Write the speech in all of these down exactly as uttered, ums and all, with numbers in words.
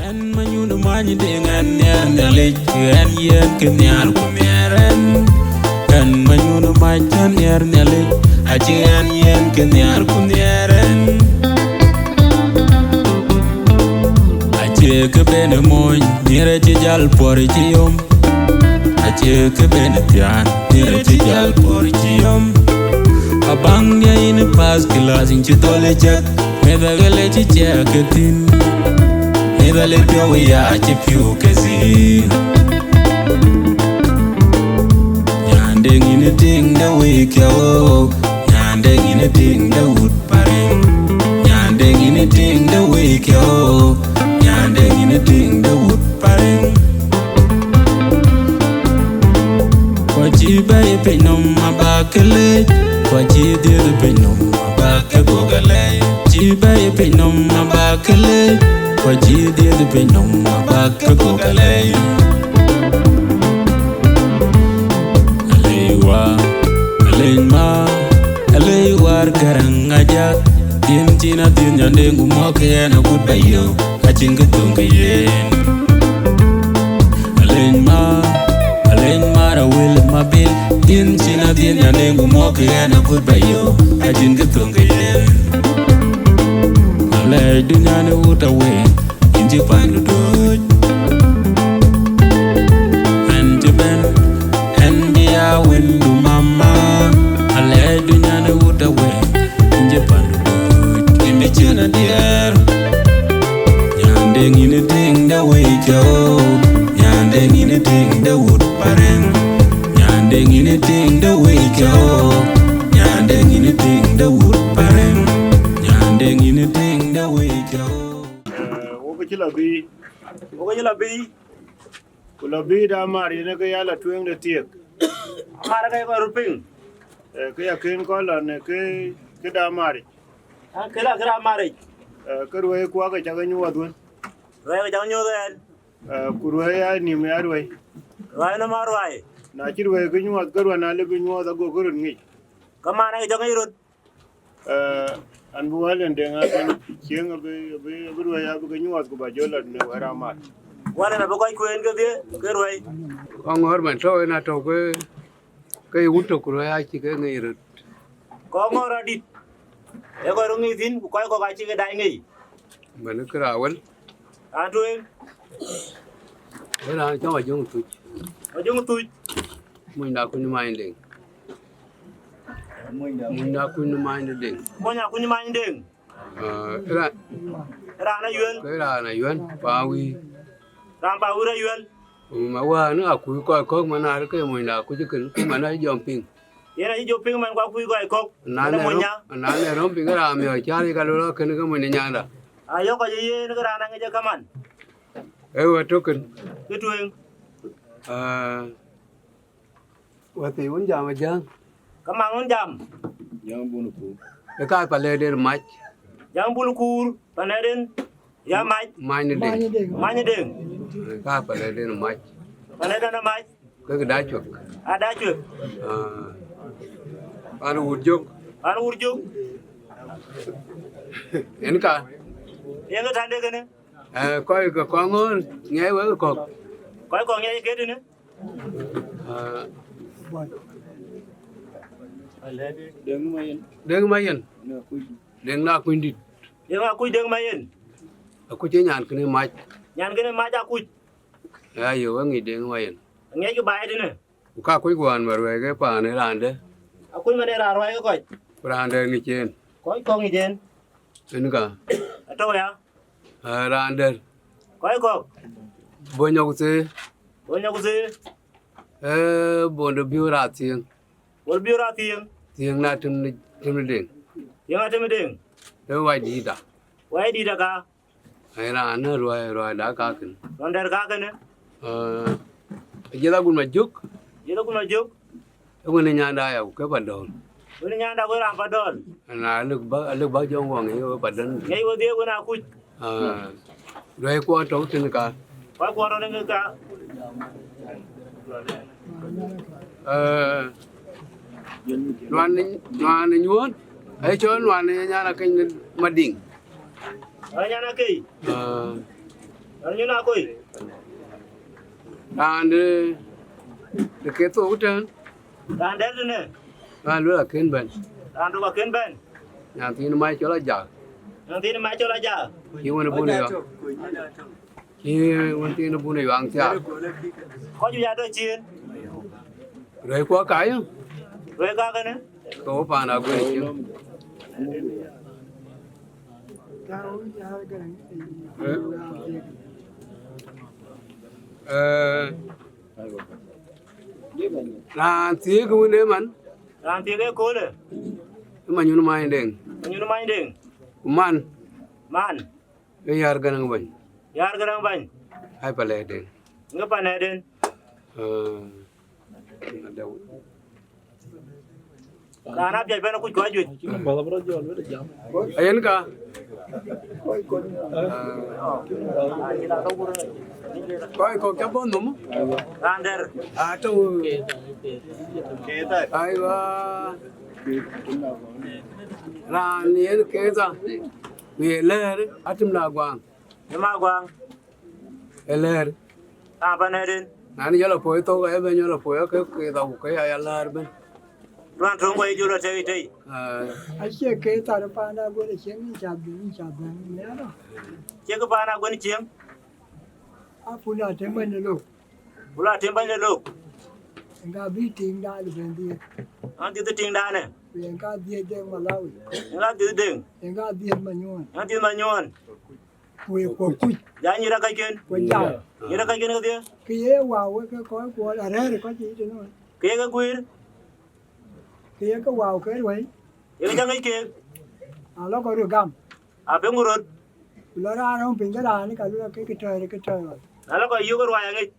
Ɛn manyun many deŋ ɛn nhiɛɛr Nhialic, ɛn yen kë nhiaar ku nhiɛɛr ɛn. Ɛn manyun many tën nhiɛɛr Nhialic, acï ɛn yen kë nhiaar ku nhiɛɛr ɛn. Acie kë ben mony, nhiɛɛr acï jäl puɔr cï yom. Acie kë ben thiaan, nhiɛɛr acï jäl puɔr cï yom. Abaŋ dia yïn pass class, yïn cï thɔl ë cäk. Meth aɣël ë cï ciɛɛk ke thïn, meth ale piɔ̈u ya cï piɔ̈u ke thïn. Nyande ŋïn tiŋ de wëi kiɛ̈u, nyande ŋïn tiŋ de wut parëŋ, nyande ŋïn tiŋ de wëi kiɛ̈u, nyande ŋïn tiŋ de wut parëŋ. Ku acï bɛ̈ɛ̈i piny nɔm abak ke lec, ku acï dhiëëth piny nɔm abak ke gok alɛɛc. Cï bɛ̈ɛ̈i piny nɔm abak ke lec, ku acï dhiëëth piny nɔm abak ke gok alɛɛc. Alɛɛc wäär, alɛɛc ma, alɛɛc wäär Gäräŋ Ajak. Yïn cïn adhiëth nyande ŋu mɔ̈k yen agut ba yök, acïn kë thöŋ ke yen. Alɛɛc ma, alɛɛc ma Rawël Mabil, yïn cïn adhiëth nyande ŋu mɔ̈k yen agut ba yök, acïn kë thöŋ ke yen. Alɛɛc dunia në wut awëi, yïn cï pandu dööc. Ɛn cï bɛ̈n, ɛn bï ya wëndu mama, alɛɛc dunia në wut awëi, yïn cï pandu dööc, yïn bï cïn adiɛɛr. Nyande ŋïn tiŋ de wëi cɔu, nyande ŋïn tiŋ de wut parëŋ, nyande ŋïn tiŋ de wëi cɔu, nyande ŋïn tiŋ de wut parëŋ, nyande ŋïn tiŋ de wëi cɔu. Eh, wok cï lɔ bï, wok cï lɔ bï, ku lɔ bï da mar yen ke ya la tueŋ de thiek. Mar ke kɔc röt piŋ. Eh, ke ya ken kɔc lɔ në ke, ke da maric. Ah, ke la ke da maric. Eh, ke ruɛi kuak ke cak nyuɔɔth wën. Ruɛi ke cak nyuɔɔth ɛn. Eh, ku ruɛi ya nïm ya ruɛi. Ruɛi nɔm a ruɛi. Na cï ruɛi ke nyuɔɔth, ke ruɛn a lëbï nyuɔɔth ago ke röt ŋic. Ke man ke cak ŋic röt. Eh, an bï wäl en deŋ aken cieŋ abï, abï, abï ruɛi abï ke nyuɔɔth ku ba jɔ lɔ në wɛ̈t amat. Wäl en abï kɔc kueen kedhie ke ruɛi. Kɔŋ ŋɔ̈ɔ̈r man tɔ̈u en atɔ̈u ke, ke ye wut tök ku ruɛi acï ke ŋic röt. Kɔŋ ŋɔ̈ɔ̈r adït. Ee kɔc röt ŋic thïn ku kɔc kɔ̈k acï ke dac ŋic. Mɛn kë Rawël. Raan tueŋ. Ee raan cɔŋ Ajöŋ Thuc. Ajöŋ Thuc. Muny da kuny many deŋ. Muny da kuny many deŋ. Muny akuny many deŋ. Ah, ra-, raan Ayuɛl. Ke raan Ayuɛl, pa wiir. Raan pa wiir Ayuɛl. Ma wään akuc kɔc kɔ̈k man aa ke muny da kuc kën, ku man aa jɔm piŋ. Yen acï jɔ piŋ man ku akuc kɔc kɔ̈k. Na ne röm, na ne röm piŋ raan miɔɔc cär ka luel kën ke muny nyanda. Ayɔ̈k kɔc yen ke raan aŋic ë kaman. Ee wɛ̈t tök kën. Kë tueŋ. Ah, wɛ̈t thii wun jam ë Jäŋ. Ke maŋ wun jam. Jäŋ bun kuur. Ë ka pa lɛ̈ɛ̈t en mac. Jäŋ bun kuur, pa lɛ̈ɛ̈t en ya mac. Many deŋ. Many deŋ. Ë ka pa lɛ̈ɛ̈t en mac. Pa lɛ̈ɛ̈t en mac. Ke kë da cuek. A da cuek. Ah. Pan wur jök. Pan wur jök. En ka. Yen ke tande kënë. Eh, kɔc ke kɔŋ ŋöör, ŋiɛc wek kɔ̈k. Kɔc kɔ̈k ŋiɛc ke tënë. Ah. Deŋ Mayen. Deŋ Mayen. Deŋ na kuny dït. Deŋ akuc Deŋ Mayen. Akuc ë nyan kënë mac. Nyan kënë mac akuc. Ayo, we ŋic Deŋ Mayen. Ŋiɛc kë baai tënë. Ku ka kuc kuan ma ruɛɛk ë paan ë raan dë. Akuc man ë raan ruɛɛk ë kɔc. Ku raan dë ŋic en. Kɔc kɔ̈k ŋic en. En ka. Atɔ̈u ya. Aa, raan dër. Kɔc kɔ̈k. Bony Akuthee. Bony Akuthee. Ee, Bondo Biöör Athiëŋ. Bondo Biöör Athiëŋ. Thiëŋ na tim ni, tim ni Deŋ. Thiëŋ na tim ni Deŋ. Ee, Wac Dïït da. Wac Dïït da ka. Ee, raan ë ruai, ruai da ka kën. Raan dër ka kën. Ee, Jiëth Agut Majök. Jiëth Agut Majök. Ee, wën ë nyanda ya, ku ke pa dɔ̈ɔ̈l. Wën ë nyanda ku raan pa dɔ̈ɔ̈l. Na lëk ba, lëk ba jɔŋ waŋ ye pa dɔ̈ɔ̈l. Ŋiɛc wedhie wën akuc. Ah, duɛ̈i kuɔɔr tɔ̈u tënë ka. Kuɔɔr kuɔɔr tɔ̈u tënë ka. Eh, nuan, nuan nyuɔɔn, aye cɔl nuan nyan akeny Madiŋ. Aa, nyan akeny. Ah. Raan nyun akoi. Raan de, de ke thok tɛ̈n. Raan dɛ̈t tënë. Raan luel akën bɛ̈n. Raan tök akën bɛ̈n. Nyan thiin mac cɔl Ajak. Nyan thiin mac cɔl Ajak. Cï wën bun ë yɔŋ. Cï wën thiin bun ë yɔŋ thiaak. Kɔc juëc atɔ̈ ciëën. Ruɛ̈i kuɔ ka yï. Ruɛ̈i ka kënë. Ke wo paan Aguën cïn. Eh, raan thiëëk wën ë man. Raan thiëëk ë köölë. Ë Manyun Many Deŋ. Manyun Many Deŋ. Ku man. Man. Ë Yar Gäräŋ Bäny. Yar Gäräŋ Bäny. Ai Palɛ̈ɛ̈t Deŋ. Ŋë Palɛ̈ɛ̈t Deŋ. Eh, Raan apiac bɛ̈n akuc kɔc juëc. Ayen ka. Kɔc kɔ̈k ca bɔ̈ nhom. Raan dɛ̈t. Atɔ̈. Aiwa. Raan yen Keitha. Ku ye lɛ̈ɛ̈r atim na guaŋ. Ë ma guaŋ. Ë lɛ̈ɛ̈r. Aa, pan ëden. Na ni jɔl apoi thok, ë ben jɔl apoi, ke, ke thok, ke ya, ya lɛ̈ɛ̈r ben. Duan töŋ kɔc jɔl atei tei. Aa. Acie ke thar pan Aguën Cieŋ, yïn ca bï, yïn ca bɛ̈n, miɛɛrɔ. Cie ke pan Aguën Cieŋ. A pun a tem bɛ̈ny de lok. Pun a tem bɛ̈ny de lok. Ŋa bï tiŋdan bɛ̈n dhiëëth. An dhiëëth tiŋdan ë. Ku yen ka dhiëëth de Malawi. Yen ka dhiëëth Deŋ. Yen ka dhiëëth Manyuɔn. Yen ka dhiëëth Manyuɔn. Ku ye kuɔk kuc. Ja nyïïr akacken. Ku ja. Nyïïr akacken kedhie. Ke ye wau wek ke kɔc kuɔl arɛ̈ɛ̈r kɔc yiic tënɔɔnë. Ke ye ke guiir. Ke ye ke wau ke ruɛ̈i. Ye ke ca ŋic keek. A lɔ kɔc röt gam. A piŋ ku röt. Ku lɔ raan rɔ̈m piny ke raan ka luel ke ke tɔ̈ɔ̈r ke tɔ̈ɔ̈r. Na lɔ kɔc yök ruai aŋic.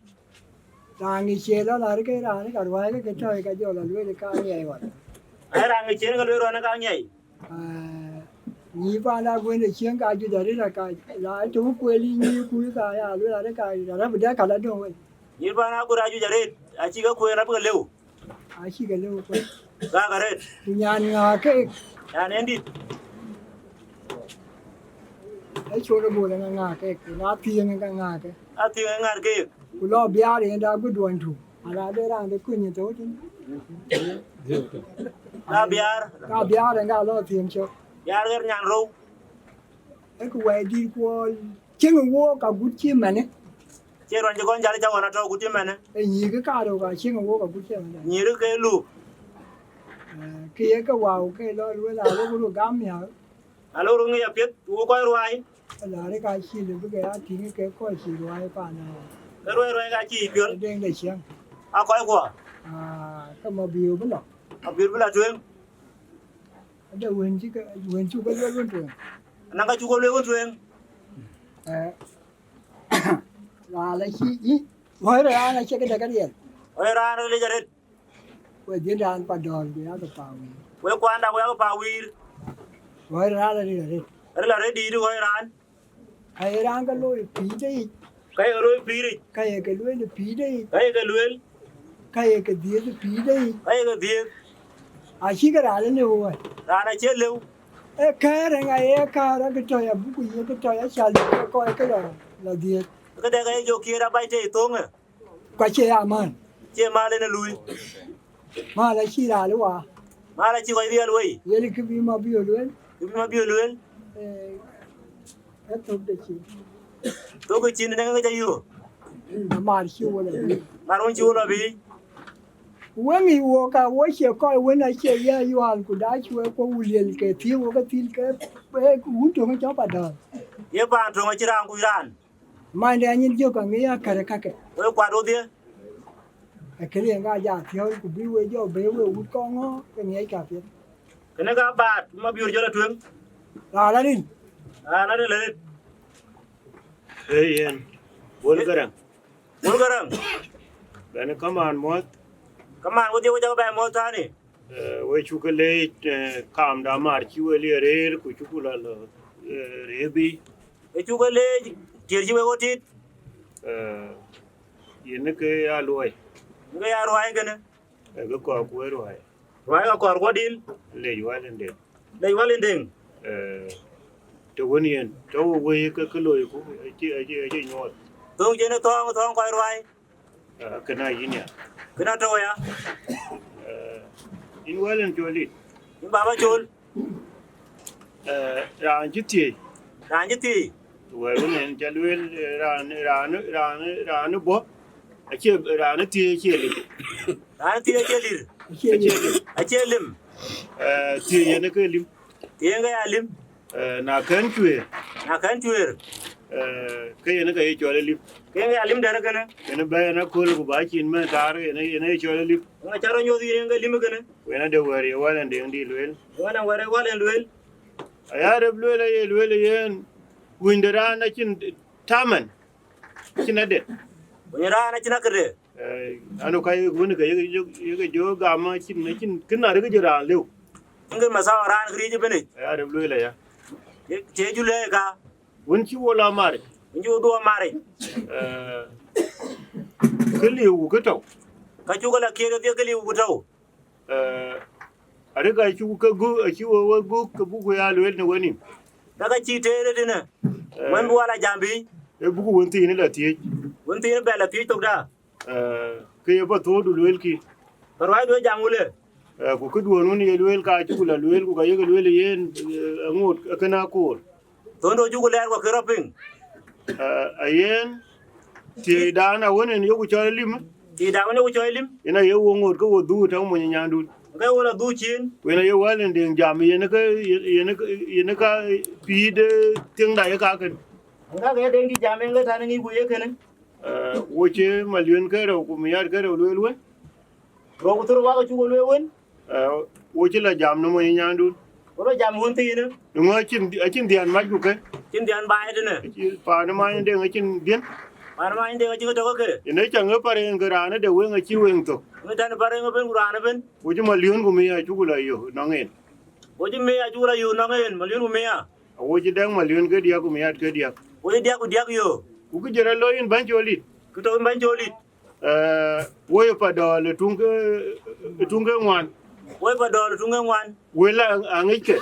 Raan ŋic cie lɔ la ke raan ka ruai ke ke tɔ̈ɔ̈r ka jɔl a luel ka ŋiɛc ɣɔn. Ai raan ŋic cie ka luel ruai ka ŋiɛc. Ah, nyïïr pan Aguën Cieŋ ka juëc arëët aka, la tök kueel yï nyïïr kuc ka ya luel arëët ka, arëët bï dɛ ka la döŋ wei. Nyïïr pan Aguën ajuëc arëët, acï ke kueen rap ke lëu. Acï ke lëu kueen. Ka ka rëët. Ku nyan ŋa keek? Nyan en dït. Ë col ë bol ë ŋa ŋa keek, na thiëŋ ë ŋa ŋa ke. A thiëŋ ë ŋa keek. Ku lɔ biaar yen da guöt duɔny tu. Ala de raan de kuny ë thou tïn. Ka biaar. Ka biaar ë ŋa lɔ thiëŋ cök. Biaar ɣer nyan rou. Ë ku wɛi dït kuɔl cieŋ ë wook agut cï mɛnë. Cie ruany cï kɔn jal cä ɣɔn atɔ̈ agut cï mɛnë. Ë nyïïk ë kaarou ka cieŋ ë wook agut cï mɛnë. Nyïïr ke luk. Eh, ke ye ke wau ke lɔ luel a lok röt gam miäk. A lok röt ŋic apiɛth, ku kɔc ruai. Ala rek a cï lë bï ke ya tïŋ ke kɔc cï ruai pan. Ke ruai ruai ka cï piöl. Deŋ de ciɛŋ. A kɔc kuɔ. Ah, ke ma biu bï lɔ. Ma biu bï lɔ tueŋ. Ade wën cï ke, wën cuk ke luel wën tueŋ. Anɔŋ ka cuk ke luel wën tueŋ. Eh, raan la cï, yï, woi raan acie ke dek ariɛl. Woi raan ril arëët. Woi dhiën raan pa dɔ̈ɔ̈l ku yak pa wiir. Woi kuanda ku yak pa wiir. Woi raan la ril arëët. Ril arëët dïït woi raan. Ka ye raan ke looi pïïrde yic. Ka ye ke looi pïïr yic. Ka ye ke lueel pïïrde yic. Ka ye ke lueel. Ka ye ke dhiëëth pïïrde yic. Ka ye ke dhiëëth. Acï ke raan lëu wei. Raan acie lëu. Ee kɛ̈ɛ̈r ë ŋa ye kɛ̈ɛ̈r, ke tɔ̈ ya buk, ye ke tɔ̈ ya cal, ke kɔc ke lɔ, lɔ dhiëëth. Ke dek aye jɔ kiëër abac tei thoŋë. Ku acie ya man. Cie mal en e lui. Mal acï raan lë wa. Mal acï kɔc riɛl wei. Yen kë bï ma bï lueel. Kë bï ma bï lueel. Eh, e thok de cin. Thok de cin ne ke ca yo. Mar cï wo lɔ bi. Mar wun cï wo lɔ bi. Weŋ ë wo ka wo cie kɔc wën acie ya yual ku da cuɛ ku wuliel ke thiëëk wo ke thil ke, eh, wun töŋ cɔk pa dɔ̈ɔ̈r. Ye paan töŋ acï raan kuc raan. Mande anyin jök aŋic akär kakë. Wek kuat wodhie. Akënë yen ka ja thiɔ̈ɔ̈c ku bï we jɔ bɛ̈i we wut kɔŋ ŋö ke ŋiɛc ka piɛth. Kënë ka baat ma biöör jɔl atueŋ. Raan la ril. Raan la ril arëët. Ee yen. Wol Gäräŋ. Wol Gäräŋ. Bɛ̈n kamaan muɔ̈th. Kamaan wodhie we jɔ bɛ muɔ̈th tani. Eh, we cuk ke leec, eh, kaamda maar cï we lier rëër, ku cuk lɔ, lɔ, eh, rëër bï. We cuk ke leec, tiër cï we wo tit. Eh, yen ke ya luɔi. Ke ya ruai kënë. Eh, ke kɔɔr ku we ruai. Ruai ka kɔɔr ku dïl. Leec wal in deŋ. Leec wal in deŋ. Eh, të wën yen tɔ̈ wei ke kë loiku acï, acï, acï nyuɔɔth. Thoŋ cïn ë thɔ̈ɔ̈ŋ, thɔ̈ɔ̈ŋ kɔc ruai. Ah, kënë ayïn ya. Kënë atɔ̈u ya. Eh, yïn wɛl en col dït. Yïn baba col. Eh, raan cï thiëëc. Raan cï thiëëc. Wɛ̈t wën en ca lueel, eh, raan, raan, raan, raan bɔ̈, acie, raan thiëëc acie lim. Raan thiëëc acie lir. Acie lim. Acie lim. Eh, thiëëc yen ke lim. Thiëëc ke ya lim. Eh, na kën cuëër. Na kën cuëër. Eh, ke yen ke ye cɔl ë lim. Ke yen ke ya lim dɛ̈t kënë. Kënë bɛ̈ɛ̈i en aköl ku ba cin mɛn taar, yen, yen ye cɔl ë lim. Ŋa ca rɔ nyuɔ̈th yïn yen ke lim kënë. Wën ade wɛ̈ɛ̈r ye wal en deŋ dï lueel. Wën ade wɛ̈ɛ̈r ye wal en lueel. Aya rep lueel, aye lueel yen, winy de raan acïn taman, acïn adet. Winy raan acïn akëde. Eh, anu ka ye wën ke ye, ye, ye ke jɔ gam acïn, acïn, kën na rek jɔ raan lëu. Ŋe masawa raan këriëëc ëbën yic. Aya rep lueel aya. Ye, ye ju lɛ̈ɛ̈i ka. Wën cï wo la maric. Wën cï wo dhuɔ̈k maric. Eh, kë liu ku kë tɔ̈u. Ka cuk la kiɛɛr ke dhiëk kë liu ku tɔ̈u. Eh, arëk acuk ke guk, acï wo we guk, ke buku ya lueel në wenïm. Ka ka cï teer ë tënë. Eh, wën bï wal a jam bï. E buku wën thiin la thiëëc. Wën thiin bɛ la thiëëc thok da. Eh, ke ye pa thodu lueel ki. Ka ruai duë jam wule. Eh, ku këduön wën ye lueel ka cuk la lueel, ku ka yeke lueel yen, eh, aŋot, eh, kënë akoor. Thondo cuk lɛɛr ku ke rɔ piŋ. Eh, ayen, thiëëcdan awën en yoku cɔl lim. Thiëëcdan awën yoku cɔl lim. Yen aye wo ŋot ke wo dhuk tɔ̈ mony nyandun. Ke wo la dhuk cin. Ku yen aye wal en deŋ jam, yen ke, yen ke, yen ka pïïr de thiëŋda ye kakën. Ŋa ke ye deŋ dï jam en ke tɛ̈n ŋic ku ye kënë. Eh, wo cï maliön ke rou ku miat ke rou lueel wën. Rou ku thur wak acuk lueel wën. Eh, wo cï la jam në mony nyandun. Wo la jam wën thiinë. Ŋö acïn, acïn dhian mac ku ke. Cïn dhian baai tënë. Acï paan ë many deŋ acïn dhiën. Paan ë many deŋ acïn ke tɔ̈ ke. Yen ë caŋ ë par en ke raan ë de weŋ acï weŋ thok. Ŋö tɛ̈n par en ëbën ku raan ëbën. Wo cï maliön ku mia acuk la yök nɔŋ en. Wo cï mia acuk la yök nɔŋ en, maliön ku mia. Awo cï dɛ̈k maliön ke diäk ku miat ke diäk. Wo cï diäk ku diäk yök. Ku kë jël a looi yïn bäny col dït. Kë tɔ̈ yïn bäny col dït. Eh, wo ye pa dɔɔl ë tuŋ ke, ë tuŋ ke ŋuan. Wo ye pa dɔɔl ë tuŋ ke ŋuan. Wël a, aŋickë.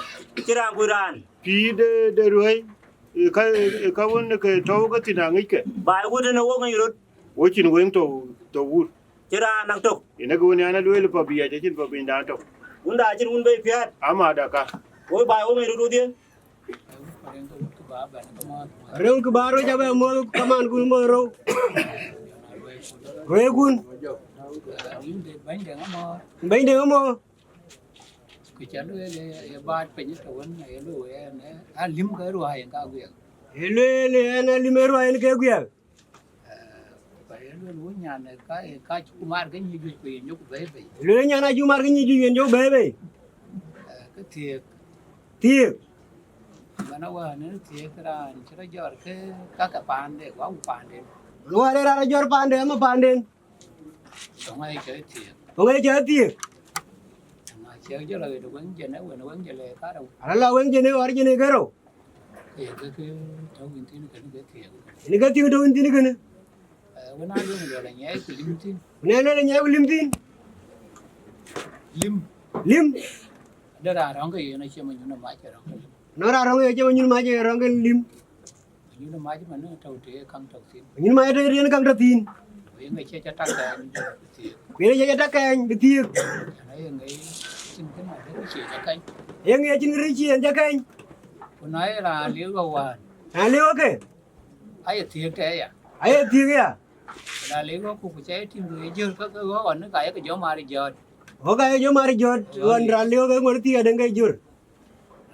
Cï raan kuc raan. Pïïr de, de ruëëi, ë ka, ë ka wën ke tɔ̈u ke thïn aŋickë. Baai wut ënë wo ŋic röt. Wo cïn weŋ tɔ̈u, tɔ̈u wut. Cï raan naŋ tök. Yen ë ke wën an, alueel pa biɛc, acïn pa binydan tök. Wunda acïn wun bei piäät. Ama daka. Woi baai wo ŋic röt wodhie. Rem kë ba röc abɛ moth kaman ku moth rou. Rueekun. Bɛ̈nyde ŋö mɔ? Ku ca lueel ë baat piny të wën ë lueel ë, a lim ke ruääi en ka guiɛl. Ë lueel ë, en a lim ë ruääi en ke guiɛl. Ku ye lueel wun nyan, ka, ka cuk mar ke nyic juëc ku yen jɔku bɛ̈ɛ̈i bei. Lueel nyan acuk mar ke nyic juëc yen jɔku bɛ̈ɛ̈i bei. Eh, ke thiëëk. Thiëëk. Mana wään en thiëëk raan cï rɔt jɔt ke, ka ke paande, ku aku paanden. Mana wään en raan rɔt jɔt paande, ama paanden. Thoŋ aye cɔl thiëëk. Thoŋ aye cɔl thiëëk. Ŋa cï jɔl aɣet weŋ jënë, wën weŋ jënë karou. Ala la weŋ jënë, ɣɔr jënë karou. Ke ye ke, ke tɔ̈u yïn thïn kënë ke thiëëk. Yen ke thiëëk tɔ̈u yïn thïn kënë. Eh, wën aa lueel luɔl anyiɛɛi ku lim thïn. Wën aa lueel anyiɛɛi ku lim thïn. Lim. Lim. Ade raan rɔ̈ŋ ke yen acie manyun ë mac ë rɔ̈ŋ ke lim. Nɔn raan rɔ̈ŋ ke yen acie manyun ë mac ë rɔ̈ŋ ke lim. Manyun ë mac man ë tɔ̈u të ye kaŋ tɔ̈u thïn. Manyun ë mac ë tɔ̈u të yen kaŋ tɔ̈u thïn. Ku yen acie ca tak kɛny bï thiëëk. Ku yen acie ca tak kɛny bï thiëëk. Ana yen ŋic cïn kën adë cie ca kɛny. Yen ŋic cïn kën cie ca kɛny. Ku na ye raan liu ɣɔ̈k wään. Raan liu ɣɔ̈k ke. Aye thiëëk tɛ̈ ya. Aye thiëëk ya. Ku na liu ɣɔ̈k ku, ku ca ye tïŋ ku ye jör ke, ke ɣɔ̈k ɣɔn ka ye ke jɔ mar jɔt. Ɣɔ̈k ka ye jɔ mar jɔt, ɣɔn raan liu ɣɔ̈k ke ŋuɔ̈t thiëëk adëŋ ke jör.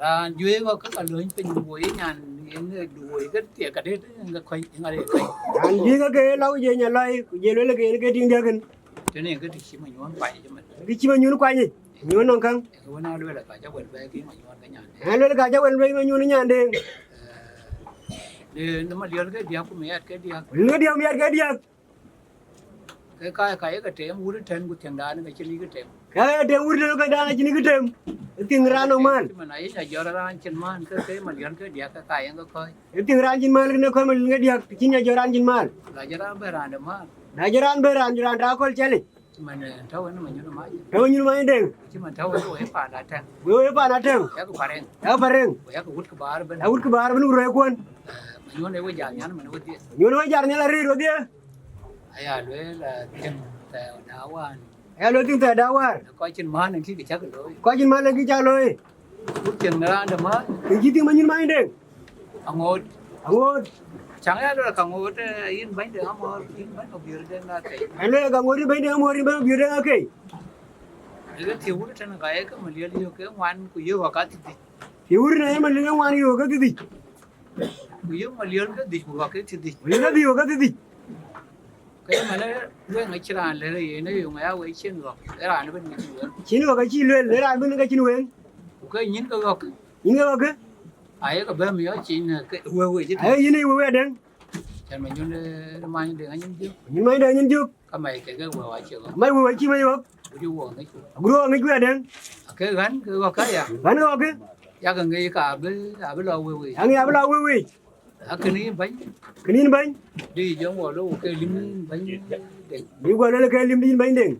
Raan juëc ɣɔ̈k ke ka lööny piny, woi nyan, yen ë du woi ke thiëëk ka dëët, yen ke kɔc, yen ŋa ye kɔc. Raan juëc ɣɔ̈k ke lɔu je nya lɔi, ku je lueel ke yen ke tïŋ diäk kën. Tënë ke të cï manyuɔ̈n kuany yic ëmën. Ke cï manyuɔ̈n kuany yic, manyuɔ̈n nɔŋ käŋ. Ke wën aa lueel ka ca wën bɛ̈ɛ̈i ke manyuɔ̈n ke nyande. Aa lueel ka ca wën bɛ̈ɛ̈i manyuɔ̈n nyande. Eh, në, në maliɔl ke diäk ku miɛt ke diäk. Në diäk miɛt ke diäk. Ke ka, ka ye ke tem wut tɛ̈n ku thiëŋdan ke cïn yï ke tem. Ka ye tem wut tɛ̈n ke dan cïn yï ke tem. Thiëŋ raan nɔŋ man. Cï man aye nya jɔt raan cïn man, ke, ke maliɔl ke diäk ke ka yen ke kɔc. Thiëŋ raan cïn man kënë kɔc maliɔl ke diäk, cïn nya jɔt raan cïn man. La jɔt raan bɛ̈n raan de man. Na jɔt raan bɛ̈n raan, raan ta aköl cɛlic. Man, eh, tɔ̈u ënë Manyuɔn Mac. Tɔ̈u Manyuɔn Mac Deŋ. Cï man tɔ̈u ënë wek paan Atɛŋ. Wek, wek paan Atɛŋ. Yak Pareŋ. Yak Pareŋ. Ku yak wut kë baar ëbën. Yak wut kë baar ëbën ku rööi kuɔn. Eh, Manyuɔn ë we jal nhial man wedhie. Manyuɔn ë we jal nhial arëët wedhie. Aya lueel, eh, thiëŋ thɛɛr da wään. Aya lueel thiëŋ thɛɛr da wäär. Kɔc cïn män ë kï cäk looi. Kɔc cïn män ë kï cäk looi. Ku thiëŋ në raan de män. Kë cï thiëŋ Manyuɔn Mac Deŋ. Aŋoot. Aŋoot. Cäŋ ya luel ka ŋoot, eh, yïn bɛ̈ny de amɔ̈ɔ̈r, yïn bɛ̈ny Mabiör Deŋ Akei. An luel ka ŋoot yïn bɛ̈ny de amɔ̈ɔ̈r, yïn bɛ̈ny Mabiör Deŋ Akei. Ëke thiëk wut tënë ka ye ke Maliel yök ke ŋuan ku yök ɣɔ̈k ka thiërdhïc. Thiëk wut tënë ye Maliel ke ŋuan yök ke thiërdhïc. Ku yök Maliel ke dhïc ku ɣɔ̈k ke thiërdhïc. Ku yök ke dhïc ɣɔ̈k ke thiërdhïc. Ke manë weŋ acïn raan lëk yen ë yöŋ aya wek cïn ɣɔ̈k, ë raan ëbën ke cïn weŋ. Cïn ɣɔ̈k acï luel, ë raan ëbën ke cïn weŋ. Ku ke nyïn ke ɣɔ̈k. Nyïn ke ɣɔ̈k. Aye ke bɛ̈m yɔ cin ke wëu wei cï tïŋ. Aye yïn ë wëu wei Deŋ. Cän Manyuɔn, eh, Many Deŋ anyin jök. Manyuɔn Many Deŋ anyin jök. Ka mac keke wëu acï ɣɔ̈k. Mac wëu acï mac ɣɔ̈k. Ku cï wëu ŋic ku. Agut wëu ŋic ku ya Deŋ. Ake ɣän ke ɣɔ̈k aya. Ɣän ɣɔ̈k ke. Yak ŋic ka abï, abï lɔ wëu wei. Yak ŋic abï lɔ wëu wei. A kënë yïn bɛ̈ny. Kënë yïn bɛ̈ny. Dï jɔŋ wɔ lo ke lim yïn bɛ̈ny Deŋ. Dï guɔ lo ke lim yïn bɛ̈ny Deŋ.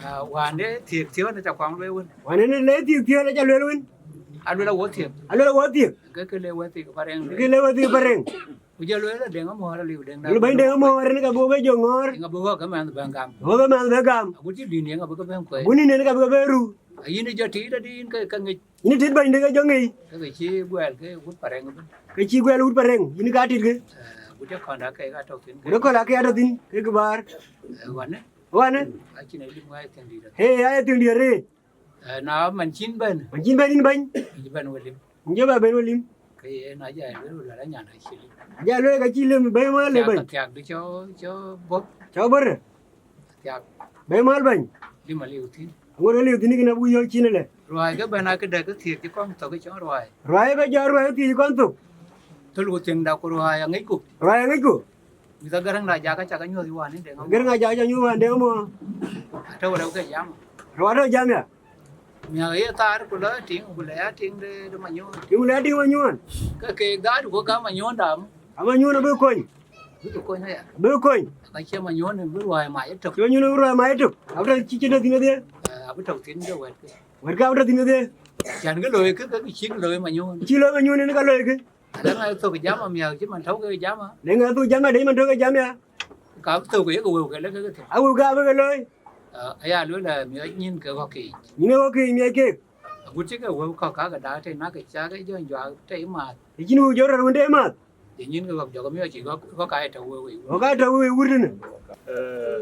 Ah, wään de thiëk thiɔ̈n aca kuaŋ lueel wën. Wään de le thiëk thiɔ̈n aca lueel wën. A lueel awɔ thiëk. A lueel awɔ thiëk. Ke ke le wɔ thiëk Pareŋ. Ke le wɔ thiëk Pareŋ. Ku jɔ lueel Deŋ amɔ̈ɔ̈r aliu Deŋ. Lueel bɛ̈ny Deŋ amɔ̈ɔ̈r ënë ka buk ke jɔ ŋɔ̈ɔ̈r. Ŋa buk ke mɛnh bɛ̈n gam. Buk ke mɛnh bɛ̈n gam. Agut cï dïn yen ka buk ke bɛ̈n kuɛɛr. Agut nïn yen ka buk ke bɛ̈n ruu. A yïn jɔ tiit adï yïn ke, ke ŋic. Yïn tit bɛ̈ny de ke jɔ ŋic. Ke ke cï guɛl ke wut Pareŋ ëbën. Ke cï guɛl wut Pareŋ, yïn ka tit ke. Eh, agut de kɔn da ke ka tɔ̈ thïn. Agut de kɔn da ke ka tɔ̈ thïn, ke kë baar. Eh, wane. Wane. Acïn alim ŋa ye thiëŋ dït. He, aye thiëŋ dït arëët. Eh, na man cïn bɛ̈n. Man cïn bɛ̈n yïn bɛ̈ny. Yïn bɛ̈n welim. Yïn jɔ bɛ̈n welim. Ke yen aja lueel wala nyan acï lim. Aja lueel ka cï lim, bɛ̈ny mal le bɛ̈ny. Thiak, thiak dï cɔ, cɔ bɔ̈. Cɔ bɔ̈. Thiak. Bɛ̈ny mal bɛ̈ny. Lim aliu thïn. Aŋot aliu thïn kën abuk yɔ̈ɔ̈k cin ëlë. Ruääi ke bɛ̈n akë dɛ̈k ke thiëk cï kɔn thök cɔl ruääi. Ruääi ke jɔ ruääi ke thiëk cï kɔn thök. Thöl ku thiëŋda ku ruääi aŋicku. Ruääi aŋicku. Mïth agäräŋda Ajak acak anyuɔ̈th wään ë Deŋ amɔ. Agäräŋ Ajak acak anyuɔ̈th wään Deŋ amɔ. Atɔ̈u rɛ̈u ke jam. Rɛ̈u atɔ̈u jam ya. Miäk ye thaar ku lɔ tiŋ ku lɛ ya tiŋ de, de Manyuɔn. Tiŋ ku lɛ ya tiŋ Manyuɔn. Ke keek dhaadu ku gam Manyuɔn dam. Ama Manyuɔn abï kony. Bï kony aya. Bï kony. Ka cie Manyuɔn bï ruääi mac ëtök. Cie Manyuɔn bï ruääi mac ëtök. Abï tɔ̈ cï cïn tɔ̈ thïn kedhie. Eh, abï tɔ̈ thïn ke wɛ̈tkë. Wɛ̈tkë abï tɔ̈ thïn kedhie. Cän kë looi kë, ke cïk looi Manyuɔn. Cï looi Manyuɔn ënë ka looi kë. Ala ŋa ye thök jam amiäk cï man tɔ̈u ke jam a. Le ŋa ye thök jam a, de man tɔ̈u ke jam ya. Ka bï thök ke ye ke wëu ke le ke ke thök. A wëu ka bï ke looi. Ah, aya lueel a miɔc nyin ke ɣɔ̈k keec. Nyin ke ɣɔ̈k keec miɔc keek. Agut cï ke wëu kɔ̈k ka ke daak tei na ke ca ke jɔ juak tei maath. Të cïn wëu jɔ rɔt wën tei maath. Ye nyin ke ɣɔ̈k jɔk miɔc cï ɣɔ̈k, ɣɔ̈k ka ye tɔ̈u wëu wei. Ɣɔ̈k ka tɔ̈u wëu wut tënë. Eh,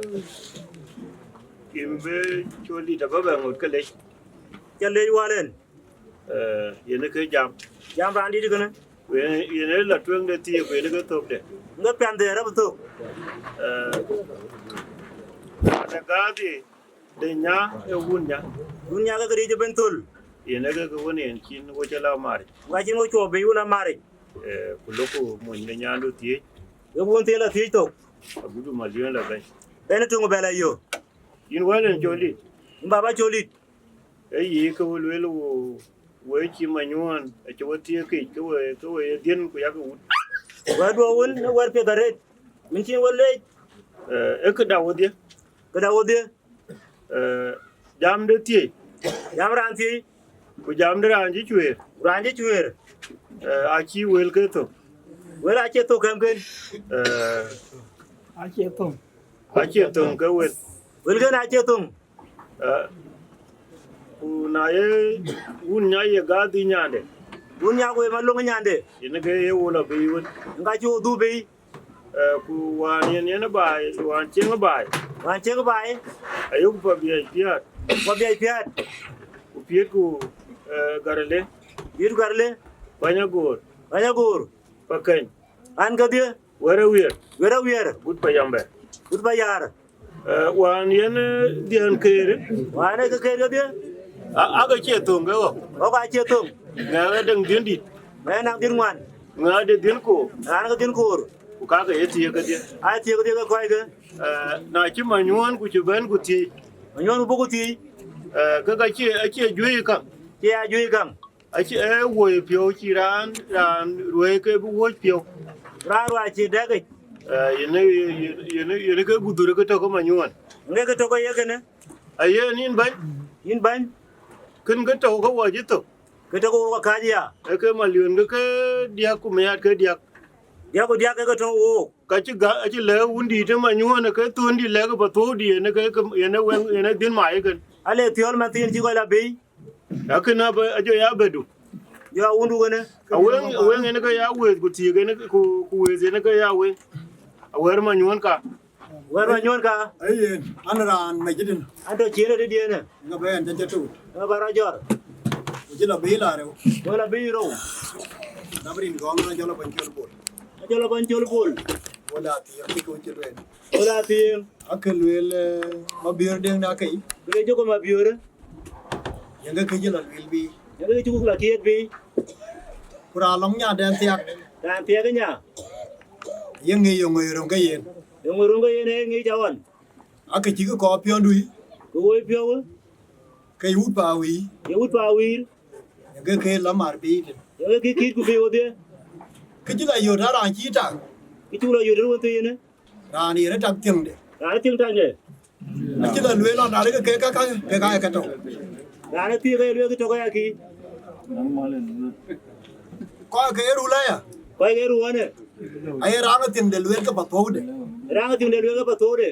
yïn bï cɔl dït abä bɛ ŋot ke lec. Ca lec wal en. Eh, yen ë ke jam. Jam raan dït kënë. Ku yen, yen ë la tueŋ de thiëëk, ku yen ë ke thökde. Ŋa piɛn dhëër abï thök. Eh, ade gadhi de nya ë wun nya. Wun nya ke këric ëbën thöl. Yen ë ke ke wën yen cïn wo cä la maric. Ŋa cïn wo cuɔp bei wun amaric. Eh, ku loku mony de nyandu thiëëc. Wek wun thiëëc la thiëëc thok. Agudu Maliɔn la bɛ̈ny. Bɛ̈n ë töŋ bɛ la yö. Yïn wɛ̈l en col dït. Yïn baba col dït. Ee yï ke we lueel wo, we cï Manyuɔn, acï we thiëëk kic, ke we, ke we ye dhiën ku yak wut. Wɛ̈tduɔ wën, ee wɛ̈t piɛth arëët, min cïn we leec. Eh, ee këda wodhie. Këda wodhie. Eh, jamde thiëëc. Jam raan thiëëc. Ku jamde raan cï cuëër. Raan cï cuëër. Eh, acï wël ke thök. Wël acie thök kɛmken. Eh, acie thöŋ. Acie thöŋ ke wël. Wëlken acie thöŋ. Eh, ku na ye wun nya ye gadhi nyande. Wun nya ku ye malöŋ nyande. Yen ke ye wol abï wën. Ŋa cï wo dhuk bei. Eh, ku wään yen yen baai, wään cieŋ baai. Wään cieŋ baai. Ayok pa biɛc piäät. Pa biɛc piäät. Ku piɛtku, eh, Garle. Piɛtku Garle. Bany Agoor. Bany Agoor. Pa keny. An kedhie. Wɛ̈t Awiɛr. Wɛ̈t Awiɛr. Gut pa yambɛ. Gut pa yar. Eh, wään yen, eh, dhiën keer. Wään ee ke keer kedhie. A, ake cie thöŋ ke ɣɔ̈k. Ɣɔ̈k acie thöŋ. Ŋɛk ë deŋ dhiën dït. Ŋɛk naŋ dhiën ŋuan. Ŋɛk de dhiën koor. Raan ke dhiën koor. Ku kakë ye thiëëk kedhie. Aa thiëëk kedhie ke kɔckë. Eh, na cï Manyuɔn ku cï bɛ̈n ku thiëëc. Manyuɔn ku buk ku thiëëc. Eh, ke ka cie, acie juëc käŋ. Cie ajuëc käŋ. Acie, ee wuɔ̈c piɔ̈u cï raan, raan ruëëc ke bï wuɔ̈c piɔ̈u. Raan ruac cï dɛ̈k yic. Yen, yen ke gudhur ke tök ke manyuɔn. Ŋe ke tök ke ye kënë. Aye, yïn bäny. Yïn bäny. Kën ke tök ke wɔ cï thök. Ke tök ke wɔ kääc ya. Ee ke malion ke ke diäk ku miat ke diäk. Diäk ku diäk ke ke tök wook. Ka cï gä, acï lɛ̈k wundït ë manyuɔn ke thöndï lɛ̈k bä thuɔ̈u dï yen ke, ke, yen ë weŋ, yen ë dhil mai ëkën. Ale thiɔl man thiin cï kɔc la bei. Akën abä, ajo ya bɛ̈du. Jo awundu kënë. Awëŋ, awëŋ yen ke ya wëth ku thiëk yen ke, ku, ku wëth yen ke ya wëŋ. Awɛ̈r manyuɔn ka. Wɛ̈r manyuɔn ka. Ayen, an raan mecdin. An tɔ ciënë tëdiënë. Ŋa bɛ ɛn jɛn jɛ tut. Ŋa bä rɔt jɔr. Ku cï la bï la reu. Ku la bï rou. Dap rin gɔŋ na jɔl abany col bol. Na jɔl abany col bol. Wala thiëŋ cï kɔc cï lueel. Wala thiëŋ. Akë lueel, eh, Mabiör Deŋ na kei. Bï ke jök Mabiör. Yen ke kë cï la lueel bï. Yen ke cuk la kiët bï. Ku raan lɔŋ nya dɛn thiak. Raan thiak nya. Ye ŋic ye ŋoi röŋ ke yen. Ye ŋoi röŋ ke yen, ye ŋic aɣɔn. Akë cï kë kɔɔr piɔ̈ndu. Ke woi piɔ̈u. Ke wut pa wiir. Ye wut pa wiir. Yen ke ke la mar bï tën. Yen ke kït ku bï wodhie. Kë cï la yöt raan cï tak. Kë cuk la yöt wën thiinë. Raan yen tak thiëŋde. Raan thiëŋ takde. Acï la lueel lɔn raan ke ke ka, ka, ke ka, ke tɔ̈. Raan thiëk ke lueel ke tök ya kï. Kɔc ke rul aya. Kɔc ke rul aya. Aye raan thiëŋde lueel ke pa thuɔude. Raan thiëŋde lueel ke pa thuɔude.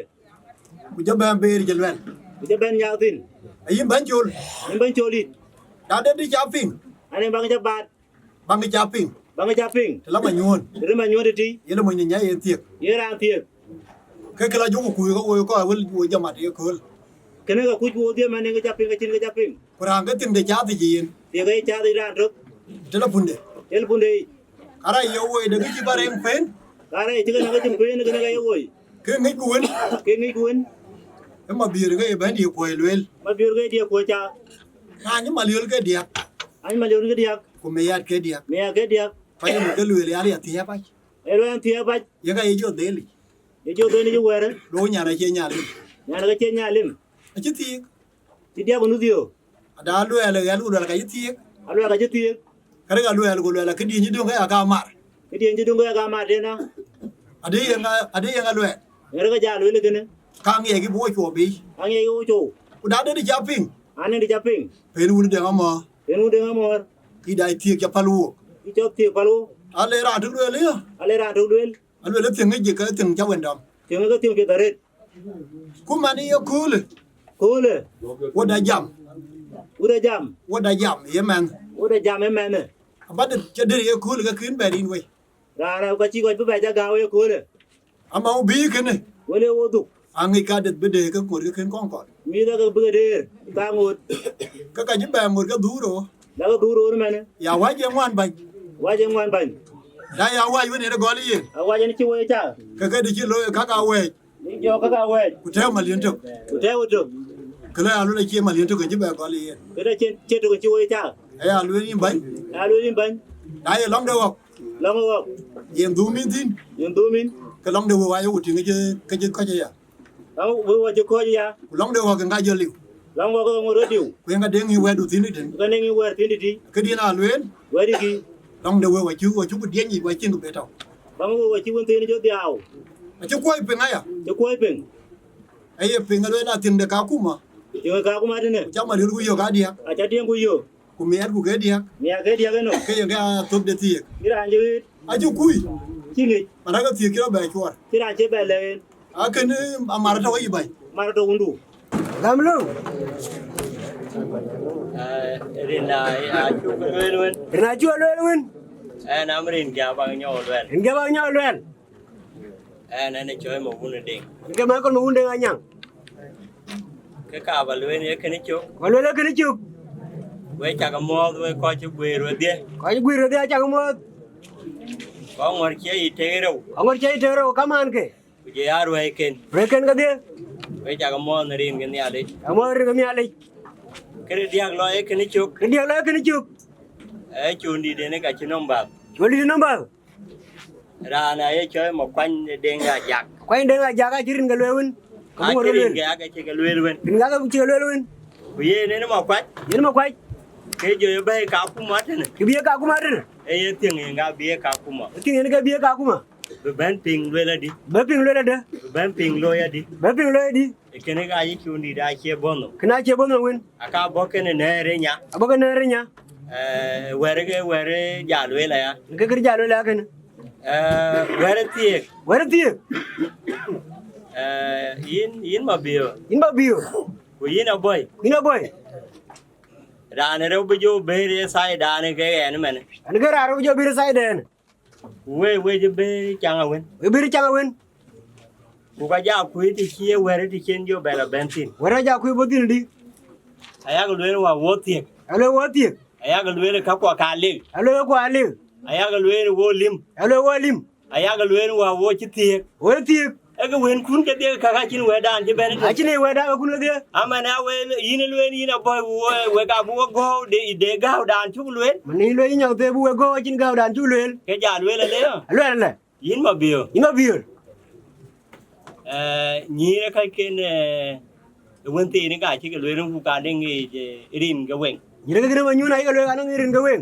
Ku jɔ bɛn beer jɛ luɛl. Ku jɔ bɛn nyaak thïn. Ayïn bɛn col. Yïn bɛn col yïn. Na de dï ca piŋ. An ë baŋ ca baat. Baŋ ca piŋ. Baŋ ca piŋ. Të la manyuɔn. Të la manyuɔn tëtï. Yen mony nya yen thiëk. Yen raan thiëk. Ke ke la jɔku kuc ke woi kɔc wël woi jamat ye kööl. Kënë ka kuc ku wodhie man yen ke ca piŋ, ka cïn ke ca piŋ. Ku raan ke thiëŋde cath yic yen. Thiëk ke cath yic raan tök. Telepunde. Telepunde yic. Kara ye woi de ke cï ba reŋ pen. Kara ye cï ke na ke cï pen, kënë ka ye woi. Ke ŋic ku wën. Ke ŋic ku wën. Ë Mabiör ke ye bɛ̈n dië kuɔc lueel. Mabiör ke dië kuɔc ca. Raan cï maliöl ke diäk. Raan cï maliöl ke diäk. Ku miat ke diäk. Miat ke diäk. Kɔc ëmën ke lueel ya, ya thiëëp bac. Ee lueel thiëëp bac. Ye ka ye jɔ dhëlic. Ye jɔ dhëlic wɛ̈ɛ̈rë. Lo nyan acie nyalim. Nyan ke cie nyalim. Acï thiëëk. Cï diäk ku nu dhiëëu. Ada luɛɛl ë ɣɛl ku luɛɛl ka cï thiëëk. Aluɛɛl ka cï thiëëk. Kërë ka luɛɛl ku luɛɛl akëdiɛ̈n cï döŋ ke ya ka mar. Këdiɛ̈n cï döŋ ke ya ka mar tëna. Adï yen ŋa, adï yen ŋa luɛɛl. Ŋɛ̈rë ke ja lueel kënë. Ka ŋiɛc kï bï wo cuɔp biic. Ka ŋiɛc kï wo cuɔp. Ku da dëdï ca piŋ. An ëdï ca piŋ. Pen wun Deŋ Amɔ̈ɔ̈r. Pen wun Deŋ Amɔ̈ɔ̈r. Kï da thiëëk ca päl wook. Kï cɔk thiëëk päl wook. Ale raan tök lueel ya. Ale raan tök lueel. Alueel thiëŋ ŋic ke thiëŋ ca wën dɔm. Thiëŋ ke thiëŋ piɛth arëët. Ku man ye köölë. Köölë. Wodë jam. Wodë jam. Wodë jam ye mɛnh. Wodë jam ye mɛnh. Abadë cï dëri ye köölë ke kën bɛ rin wei. Raan rɛ̈u ka cï kɔc bï bɛ jɔ gääu ye köölë. Ama wo bï kënë. Wël ye wo dhuk. Aŋic ka deth bï dee ke ŋot ke kën kɔŋ kɔn. Mïth ke bï ke deer, ka ŋot. Ke ka cï bɛ ŋot ke dhuur o. La ke dhuur o mɛnë. Ya wac ye ŋuan bäny. Wac ye ŋuan bäny. Na ya wac wën yen gɔl yen. A wac en cï woi ca. Ke ke dï cï looi ka ka wɛɛc. Jɔ ka ka wɛɛc. Ku tɛ̈ɛ̈u maliën tök. Ku tɛ̈ɛ̈u tök. Ke lɔ ya luel acie maliën tök en cï bɛ gɔl yen. Kënë cie, cie tök en cï woi ca. Aya luel yïn bäny. Aya luel yïn bäny. Na ye lɔŋde ɣɔ̈k. Lɔŋ ɣɔ̈k. Yen dhum yïn thïn. Yen dhum yïn. Ke lɔŋde wëu aye ku tïŋ ke cï, ke cï kɔc aya. Lɔŋ wëu acï kɔc aya. Ku lɔŋde ɣɔ̈k en ka jɔ liu. Lɔŋ ɣɔ̈k ke ŋot rɔt diu. Ku yen ka deŋ yï wɛ̈ɛ̈tdu thïn tëtën. Ka deŋ yï wɛ̈ɛ̈r thïn tëtï. Këdiɛ̈n aa lueel. Wɛ̈ɛ̈t yï kï. Lɔŋde wëu acï, acï ku diɛny yic ku acïn kë bï tɔ̈u. Lɔŋ wëu acï wën thiin jɔ dhiau. Acï kuɔ̈c piŋ aya. Acï kuɔ̈c piŋ. Aye piŋ alueel na thiëŋde ka kuma. Thiëŋde ka kuma tënë. Ku ca maliën ku yök adiäk. Aca tiëŋ ku yök. Ku miɛt ku ke diäk. Miɛt ke diäk ënɔ. Ke yen ke athöpde thiëëk. Cï raan cï ɣet. Acï kuc. Cï ŋic. Mana ke thiëëk cï rɔt bɛ cuɔr. Cï raan cï bɛ lɛ̈k en. Akën, eh, amar tɔ̈ ke yï bäny. Amar tɔ̈ wundu. Gam löŋ. Eh, rin na, acuk lueel wën. Rin acuk lueel wën. En am rin gɛ̈ bak nyɔk luɛl. Rin gɛ̈ bak nyɔk luɛl. Ɛn, ɛn ë cɔɔi Mawun ë Deŋ. Ke Michael Mawun Deŋ Anyaŋ. Ke ka bä lueel ye kënë cök. Bä lueel ye kënë cök. Wek cak muɔ̈ɔ̈th, wek kɔc cï guiir wedhie. Kɔc cï guiir wedhie acak muɔ̈ɔ̈th. Kɔc ŋuɔ̈t cie yï tek rou. Kɔc ŋuɔ̈t cie yï tek rou, kamaan ke. Ku jɔ ya ruɛɛiken. Ruɛɛiken kedhie. Wek cak muɔ̈ɔ̈th në rin ke Nhialic. Cak muɔ̈ɔ̈th rin ke Nhialic. Këde diäk lɔ ye kënë cök. Këde diäk lɔ ye kënë cök. Ee, condït en ka cï nɔm bath. Condït nɔm bath. Raan aye cɔɔi Makuany Deŋ Ajak. Makuany Deŋ Ajak acï rin ke lueel wën. Ke bï ŋot lueel. Acï rin ke ake cï ke lueel wën. Rin ke ake cï ke lueel wën. Ku yen en Makuany. Yen Makuany. Ke jɔ ye bɛ̈i Kakuma tënë. Ke bï ye Kakuma tënë. Ee ye thiëŋ yen ka bï ye Kakuma. Thiëŋ yen ke bï ye Kakuma. Bï bɛ̈n piŋ lueel adï? Bï piŋ lueel adï? Bï bɛ̈n piŋ looi adï? Bï piŋ looi adï? Ee kënë ka yï cuŋ dït acie bɔ̈ nhom. Kënë acie bɔ̈ nhom wën. Aka bɔ̈ kënë nɛ̈ɛ̈r ë nya. Abɔ̈ kënë nɛ̈ɛ̈r ë nya. Ee, wɛ̈t ke wɛ̈t jal lueel aya. Ke kër jal lueel aya kënë. Ee, wɛ̈t thiëëk. Wɛ̈t thiëëk. Ee, yïn, yïn Mabiöör. Yïn Mabiöör. Ku yïn Abɔ̈i. Yïn Abɔ̈i. Raan rëu bï jɔ bɛ̈ɛ̈r ë thaai daan ke ɣɛn ëmɛn. An ke raan rëu bï jɔ bɛ̈ɛ̈r ë thaai daan. Ku wek, wek cï bɛ̈ɛ̈r caŋ awën. Wek bɛ̈ɛ̈r caŋ awën. Ku ka ja kuc të cï ye wɛ̈t të cïn jɔ bɛ la bɛ̈n thïn. Wɛ̈t aja kuc bɔ̈ thïn dï? Ayak lueel wa wo thiëk. Alueel wo thiëk. Ayak lueel ka kua ka lik. Alueel kua lik. Ayak lueel wo lim. Alueel wo lim. Ayak lueel wa wo cï thiëk. Wo thiëk. Ee ke wënkun kedhie ka ka cïn wɛ̈tdan cï bɛ̈n tënë. Acïn ee wɛ̈tdan ke kun kedhie. Aman a wël, yïn lueel yïn Abɔ̈i, wo, wek abï wo gɔ̈u de, de gääudan cuk lueel. Man yïn lueel yïn Nyɔk Thep bï wek gɔ̈u acïn gääudan cuk lueel. Ke ja lueel ale. Alueel ale. Yïn Mabiöör. Yïn Mabiöör. Ee, nyïïr ë ka ken, ee, wën thiin ka cï ke lueel ku ka dëŋ yic, ee, rin ke weŋ. Nyïïr ë ka ken Manyuɔ̈ɔ̈n ayï ke lueel anɔŋ rin ke weŋ.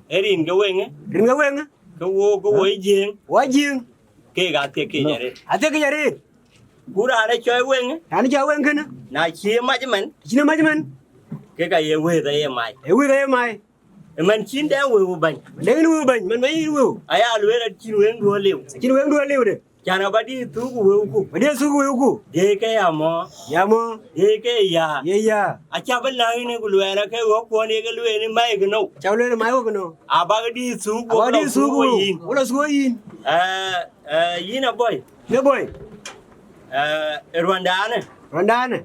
Ee rin ke weŋ, ee? Rin ke weŋ, ee? Ke wo, ke wo Jiëëŋ. Wo Jiëëŋ. Keek athiek kiic arëët. Athiek kiic arëët. Ku raan ë cɔɔi weŋ, ee? Raan ë cɔɔi weŋ kënë. Na cï mac ëmɛn. Cïn mac ëmɛn. Ke ka ye wëëth aye mac. Ee wëëth aye mac. Ëmɛn cïn dɛŋ wëu bɛ̈ny. Dɛŋ yïn wëu bɛ̈ny, man bɛ̈ny yïn wëu. Aya lueel acïn weŋ duɔ̈ɔ̈r liu. Acïn weŋ duɔ̈ɔ̈r liu de. Can abä dï thuk wëuku. Bä dï thuk wëuku. Dee ke ya mɔ. Ya mɔ. Dee ke ya. Ye ya. Aca bï läŋ yïn ku luɛɛl ke ɣɔ̈k kuɔn ye ke lueel mac ke nou. Ca lueel mac wok nou. Abä dï thuk. Abä dï thuk wëu. Wo la thuk yïn. Ee, ee, yïn Abɔ̈i. Yïn Abɔ̈i. Ee, ruandaanë. Ruandaanë.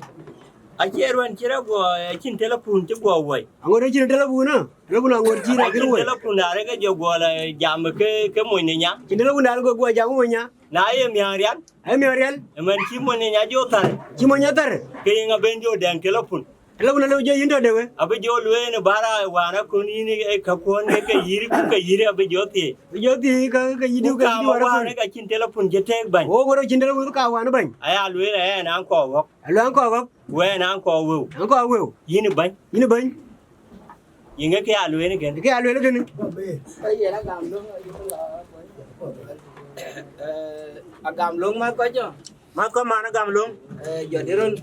Acie ruan cï rɔt guɔ, acïn telepun cï guɔ wuɔi. Aŋot acïn telepun, ë? Telepun aŋot cï rɔt guɔ wuɔi. Acïn telepun arëk ke jɔ guɔ la jam ke, ke mony në nya. Cïn telepun arëk guɔ jam mony nya. Na ye miäk rial. Aye miäk rial. Ëmɛn cï mony në nya jɔ thar. Cï mony nya thar. Ke yïn abën jɔ dɛŋ telepun. Telepun alëu jɔ yïn tɔ de we. Abï jɔ lueel në bara wan akun yïn ë ka kuɔn ke, ke yïr ku ke yïr abï jɔ thiëëc. Abï jɔ thiëëc ka, ke yï diu ke yï wara kuɔn. Ku ka wan ka cïn telepun cï tëëk bɛ̈ny. Wo ŋot acïn telepun ka wan bɛ̈ny. Aya lueel ë ɛn an kɔɔr ɣɔ̈k. Aluel an kɔɔr ɣɔ̈k. Wɛn an kɔɔr wëu. An kɔɔr wëu. Yïn ë bɛ̈ny. Yïn ë bɛ̈ny. Yïn ke kë ya lueel kënë. Kë ya lueel kënë. Eh, agam löŋ math kɔc jɔ. Math kɔc man agam löŋ. Eh, jɔ dï röl.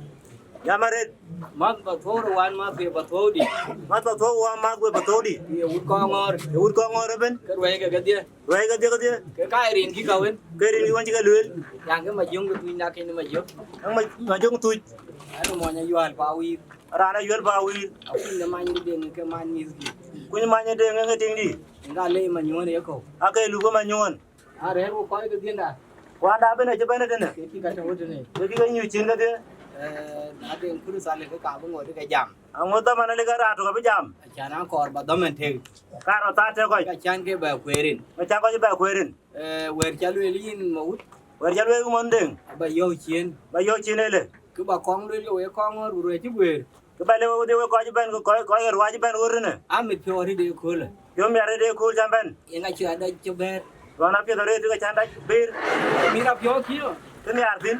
Jam arëët. Math ba thuɔɔu wan math ke ba thuɔɔu dï. Math ba thuɔɔu wan math ke ba thuɔɔu dï. Ye wut kɔŋ ŋɔ̈ɔ̈r. Ye wut kɔŋ ŋɔ̈ɔ̈r ëbën. Ke ruɛ̈i ke kedhie. Ruɛ̈i kedhie kedhie. Ke ka ye rin kï ka wën. Ke rin kï wën cï ke lueel. Yan ke Majöŋ ke Thuc na kën Majöŋ. Yan Ma-, Majöŋ Thuc. Yan mony Ayual pa wir. Raan Ayual pa wir. Akuny de many de deŋ ke man mïthkï. Kuny many de deŋ ke tiŋdï. Nga le Manyuɔ̈ɔ̈n ye kɔ̈u. Ake lupë Manyuɔ̈ɔ̈n. Arëër ku kɔc ke dhiënda. Kuanda bën acï bɛ̈n tënë. Ke cï ka tɔ̈u tënë. Ke cï ke nyuc cin kedhie. Eh, na deŋ kuru thale ke ka bï ŋot ke jam. Aŋot dhaman alë ke raan tök abï jam. Acan an kɔɔr ba dhaman tek. Ka rɔt thaa tek kɔc. Ka can ke bɛ kueerin. Ka can kɔc bɛ kueerin. Eh, wɛ̈t ca lueel yïn Mawut. Wɛ̈t ca lueel yïn Mawut Deŋ. Ba yɔ̈ɔ̈k ciëën. Ba yɔ̈ɔ̈k ciëën ëlë. Kë ba kɔŋ lueel ke wek kɔŋ ɣɔ̈r ku ruɛ̈c cï guëër. Kë ba lëu wek kɔc bɛ̈n, kɔc, kɔc ruääc bɛ̈n ɣöt tënë. Amit piɔ̈u arëët ë köölë. Piɔ̈u miɛt arëët ë kööl cam bɛ̈n. Yen ka cï ada cï bɛ̈ɛ̈r. Ɣɔn apiɛth arëët ë ka cän dac bɛ̈ɛ̈r. Mïth apiɔ̈u kiɔ. Kë nhiaar thïn.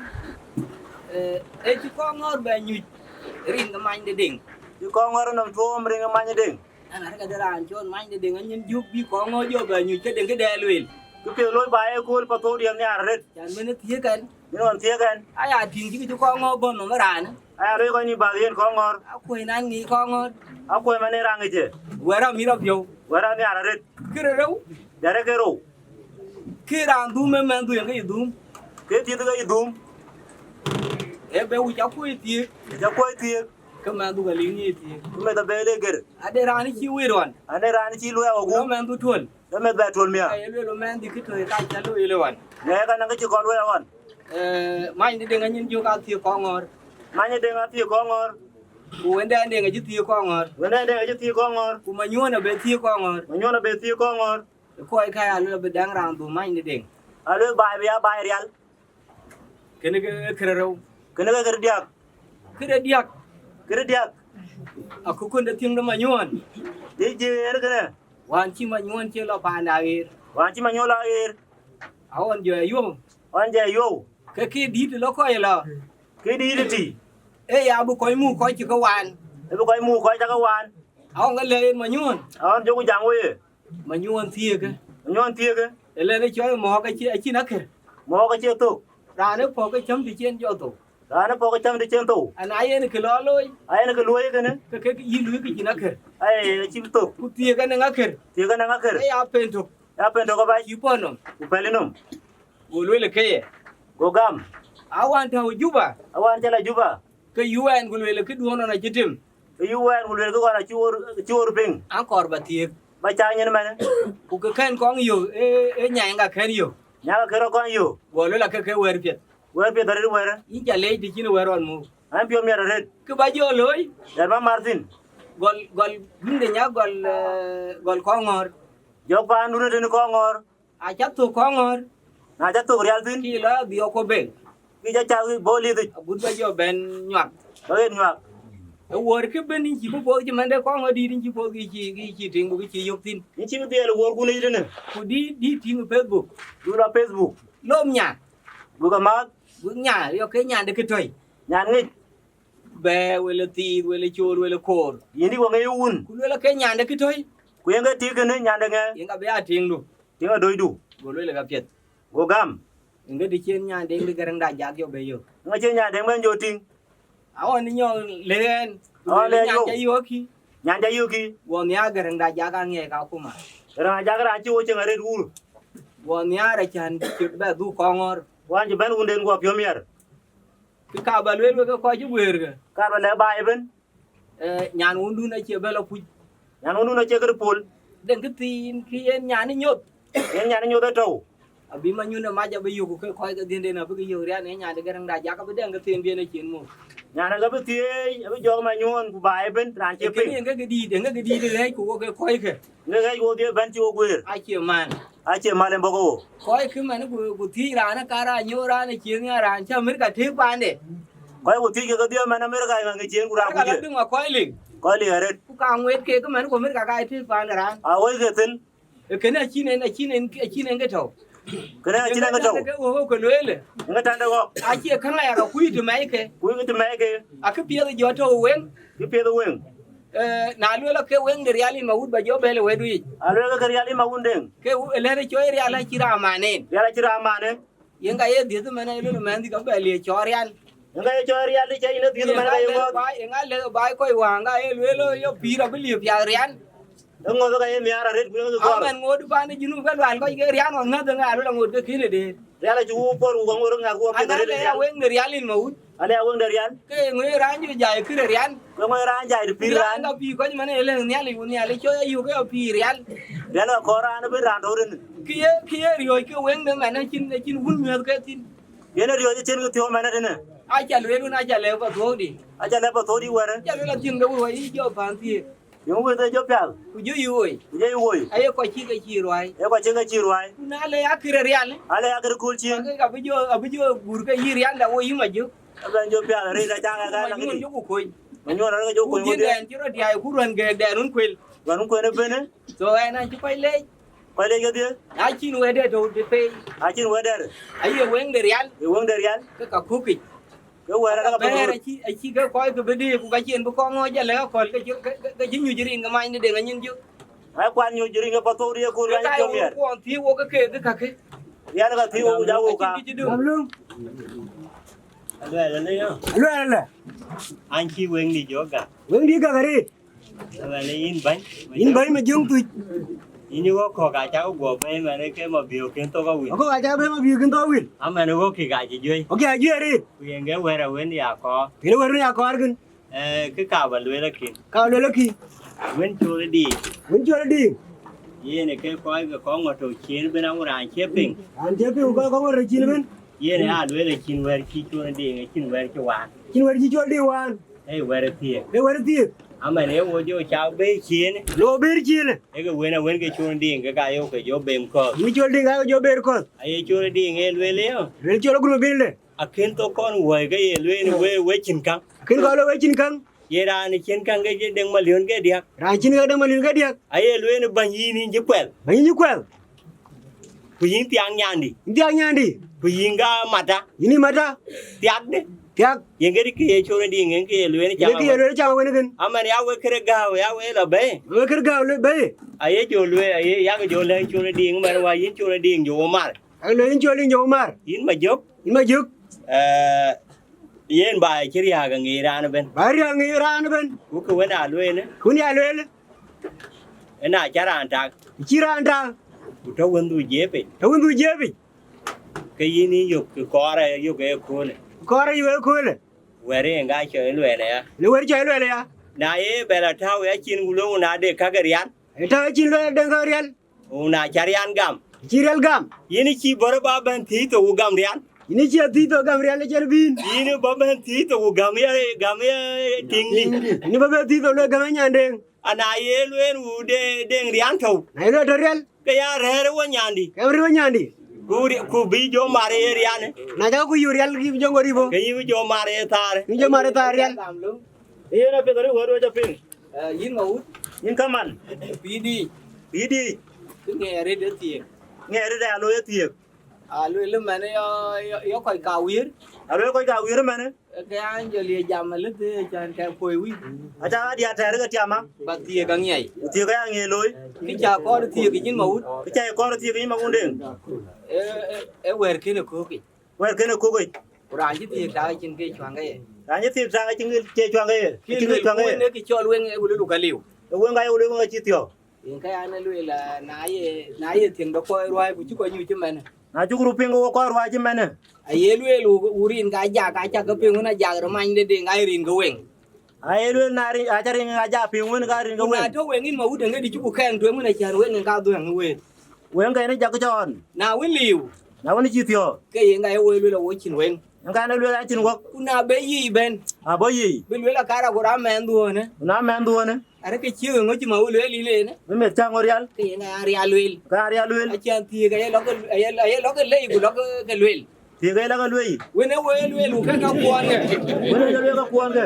Eh, ë cï kɔŋ ɣɔ̈r bɛ nyuc rin ke many de Deŋ. Cï kɔŋ ɣɔ̈r nɔm tuɔɔm rin ke many de Deŋ. An arëk adë raan cɔl many de Deŋ anyin jök bï kɔŋ ɣɔ̈r jɔ bɛ nyuc ke Deŋ këdɛ lueel. Kë piɛth looi ba ë kööl pa thou diɛt nhiaar arëët. Cän mën ë thiëëk ɛn. Yïn ɣɔn thiëëk ɛn. Aya tïŋ cï kë cï kɔŋ ɣɔ̈r bɔ̈ nɔm ë raanë. Aya luɔi kɔc nïïm bath yen kɔŋ ɣɔ̈r. Akuëc nan ŋic kɔŋ ɣɔ̈r. Akuëc man ë raan ŋic ë. Wɛ̈t amit apiɔ̈u. Wɛ̈t amit apiɔ̈u arëët. Kërë rëu. Dɛ̈t ë ke rou. Kë raan dhum ë mɛnhdu yen ke yï dhum. Kë thiëth ke yï dhum. Ee bɛ wic akuëc thiëëk. Wic akuëc thiëëk. Ke mɛnhdu ke liŋ yï thiëëk. Ku meth abɛ le gër. Ade raan cï wëët ɣɔn. Ade raan cï luɛɛu aguum. Ku mɛnhdu tuöl. Ke meth bɛ tuöl miäk. Ka ye lueel mɛnhdi kë tɔ̈ ka cä lueel ë ɣɔn. Ŋɛk anɔŋ kë cï kɔn lueel ë ɣɔn. Eh, many de Deŋ anyin jök athiëk kɔŋ ɣɔ̈r. Many de Deŋ athiëk kɔŋ ɣɔ̈r. Ku wëndɛn Deŋ acï thiëk kɔŋ ɣɔ̈r. Wëndɛn Deŋ acï thiëk kɔŋ ɣɔ̈r. Ku Manyuɔ̈ɔ̈n abë thiëk kɔŋ ɣɔ̈r. Manyuɔ̈ɔ̈n abë thiëk kɔŋ ɣɔ̈r. Kɔc ka ya lueel abï dɛŋ raan dhum many de Deŋ. Alueel baai bï ya baai rial. Kënë ke kërë rëu. Kënë ke kërë diäk. Kërë diäk. Kërë diäk. Akukun de thiëŋ de Manyuɔ̈ɔ̈n. Dï jiëër kënë. Wään cï Manyuɔ̈ɔ̈n cï lɔ paan aɣeer. Wään cï Manyuɔ̈ɔ̈n lɔ aɣeer. Aɣɔn jɔ ë yuɔ̈u. Ɣɔn jɔ ë yuɔ̈u. Ke kë dït lɔ kɔc lɔ. Kë dït tï. Ee ya bï kɔc muk kɔc cï ke waan. Ee bï kɔc muk kɔc cï ke waan. Aɣɔn ke lɛ̈k yen Manyuɔ̈ɔ̈n. Aɣɔn jɔku jam wei. Manyuɔ̈ɔ̈n thiëëkë. Manyuɔ̈ɔ̈n thiëëkë. Ëlënë cɔl mɔ̈ɔ̈k acï, acïn akër. Mɔ̈ɔ̈k acie thok. Raan ë pɔ̈k ke cäm të cïn jɔ thou. Raan ë pɔ̈k ke cäm të cïn thou. Ana yen kë lɔ looi. Ayen kë luɔi kënë. Ke kek yï luui kë cïn akër. Aye, acï thok. Ku thiëëk anëŋ akër. Thiëëk anëŋ akër. Aya pen tök. Ya pen tök abac. Cï pɔ̈l nɔm. Ku pɛ̈l nɔm. Go lueel ke ye. Go gam. Awan tääu Juba. Awan cä la Juba. Ke yï wɛn ku lueel këduɔ̈n ɣɔn acï tim. Ke yï wɛn ku lueel kë ɣɔn acï ɣor, acï ɣor piŋ. An kɔɔr ba thiëëk. Ba cak nyin mɛnë. Ku kë kɛn kɔŋ yök, ee, ee nyaŋ ka kɛn yök. Nyaŋ ka kɛn rɔt kɔŋ yök. Go lueel ake ke wɛ̈ɛ̈r piɛth. Wɛ̈ɛ̈r piɛth arëët wɛ̈ɛ̈rë. Yïn ca leec të cïn wɛ̈ɛ̈r ɣɔn muk. An piɔ̈u miɛt arëët. Kë ba jɔ looi. Dɛ̈t ba mar thïn. Gɔl, gɔl, dun de nya gɔl, ee, gɔl kɔŋ ŋɔ̈ɔ̈r. Jɔk paan dun de tënë kɔŋ ŋɔ̈ɔ̈r. Aca thök kɔŋ ŋɔ̈ɔ̈r. Na ca thök rial thïn. Kï lɔ dhiɔ̈k ku bel. Kï ca cath bɔ̈ liith yic. Agut ba jɔ bɛ̈n nyuak. Ba ɣet nyuak. Ë wuɔ̈ɔ̈r kë bën yïn cï bï puɔ̈th cï mɛnde kɔŋ ɣɔ̈ɔ̈r dïït yïn cï puɔ̈th kï cï, kï cï tïŋ ku kï cï yök thïn. Yïn cï bï dhiɛl ë wuɔ̈ɔ̈rkun yic tënë. Ku dïït, dïït tïŋ ë Facebook. Du lɔ Facebook. Lom nya. Buk amääth. Buk nya, yɔ ke nyande kë tɔ̈i. Nyan ŋic. Bɛ̈ɛ̈r, wëlë thiith, wëlë cool, wëlë koor. Yïn dï wa ŋic wun. Ku lueel ake nyande kë tɔ̈i. Ku yen ke tik kënë nyande ŋɛ. Yen ka bï aa tiŋdu. Tiŋ adöcdu. Go lueel ka piɛth. Go gam. Yen ke të cïn nyan Deŋ de Gäräŋ da jak yɔ bɛ yök. Ŋa cï nyan Deŋ bɛn jɔ tïŋ. Aɣɔn nyɔŋ le ɣɛn. Aɣɔn le nyan yök. Ca yök kï. Nyan ca yök kï. Guɔ nhiaar Gäräŋ da jak aŋiɛc ka kuma. Gäräŋ da jak raan cï wo cieŋ arëët wur. Guɔ nhiaar acän cït bɛ dhuk kɔŋ ŋɔ̈ɔ̈r. Wan cï bɛ̈n wunden guɔ piɔ̈u miɛt. Kë ka ba lueel wek ke kɔc cï guëërkë. Ka ba lɛ̈k baai ëbën. Eh, nyan wundun acie bɛ lɔ puc. Nyan wundun acie kë pol. Deŋ kë thiin kï yen nyan ë nyoth. Yen nyan ë nyoth ë tɔ̈u. Abï manyun ë mac abï yök ke kɔc ke dhiënden abï ke yök rian ë nyan de Gäräŋ da jak abï deŋ kë thiin biën ë cin muk. Nyan ë ke bï thiëëc abï jɔk manyuɔ̈ɔ̈n ku baai ëbën raan cie piny. Yen ke kë dïït, yen ke kë dïït ë ɣɛ̈c ku wok ke kɔckë. Ŋek ɣɛ̈c wok dhiëëth bɛ̈n cï wok guëër. Acie man. Acie mal en bɔ̈ ke wo. Kɔc kï man ku, ku thiëc raan ë ka raan nyöör raan ë cieŋ ya raan cä Amerika tëëk paande. Kɔc ku thiëc ke kedhie man Amerika ŋa ŋic cien ku raan ku cie. Dïŋ wa kɔc liŋ. Kɔc liŋ arëët. Ku ka ŋuet kek man ku Amerika ka tëëk paande raan. A woi ke thil. Ee kënë acïn en, acïn en, acïn en ke tɔ̈u. Kënë acïn en ke tɔ̈u. Ke wo ke lueel. Ŋa tande ɣɔk. Acie käŋ aya ka kuc të mɛike. Kuc të mɛike. Akë piɛth jɔ tɔ̈u weŋ. Kë piɛth weŋ. Eh, na luel ke weŋ de rial in ma wut ba jɔ bɛ̈l wɛ̈t wiic. A luel ke rial in ma wun deŋ. Ke wu-, lɛ̈t cɔi rial acï raan man en. Rial acï raan man en. Yen ka ye dhiëth mɛn aye luel mɛn dhï ka bɛ liec cɔɔr rial. Yen ka ye cɔɔr rial dï cɛ yin dhiëth mɛn ka ye ŋɔ̈ɔ̈th. Yen ka lɛ̈k baai kɔc wään ka ye luel yo pïïr abï liep piath rial. Ë ŋɔ̈ɔ̈th ka ye nhiaar arëët ku yen ke kɔɔr. Amɛn ŋoot paan ë Junub ke lual kɔc ke rial ŋɔ̈ɔ̈th ŋäth ŋa luel aŋoot ke kën ëdë. Rial acï wuk pɔ̈r ku ka ŋoot ŋäth ku wok piɛth arëët rial. Weŋ de rial in ma wut. Alë ya weŋ de rial. Ke ŋö ye raan jɔ jai kërë rial? Ke ŋö ye raan jai de pïïr raan? Raan ka pïïr kɔc man ë lëŋ Nhialic, ku Nhialic cɔɔl ayök ke pïïr rial. Rial ka kɔɔr raan ëbën raan tɔ̈u rin. Kë ye, kë ye riɔ̈ɔ̈c ke weŋ de man acïn, acïn wun miɔ̈ɔ̈th ke thïn. Yen ë riɔ̈ɔ̈c acïn kë thiɔ̈u man ëtënë. Aca lueel wun, aca lɛ̈k pa thuɔ̈ɔ̈k dï. Aca lɛ̈k pa thuɔ̈ɔ̈k dï wärë. Aca lueel athïn ke wun wä yï jɔ paan thiëëk. Yöŋ wëth ë jɔ pial. Ku jɔ yï woi. Ku jɔ yï woi. Aye kɔc cï ke cï ruai. Aye kɔc cï ke cï ruai. Ku na le akërë rial. Ale akërë kööl cin. Ka ke ka bï jɔ, abï jɔ gur ke yï rial da wo yï ma jök. Abɛn jɔ pial rëër da cak ka la kidi. Manyuɔn jɔ ku kony. Manyuɔn rɔt ke jɔ kony wëdë. Dɛn cï rɔt diai ku ruɛn gɛɛk dɛn run kuel. Ruɛn kuel ëbënë. So ɛn an cï kɔc leec. Kɔc leec kedhie. Na cïn wëdë tɔ̈u de pei. Na cïn wëdë. Aye weŋ de rial. Ye weŋ de rial. Ke ka kukic. Ke wɛ̈ɛ̈r arëk abï bɛ̈ɛ̈r abath. Acï, acï ke kɔc ke bï dïït, ku ka cïn bï kɔŋ ŋɔ̈ɔ̈c alë akɔ̈l, ke cï, ke, ke, ke cï nyuc rin ke many de deŋ anyin jök. Ai kuan nyuc rin ke pathou riëëk kun ka cï jɔ miɛt. Kuɔn thiëëk wok ke keek ke kakë. Rial ka thiëëk wok ku ja wok ka. Cïn kë cï döŋ. Aluɛɛl alë ya. Aluɛɛl alë. An cï weŋdï jɔ gak. Weŋdï gak arëët. Ëmɛn yïn bäny. Yïn bäny ma jöŋ thuc. Yïn ë wok kɔ̈k acä ke guɔ bɛ̈ɛ̈i mɛn ke ma biöök kën thok awil. Wok kɔ̈k acä ke bɛ̈ɛ̈i ma biöök kën thok awil. Amɛn ë wok kï ka cï juëc. Wok kï a juëc arëët. Ku yen ke wɛ̈ɛ̈r awën ya kɔɔr. Kën wɛ̈ɛ̈r awën ya kɔɔr kën. Eh, kë ka ba lueel akïn. Ka ba lueel akïn. Wën col ë diic. Wën col ë diic. Yen ë ke kɔc ke kɔŋ ŋɔt tɔ̈u ciëën ëbën aŋu raan cie piŋ. Raan cie piŋ ku kɔc kɔŋ ŋɔt tɔ̈u ciëën ëbën. Yen ë a lueel acïn wɛ̈ɛ̈r cï col ë diic, acïn wɛ̈ɛ̈r cï waan. Acïn wɛ̈ɛ̈r cï col ë diic waan. Ee wɛ̈ɛ̈r ë thiëëk. Ee wɛ̈ɛ̈r ë thiëëk. Amɛn ee wo jɔ cak bɛ̈ɛ̈i ciëën. Lo bɛ̈ɛ̈r ciëën. Ee ke wën awën ke col diiŋ ke ka yok ke jɔ bem kɔ̈th. Wën col diiŋ ka ke jɔ bɛ̈ɛ̈r kɔ̈th. Aye col diiŋ ee lueel ëyɔ. Lueel col gurum ëbën lë. Akën thok kɔn wuɔ̈i ke ye lueel we, we cïn käŋ. Akën kɔn lueel we cïn käŋ. Ye raan cïn käŋ ke cï deŋ maliöön ke diäk. Raan cïn käŋ deŋ maliöön ke diäk. Aye lueel bäny yïn yïn cï kuɛl. Bäny yïn cï kuɛl. Ku yïn thiaŋ nyandï. Yïn thiaŋ nyandï. Ku yïn ka mata. Yïn yï mata. Thiakde. Thiak. Yen këdï kë ye Col Diŋ, yen kë ye lueel, yen kë ye lueel cam wën kën. Aman ya wek kërë gääu, ya wek lɔ bɛ̈i. Wek kërë gääu lɔ bɛ̈i. Aye jɔ lueel, aye yak jɔ lɛ̈k Col Diŋ, man wa yïn Col Diŋ jɔ wo mar. Ak lueel yïn Col Diŋ jɔ wo mar. Yïn Majök. Yïn Majök. Eh, yen ba cï riääk ŋic raan ëbën. Ba riääk ŋic raan ëbën. Ku kë wën aa lueel. Ku wën ya lueel. Ëna cä raan tak. Cï raan tak. Ku tɔ wëndu jiëpic. Tɔ wëndu jiëpic. Ke yïn yök, ke kɔɔr ayök ë köölë. Kɔɔr ayök ë köölë. Wɛ̈t ë ŋa cɔl luɛɛl aya? Në wɛ̈t cɔl luɛɛl aya. Na ye bɛ lɔ tääu ya cin, ku lueŋ na de käk rial. Ë tääu ya cin luɛɛl de käk rial. Ku na cä rial gam. Cï rial gam. Yïn cï bɔ̈ rɔt ba bɛ̈n thiëc thok ku gam rial. Yïn cï thiëc thok gam rial ë cɛn bïn. Yïn ba bɛ̈n thiëc thok ku gam ya, gam ya tiŋdï. Yïn ba bɛ̈n thiëc thok luɛɛl gam ya nyandeŋ. Ana ye lueel wu de, deŋ rial tɔ̈u. Na ye lueel tɔ̈u rial. Ke ya rɛ̈ɛ̈r ë wo nyandï. Ke rɛ̈ɛ̈r ë wo nyandï. Ku ri-, ku bï jɔ mar ye rial. Na jɔ ku yï rial kï jɔ ŋot yï bɔ̈. Ke yï bï jɔ mar ye thaar. Yï jɔ mar ye thaar rial. Yen apiɛth arëk wɛ̈t wec apiŋ. Eh, yïn Mawut. Yïn kaman. Pïïr dïïc. Pïïr dïïc. Kë ŋɛɛr rëët ë thiëëk. Ŋɛɛr rëët ë alooi ë thiëëk. Alueel ëmɛnë yɔ, yɔ, yɔ kɔc ka wiër. Alueel kɔc ka wiër ëmɛnë. Ke an jɔ lië jam alëth ë cän kɛ kuöi wïc. Aca ɣa diaar tɛɛr ke tiama. Ba thiëëk aŋiɛc. Ku thiëëk aya ŋiɛc looi. Kë ca kɔɔr thiëëk yïn Mawut. Kë ca kɔɔr thiëëk yïn Mawut Deŋ. Ë, ë, ë wɛ̈ɛ̈r kënë köökic. Wɛ̈ɛ̈r kënë köökic. Ku raan cï thiëëk tak acïn ke cuaŋ ke ye. Raan cï thiëëk tak acïn ke cuaŋ ke ye. Kë cïn ke lueel cuaŋ ke ye. Ku wën ë kë cɔl weŋ ë ku lueel ka liu. Ë weŋ ka ye ku lueel weŋ acï thiɔ̈k. Yen ka an ë lueel, ah, na ye, na ye thiëŋ de kɔc ruääi ku cï kɔc nyuc cï mɛnë. Na cuk röt piŋ ke wo kɔc ruääi cï mɛnë. Aye lueel, wu, wu rin ka jak, acak ke piŋ wën ajak röt many de Deŋ, ai rin ke weŋ. Aye lueel na rin, aca rin ajak piŋ wën ka rin ke weŋ. Ku na tɔ weŋ yïn Mawut eŋëdï cï ku kɛɛŋ tueŋ wën acan weŋ en ka dhuɛŋ ë wëët. Weŋ ke en jak cɔɔn. Na wën liu. Na wën cï thiɔ̈k. Ke yen ka ye wo lueel awo cïn weŋ. Yen ka an ë lueel acïn wok. Ku na be yic bɛ̈n. Abɔ yic. Bï lueel akar ago raan mɛnh dhuɔ̈ɔ̈në. Ku na mɛnh dhuɔ̈ɔ̈në. Arëk ke ciëk ŋö cï Mawut lueel yïn en? Bï meth cä ŋö rial? Ke yen aya rial lueel. Ka rial lueel. Acan thiëëk aye lɔk, aye, aye lɔk ke lei ku lɔk ke lueel. Thiëëk aye lɔk ke lueel. Wën ë wëë lueel ku ke ka kuɔɔnkë. Wën ë lueel ka kuɔɔnkë.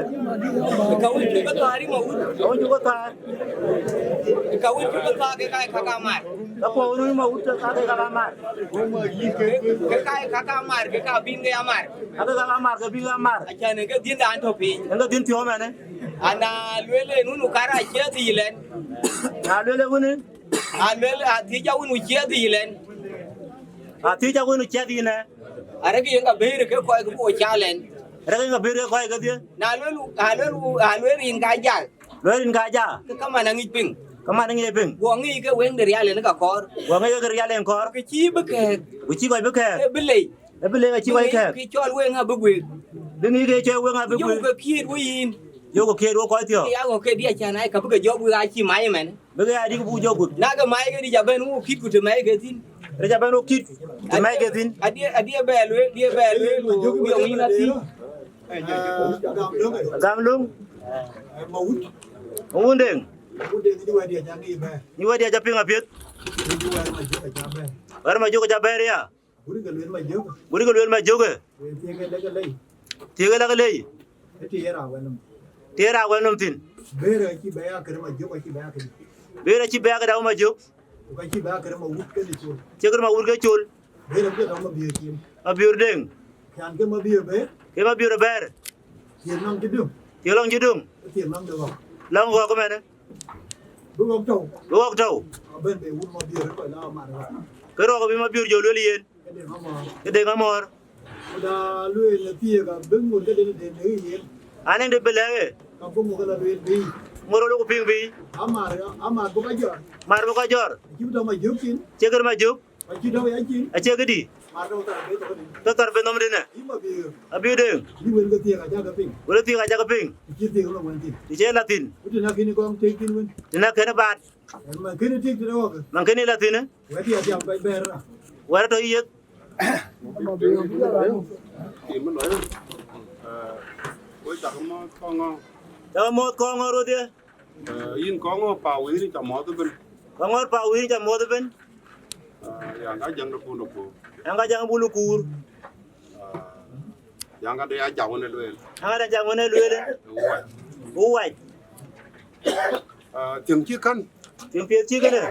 Ka wën cuk ke thaar yï Mawut. Ka wën cuk ke thaar. Ka wën cuk ke thaar ke ka ka ka mar. Ka kuɔɔn wën yï Mawut ke ka ke ka ka mar. Ke, ke ka ka ka mar, ke ka bïn ke ya mar. Ka ke ka ka mar, ke bïn ke ya mar. Acan en ke dhiëndan tɔ piny. En ke dhiën thiɔ̈k mɛnë. Ana lueel en wun ukar acie dhil ɛn. Na lueel en wun. A lueel athiëc a wun ucie dhil ɛn. Athiëc a wun ucie dhil ɛn. Arëk yen ka bëër ke kɔc ke bï wo cal ɛn. Arëk yen ka bëër ke kɔc ke dhië. Na lueel, a lueel, a lueel rin ka jak. Lueel rin ka jak. Ke kaman aŋic piŋ. Kaman aŋic piŋ. Guɔ ŋic ke weŋ de rial en ka kɔɔr. Guɔ ŋic ke rial en kɔɔr. Ke cï bï kɛɛk. Ku cï kɔc bï kɛɛk. E bï lei. E bï lei acï kɔc kɛɛk. Ke cɔl weŋ abï guik. Bï ŋic ke cɔl weŋ abï guik. Yökë kiët wo yïn. Yökë kiët wo kɔc thiɔ̈k. Ya wo ke diac can ai ka bï ke jɔ guik acï mac ëmɛn. Bï ke ya dï ku buk jɔ guik. Na ke mac ke dï ca bɛn wo kït ku të mac ke thïn. Rëc ca bɛn wo kït të mac ke thïn. Adï, adï bɛ lueel, adï bɛ lueel ku yöŋ yïn athïn. Gam löŋ. Mawut. Mawut Deŋ. Mawut Deŋ, yïn wɛ̈t diac ca ŋic bɛ̈ɛ̈r. Yïn wɛ̈t diac ca piŋ apiɛth. Yïn wɛ̈t Majök ca bɛ̈ɛ̈r. Wɛ̈t Majök ca bɛ̈ɛ̈r ya. Gurikë lueel Majök. Gurikë lueel Majök. Thiëëk ë lak lei. Thiëëk ë lak lei. Ë të ye raan wɛ̈t nɔm. Të ye raan wɛ̈t nɔm thïn. Bëër acï bɛ ya kërë Majök, acï bɛ ya kërë. Bëër acï bɛ ya kërë Majök. Ku ka cï bɛ ya kërë Mawut kënë Col. Cï kërë Mawut ke Col. Bëër abï tɔŋ Mabiöör cin. Mabiöör Deŋ. Can ke Mabiöör bɛ̈ɛ̈r. Ke Mabiöör bɛ̈ɛ̈r. Thiëëk nɔm cï döŋ. Thiëëk lɔŋ cï döŋ. Thiëëk nɔm de ɣɔ̈k. Lɔŋ ɣɔ̈k ëmɛnë. Bï ɣɔ̈k tɔ̈u. Bï ɣɔ̈k tɔ̈u. Abɛ̈n be wun Mabiöör kɔc la mar ɣɔ̈k. Ke rɔ̈k abï Mabiöör jɔ lueel yen. Ke Deŋ Amɔ̈ɔ̈r. Ke Deŋ Amɔ̈ɔ̈r. Ku da lueel në thiëëk abï ŋun ke den den në yen. Anëŋ de bï lɛ̈k ë. Ka bï ŋun ke la lueel bï. Ŋun rɔt ku piŋ bï. Amar, amar bï ka jɔr. Mar bï ka jɔr. Cï bï tɔ̈ Majök thïn. Cï kërë Majök. Acï dɔ̈u ya cin. Acie këdï. Mar dɔ̈u thar be thok këdï. Ke thar be nhom dïnë. Yï Mabiöör. Abï Deŋ. Yï wël ke thiëëk aca ke piŋ. Wël thiëëk aca ke piŋ. Cï thiëëk lɔ wën thïn. Cï cie la thïn. Ku të na kën kɔŋ tëëk thïn wën. Të na kën baat. Man kën tëëk thïn ɣɔ̈k. Man kën la thïn. Wɛ̈t ya jam kɔc bɛ̈ɛ̈r ra. Wɛ̈t tɔ yeth. Tim lɔ. Eh, wek cak mɔ̈ɔ̈th kɔŋ ŋɔ. Cak mɔ̈ɔ̈th kɔŋ ŋɔ röt ye. Eh, yïn kɔŋ ŋɔ pa wïïr ca mɔ̈ɔ̈th ëbën. Kɔŋ ŋɔ pa wïïr ca mɔ̈ɔ̈th ëbën. Eh, yan ka jäŋ de pun de kuur. Yan ka jäŋ bul kuur. Eh, yan ka de ya jam wën ë lueel. Yan ka de jam wën ë lueel. Uwac. Uwac. Eh, thiëŋ cï kän. Thiëŋ piɛth cï kënë.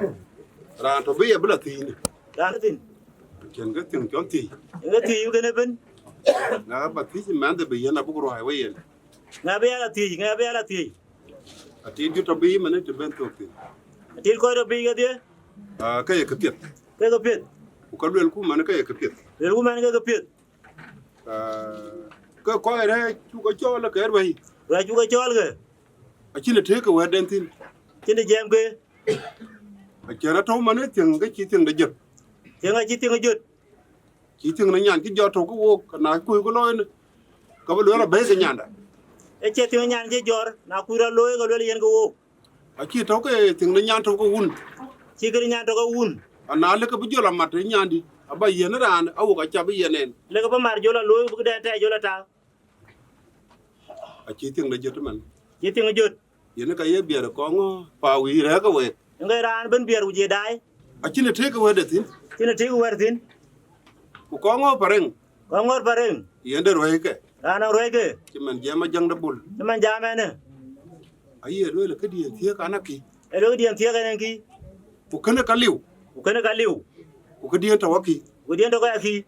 Raan tɔ bï ye bï la thïn. Raan thïn. Cïn ke thiëŋ cɔn thiëc. Cïn ke thiëc kënë ëbën. Ŋa ba thiëc mɛnhde bï yen abuk ruääi we yen. Ŋa bï ya la thiëc, ŋa bï ya la thiëc. Atit jut tɔ bï mɛn të ben thok thïn. Atit kɔc tɔ bï kedhie. Ah, ke ye ke piɛth. Ke ke piɛth. Ku ka luel ku man ke ye ke piɛth. Luel ku man ke ke piɛth. Ah, ke kɔc rɛɛc cuk ke cɔɔl ke ruääi. Ruääi cuk ke cɔɔl ke. Acïn të ke wɛ̈tden thïn. Cïn të jiɛɛm ke. Acie rɔt tɔ̈u man thiëŋ ke cï thiëŋ de jot. Thiëŋ acï thiëŋ jot. Cï thiëŋ de nyan cï jɔt tɔ̈u ke wook, na kuc ke looi në, ka bï lueel abɛ̈i ke nyanda. Ë cie thiëŋ nyan cï jɔt, na kuc rɔt looi ke lueel yen ke wook. Acï tɔ̈u ke thiëŋ de nyan tɔ̈u ke wun. Cï kë de nyan tɔ̈u ke wun. Ana lëk ke bï jɔl amat ë nyandï, aba yiɛ̈n raan, awok acä bï yiɛ̈n en. Lëk ke bï mar jɔl alooi, bï këdɛn tɛ̈ jɔl atak. Acï thiëŋ de jot man. Cï thiëŋ jot. Yen ka ye biɛr kɔŋ pa wic rɛ̈k ke wek. Yen ke raan ben biɛr ku je daai. Acïn të ke wɛ̈tde thïn. Cïn të ke wɛ̈t thïn. Ku kɔŋ pareŋ. Kɔŋ ŋɔ̈r pareŋ. Yen de ruääi ke. Raan ruääi ke. Cï man jiɛɛm Ajaŋ de Bul. Cï man jam ɛnë. Aye lueel këdiɛ̈n thiëëk an akï. Ë lueel këdiɛ̈n thiëëk ɛn akï. Ku kënë ka liu. Ku kënë ka liu. Ku këdiɛ̈n tɔ̈u akï. Ku këdiɛ̈n tɔ̈u akï.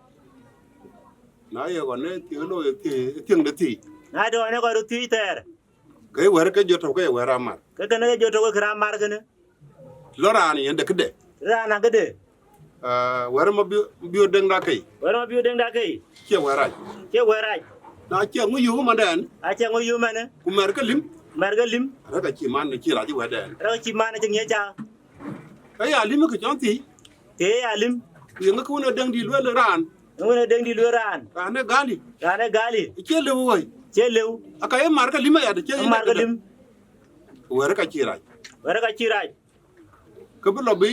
Na ye ɣɔn ë thiëëk looi ë thiëëk, ë thiëŋ de thiëc. Na ye ɣɔn ë kɔc röt thiëc thɛɛr. Ke wɛ̈t ke jɔt tɔ̈u ke ye wɛ̈t raan mar. Ke kënë ke jɔt tɔ̈u ke raan mar kënë. Lɔ raan yen de këde. Raan a këde. Ah, wɛ̈t ma biö, biö deŋ da kei. Wɛ̈t ma biö deŋ da kei. Cie wɛ̈t rac. Cie wɛ̈t rac. Na cie ŋö yöök man dɛn. Acie ŋö yöök man. Ku mɛr ke lim. Mɛr ke lim. Rɛ̈k acï man cï rac wɛ̈tdɛn. Rɛ̈k acï man cï ŋiɛc ca. Ke ya lim ke cɔn thiëc. Ke ya lim. Ku yeŋö ke wën ë deŋ dï lueel raan. Yeŋö wën ë deŋ dï lueel raan. Raan ë gali. Raan ë gali. Cie lëu woi. Cie lëu. Aka ye mar ke lim ayadë cie. Mar ke lim. Wɛ̈t ka cï rac. Wɛ̈t ka cï rac. Ke bï lɔ bï.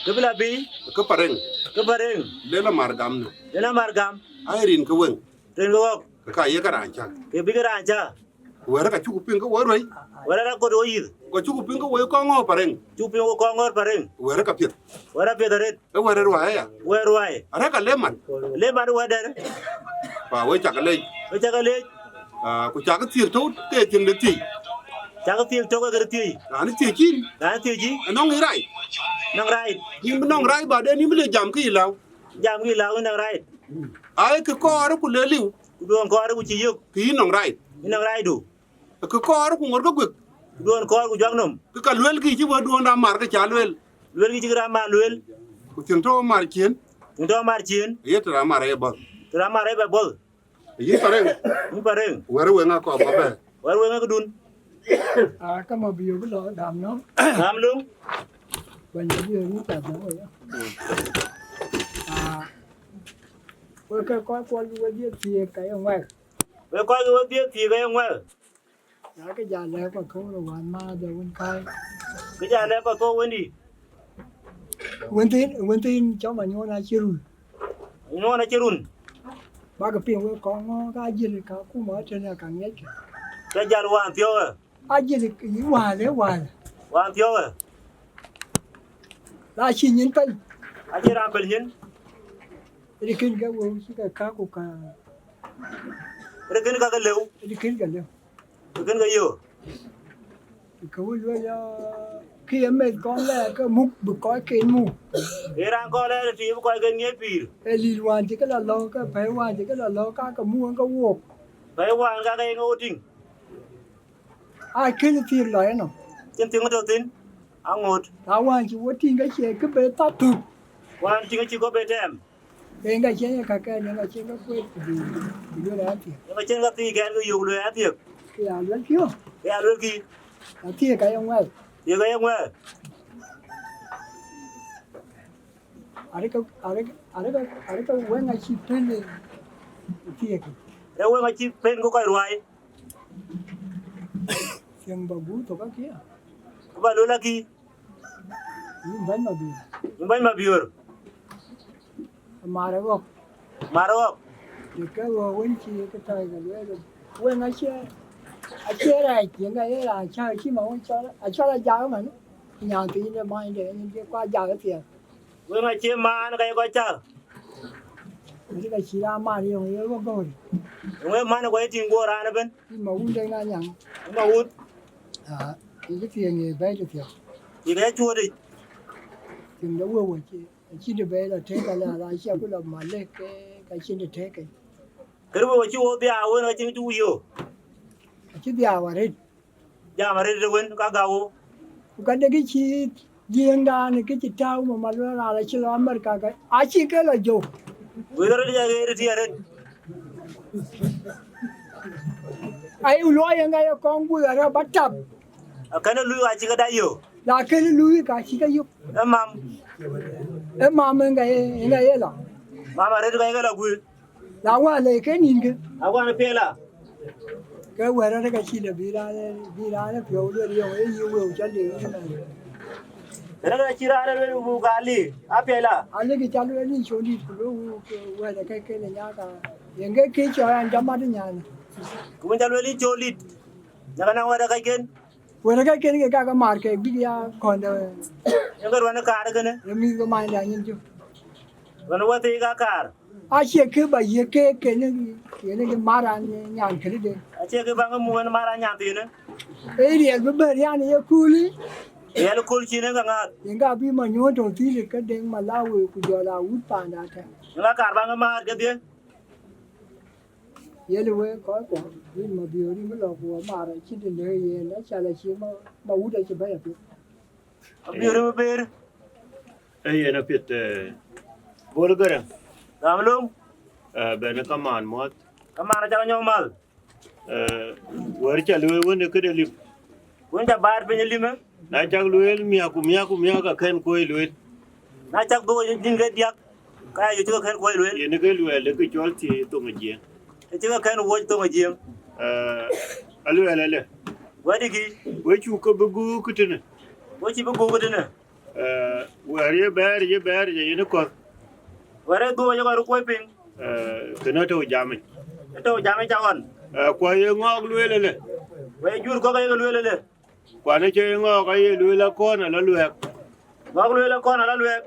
Ke bï lɔ bï. Ke pareŋ. Ke pareŋ. Le la mar gam në. Le la mar gam. Ai rin ke weŋ. Rin ke ɣɔ̈k. Ke ka ye ke raan cak. Ke bï ke raan cak. Wɛ̈t ka cuk piŋ ke woi ruääi. Wɛ̈t ka kɔ̈t woi yith. Ka cuk piŋ ke woi kɔŋ ŋɔ̈r pareŋ. Cuk piŋ woi kɔŋ ŋɔ̈r pareŋ. Wɛ̈t ka piɛth. Wɛ̈t apiɛth arët. Ë wɛ̈t ruääi aya. Wɛ̈t ruääi. Arɛ̈k ka le man. Le man wɛ̈t dɛ̈t. Pa we cak lec. We cak lec. Ah, ku cak thiëk tɔ̈u ke thiëŋ de thiëc. Cak thiëk tɔ̈u ke kë de thiëc. Raan thiëc yïn. Raan thiëc yï. Anɔŋ yï rac. Nɔŋ rac. Yïn bï nɔŋ rac ba de yïn bï le jam ke yï läu. Jam ke yï läu nɔŋ rac. Ai kë kɔɔr ku le liu. Ku duɔ̈n kɔɔr ku cï yök. Kë yïn nɔŋ rac. Yïn nɔŋ racdu. Kë kɔɔr ku ŋɔ̈r ke guik. Ku duɔ̈n kɔɔr ku juak nɔm. Kë ka luel kë cï wɛ̈tduɔ̈n da mar ke ca luel. Luel kë cï raan mar luel. Ku thiëŋ tɔ̈u mar ciëën. Thiëŋ tɔ̈u mar ciëën. Ye të raan mar ye bɔ̈th. Të raan mar ye bɛ bɔ̈th. Yïn pareŋ. Yïn pareŋ. Wɛ̈t weŋ akɔɔr ba bɛ̈ɛ̈r. Wɛ̈t weŋ akëdun. Ah, ka ma biök lɔ dam nɔm. Dam löŋ. Bɛ̈ny ma biök ni cath nɔm wei. Ah, wek ke kɔc kuɔl wedhie thiëëk ka ye ŋuɛk. Wek kɔc ke wedhie thiëëk ka ye ŋuɛk. Ya kë ja lɛ̈k pa thou rɔ wän ma de wën kai. Kë ja lɛ̈k pa thou wëndï. Wën thïn, wën thïn cɔm anyuɔn acï run. Anyuɔn acï run. Bak piŋ wek kɔŋ ŋɔ ka jël ka kuma tënë ka ŋiɛckë. Ke jal wan thiɔ̈kë. A jël yï wal ë wal. Wan thiɔ̈kë. La cï nyin pɛl. Acï raan pɛl nyin. Ënë kën ke wëu cï ke ka ku ka. Ënë kën ka ke lëu. Ënë kën ke lëu. Ënë kën ke yök. Ke wëu lueel ya, kë ye meth kɔn lɛɛr ke muk bï kɔc ken muk. Ye raan kɔn lɛɛr tï bï kɔc ken ŋiɛc pïïr. Ë lil wään cï ke la lɔ̈k, ke pɛ̈i wään cï ke la lɔ̈k, ka ke muk en ke wook. Pɛ̈i wään ka ke ye ŋö tïŋ. Aa, kën thiëëk lɔ enɔm. Cïn thiëŋ tɔ̈ thïn, aŋot. Na wään cï wo tïŋ ke cie kë be thap thök. Wään tïŋ cï kɔ̈k be tɛɛm. Yen ka cïn ye ka kɛn, yen ka cïn ke kuet, ku bï, bï lueel an thiëëk. Yen ka cïn ka thiëëk kɛn ke yök lueel an thiëëk. Ke ya luel piɔ̈u. Ke ya luel kï. Athiëëk ka ye ŋuɛl. Thiëëk ka ye ŋuɛl. Arëk, arëk, arëk, arëk weŋ acï pën ë thiëëk. Rɛ̈k weŋ acï pën ke kɔc ruääi. Thiëŋ ba guur thok akia. Ku ba luel akï. Yïn bɛ̈ny Mabiöör. Yïn bɛ̈ny Mabiöör. Mar ë ɣɔ̈k. Mar ë ɣɔ̈k. Ye ke ɣɔ̈k wën cï ke tɔ̈c ke lueel. Weŋ acie, acie rɛɛc, yen ka ye raan cä cï ma wën cɔl, acɔl ajak ëmën. Nyan piny de many de, yen je kua jak ë thiɛth. Weŋ acie maan ka ye kɔc cäk. Ënde ka cï raan man yɔŋ ye ɣöt gɔ̈ɔ̈r. Eeŋö man kɔc tïŋ guɔ raan ëbën? Yï ma wun de ŋa nyaŋ. Yï ma wun. Aa, yï kë thiëŋ ye bɛ̈ɛ̈i tëthiɔ̈k. Yï kë cuöötic. Thiëŋ de wëu acï, acïn de bɛ̈ɛ̈i la tëëk ala, ala acie ku la malë ke, ka cïn de tëëk ke. Kërë wek acï wo dhiau wën, acï cuk yök. Acï dhiau arëët. Jam arëët wën, ka gäu. Ku ka de kë cï jiëëŋdan kë cï tääu Mama Luel raan acï lɔ Amerika, ka acï ke lɔ jök. Wek röt ya ɣeer tï arëët. Ai, luɔi yen ka ye kɔŋ guth arëët ba tap. Akënë lui ka cï ke da yök. La kënë lui ka cï ke yök. Ë mam. Ë mam yen ka ye, yen ka ye lɔ. Mam arëët ka ye ke lɔ guth. La wä le ke nïn ke. Awan piɛla. Ke wɛ̈t rɔt ka cï le bï raan, bï raan piɔ̈u luel yɔŋ, ee yï wëu cä le yï man. Rɛ̈k acï raan luel wëu ka li, apiɛla. Alëk cä luel yï col dït, ku luel wëu ke wɛ̈t ke ke le nyaka. Yen ke ke cɔɔr an, jɔ mat nyan. Ku wën cä luel yï col dït. Nyaka na wɛ̈t ka ken. Wël ke ken ke ka ke mar ke bïk ya kɔn de. Yen ke ruan kaar kënë. Ye mïth ke many da nyin cök. Ruan wä thii ka kaar. Acie kë ba ye ke kënë, kënë ke mar an nyan kënë de. Acie kë ba ŋë mu wën mar an nyan thiinë. E riɛl bï bɛ̈n yan ye kuli. Riɛl kul cïn ë ka ŋath. Yen ka bï ma nyuɔ̈n tɔ̈ thïn ke deŋ ma la wëu ku jɔl a wut paanda tɛ̈. Yen ka kaar ba ŋë maar kedhie. Yel wek kɔc kuɔ, yïn Mabiöör yïn bï lɔ ku wä mar acït të lëk yen, acal acï ma, ma wut acï bɛ̈i apiɛth. Mabiöör yïn bï ber. Ee yen apiɛth, eh, Bol Gäräŋ. Gam löŋ. Eh, bɛ̈n kamaan muɔ̈th. Kamaan acak nyɔk mal. Eh, wɛ̈t ca lueel wën ë këde lim. Wën ca baar piny ë lim ë. Na cak lueel miäk ku miäk ku miäk, ka kën kuɔ̈i lueel. Na cak dhuk nyin ke diäk, ka ya yöc cï ke kën kuɔ̈i lueel. Yen ke luɛɛl ë kë cɔl thiëëc thoŋ ë Jiëëŋ. Ë cï ke kën wuɔ̈c thoŋ ë Jiëëŋ. Eh, aluɛɛl ëlë. Wɛ̈t dïkï. We cuk ke bï guuk tënë. We cï bï guuk tënë. Eh, wɛ̈t ye bɛ̈ɛ̈r, ye bɛ̈ɛ̈r, ye yen kɔ̈th. Wɛ̈t ë dhuɔ̈k ye kɔc röt kuɔ̈c piŋ. Eh, kënë tɔ̈u jamic. Ë tɔ̈u jamic ca ɣɔn. Eh, ku aye ŋɔɔk lueel ëlë. We jur kɔ̈k aye ke lueel ëlë. Kuan ë cï ŋɔɔk aye lueel akɔ̈n ala luɛɛk. Ŋɔɔk lueel akɔ̈n ala luɛɛk.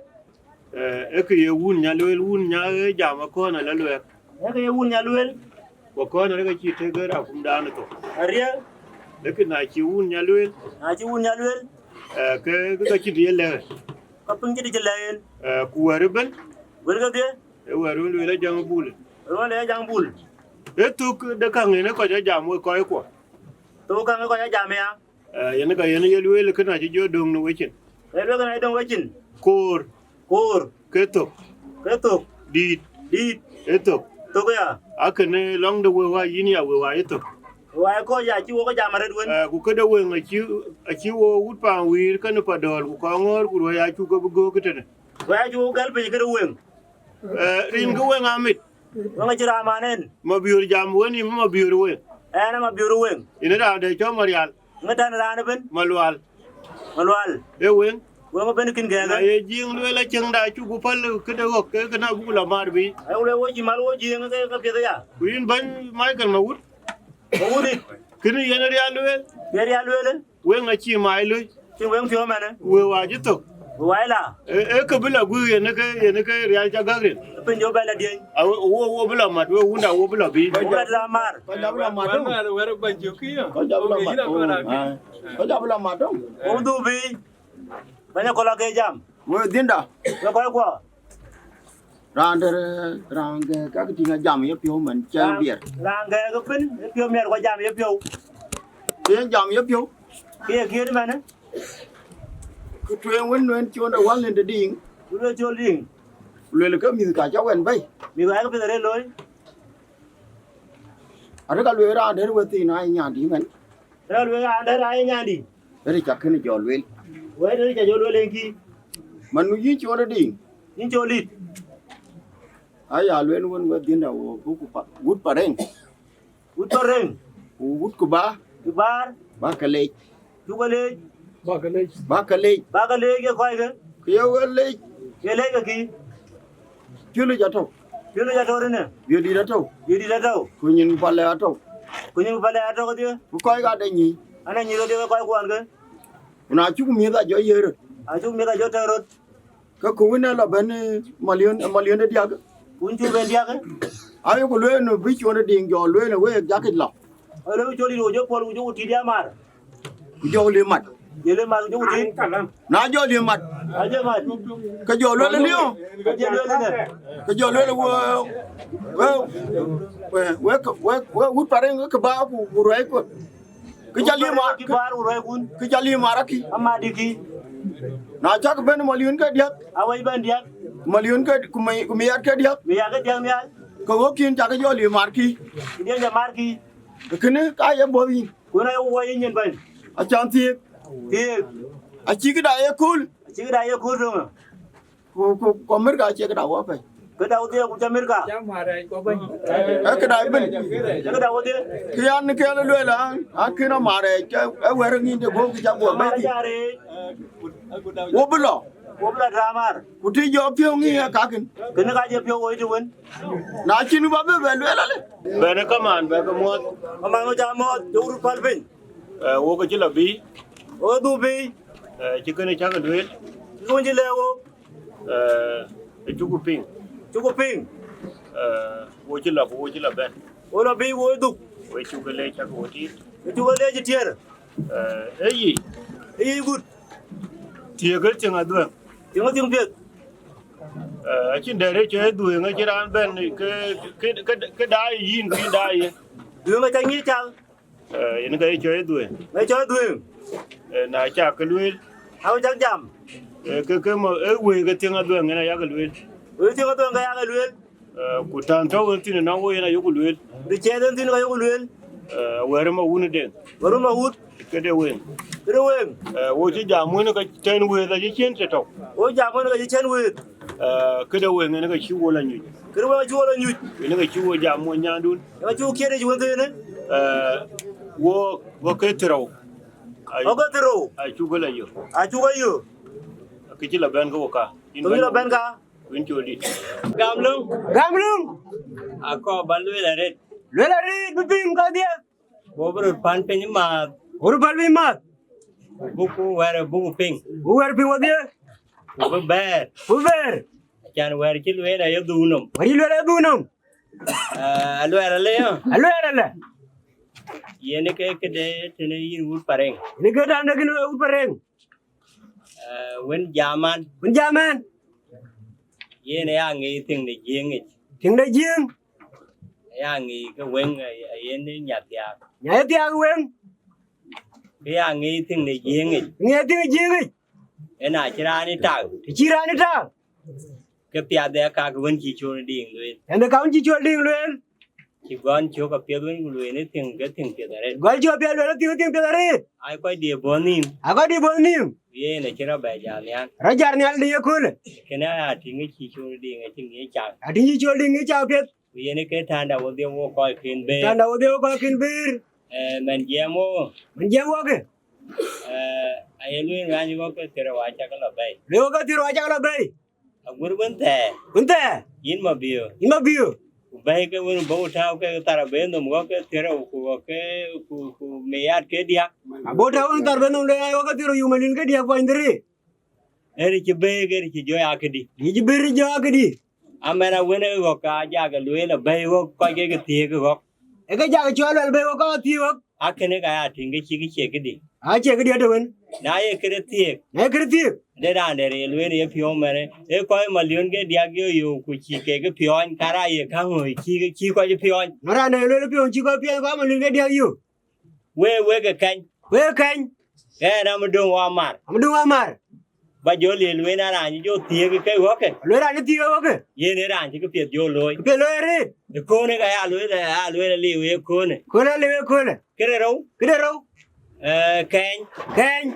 Eh, ë kë ye wun nya lueel, wun nya ë jam akɔ̈n ala luɛɛk. Ë kë ye wun nya lueel. Ku akɔ̈n arëk acï tek ë rakumdan ë thok. Ariëk. Ë kë na cï wun nya lueel. Na cï wun nya lueel. Eh, ke, ke ka cïn ye lɛ̈k. Ka piŋ cï dï cï lɛ̈k yen. Eh, ku wɛ̈t ëbën. Wël kedhie. Ë wɛ̈t wun lueel ajaŋ bul. Wël wun lueel ajaŋ bul. Ë thök de käŋ yen ë kɔc ajam wek kɔc kuɔ. Thök käŋ ë kɔc ajam ya. Eh, yen ka yen ye lueel kënë acï jɔ döŋ në wecin. Ye lueel kënë acï döŋ wecin. Koor. Koor. Ke thök. Ke thök. Dïït. Dïït. Ë thök. Thök ya. Akënë lɔŋ de wëu wa yïn ya wëu wa ye thök. Wëu wa ye kɔc ya cï wok jam arëët wën. Eh, ku këde weŋ acï, acï wo wut paan wïïr kënë pa dɔ̈ɔ̈l ku kɔŋ ŋɔ̈ɔ̈r ku ruɔ̈i acuk ke bï göök tënë. Ruɔ̈i acuk gɛl piny këde weŋ. Eh, rin ke weŋ amit. Weŋ acï raan man en. Mabiöör jam wën yï Mabiöör weŋ. Ɛn ë Mabiöör weŋ. Yïn raan de cɔ̈ Marial. Ŋë tɛ̈n raan ëbën. Malual. Malual. Ee weŋ. Weŋ ëbën kïn gɛ̈ɛ̈k. Na ye jiëŋ lueel acieŋda cuk ku päl këde ɣɔ̈k ke kënë abuk la maar bï. Ayok lueel wo cï mal wo jiëŋ ke, ke piɛth aya. Ku yïn bɛ̈ny Michael Mawut. Mawut dït. Kënë yen rial lueel. Yen rial lueel. Weŋ acï mac loi. Cïn weŋ piɔ̈u mɛnë. Wëu wa cï thök. Wëu wa la. Ee, ee kë bï la guik yen ke, yen ke rial ca gäk rin. Piny jɔ bɛ la dieny. A wo, wo, wo bï la mat, we wunda wo bï la bï. Wo bɛ la mar. Kɔc jɔ bï la mat döŋ. Kɔc jɔ bï la mat döŋ. Ai. Kɔc jɔ bï la mat döŋ. Wo dhuk bï. Bɛ̈ny akɔ̈l ake jam. We dhiënda. We kɔc kuɔ. Raan dɛ̈, raan ke ka kë tïŋ ajam ye piɔ̈u man cä biɛr. Raan ke ke piny ye piɔ̈u miɛt ku jam ye piɔ̈u. Yen jam ye piɔ̈u. Ke ye kiët mɛnë. Ku tueŋ wën nuɛn cɔn de wal nin de diŋ. Ku luel cɔl diŋ. Ku luel ke mïth ka cä wɛn bɛ̈i. Mïth ka ke piɛth arëët looi. Arëk alueel raan dɛ̈ we thiin aa ye nyandï mɛn. Raan lueel raan dɛ̈ aa ye nyandï. Ëri ca kënë jɔ lueel. Wɛ̈t ëri ca jɔ lueel en kï. Man nu yïn cɔl ë diŋ. Yïn cɔl dït. Aya lueel wën we dhiënda wo buk pa, wut pa reŋ. Wut pa reŋ. Ku wut ku ba. Ku baar. Ba ke leec. Cuk ke leec. Ba ke leec. Ba ke leec. Ba ke leec ke kɔc ke. Ku ye we leec. Ke leec ke kï. Piölic atɔ̈u. Piölic atɔ̈u tënë. Biödït atɔ̈u. Biödït atɔ̈u. Ku nyin palë atɔ̈u. Ku nyin palë atɔ̈u kedhie. Ku kɔc ka de nyïï. Ana nyïï kedhie ke kɔc kuɔn ke. Ku na cuk miëth ajɔ yiëër röt. Acuk miëth ajɔ tɛ̈k röt. Ke ku wën ë lɔ bɛ̈n, eh, malion, malion de diäk. Ku wën cuk bɛ̈n diäk. Aye ku lueel nu bï cuɔn ë diŋ jɔ lueel nu wek jakic lɔ. Aye lueel cɔl dït wo jɔ puɔl ku jɔ ku tït ya mar. Ku jɔ ku le mat. Ye le mat ku jɔku thiëc. Na jɔ liep mat, Aje mat. Ke jɔ luel liu. Aje luel ne. Ke jɔ luel we, we, we, we, we, we wut Pareng ke ba ku, ku ruɛi ku. Ke ca liep mar, ki bar ku ruɛi kun. Ke ca liep mar aki. Ama di ki. Na cak ben maliun ke diak. Awai ben diak. Maliun ke, ku mi, ku miat ke diak. Mi ya ke diak mial. Ke wo kin ca ke jɔ liep mar ki. Ki diak ja mar ki. Kene ka ye bo yin. Kuna ye wo yin yen ben. Achan thiek. Thiek. Aci ke da ye kul. Aci ke da ye kul dong. Ku, ku, ku Amerika acie këda wɔ pɛ̈i. Këda wodhie ku cä Amerika. Ee këda ëbën. Ee këda wodhie. Kë yan kɛl lueel an, an kën amar ë wɛ̈r ŋïn de guɔ̈p kë cä guɔ bɛ̈i thïn. Wo bï lɔ. Wo bï lɔ dramar. Ku të jɔ piɔ̈u ŋï ë kakën. Kënë ka jɔ piɔ̈u woi të wën. Na cïn bä bï bɛ lueel alë. Bɛ̈n ë kaman bɛ ke muɔ̈th. Kaman wo cä muɔ̈th, jɔ wur päl piny. Ee, wo ke cï lɔ bï. Wo dhuk bï. Ee, cï kënë cäk lueel. Cï wun cï lɛ̈k wo. Ee, ë cuku piŋ. Cuku piŋ. Ee, wo cï lɔ, ku wo cï lɔ bɛ̈n. Wo lɔ bï wo dhuk. We cuk ke leec cäk wo tiit. We cuk ke leec tiɛɛr. Ee, ë yic. Ë yic gut. Thiëëk ë thiëŋ adhuëŋ. Thiëŋ ë thiëŋ piɛth. Ee, acïn dɛ̈t ë cɔl ë dhuëëŋ, acïn raan bɛ̈n ke, ke, ke, ke daai yïn, ke yïn daai yen. Dhuëëŋ acä ŋic cal. Ee, yen ka ye cɔl ë dhuëëŋ. Ŋa cɔl ë dhuëëŋ? Ee, na cak ke lueel. Au cak jam. Ee, ke, ke mɔ, ee, wëi ke thiëŋ adhuëëŋ yen ayak lueel. Wëi thiëŋ adhuëëŋ ka yak lueel. Ee, ku tän tɔ̈u en thïn ënɔŋ wo yen ayok lueel. Bï ciɛɛth en thïn ka yok lueel. Ee, wɛ̈ɛ̈r ë ma wun ë deŋ. Wɛ̈ɛ̈r ë ma wut. Këde weŋ. Këde weŋ. Ee, wo cï jam wën ka tɛ̈n wëëth acï cien të tɔ̈u. Wo jam wën ka cï cien wëëth. Ee, këde weŋ en ka cï wo la nyuc. Këde weŋ acï wo la nyuc. En ka cï wo jam wo nyandun. En ka cï wo kiɛt yic wën thëënë. Ee, wo, wo ke thërou. Wo ke thërou. Acuk la yök. Acuk la yök. Kë cï la bɛ̈n ke wo ka. Kë cï la bɛ̈n ka. Win col dït. Gam löŋ. Gam löŋ. Akɔɔr ba lueel arëët. Lueel arëët bï piŋ kadhiɛ. Wo bï röt pan piny maath. Wo röt pan piny maath. Buk wɛ̈ɛ̈r buk piŋ. Buk wɛ̈ɛ̈r piŋ wadhiɛ. Ku bï bɛ̈ɛ̈r. Ku bï bɛ̈ɛ̈r. Acan wɛ̈ɛ̈r cï lueel aye dhuk nɔm. Wɛ̈ɛ̈r cï lueel aye dhuk nɔm. Ee, aluɛɛr alë ya. Aluɛɛr alë. Yen ke këde tënë yïn wut Pareng. Yen ke tënë kën wut Pareng. Ee, wën jaman. Wën jaman. Yen aya ŋic thiëŋ de Jiëëŋ yic. Thiëŋ de Jiëëŋ. Aya ŋic ke weŋ, ee, yen ë nya thiaak. Nya thiaak weŋ. Ke ya ŋic thiëŋ de Jiëëŋ yic. Ŋic thiëŋ de Jiëëŋ yic. Yen acï raan ë tak. Të cï raan ë tak. Ke piath ë kak wën cï col diŋ lueel. Yen ë ka wën cï col diŋ lueel. Cï gɔn cök apiɛth wën ku lueel ë thiëŋ ke thiëŋ piɛth arëët. Gɔn cök apiɛth lueel ë thiëŋ ke thiëŋ piɛth arëët. Ai kɔc dië bɔ̈ nhïïm. Ai kɔc dië bɔ̈ nhïïm. Yen acï rɔt bɛ jal nhial. Rɔt jal nhial dië köölë. Kënë aya tïŋ cï col diŋ acï ŋic cak. Atïŋ cï col diŋ ŋic cak piɛth. Ku yen ke tända wodhie wo kɔc kën bëër. Tända wodhie wo kɔc kën bëër. Ee, mɛn jiɛɛm wo. Mɛn jiɛɛm wo ke. Ee, aye lueel ŋany wo ke thirou acak lɔ bɛ̈i. Lueel wo ke thirou acak lɔ bɛ̈i. Aguër wën thɛɛr. Wën thɛɛr. Yïn ma biö. Yïn ma biö. Ku bɛ̈i ke wën bɔ̈ tääu ke thar abë nɔm ɣɔ̈k ke thirou ku ɣɔ̈k ke ku, ku miyat ke diäk. Abɔ̈ tääu wën thar bë nɔm le ɣɔ̈k ke thirou yum alin ke diäk puɔny dhëri. Ëri cï bɛ̈i ke ri cï jɔ ya këdï. Ri cï bɛ̈i ri jɔ ya këdï. Amɛn awën ë ɣɔ̈k ka jak lueel abɛ̈i ɣɔ̈k kɔc ke ke thiëëk ɣɔ̈k. Ë ke jak cɔl luɛl bɛ̈i ɣɔ̈k ka thiëëk ɣɔ̈k. Akënë ka ya tïŋ ke cïk cie këdï. Acie këdï ëtëwën. Na ye këde thiëëk. Na ye këde thiëëk. De raan dɛ̈ rëër lueel ye piɔ̈u mɛnë, ee kɔc malion ke diäk yo yo ku cï kek piɔ̈ɔ̈ny, ka ra ye käŋ ŋö cï, cï kɔc piɔ̈ɔ̈ny. Na raan dɛ̈ lueel piɔ̈u cï kɔc piɔ̈ɔ̈ny, kɔc malion ke diäk yo. Wek, wek ke kɛny. Wek ke kɛny. Ɣɛn amëdöŋ wa mar. Amëdöŋ wa mar. Ba jɔ lueel wën a raan cï jɔ thiëëk ke ɣɔ̈kke. Lueel raan cï thiëëk ɣɔ̈kke. Yen ë raan cï këpiɛth jɔ looi. Këpiɛth looi arëët. Ë köönë ka ya lueel, ya lueel aliu ë köönë. Köönë aliu ë köönë. Këde rou. Këde rou. Ee, kɛny. Kɛny.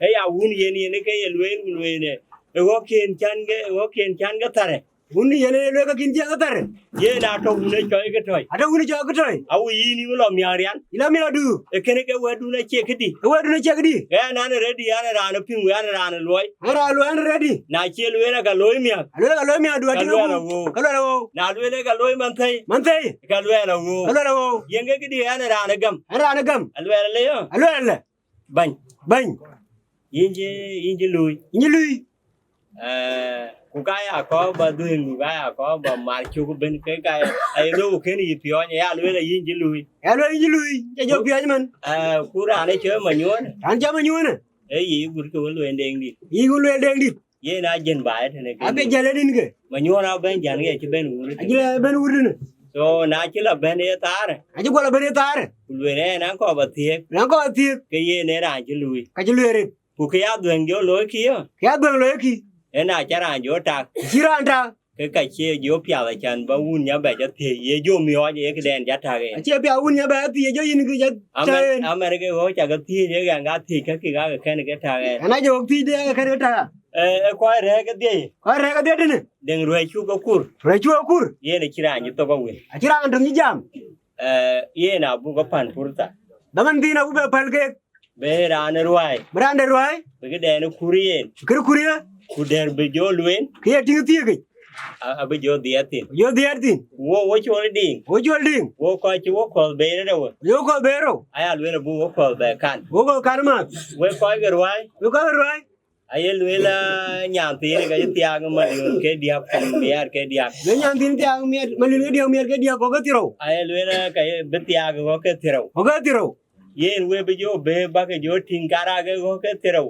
Ë ya wun yen, yen ke ye lueel, ku lueel ë, ë ɣɔ̈k yen cän ke, ë ɣɔ̈k yen cän ke thärë. Wun yen ë lueel ke kïn cän ke thärë. Yen atɔ̈ wun ë cɔi ke tɔ̈i. Atɔ̈ wun ë cɔi ke tɔ̈i. Awu yïn yï lɔ miäk rian. Yï lɔ miäk du. Ë kënë ke wɛ̈tdun acie këdï. Ë wɛ̈tdun acie këdï. Ɣɛn an, ready, an, raan ë piŋ, an, raan ë luɔi. An, raan ë luɔi, an, ready. Na cie lueel ka looi miäk. A lueel ka looi miäk du, ka atïŋ lueel awoou. Ka lueel awoou. Na lueel ka looi man thëi. Man thëi. Ka lueel awoou. Ka lueel awoou. Yen ke këdï an, raan ë gam. An, raan ë gam. A lueel alë ya. A lueel alë. Bäny. Bäny. Yïn cï, yïn cï lui. Yïn cï lui. Ee, ku ka ya kɔɔr ba dhuëëŋ, ku ka ya kɔɔr ba mar cuk ben, ke ka ya, aye lok kën yï piɔ̈ɔ̈ny, ya lueel yïn cï lui. Ya lueel yïn cï lui, ca jɔ piɔ̈ɔ̈ny man. Ee, ku raan ë cɔl Manyuɔ̈n. Raan cɔl Manyuɔ̈n. Ee, yï gut ke wën lueel Deŋdït. Yï gut lueel Deŋdït. Yen a jën baai tënë ke. Abï jäl ë rin ke. Manyuɔ̈ɔ̈n a bɛ̈n jän ke acï bɛ̈n wur tënë. Acï bɛ̈n wur tënë. So, na cï la bɛ̈n ë thaarë. Acï guɔ la bɛ̈n ë thaarë. Ku lueel ë na kɔɔr ba thiëëk. Na kɔɔr ba thiëëk. Ke yen ë raan cï luui. Ka cï lueel rin. Ku kë ya dhuëëŋ jɔ looi kï yɔ. Kë ya dhuëëŋ looi kï. Ë na cä raan jɔ tak. Cï raan tak. Ke ka cie jɔ piath acan ba wun nya bɛ jɔ thiëëc, ye jɔ miɔɔc ye këdɛn jɔ tak ë. Acie piath wun nya bɛ thiëëc, jɔ yïn kë jɔ tak ë. Amɛn ke ɣɔ̈k cä ke thiëëc, ye ɣɛn ka thiëëc, ka kï ka ke kɛn ke tak ë. Ɛn a jɔ ɣɔ̈k thiëëc de ke kɛn ke tak ë. Ë, ë kɔc rɛ̈ɛ̈r kedhie. Kɔc rɛ̈ɛ̈r kedhie tënë. Deŋ ruɛ̈c cuk ke kur. Ruɛ̈c cuk ke kur. Yen acï raan cï thok awën. Acï raan döŋ cï jam. Ë, yen abuk ke pan purtha. Dhaman dhïn abuk bɛ päl kek. Bï raan ë ruääi. Bï raan de ruääi. Bï këdɛn ë kur yen. Kërë kur ye. Ku dɛ̈r bï jɔ lueel. Kë ye tïŋ thiëëkic. A, abï jɔ dhiɛɛr thïn. Jɔ dhiɛɛr thïn. Wo, wo col diŋ. Wo col diŋ. Wo kɔc cï wo kɔ̈th bei rou. Wo kɔ̈th bei rou. Aya lueel abï wo kɔ̈th bɛ kan. Wo kɔ̈th kan math. Wek kɔc ke ruääi. Wek kɔc ke ruääi. Aye lueel, ah, nyan thiin ka cï thiaak malion ke diäk ku miɛt ke diäk. Le nyan thiin thiaak miɛt, malion ke diäk, miɛt ke diäk, kɔ̈k ke thiërou. Aye lueel, ah, ka ye bï thiaak ɣɔ̈k ke thiërou. Ɣɔ̈k ke thiërou. Yen we bï jɔ bɛ̈ɛ̈i bäk jɔ tïŋ karake ɣɔ̈k ke thiërou.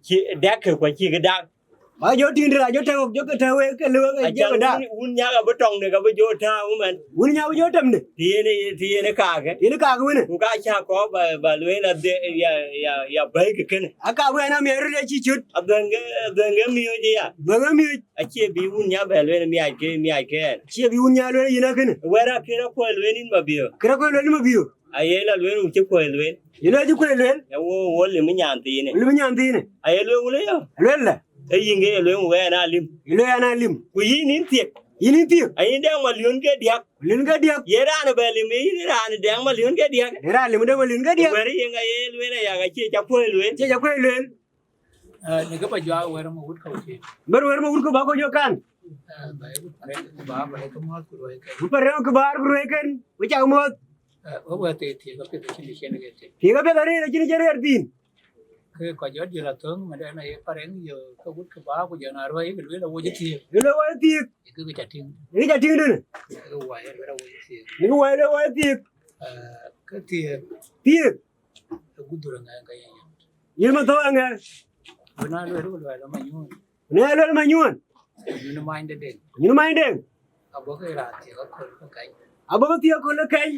Cï däk ke ku acïk dak. Ba jɔ tïŋ dït, a jɔ tɛ̈k ɣɔ̈k, jɔ ke tɛ̈k wek ke lëu ke jɔ ke dak. Wun, wun nyak abï tɔŋde ka bï jɔ tääu ëmɛn. Wun nyak bï jɔ tɛmde. Të yen, të yen kaake. Yen kaake wënë. Ku ka cä kɔɔr ba, ba lueel adhe, ya, ya, ya bɛ̈ɛ̈i ke kënë. Aka wën a miɛt röt acï cöt. Adhëŋ ke, adhëŋ ke miöc aya. Adhëŋ ke miöc. Acie bï wun nya bɛ lueel miac ke, miac ke ɛn. Acie bï wun nya lueel yïn akënë. Wɛ̈t akën akuɔ̈c lueel yïn Mabiöör. Kërë akuɔ̈c lueel yïn Mabiöör. Aye la lueel wun cï kuɔ̈c lueel. Ye lueel cï kuɔ̈c lueel. Ë wo, wo lim nyan thiinë. Lim nyan thiinë. Aye lueel wun ë yɔ. Lueel la. Ë yïn ke ye lueel wun wɛ̈n a lim. Ye lueel an a lim. Ku yïn yïn thiëk. Yïn yïn thiëk. Ayïn dɛŋ malion ke diäk. Malion ke diäk. Ye raan bɛ lim, ye yïn raan dɛŋ malion ke diäk. Ye raan lim dɛŋ malion ke diäk. Wɛ̈t yïn ka ye lueel aya ka cie ca kuɔ̈c lueel. Cie ca kuɔ̈c lueel. Ah, në kë ba juak wɛ̈t ma wut kɔ̈u cin. Bär wɛ̈t ma wut kɔ̈u ba kɔ̈u jɔ kan. Ah, ba ye wut Parɛŋ kë ba, ba ye kë muɔ̈th ku ruɛ̈i kën. Wut Parɛŋ kë ba ku ruɛ̈i kën, wek cak muɔ̈th. Ah, wek wɛ̈t thiëk, thiëk apiɛth acïn cïn ke thiëk. Thiëk apiɛth arëët acïn cïn rɛ̈ɛ̈r thïn. Ke kɔc jɔ diël athöŋ, mëndɛn aye Parɛŋ yök ke wut kë ba ku jɔ na ruɛ̈i, ke lueel awuɔ̈c thiëk. Lueel awuɔ̈c thiëk. Ye kë ca tïŋ. Ye kë ca tïŋ dënë. Ke wai lueel awuɔ̈c thiëk. Ye kë wai lueel awuɔ̈c thiëk. Ah, ke thiëk. Thiëk. Ke gudhur aŋɛɛŋ ka ye yɛn. Yïn ma thou aŋɛɛŋ. Ku na lueel ku luɛɛl Manyuɔ̈ɔ̈n. Ku na lueel Manyuɔ̈ɔ̈n. Ku nyuɔ̈n many de Deŋ. Ku nyuɔ̈n many Deŋ. Abɔ̈ ke raan thiëk aköl ke kɛny. Abɔ̈ ke thiëk aköl ke kɛny.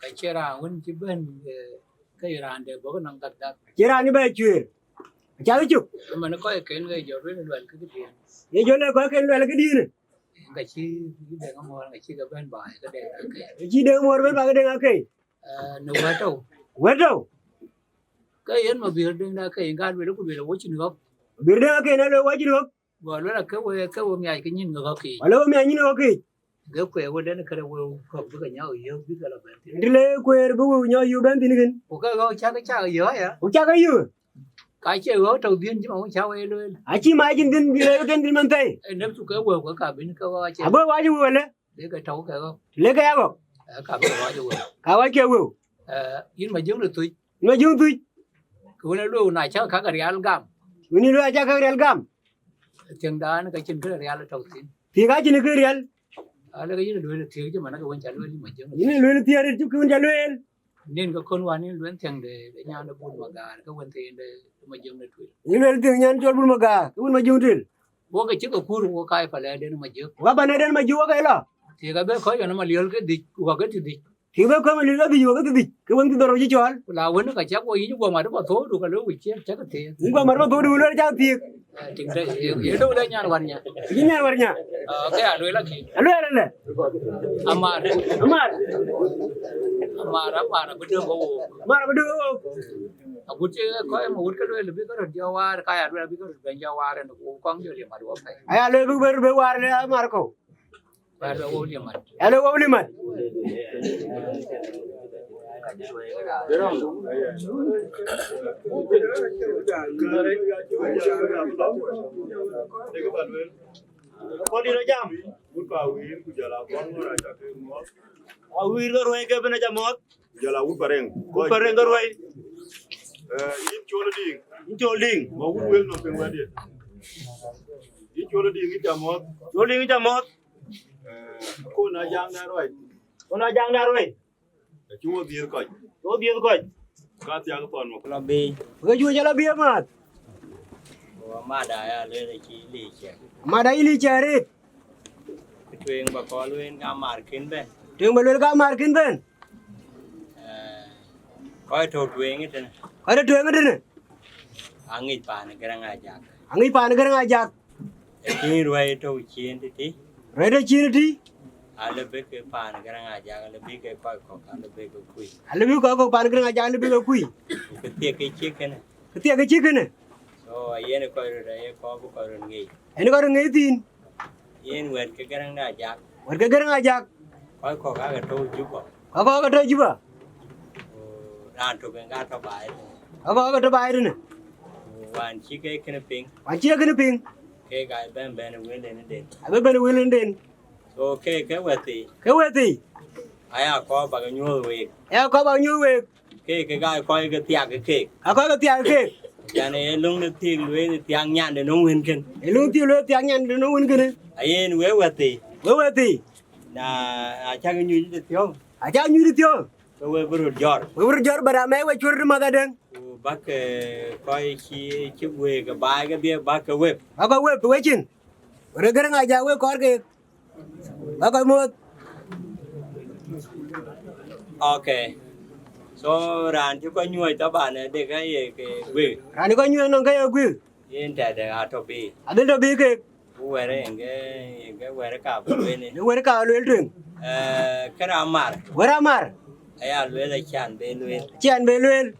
Ka cie raan wën cï bɛ̈n, eh, ke ye raan de bɔ̈ ke nɔŋ dhakdhak. Cie raan cï bɛ cuëër. Acath cök. Ëmɛn kɔc ken ke jɔ lueel luɛl ke këdiën. Ye jɔ lueel kɔc ken luɛl këdiën. Ka cï Deŋ Amuɔ̈r, ka cï ke bɛ̈n baai ke Deŋ Akei. Ka cï Deŋ Amuɔ̈r bɛ̈n baai ke Deŋ Akei. Eh, në wɛ̈t tɔ̈u. Wɛ̈t tɔ̈u. Ke yen Mabiöör Deŋ Akei, gat lueel ku lueel awuɔ̈c cïn ɣɔ̈k. Mabiöör Deŋ Akei na lueel awuɔ̈c cïn ɣɔ̈k. Go lueel ake we, ke we miac ke nyïn ɣɔ̈k yiic. Wala we miac nyïn ɣɔ̈k yiic. Ke kuɛɛr wënden këde wëu kɔ̈k bï ke nyääu yök bï ke la bɛ̈n thïn. Të le kuɛɛr bï wëu nyääu yök bɛ̈n thïn kën. Ku ke ɣɔ̈k cäk, cäk yök aya. Ku cäk yök. Ka cie ɣɔ̈k tɔ̈u dhiën cï ma wun cä wek lueel. Acï mac cïn dhiën bï rɛ̈ɛ̈r ke dhiën man thɛi. Ee nafsu ke wëu ke ka bïn ke ɣɔ̈k acie. Abï ɣɔ̈k acie wëu wala? Le ke tɔ̈u ke ɣɔ̈k. Le ke ya ɣɔ̈k. Ee, ka bï ɣɔ̈k acie wëu. Ka ɣɔ̈k acie wëu. Ee, yïn Majöŋ de Thuc. Yïn Majöŋ Thuc. Ke wën a lueel na cä käk rial gam. Wën a lueel acä käk rial gam. Thiëŋdan ka cïn kë rial tɔ̈u thïn. Thiëk acïn kë rial. Alë ke yïn lueel thiëk cï man ke wën cä lueel yïn Majöŋ. Yïn lueel thiëk cï kë wën cä lueel. Nin ke kön wään yïn lueel thiëŋ de, de nyan de Bul Magaar, ke wën thiin de Majöŋ de Tuil. Yïn lueel thiëŋ nyan cɔl Bul Magaar, ke wën Majöŋ Tuil. Wo ke cï ke kur, wo kaai palɛɛden Majöŋ. Wa palɛɛden Majöŋ, wo ke lɔ. Thiëk abë kɔc ɣɔn Maliöl ke dhïc, wa ke tï dhïc. Kë bï kɔ̈m lïk adhïc wek adhïc, ke wën cï dhɔ̈r cï cɔɔl. Ku la wën ka cäk wo yic guɔ mat bä thou du ka lë wic ciëër cäk ke thiëëk. Yïn guɔ mat bä thou du lë cäk thiëëk. Tiŋ de, ye, ye döŋ de nyan wär nya. Yïn nyan wär nya. Ah, ke alueel akï. Alueel alë. Amar. Amar. Amar, amar abï döŋ ke wook. Amar abï döŋ ke wook. Agut cï kɔc ma wut ke lueel bï ke röt jɔ waar, ka ya lueel bï ke röt bɛn jɔ waar, en ku kɔŋ jɔ liep mat wä pɛi. Aya lueel bï, bï, bï waar le amar kɔ̈u. Ba luel wok limat. Ya luel wok limat. Kɔn dït jam. Wut pa wir ku jɔl a kɔn ŋɔn a cak ke muɔth. A wir ke ruɛi ke bïn a ca muɔth. Ku jɔl a wut pa reŋ. Wut pa reŋ ke ruɛi. Eh, yïn col diŋ. Yïn col diŋ. Ma wut wel nɔm piŋ wɛ̈tdiɛ̈. Yïn col diŋ yïn ca muɔth. Col diŋ yïn ca muɔth. Eh, akon a jaŋ da ruɛi. Akon a jaŋ da ruɛi. Acï wo dhiëth kɔc. Wo dhiëth kɔc. Ka thiak thɔn wek. Lɔ biic. Wek juëc alɔ biic amääth. Ku amada ya lueel acï liic cɛ. Amada yï liic cɛ arëët. Tueŋ ba kɔɔr lueel ka mar kën bɛ̈n. Tueŋ ba lueel ka mar kën bɛ̈n. Eh, kɔc tɔ̈ tueŋ ëtënë. Kɔc tɔ̈ tueŋ ëtënë. Aŋic paan Garaŋ Ajak. Aŋic paan Garaŋ Ajak. Lakin ruɛ̈i tɔ̈ ciëën tëtï. Ruɛ̈i tɔ̈ ciëën tëtï. Alë bï ke paan Garaŋ Ajak, alë bï ke kɔc kɔ̈k, alë bï ke kuc. Alë bï kɔc kɔ̈k paan Garaŋ Ajak, alë bï ke kuc. Ku kë thiek kë cïk kënë. Kë thiek kë cïk kënë. So, yen kɔc röt, aye kɔc bï kɔc röt ŋic. Yen kɔc röt ŋic thïn. Yen wɛ̈t ke Garaŋ Ajak. Wɛ̈t ke Garaŋ Ajak. Kɔc kɔ̈k aake tɔ̈ Juba. Kɔc kɔ̈k aake tɔ̈ Juba. Ku raan tök en ka tɔ̈ baai tënë. Kɔc kɔ̈k aake tɔ̈ baai tënë. Ku wään cï ke kënë piŋ. Wään cï ke kënë piŋ. Kek aa bɛ̈n bɛ̈n ë wëlden ëden. Abï bɛ̈n ë wëlden ëden. So kek ke wɛ̈thii. Ke wɛ̈thii. Aya kɔɔr bak nyuɔ̈th week. Aya kɔɔr bak nyuɔ̈th week. Kek ke ka kɔc ke thiak ke keek. Ka kɔc ke thiak ke keek. Yan ee löŋ de thiek lueel thiak nyande nɔŋ wën kën. Ee löŋ thiek lueel thiak nyande nɔŋ wën kën. Ayen wek wɛ̈thii. Wek wɛ̈thii. Na, na cak nyuc de thiɔ̈k. Acak nyuc de thiɔ̈k. Ke we bï röt jɔr. We bï röt jɔr, but amɛ we cuɔ̈r de math adäŋ. Ku bäk, eh, kɔc cï, cï guëër ke baai kedhie bäk ke wep. Bäk ke wep wecin. Wek Garaŋ Ajak we kɔɔr keek. Bäk kɔc muɔ̈th. Okay. So raan cï kɔc nyuɔ̈c taban, eh, de ka ye ke guëër. Raan cï kɔc nyuɔ̈c nɔŋ ka ye guëër. Yen tɛ̈dë atɔ̈ biic. Adhil tɔ̈ biic keek. Ku wɛ̈r en ke, en ke wɛ̈r ka bï lueel. Në wɛ̈r ka lueel tueŋ. Eh, kë raan mar. Wɛ̈r amar. Aya lueel acan be lueel. Acan be lueel.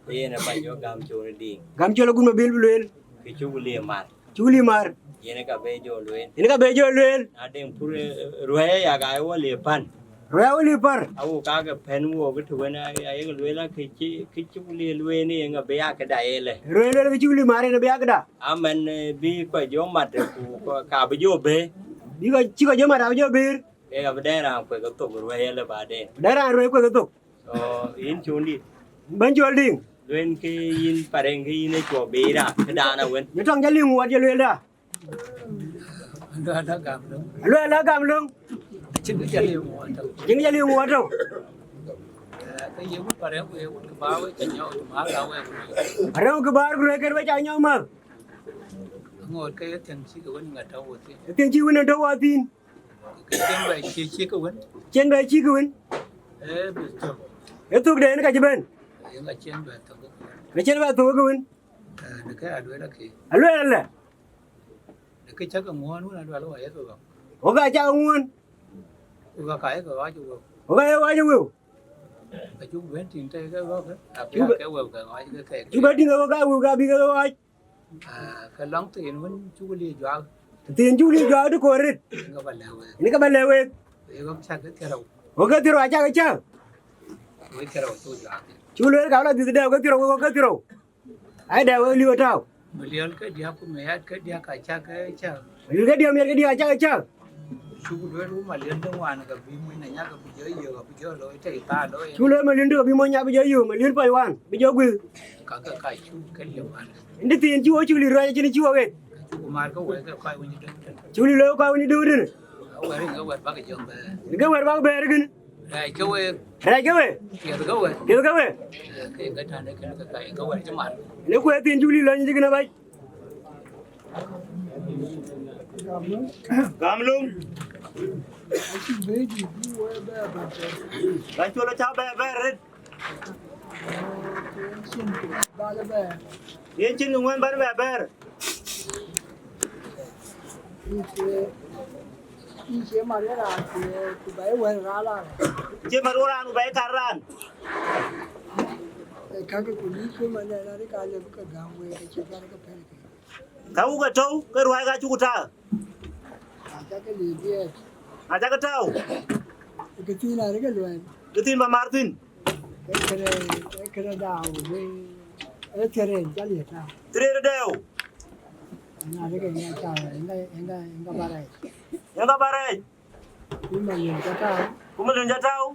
Yen aba jɔ gam col diŋ. Gam col agut mabil bï lueel. Kë cuk liep mar. Cuk liep mar. Yen ka be jɔ lueel. Yen ka be jɔ lueel. Na deŋ pur, eh, ruɛ̈i aya ka ye wɔ liep pan. Ruɛ̈i wɔ liep pan. Awu ka ke pɛ̈n wɔ ke të wën a, a yek lueel a kë cï, kë cuk liep lueel ni yen ka be ya këda yelë. Ruɛ̈i lueel kë cuk liep mar yen be ya këda. Amɛn, eh, bï kɔc jɔ mat, eh, ku kɔ-, ka bï jɔ bɛ̈ɛ̈r. Bï kɔc, cï kɔc jɔ mat abï jɔ bɛ̈ɛ̈r. Kek abï dɛn raan kuek ë thok ruɛ̈i ëlë baden. Dɛn raan ruɛ̈i kuek ë thok. So, yïn cundït. Bɛ̈ny col diŋ. Lueel ke yïn pareng ke yïn ë cuɔ biic raan, këdan awën. Ye tɔŋ jɔ liŋ wuɔt ye lueel da. Aluɛɛl la gam löŋ. Aluɛɛl la gam löŋ. Acïn kë jɔ liŋ wuɔt tɔ̈u. Acïn kë jɔ liŋ wuɔt tɔ̈u. Eh, ke ye wut pareng ku ye wut kë bä wek cä nyɔk, ku bä ka wek ku. Pareng ku bä ku rɛ̈ɛ̈r kën wek cä nyɔk mäth. Aŋoot ke ye thiëŋ cï ke wën ŋa tɔ̈u wɔ thïn. Ye thiëŋ cï wën ë tɔ̈u wɔ thïn. Ke cien bɛ cï, cï ke wën. Cien bɛ cï ke wën. Ee, bï thök. Ee thök de en ka cï bɛ̈n. Ee, ka cien bɛ thök ke wën. Ka cien bɛ thök ke wën. Ee, në kë alueel akï. Alueel alɛ. Në kë cä ke ŋuɔ̈ɔ̈n wën alueel wa ye ke ɣɔ̈k. Wok aa cä ke ŋuɔ̈ɔ̈n. Wok aa ka ye ke ɣɔc wëu. Wok aa ye ɣɔc wëu. Acuk bɛ̈n tïŋ tɛ̈ ke ɣɔ̈k, abï cuk bɛ̈n, aa ke wëu ke ɣɔc ke kek. Cuk bɛ̈n tïŋ ke ɣɔ̈k aa wëu ke abï ke ɣɔc. Ah, ke lɔŋ thiin wën cuk lïï juak. Thiin cuk lïï juak të koor rit. Yen ke bä lɛ̈k week. Yen ke bä lɛ̈k week. Ye ɣɔ̈k cä ke thiërou. Ɣɔ̈k ke thiërou acä ke cä. Wek thiërou cuk juak thïn. Cuk lueel ka lɔ dhiëth dɛ ɣɔ̈k ke thiërou, ɣɔ̈k ke thiërou. Ai dɛ wek liu tau. Miliɔn ke diäk ku miɛt ke diäk acä ke cä. Miliɔn ke diäk miɛt ke diäk acä ke cä. Cuk lueel ku miliɔn de ŋuan ke bï mony na nyak ke bï jɔ yök, abï jɔ looi tei thaa looi. Cuk lueel miliɔn de ke bï mony abï jɔ yök, miliɔn pɔi wan bï jɔ guëër. Ka ke ka cuk ke liep wan. Ëndë thiin cï wo cuk lï ruɛc acïn cï wo ɣet. Cuk maar ke wek ke kɔc wën cï döŋ tën. Cuk lï looi kɔc wën cï döŋ tën. Awär yen ke wɛ̈t bäk jɔ bɛ̈ɛ̈r. Yen ke wɛ̈t bäk bɛ̈ɛ̈r kënë. Rɛɛc ke wek. Rɛɛc ke wek. Piɛth ke wek. Piɛth ke wek. Eh, ke ke tän de kënë ke ka yen ke wɛ̈t cï mar. Në kueer thiin cuk lï lɔny cï kënë abac. Gam löŋ. Acï bɛ̈ɛ̈i dït bï wek bɛ̈ɛ̈r bɛ̈ɛ̈r. Ba col acä bɛ̈ɛ̈r bɛ̈ɛ̈r rit. Yen cïn kë ŋuɛ̈n bän bɛ̈ɛ̈r bɛ̈ɛ̈r. Yïn cie, yïn cie mat wek raan ku, ku bɛ̈ɛ̈i wɛ̈ɛ̈r raan raan. Cie mat wek raan ku bɛ̈ɛ̈i kar raan. Ee, kakë ku dït cï man ë raan ka lëu bï ke gäm wek, acï bän ke pɛ̈l ke. Ka wuk ë tɔ̈u, ke ruääi ka cuk tääu. Acä ke lëu biɛt. Acä ke tääu. Ke thiin arëk ke luɛɛl. Ke thiin bä mar thïn. Ke kërë, ke kërë dau, ke, ee thiëër en cä liëp tääu. Thiëër dɛɛu. Ëna arëk en ŋa cä, en ŋa, en ŋa, en ŋa bä rɛɛc. En ŋa bä rɛɛc. Ku miliɔn cä tääu. Ku miliɔn cä tääu.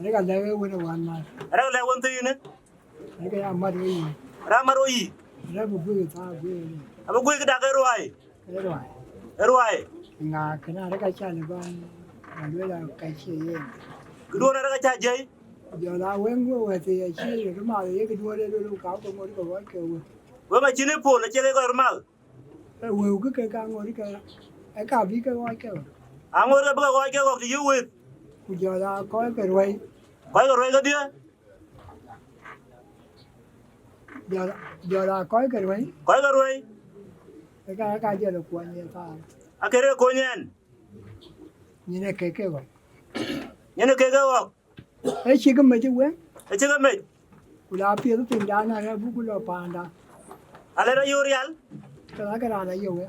Arëk alɛ̈k wën ë wan mar. Arëk alɛ̈k wën thiinë. Arëk ya mat wo yï. Raan mat wo yï. Arëk bï guëëk thaa guëëk. Abï guëëk dak ë ruai. Ë ruai. Ë ruai. Ŋa kënë arëk acä lë bä, bä lueel a ka cie yen. Këduön arëk acä jiëi. Jɔl a weŋ we wɛ̈t thii acï röt mal, ye kë duɔ̈ɔ̈r ë luel, ka ke ŋot ke ɣɔc ke we. Weŋ acïn ë pol, acie ke kɔc röt mal. Ë wëu kë ke ka ŋot ke, ë ka bï ke ɣɔc ke ɣɔc. Aŋot ke bï ke ɣɔc ke ɣɔ̈k të yï wëth. Ku jɔl a kɔc ke ruɛi. Kɔc ke ruɛi kedhie? Jɔl, jɔl a kɔc ke ruɛi. Kɔc ke ruɛi? Ë ka, ë ka jɔl ë kuɔny ye thaar. Akënë kony ɛn. Nyin ë kek ke ɣɔ̈k. Nyin ë kek ke ɣɔ̈k. Ë cï ke mec ë weŋ. Ë cï ke mec. Ku la piɛth piny dan arë buk lɔ paanda. Alë rɔ yöör rial. Ke la ke raan ayö we.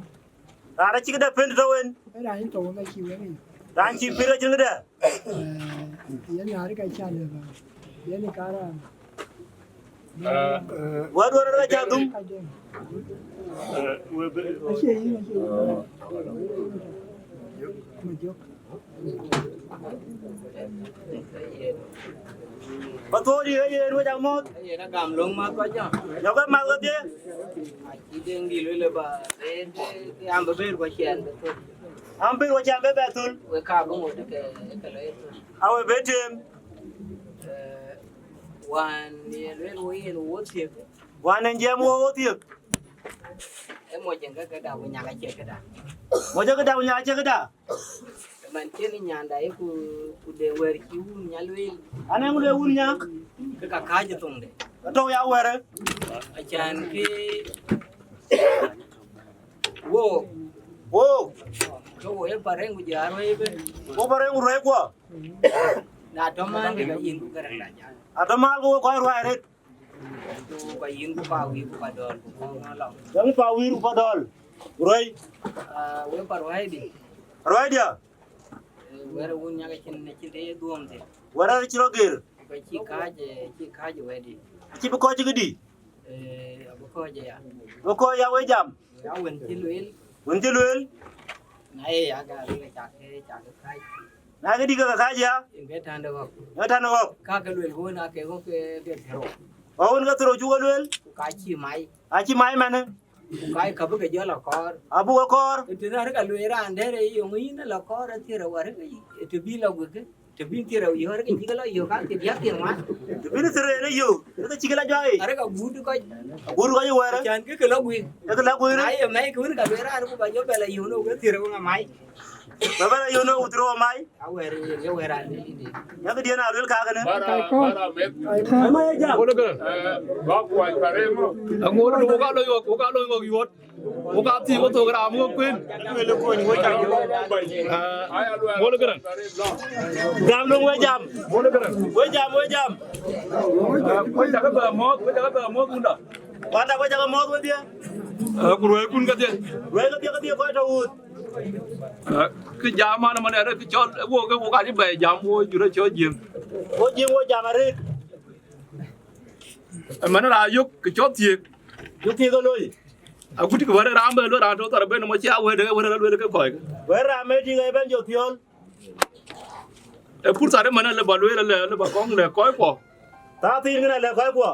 Raan acï këde pën tɔ̈u en. Ë raan cï thou ke cï we rin. Raan cï pïr acïn këde. Yen na rï ka ca lë ba. Yen ka raan. Wɛ̈t duɔ̈ɔ̈r rɔt ka ca dhum. Acie yïn, acie yïn. Ma jök. Ba thuɔɔu dï, ee yen wec amɔ̈ɔ̈th. Yen agam löŋ math kɔc jam. Yɔ̈k ë math kedhie. Acï Deŋ dï luel ë ba, be, be, be, am bï ber ku ciɛɛn bï thöl. Am ber ku ciɛɛn bï bɛ thöl. Wek ka bï ŋot ke, ke lɔ ye thöl. Awe be tem. Eh, wään ye luel wo yen wo thiek. Wään en jiɛɛm wo wo thiek. Ë moc en ke këda, ku nyak acie këda. Moc en këda, ku nyak acie këda. Man cïn nyanda ye ku, ku de wɛ̈ɛ̈r cï wun nya lueel. An, eeŋö lueel wun nya? Ke ka kääc ë thoŋde. Atɔ̈u ya wɛ̈ɛ̈rë. Acan ke wo. Wo. Ke wo ye parëŋ ku jɔ aruɛi bë. Wo parëŋ ku ruɛi kuɔ. Na tɔ̈ man ke ka yïn ku Garaŋ la jam. Atɔ̈ mal ku wo kɔc ruai arëët. Ku ka yïn ku ka wïïr ku ka dɔl ku kɔŋ ŋa lɔ. Yɛn pa wïïr ku pa dɔl. Ruɛi. Ah, we pa ruɛi di. Ruɛi dia. Eh, wɛ̈ɛ̈r wun nyak acïn, acïn të ye dhuɔ̈ɔ̈m thïn. Wɛ̈ɛ̈r acï rɔ gër. Ka cï kääc, eh, cï kääc wɛ̈ɛ̈r di. Acï bï kɔc cï këdï. Eh, abï kɔc ya. Bï kɔc ya we jam. Ya wën cï lueel. Wën cï lueel. Na ye ya gari ka cak ke, cak ke kääc. Na ke dï ke ka kääc ya. Yen ke tande ɣɔ̈k. Yen ke tande ɣɔ̈k. Ka ke luel ku wën ake ɣɔ̈k ke, ke thero. Ɣɔ̈k wën ke thero cuk ke luel. Ku ka cï mai. A cï mai mɛnë. Ku ka ka bï ke jɔ lɔ kɔɔr. A buk ke kɔɔr. Ë të na rï ka luel raan dɛ̈r ë yöŋ yïn lɔ kɔɔr ë thero wär ke të bï lɔ guik. Të bï thero yöŋ ke cï ke lɔ yöŋ ka ke diäk thero man. Të bï thero yen ë yöŋ ke cï ke lɔ jɔ ë. Arë ka guut kɔc. Guut kɔc ë wɛ̈ɛ̈r. Can ke ke lɔ guik. Ke ke lɔ guik. Na ye mai ke wën ka luel raan ku ba jɔ bɛ lɔ yöŋ no ke thero ŋa mai. Ba bɛ̈n a yöŋ no ku thero mai. Awɛ̈ɛ̈r yen, ye wɛ̈ɛ̈r an, yen, yen. Yak diɛn a luel kakënë. Bara, bara meth. Ama ye jam. Bol kërë. Eh, ba kuany kare mo. Aŋoot wo ka loi ɣɔ̈k, wo ka loi ɣɔ̈k yuɔt. Wo ka thii wo thok ram wo kuën. Ah, bol kërë. Jam dong we jam. Bol kërë. We jam, we jam. Ah, we jam ba moth, we jam ba moth unda. Wanda we jam moth we dia. Ah, ku ruɛi kun ka dia. Ruɛi ka dia, ka dia kɔc tɔ̈ wuth. Ah, kë jam man, man arë kë cɔl, wo ke, wo ka cï bɛ jam, wo jurë cɔl jiëŋ. Wo jiëŋ, wo jam arëët. Ëmën ra yök kë cɔl thiëëk. Yök thiëëk ë loi. Agut kë wɛ̈ɛ̈r ë raan bɛ luel, raan tɔ̈ thar ben, mɔ cia wɛ̈ɛ̈r, wɛ̈ɛ̈r ë luel ke kɔc. Wɛ̈ɛ̈r raan mec tik ë ben jɔ thiɔl. Ë pur thar ëmën le ba luel, le, le ba kɔŋ le kɔc kuɔ. Thaa thiin kënë le kɔc kuɔ.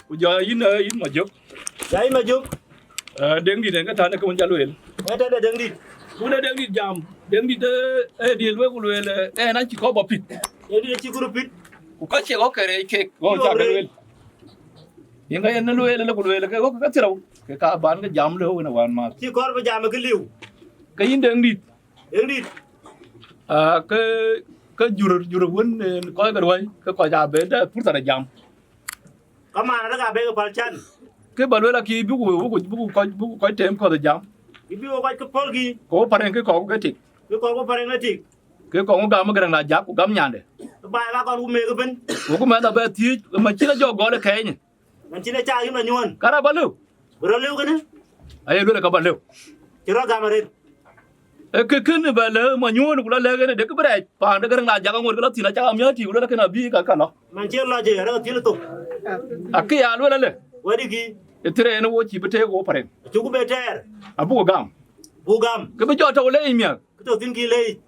Ku jɔ yïn, eh, yïn Majök. Ya yïn Majök. Eh, Deŋdït en ke tän ke wën ca lueel. Ë tëde Deŋdït. Wën ë Deŋdït jam, Deŋdït, eh, eh, diël wek ku lueel, eh, en acï kɔ̈u bä pith. Deŋdït acï kɔ̈u bä pith. Ku ka cie ɣɔ̈k ke reec kek, ɣɔ̈k cä ke lueel. Yen ka yen lueel, le ku lueel, ke ɣɔ̈k ke thirou, ke ka ban ke jam le ɣɔ̈k en wään math. Cï kɔɔr bï jam ke liu. Ke yïn Deŋdït. Deŋdït. Ah, ke, ke jur, jur wën, eh, kɔc ke ruäi, ke kɔc aa ben dɛ pur thar jam. Ka man arëk abek ë päl can. Kë ba luel akï bï ku, bï ku, bï ku kɔc, bï ku kɔc tem kɔ̈th ë jam. Kë bï ku kɔc ke pɔ̈l kï. Ku parëŋ kë kɔ̈k ke tik. Kë kɔ̈k ku parëŋ ë tik. Kë kɔ̈k ku gam ë Garaŋ la jak ku gam nyande. Kë baai ka kɔn ku meek ëbën. Ku ku mɛnh abɛ thiëëc, ë ma cïn a jɔ gɔl ë kɛɛny. Man cïn a cak yïn la nyuɔ̈n. Kara ba lëu. Bï rɔt lëu kënë. Aye luel ka ba lëu. Cï rɔt gam arëët. Ee kë kënë bɛ lëu ma nyuɔ̈n ku la lɛ̈k en ë dek bï rɛɛc. Paan de Garaŋ la jak aŋot ke la thïn acak amiäk tik ku la kënë abï ka ka lɔ. Man cï lɔ jë rɛ̈k thil thok. Akë ya luel alë. Wɛ̈t kï. Ë thërë en wo cï bï teek wo parëŋ. Cuk bï tɛɛr. Abuk gam. Buk gam. Ke bï jɔ tɔ̈u lec miäk. Kë tɔ̈ thïn kï lec.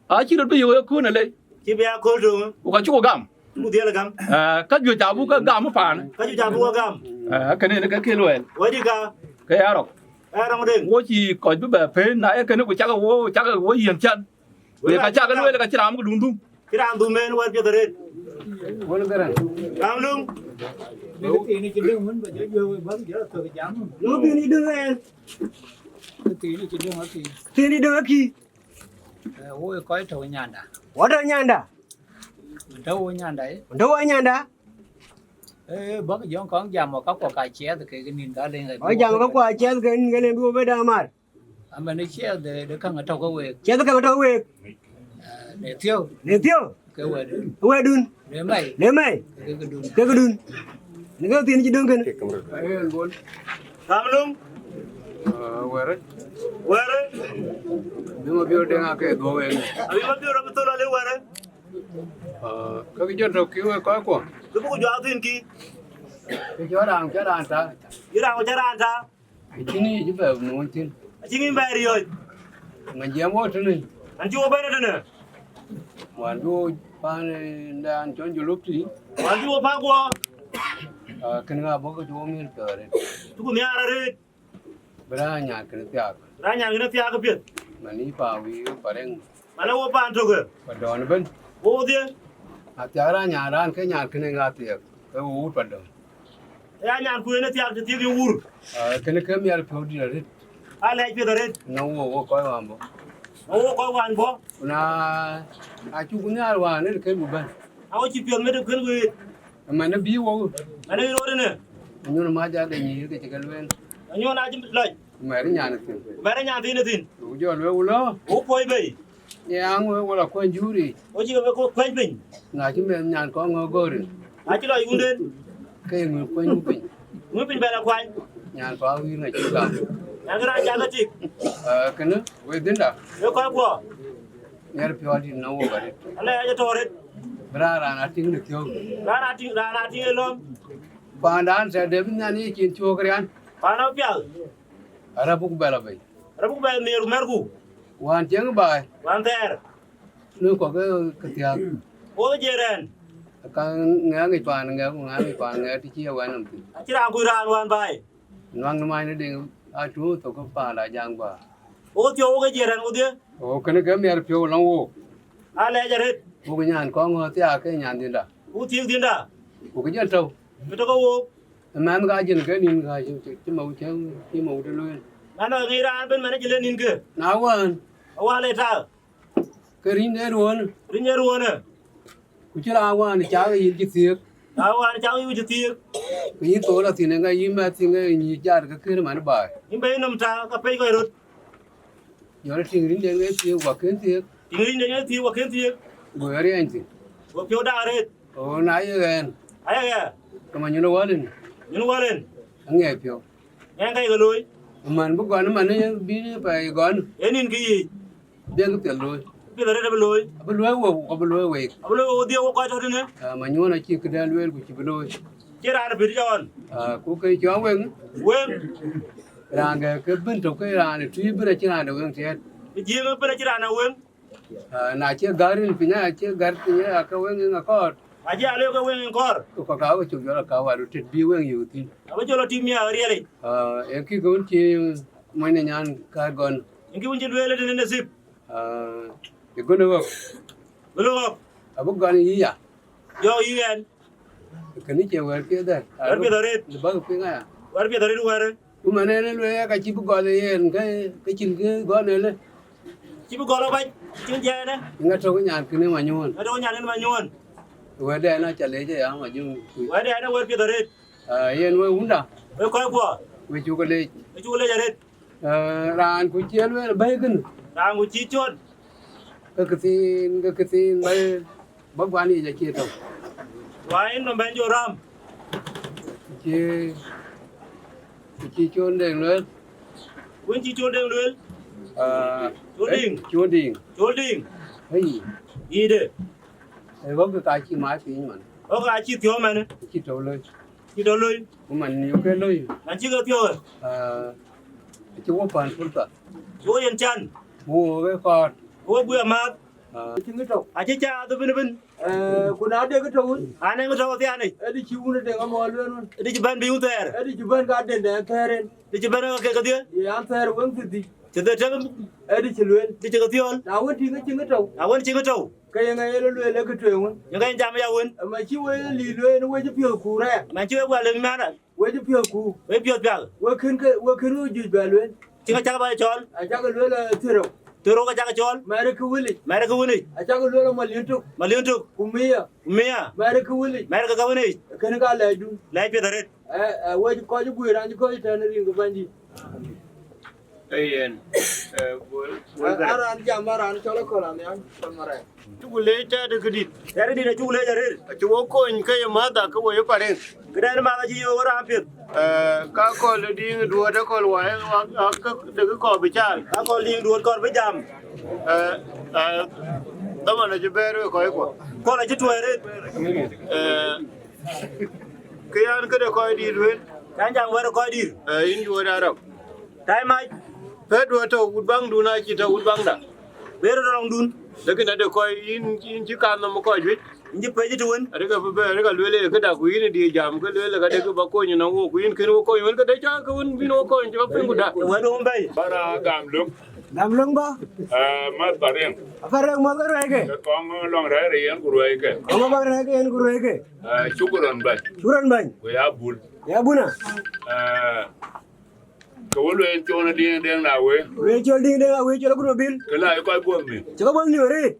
Acï röt bï yök ë kun alec. Cï bï aköl töŋ. Ku ka cuk gam. Cuk dhiɛl gam. Eh, ka juëc abuk ke gam paan. Ka juëc abuk ke gam. Eh, kënë en ke kë luɛɛl. Wɛ̈t ka. Ke ya rɔk. Ë rɔŋ den. Wo cï kɔc bï bɛ peen, na ye kënë ku cak wo, cak wo yiën can. Ku ye ka cak lueel ka cï raam ku dun dhum. Cï raam dhum en wɛ̈t piɛth arëët. Wun Garaŋ. Ram Luŋ. Dek thiini cï döŋ wën ba jɔ juëc wek bäk jɔ thök jam. Lɔ thiini döŋ ɛn. Dek thiini cï döŋ akï. Thiini döŋ akï. Eh, wo ë kɔc tɔ̈u Nyanda. Wo tɔ̈u Nyanda. Tɔ̈u wo Nyanda, eh. Tɔ̈u wo Nyanda. Eh, bäk jɔ kɔŋ jam wä ka kɔk ka ciɛth kek nïn ka leŋ. Wo jam ka kɔk ka ciɛth kek nïn ka leŋ bï wo bɛ däŋ mar. Amɛn ë ciɛth de, de käŋ atɔ̈ ke week. Ciɛth käŋ atɔ̈ week. Eh, ne thiɔ̈u. Ne thiɔ̈u. Ke wɛ̈tdun. Wɛ̈tdun. Ne mɛi. Ne mɛi. Ke këdun. Ke këdun. Ne ke thiini cï döŋ kënë. Ram Luŋ. Ah, wɛ̈ɛ̈rë. Wɛ̈ɛ̈rë. Bï ma biöör deŋ ake dhuɔ̈k wek. Abï ma biöör abï thol ale wɛ̈ɛ̈rë. Ah, ka kï jɔt tök kï wek kɔc kuɔ. Kï buk jɔ athin kï. Kï jɔ raan cä raan ta. Yï raan cä raan ta. Acïn yic bɛ nuɔɔny thïn. Acïn yic bɛ riɔ̈c. Ŋa jiɛɛm wo tënë? An cï wo bɛ̈n tënë. Wään bï wo paan, eh, dan cɔl Julup tï. Wään cï wo paan guɔ. Ah, kën ŋa bɔ̈ ke cï wo miɛt piɔ̈ɔ̈th arëët. Cï ku nhiaar arëët. Bï raan nyan kën thiaak. Raan nyan kën thiaak piɛth. Man yï paan wïï pareŋ. Mana wo paan tökë. Pa dɔn ëbën. Wo wo dhië. Athiaak raan nyan raan ke nyan kën ŋa thiaak. Ke wo wut pa dɔn. Ya nyan ku yen ë thiaak të thiëk ye wur. Ah, kënë ke miɛt piɔ̈u dït arëët. Alɛc piɛth arëët. Na wo wo kɔc wään bɔ̈. Na wo kɔc wään bɔ̈. Na acuk nhiaar wään ë kën ku bɛ̈n. Na wo cï piɔ̈th met kën ku ɣet. Ëmɛn ë bï wok. Mɛn ë rot ënë. Anyuɔn mac ade nyïïr ke cï ke lueel. Anyuɔn acï lɔc. Mɛr nyan thïn. Mɛr nyan thïn thïn. Ku jɔ lueel ku lɔ. Wo puɔ̈i bei. Ye aŋ wek wala kuany juri. Wo cï ke kuany piny. Na cï meth nyan kɔŋ ŋɔ̈k gɔ̈ɔ̈r. Na cï lɔ yunden. Ke ye ŋuëny kuany ŋu piny. Ŋu piny bɛ la kuany. Nyan pa wïïr ŋa cï gam. Nyan ke raan cak ke tik. Eh, kënë, wek dhïnda. Wek kɔc kuɔ. Miɛt piɔ̈ɔ̈th dït nɔm wok arëët. Alɛ ya jɔ tɔ̈ arëët. Bï raan raan atïŋ në thiɔ̈k. Raan atïŋ, raan atïŋ ë lɔ̈m. Paandan tɛ̈ dɛ bï nhian ye cin thiɔ̈k rian. Paan apial. Arap buk bɛl abei. Arap buk bɛl nhiëër ku mɛ̈rku. Wään cieŋ baai. Wään thɛɛr. Në kɔ̈k ke, ke thiaak. Wo jiëër ɛn. Ka ŋɛk ŋic paan ŋɛk, ku ŋɛk ŋic paan ŋɛk të cï ye wɛn nɔm thïn. Acï raan kuc raan wään baai. Nuaŋ në many në deŋ atuɔ̈ thok ke paan la jaŋ guɔ. Wo thiɔ̈k wo ke jiëër ɛn wo dhië. Wo kënë ke miɛt piɔ̈u lɔŋ wook. Alɛc arëët. Wok nyan kɔŋ ŋɔ̈ɔ̈th thiaak ke nyan dhiënda. Wo thiëk dhiënda. Wok jël tɔ̈u. Ke tɔ̈ ke wook. Ëmɛn ka jël ke nïn ka cï, cï, cï mawut cï, cï mawut lueel. Mɛn ë ŋic raan ëbën mɛn ë cï le nïn ke. Na wään. Awään le taak. Ke riny de ruɔ̈ɔ̈në. Riny de ruɔ̈ɔ̈në. Ku cï raan wään cak yïn cï thiëëk. Raan wään cak yïn cï thiëëk. Ke yïn thol athïn ë ŋa yïn mɛth thïn ë nyïïc jar ke kër man baai. Yïn bɛ yï nɔm taak ka pec kɔc röt. Jɔl tïŋ rïnden ke thiëëk, wak kën thiëëk. Tïŋ rïnden ke thiëëk, wak kën thiëëk. Go ya riɛny thïn. Go piɔ̈u dak arëët. Oo, na ye ɣɛn. Aye ɣɛn. Ke ma nyun ë wal en. Nyun ë wal en. Aŋiɛc piɔ̈u. Ŋɛn ka ye ke looi. Man bï gɔn man bï pɛɛi gɔn. Ee nïn kë yiic. Dhiëŋ piɛth looi. Piɛth arëët abï looi. Abï luɔi wok, abï luɔi week. Abï luɔi wok dhiëëk wok kɔc tɔ̈ tënë. Ah, ma nyuɔn acï këdɛn lueel ku cï bï looi. Cï raan bï jɔn. Ah, ku ke cɔl weŋ. Weŋ. Raan ke, ke bïn tök ke raan ë tui bïn acï raan de weŋ tiɛɛt. Bï jiëëŋ bïn acï raan de weŋ. Ah, na cï gär rin piny, acï gär piny, ake weŋ ë ŋa kɔɔr. Acï a lueel ke weŋ ë kɔɔr. Ku kɔ̈k ka we cök jɔl ka wär tit bï weŋ yök thïn. Abï jɔl tïm ya riɛlic. Ah, ee kï ke wun cï mony de nyan ka gɔn. Yen kï wun cï lueel tënë nasip. Ah, ë gön ë ɣɔ̈k. Gön ë ɣɔ̈k. Abï gɔn yï ya. Jɔ yï ɣɛn. Kënë cie wɛ̈ɛ̈r piɛth dɛ̈. Wɛ̈ɛ̈r piɛth arëët. Lë bäk piŋ aya. Wɛ̈ɛ̈r piɛth arëët wɛ̈ɛ̈rë. Ku man en ë lueel ka cï bï gɔl ë yen, ke, ke cïn kë gɔl ëlë. Cï bï gɔl abac, cïn jɛɛnë. Ŋa tök nyan kënë ma nyuɔ̈ɔ̈n. Ŋa tök nyan kënë ma nyuɔ̈ɔ̈n. Wɛ̈ɛ̈rden aca leec aya ma jö. Wɛ̈ɛ̈rden ë wɛ̈ɛ̈r piɛth arëët. Ah, yen we wunda. We kɔc guɔ. We cuk leec. We cuk leec arëët. Eh, raan ku cï lueel bɛ̈i kënë. Raan ku cï cɔt. Ke këthiin, ke këthiin bɛ̈i, bä guan yic acie tɔ̈u. Wai nɔm bɛ̈ny jɔ ram. Cï, cï Col Deŋ lueel. Wën cï Col Deŋ lueel? Ah, Col Deŋ. Col Deŋ. Col Deŋ. Hey. Yïde. Ee ɣɔ̈k ka cï mac piny man. Ɣɔ̈k ka cï thiɔ̈k man. Cï tɔ̈u loi. Cï tɔ̈u loi. Ku man yu ke loi. Man cï ke thiɔ̈k. Ah, cï wo pan purtha. Cï wo yen can. Wo ke kɔɔr. Wo bui amääth. Ah. Cï ŋi tɔ̈u. Acï caath ëbën ëbën. Eh, ku na dek tɔ̈u. Anë ŋi tɔ̈u thiaanic. Ëdï cï wun dek amɔ lueel wun. Ëdï cï bɛ̈n bï wun thɛɛr. Ëdï cï bɛ̈n ka den dɛn thɛɛr en. Ëdï cï bɛ̈n ke kedhie. Ye an thɛɛr weŋ thithi. Cï dhe tem. Ëdï cï lueel. Ëdï cï ke thiɔ̈l. Na wën tïŋ cï ŋi tɔ̈u. Na wën cï ŋi tɔ̈u. Ke yen aye lueel ë kë tueŋ wën. Yen ka yen jam ya wën. Ëmën cï wek lïïr lueel, wek cï piɔ̈ɔ̈thku rɛɛk. Ëmën cï wek guɔ lëŋ mɛn rɛɛk. Wek cï piɔ̈ɔ̈thku. Wek piɔ̈ɔ̈th pial. Wek kën ke, wek kën ke juëc bɛ lueel. Cï ka cak bä cɔl. Acak lueel, eh, thërou. Thërou ka cak cɔl. Mɛɛrë kë wëlic. Mɛɛrë kë wëlic. Acak lueel, eh, malion tök. Malion tök. Ku mia. Ku mia. Mɛɛrë kë wëlic. Mɛɛrë ke ka wëlic. Kën ka lɛɛcdun. Lɛɛc piɛth arëët. Eh, eh, wek kɔc guiir, raan cï kɔc tɛ̈n rin ke bänydït. Ee yen, eh, bol, bol. Eh, aran jam, aran cɔl Akɔl Anhiaŋ, cɔl Marɛɛk. Cuk leec tɛ̈dë këdït. Tɛ̈dë dït acuk leec arëët. Acï wo kony ke ye mäthda ke wo ye Pareŋ. Këdɛn mäth acï yöök raan piɛth. Eh, ka Akɔl de diŋ duɔ̈ɔ̈t Akɔl wai, wa, wa, ka de kë kɔɔr bï caal. Ka Akɔl diŋ duɔ̈ɔ̈t kɔɔr bï jam. Eh, eh, dhaman acï bɛ̈ɛ̈r wek kɔc kuɔ. Akɔl acï tuɔɔc arëët. Eh, Kë yan këde kɔc dït wël. Kan jam wɛ̈t kɔc dït. Eh, yïn juöör Arab. Tai mac. Pɛ̈t duɔ̈t tɔ̈ wut baŋdun acï tɔ̈ wut baŋda. Ber rɔŋdun. Lakin ade kɔc yïn, yïn cï kan nɔm kɔc juëc. Yïn cï pec të wën. Arëk abï bɛ̈ɛ̈r, arëk alueel ë këda ku yïn ë diëëc jam, ke lueel ë këde kë ba kony nɔm wok, ku yïn kën wo kony wën këde cä ke wën bïn wo kony cï ba piŋ ku da. Wɛ̈t wun bɛ̈i. Bara gam lök. Gam lök bä. Eh, mat Pareŋ. Apareŋ mɔ̈th ke ruɛɛckë. Ke kɔŋ lɔŋ rɛ̈ɛ̈r ë yen ku ruɛɛckë. Kɔŋ lɔŋ rɛ̈ɛ̈r ë yen ku ruɛɛckë. Eh, shukran bɛ̈ny. Shukran bɛ̈ny. Ku ya bul. Ya buna. Eh, ke wël wën cɔl Diŋ Deŋ na wëë. Wël cɔl Diŋ Deŋ na wëë cɔl Akut Mabil. Ke la ye kɔc buɔth mïth. Cï kɔc buɔth mïth arëët.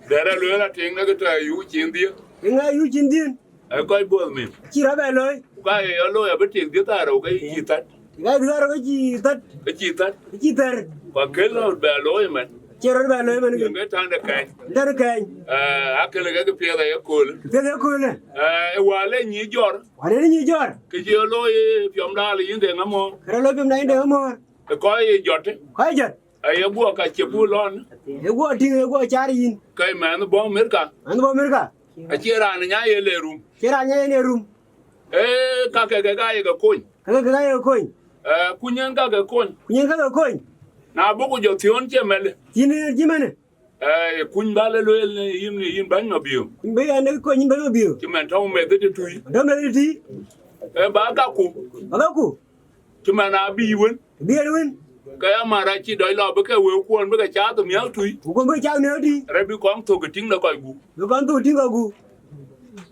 Dɛ̈t alueel atiŋ në ke tɔ̈ yu cin dhiëth. Tiŋ ë yu cin dhiëth. Ee kɔc buɔth mïth. Cï rɔt bɛ looi. Ku ka ye yɔ looi abï tiŋ dhiëth arou ke cï thät. Ka dhiëth arou ke cï thät. Ke cï thät. Ke cï thär. Ku akël rɔt bɛ looi ëmën. Cï rɔt bɛ looi ëmën. Yen ke täŋ de kɛny. Täŋ de kɛny. Eh, akël ke ke piɛth aye köölë. Piɛth aye köölë. Eh, ë wäl ë nyï jɔr. Wäl ë nyï jɔr. Ke cï looi piɔmda le yïn de ŋamɔ̈ɔ̈r. Ke rɔt looi piɔmda yïn de ŋamɔ̈ɔ̈r. Ë kɔc ye jɔt. Kɔc ye jɔt. Aye guɔ ka cï buk lɔn. Ye guɔ tïŋ, ye guɔ car yïn. Ke mɛnh bɔ̈ Amerika. Mɛnh bɔ̈ Amerika. Acie raan nya ye le rum. Cie raan nya ye le rum. Ee, ka ke ke ka ye ke kony. Ka ke ke ka ye ke kony. Ee, ku nyin ka ke kony. Ku nyin ka ke kony. Na buku jɔ thiɔ̈n cie mɛlë. Yïn ë cï mɛnë. Ee, kuny ba le lueel yïn, yïn bäny Mabiöör. Kuny ba yɛn ë kony yïn bäny Mabiöör. Cï mɛn tɔ̈u meth ë tui. Tɔ̈u meth ë tui. Ee, ba ka ku. Ba ka ku. Cï man abï wën. Bï en wën. Ke ya mar acï dɔc lɔ bï ke wëu kuɔn bï ke cath miäk tui. Ku kuɔn bï ke cath miäk tui. Rɛ̈t bï kɔŋ thök ë tïŋ de kɔc gup. Bï kɔŋ thök tïŋ kɔc gup.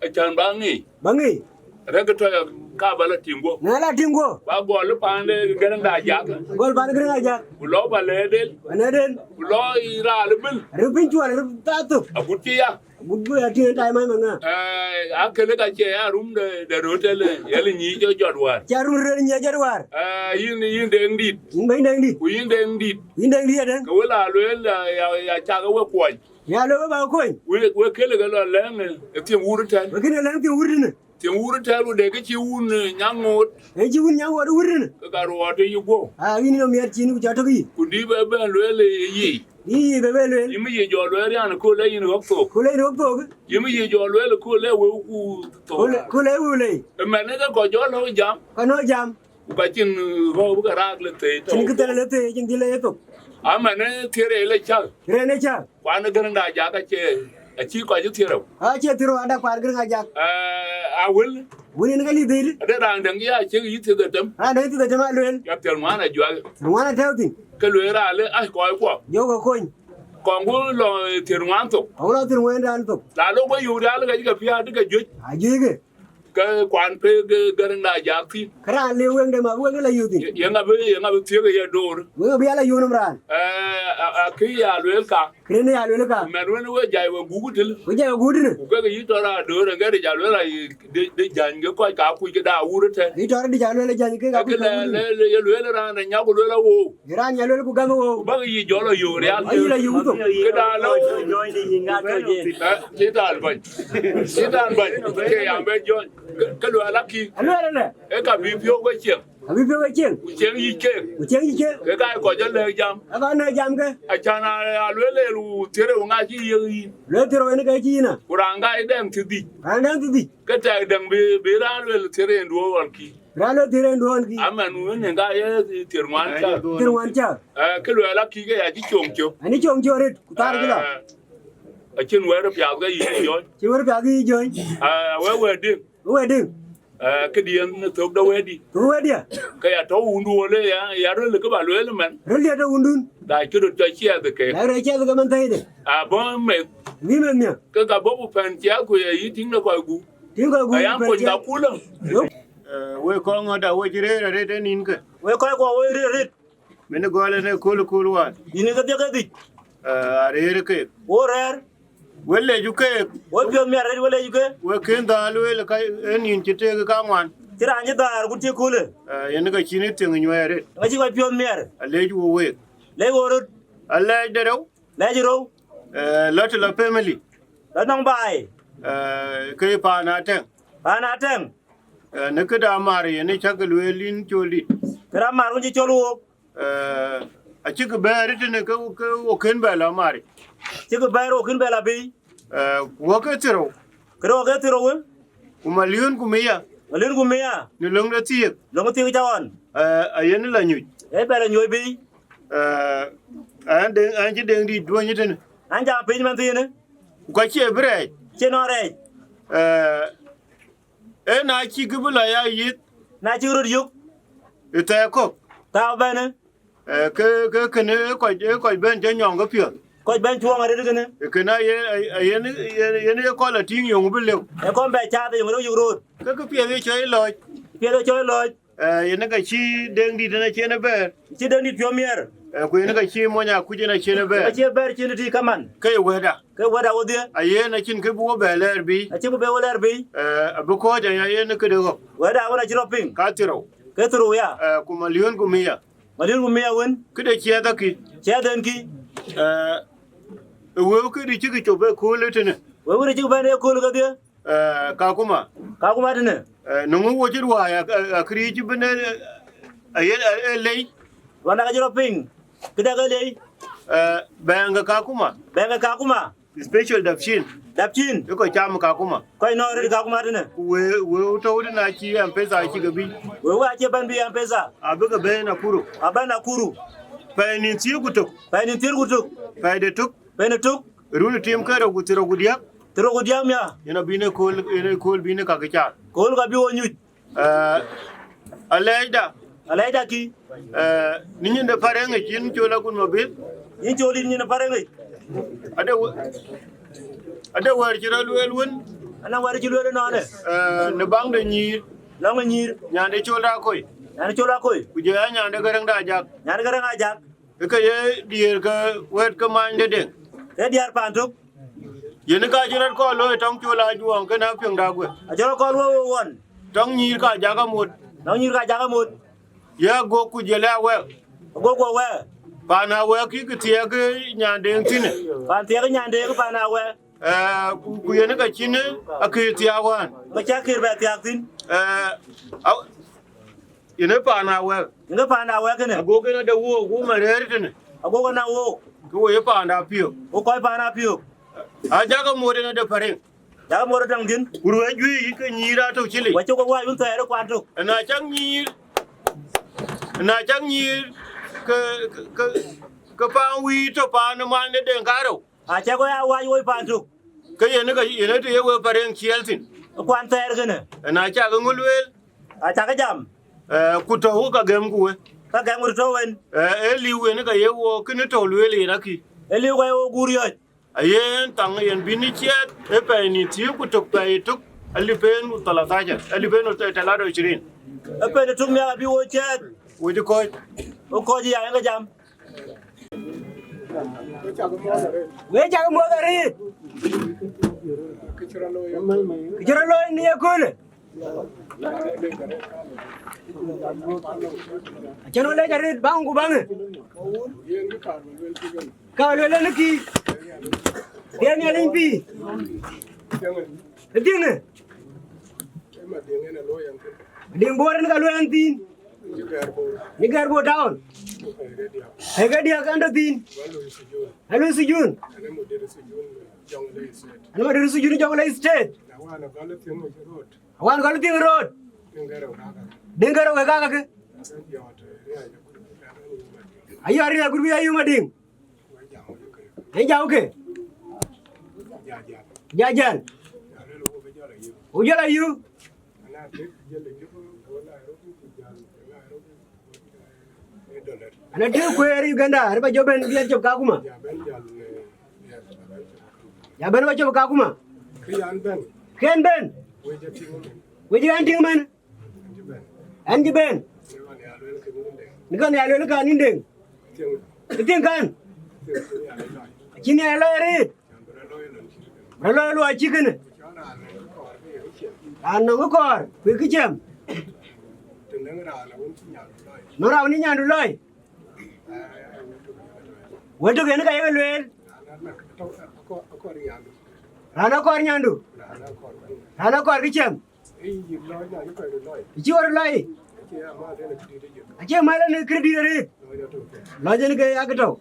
Acän ba ŋic. Ba ŋic. Rɛ̈t ke tɔc ka ba la tïŋ guɔ̈p. Na la tïŋ guɔ̈p. Ba gɔl ë paan de Gäräŋda Ajak. Gɔl paan Gäräŋda Ajak. Ku lɔ ba lɛ̈ɛ̈t del. Ba lɛ̈ɛ̈t del. Ku lɔ ë raal ëbën. Rɛ̈t piny cuɔl rɛ̈t thaa thök. Agut cï ya. Agut bï ya tïŋ tai mac maŋa. Eh, akënë ka cie ya rum de, de röt ele, ele nyic jɔ jɔt wäär. Cie rum röt nyic jɔt wäär. Eh, yïn, yïn Deŋ dït. Yïn bɛ̈ny Deŋ dït. Ku yïn Deŋ dït. Yïn Deŋ dït adɛ̈. Ke wël aa lueel, ya, ya, ya cak we kuɔny. Ya lueel we ba kony. We, we këlë ke lɔ lɛ̈ŋ, eh, thiëŋ wur tɛ̈n. We kënë lɛ̈ŋ thiëŋ wur tënë. Thiëŋ wur tɛ̈n, ku de kë cï wun, eh, nyaŋ ŋoot. Ee cï wun nyaŋ ŋoot wur tënë. Ke ka ruɔɔt të yï guɔ̈u. Ah, yïn ë miɛt cïn ku cä tök yï. Ku dï bɛ bɛ̈n lueel, eh, yï. Yï, yï bɛ bɛ lueel. Yï mi yï jɔ lueel yan, kööl lɛ yïn ɣɔ̈k thok. Kööl lɛ yïn ɣɔ̈k thok. Yï mi yï jɔ lueel, kööl lɛ wëu ku thok. Kööl lɛ, kööl lɛ wëu lei. Ëmɛn ke kɔc jɔ lɔ jam. Ka nɔ jam. Ku ka cïn, eh, ɣɔ̈k bï ke raak le thëëi tɔ̈u. Cïn kë thɛl le thëëi, cïn dhil le ye thok. Amɛn, eh, thiëër ë le cäk. Thiëër ë le cäk. Kuan ë Gäräŋda Ajak acie, acï kɔc ë thiërou. Acie thiërou, ada kuan Gäräŋda Ajak. Eh, a wël. Wël yen ke lïth dhil. Ade raan däŋ ya cïk yï thiërdhetem. Raan däŋ thiërdhetem a lueel. Ya thiërŋuan ajuak. Thiërŋuan atɛ̈ɛ̈u thïn. Ke lueel raan le, ai, kɔc kuɔ. Jɔ ke kony. Kɔŋ ku lɔ thiërŋuan thok. Kɔŋ lɔ thiërŋuan raan thok. La lok bä yöök rial ke cï ke piäät ke juëc. A juëc ke. Ke kuan pe ke Gäräŋda Ajak thïn. Ke raan le weŋde ma, weŋ la yöök thïn. Ye, ye ŋa bï, ye ŋa bï thiëk ye door. Weŋ abï ya la yöök nɔm raan. Eh, a, a, kë ya lueel ka. Kënë ya lueel ka. Mɛn wën we jai we guk tël. We jai we guk tël. Ku ke ke yï tɔ̈ raan door, ŋɛ̈t ja lueel a yï de, de jäny ke kɔc ka kuc ke da wur tɛ̈n. Yï tɔ̈ raan de ja lueel jäny ke ka kuc ke wur tël. Le, le, ye lueel raan de nyak ku lueel a wou. Ye raan nya lueel ku gäm wou. Ku bäk yï jɔl a yöök rial. Ayï la yöök thok. Ke da la wou. Eh, cï dan bäny. Cï dan bäny. Ke ya bɛ jɔny. Ke, ke lueel akï. A lueel ënë. Ee ka bï piɔ̈u ke cieŋ. Abï piɔ̈u ke cieŋ. Ku cieŋ yic keek. Ku cieŋ yic keek. Ke ka ye kɔc alɛ̈k jam. Aka në jam ke. Acan a, a lueel ë lu thiërou ŋa cï yiëk yïn. Lueel thiërou en ke cï yïn a. Ku raan ka ye dɛŋ thiërdhïc. Raan dɛŋ thiërdhïc. Ke tɛk dɛŋ bï, bï raan lueel thiërou en duɔ̈ɔ̈r ɣɔn kï. Raan lueel thiërou en duɔ̈ɔ̈r ɣɔn kï. Amɛn wën en ka ye thiërŋuan cäk. Thiërŋuan cäk. Eh, ke lueel akï ke ya cï com cök. Ani com cök arëët, ku thaar cï lɔ. Eh, acïn wɛ̈t piath ke yï jɔny. Cïn wɛ̈t piath ke yï jɔny. Eh, wek wɛ̈t dï. Wek wɛ̈t dï. Eh, këdiɛ̈n thök de wɛ̈tdï. Thök wɛ̈tdï. Ke ya tɔ̈ wundu wöl ya, ya röl kë ba lueel mɛn. Röl ya tɔ̈ wundun. Da cï röt cɔc ciɛɛth ke. Da röt ciɛɛth ke man thɛ̈i de. A bɔ̈ meth. Wï meth miäk. Ke ka bɔ̈ ku pɛ̈n ciɛɛk ku ye yï tïŋ de kɔc gup. Tïŋ kɔc gup. Aya pɛ̈n kony ciɛɛk. Ka kulä. Yök. Eh, wek kɔc ŋɔ̈t da wec rëër arëët ë nïn kë. Wek kɔc kuɔ wec rëër arëët. Min gɔl en ë kööl kööl wään. Yïn ke dhiëk ke dhic. Eh, arëër keek. Wo rɛ̈ɛ̈r. We lecu keek. Wo piɔ̈th miɛt arëët we lecu ke. We kën dhal lueel ka ë nïn cï teek ka ŋuan. Cï raan cï dhäär ku cï kulë. Eh, yen ka cïn ë thiëŋ nyuɛɛr arëët. Ŋa cï kɔc piɔ̈th miɛt. Alec wo week. Lec wo röt. Alɛɛc de rou. Lɛc rou. Eh, lɔ të lɔ family. Lɔ nɔŋ baai. Eh, ke paan atɛ̈ŋ. Paan atɛ̈ŋ. Eh, në këda mar yen ë cäk lueel yïn col dït. Këda mar wun cï col wook. Eh, acïk bɛ̈ɛ̈r tënë ke, ke wo kën bɛ lɔ mar. Cïk bɛ̈ɛ̈r wo kën bɛ lɔ biic. Eh, wɔ ke thirou. Kërë wo ke thirou wën. Ku maliun ku mia. Maliun ku mia. Në löŋ de thiëëk. Löŋ thiëëk cä ɣɔn. Eh, ayen lɔ nyuc. Ee bɛ lɔ nyuc biic. Eh, an deŋ, an cï deŋ dït duɔny tënë. An jam piny man thiinë. Ku ka cie bï rɛɛc. Cie nɔn rɛɛc. Eh, ee na cï kë bï lɔ ya yith. Na cï röt yök. Ë thɛɛr kɔ̈k. Thaau bɛ̈në. Eh, ke, ke kënë ë kɔc, ë kɔc bɛ̈n cä nyɔŋ ke piɔ̈th. Kɔc bɛ̈n cuɔŋ arëët kënë. Kënë aye, aye, yen, yen, yen ye kɔc lɔ tïŋ yöŋ bï lëu. Ee kɔn bɛ cath yöŋ röt yök rööt. Ke kë piɛth ye cɔi lɔc. Piɛth ye cɔi lɔc. Eh, yen ka cï deŋ dït en acïn ë bɛ̈ɛ̈r. Cï deŋ dït piɔ̈u miɛɛr. Eh, ku yen ka cï mony akuc en acïn ë bɛ̈ɛ̈r. Ka cï bɛ̈ɛ̈r cïn ë tïï kaman. Ke ye wɛ̈tda. Ke wɛ̈tda wodhie. Ayen acïn kë bï wo bɛ lɛɛr biic. Acï bï bɛ wo lɛɛr biic. Eh, abï kɔ̈ɔ̈c aya yen këde ɣɔ̈k. Wɛ̈tda wën acï rɔt piŋ. Ka thirou. Ke thirou ya. Eh, ku maliun ku mia. Maliun ku mia wën. Këde ciɛɛth akï. Ciɛɛth en kï. Eh, ë wëu këdï cïkï cop ë kööl ë tënë. Wëu këdï cïkï bɛ̈n ë kööl kedhie. Eh, Kakuma. Kakuma tënë. Eh, në ŋö wo cï ruääi a, a, akëriëëc bï në, eh, aye, eh, eh, lei. Wan aka jɔ rɔ piŋ. Këdë ke lei. Eh, bɛ̈ɛ̈ŋ ke Kakuma. Bɛ̈ɛ̈ŋ ke Kakuma. Special Dapcin. Dapcin. Ë kɔc cam Kakuma. Kɔc nɔɔk rëët Kakuma tënë. Ku wëu, wëu tɔ̈u tënë acï M-Pesa acï ke bï. Wëu acï bɛ̈n bï M-Pesa. Abï ke bɛ̈n Nakuru. Abɛ̈n Nakuru. Pɛɛi nïn thiëër ku tök. Pɛɛi nïn thiëër ku tök. Pɛɛi de tök. Pɛɛi de tök. Run tim ke rou ku thirou ku diäk. Thirou ku diäk mia. Yen abï në kööl, yen ë kööl bï në kakë caar. Kööl ka bï wo nyuc. Eh, alɛɛcda. Alɛɛcda kï. Eh, në nyin de Pareŋic, yïn col akun mabith. Yïn col yïn nyin de Pareŋic. Ade wë-, ade wɛ̈ɛ̈r cï rɔt lueel wën. Ana wɛ̈ɛ̈r cï lueel ënɔɔnë. Eh, në baŋ de nyïïr. Lɔŋ ë nyïïr. Nyande col da koi. Nyande col da koi. Ku jɔ ya nyande Gäräŋda Ajak. Nyande Gäräŋda Ajak. Ë ke ye diëër ke wɛ̈t ke many de Deŋ. Ke diäär paan tök. Yen ka cï rɔt kɔɔr looi tɔŋ col ajuɔɔŋ kënë apiŋda guë. Acï rɔt kɔɔr looi wo ɣɔn. Tɔŋ nyïïr ka jak amot. Tɔŋ nyïïr ka jak amot. Ye agok ku jël awɛk. Agok ku awɛk. Paan awɛk kï kë thiɛɛk nyan Deŋ thïnë. Paan thiɛɛk nyan Deŋ paan awɛk. Eh, ku, ku yen ka cïn akëër thiaak wään. Ka cä kër bɛ thiaak thïn. Eh, au, yen ë paan awɛk. Yen ë paan awɛk kënë. Agok en ade wook, wo ma rɛ̈ɛ̈r tënë. Agok en a wook. Ke wo ye paanda piöök. Wo kɔc paanda piöök. A jak amot en ade Pareŋ. Jak amot adaŋ thïn. Ku ruɛc juëc ke nyïïr atök cï lec. Wa cï ke wac wun thɛɛr ë kuan tök. Ëna cak nyïïr, ëna cak nyïïr ke, ke, ke, ke paan wïïr tɔ paan ë man de Deŋ karou. Acä kɔc aa wac woi paan tök. Ke yen ë ke, yen ë të ye wek Pareŋ ciɛɛl thïn. Kuan thɛɛr kënë. Ëna cak ŋö lueel. Acakë jam. Eh, ku tɔ̈u ka gɛm ku we. Ka gɛm ku tɔ̈u en. Eh, ee liu yen ë ka ye wo kënë tɔ̈u lueel yen akï. Ee liu ka ye wo guur yɔ̈c. Ayen thaŋ yen bï në ciɛɛt, ee pɛɛi nïn thiëër ku tök pɛɛi tök, alip en ku thalathaca, alip en ku talata wa ishirin. Ee pɛɛi tök miak abï wo ciɛɛt. Wo cï kɔc. Wo kɔc ya yen ke jam. Wek cak muɔth arëët. Kë cï rɔt looi në ye köölë. Acïn wä lec arëët baŋ ku baŋë. Ka luel en kï. Diɛn ya liny pïï. Ë dhiëŋë. Diŋ Bor en ka luel en thïn. Ni gɛɛr bo town. Ë ke diäk ɛn tɔ thïn. Ë lui sujun. Ɛn ma deri sujun Jonglei State. Awan gɔl thiëŋ road. Diŋ kërë wek kakë. Ayɔ rin agut bï ayum adiŋ. Ë jam ke. Jajal. Ku jɔl ayum. Ana dï kueer Uganda, arë ba jɔ ben biɛt cop Kakuma. Ya bɛ̈n ba cop Kakuma. Kë yan bɛ̈n. Kë yan bɛ̈n. Wec ë tïŋ mɛn. Wec ë yan tïŋ mɛn. Ɛn cï bɛ̈n. Ɛn cï bɛ̈n. Në ɣɔn ya lueel kë nïn Deŋ. Në ɣɔn ya lueel kë nïn Deŋ. Tïŋ. Tïŋ kan. Tïŋ, tïŋ ya lɔc. Acïn ya lɔc arëët. Rɔt lɔc luɔi cï kënë. Raan nɔŋ kɔɔr, kuëk kë cam. Nɔŋ raan wën nyandu lɔi. Wël tök yen ka yeke lueel. Raan akɔɔr nyandu. Raan akɔɔr kë cam. Cï wär lɔi. Acie mal en kredit arëët. Lɔc en ke ya kë tɔ̈u.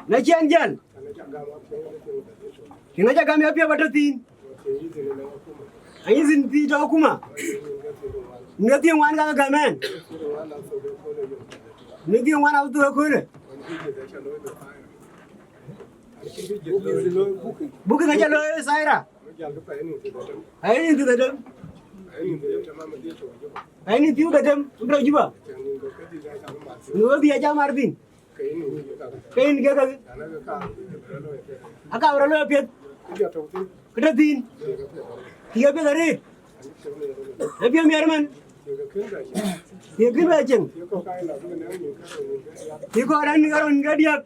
Na cän jäl. Tiŋ aca gam ya piɔ̈u ba tɔ̈ thïn. Anyï thïn thii tɔ̈ Kakuma. Në thiëŋ wan ka ke gam ɛn. Në thiëŋ wan athok ëköölë. Buk ŋa ca looi Thaira. Ayï nïn thiëëth adem. Ayï nïn thiëëth adem, tɔ̈ Juba. Në ɣöö bï ya jam mar thïn. Ke yïn ke kakë. Aka bï rɔt looi apiɛth. Kë tɔ̈ thïn. Thiëk apiɛth arëët. Ë piɔ̈u miɛt ëmën. Thiëk kën bɛ cieŋ. Thiëk kɔ̈k rɛ̈n ë ɣɔn ke diäk.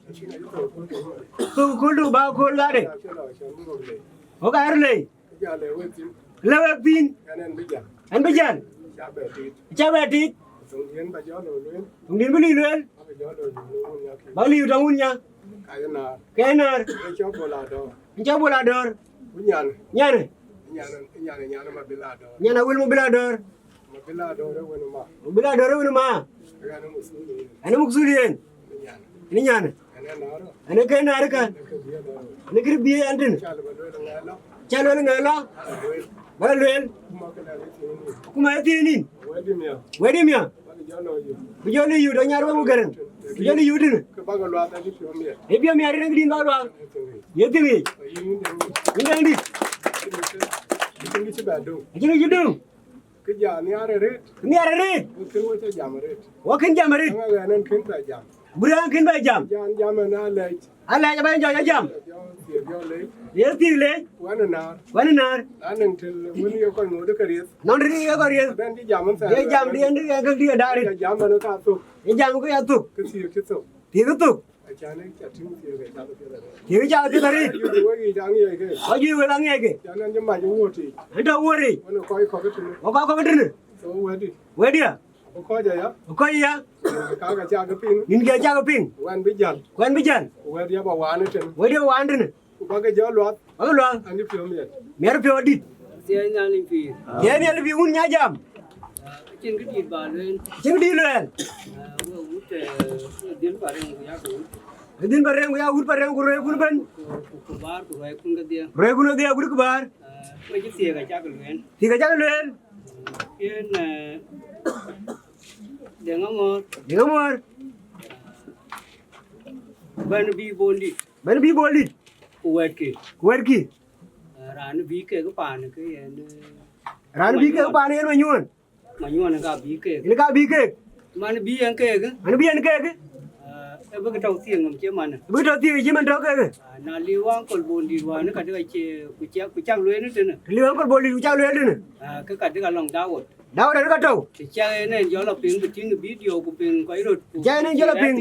Thok kööl du ba kööl dhade. Wok aa röt lei. Lë wek thïn. Ɛn bï jäl. Ca bɛ tiit. Thuŋdïn bï lïc lueel. Bäk lïu tɔ̈ wun nya. Ke naar. Ë cɔl Bol Adɔ̈ɔ̈r. Nyan. Nyan Awil Mabil Adɔ̈ɔ̈r. Mabil Adɔ̈ɔ̈r ë wën ma. Ɛn ë muk thul yen. Ɛn ë nyan. Ɛn ë ke naar ë kän. Ɛn ë kërë bï ɛn tënë. Ca lueel ŋɛ̈ɛ̈l lɔ. Bä lueel. Kuma ë thiëëc nïn. Wëdï miä. Bï jɔ lë yut anyar wek gërën. Bï jɔ lë yut tënë. Ë piɔ̈u miɛt rin këdïn bä luaak. Ye thiëŋ yic. Yïn däŋ dït. Acïn kë cï döŋ. Kë jam nhiaar arëët. Nhiaar arëët. Wok kën wok ca jam arëët. Wok kën jam arëët. Ŋa ɣɛn ɛn kën bɛ jam. Bï raan kën bɛ jam. Jam, jam ɛn alɛc. Alɛc abä jɔ jam. Jɔ thiëëk jɔ lec. Ye thiëëk lec. Wɛn ë naar. Wɛn ë naar. Anɛŋ tël wën ye kɔc ŋoot ke rieth. Nɔn ri ye kɔc rieth. Bɛn cï jam ɛn thɛɛr. Ye jam di ɛn di ɛn di daari. Jam ɛn ka thok. Ye jam ku ya thok. Kë thiëëk cï thok. Thiëëk thok. Acän ë ca tïŋ thiëëk ë cath piɛth arëët. Thiëëk ë cath piɛth arëët. Ayuc wek yic aŋiɛckë. Ayuc wek aŋiɛckë. Can ɛn cï mac wuɔ̈ɔ̈t yiic. Ɛn tɔ̈ wuɔ̈ɔ̈t yiic. Wën ë kɔc kɔ̈k tënë. Wɔ kɔc kɔ̈k tënë. So wɛ̈tdï. Wɛ̈tdï ya. Bï kɔc aya. Bï kɔc aya. Kak acak piŋ. Nïn ke acak piŋ. Wɛn bï jäl. Wɛn bï jäl. Wɛ̈tdï aba waan tënë. Wɛ̈tdï aba waan tënë. Ku bäkë jɔ luath. Bäkë luath. An cï piɔ̈u miɛt. Miɛt piɔ̈u adït. Thiëëc Nhialic pïïr. Thiëëc Nhialic pïïr wun nya jam. Acïn kë dït ba lueel. Acïn kë dït lueel. Ah, we wut, eh, dhil pa rem ku yak wut. Dhil pa rem ku yak wut pa rem ku rɛɛkun ëbɛ̈n. Ku, ku, ku baar ku rɛɛkun kedhie. Rɛɛkun kedhie agut kë baar. Ah, we cï thiëëk acak lueel. Thiëëk acak lueel. Yen, eh, Deŋ Amuɔ̈r. Deŋ Amuɔ̈r. Bɛ̈n bï Bol dït. Bɛ̈n bï Bol dït. Ku wɛ̈tkï. Ku wɛ̈tkï. Eh, raan bï kek paan ke yen, eh, raan bï kek paan yen Manyuɔ̈ɔ̈n. Manyuɔ̈ɔ̈n ka bï kek. Yen ka bï kek. Man bï yen kek. Man bï yen kek. Eh, ë bï ke tɔ̈u thiëŋ nɔm cie man. Ë bï ke tɔ̈u thiëŋ cie man tɔ̈u kek. Ah, na liu Uncle Bol dït wään, ka dï ka cie, ku cak, ku cak lueel tënë. Liu Uncle Bol dït ku cak lueel tënë. Ah, ke ka dï ka lɔŋ Dawot. Dawot arëk atɔ̈u. Të cak en en jɔ lɔ piŋ, bï tïŋ video ku piŋ kɔc röt, ku cak en en jɔ lɔ piŋ,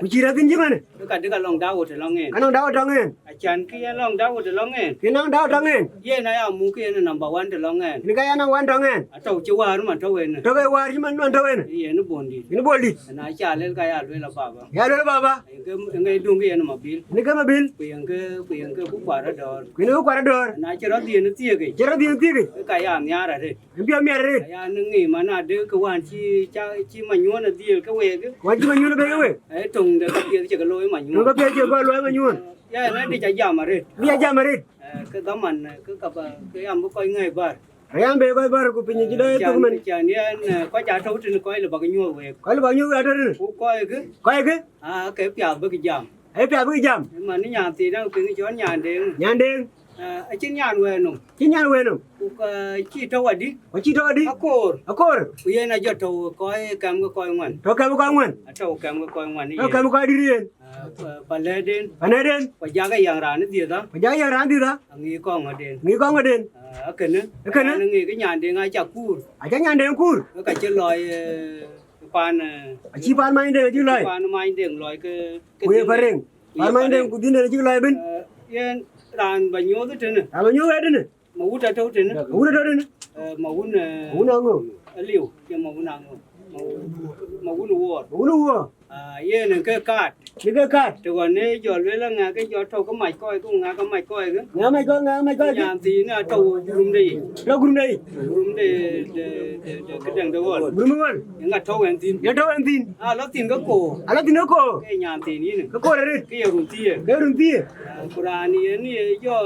ku cï rɛ̈th thïn cï ŋënë. Ke ka dï ka lɔŋ Dawot ë lɔŋ en. Ka lɔŋ Dawot tɔŋ en. Acän kë yen lɔŋ Dawot ë lɔŋ en. Kë lɔŋ Dawot tɔŋ en. Yen aya muk yen number one të lɔŋ en. Yen ka ya number one tɔŋ en. Atɔ̈u cï wäär man tɔ̈u en. Tɔ̈u ke wäär cï man man tɔ̈u en. Yen Bol dït. Yen Bol dït. Na ca lel ka ya lueel a baba. Ya lueel baba. Yen ke, yen ke duŋ ke yen Mabil. Yen ke Mabil. Ku yen ke, ku yen ke ku kuar adɔ̈ɔ̈r. Ku yen ke ku kuar adɔ̈ɔ̈r. Na cï rɔt dhiën thiëëk. Cï rɔt dhiën thiëëk. Ke ka ya nhiaar arëët. Ë piɔ̈u miɛt arëët. Aya në ŋic man adë ke wään cï, ca, cï Manyuɔ̈ɔ̈n adhiël ke week. Wään cï Manyuɔ̈ɔ̈n abɛ̈n ke week. Ee töŋ de käpiɛth cï ke looi Manyuɔ̈ɔ̈n. Töŋ käpiɛth cï ke looi Manyuɔ̈ɔ̈n. Ya, na dï ca jam arëët. Dï ca jam arëët. Eh, ke dhaman, eh, ke ka ba, ke yam bï kɔc ŋäi bär. Ayam bï kɔc bär ku piny cï dɔc thok mën. Can, can yen, eh, kɔc atɔ̈u tënë kɔc lë bäk nyuɔ̈th week. Kɔc lë bäk nyuɔ̈th week atɔ̈u tënë. Ku kɔc kë. Kɔc kë. Ah, ke piath bïk jam. Ee piath bïk jam. Man nyan thiin na piŋ cɔl Nyandeŋ. Nyandeŋ. Ah, acïn nyan wëë nɔm. Cïn nyan wëë nɔm. Ku ka cï tɔ̈u adï. Ku cï tɔ̈u adï. Akoor. Akoor. Ku yen ajɔ tɔ̈u kɔc kɛm ke kɔc ŋuan. Tɔ̈u kɛm ke kɔc ŋuan. Atɔ̈u kɛm ke kɔc ŋuan. Tɔ̈u kɛm ke kɔc dït yen. Ah, pa, pa lɛ̈ɛ̈tden. Pa lɛ̈ɛ̈tden. Ku jak ë yäŋ raan ë dhiëth a. Ku jak ë yäŋ raan dhiëth a. Aŋic kɔŋ ëden. Aŋic kɔŋ ëden. Ah, akënë. Akënë. Raan ŋic ke nyanden aca kuur. Aca nyanden kuur. Ke ka cï lɔc, eh, pan, eh, acï pan manyden acï lɔc. Pan manyden lɔc ke, ke ku ye dhiënden. Pareng. Ku ye pan manyden pareng. Ku dhiënden acï lɔc ëbën. Eh, yen raan ba nyuɔɔth tënë. Raan ba nyuɔɔth tënë. Ma wut atɔ̈u tënë. Ma wut atɔ̈u tënë. Eh, ma wun, eh, ma wun aŋö? Aliu, ke ma wun aŋö? Ma wun, ma wun wuɔɔr. Ma wun wuɔɔr. Ah, yen ke kaat. Yen ke kaat. Të ɣɔn ë jɔ lueel ŋa ke jɔ tɔ̈u ke mac kɔc, ku ŋa ke mac kɔc ke. Ŋa mac kɔc, ŋa mac kɔc ke. Nyan thiin atɔ̈u gurumde yic. Tɔ̈u gurumde yic. Gurumde de, de, de, këdäŋ de ɣɔn. Gurum ɣɔn. Yen ka tɔ̈u ɛn thiin. Yen tɔ̈u ɛn thiin. Ah, lɔ thiin ke koor. Ah, lɔ thiin ke koor. Ke nyan thiin yïn. Ke koor arëët. Ke ye run thiëër. Ke run thiëër. Ah, ku raan yen ye jɔ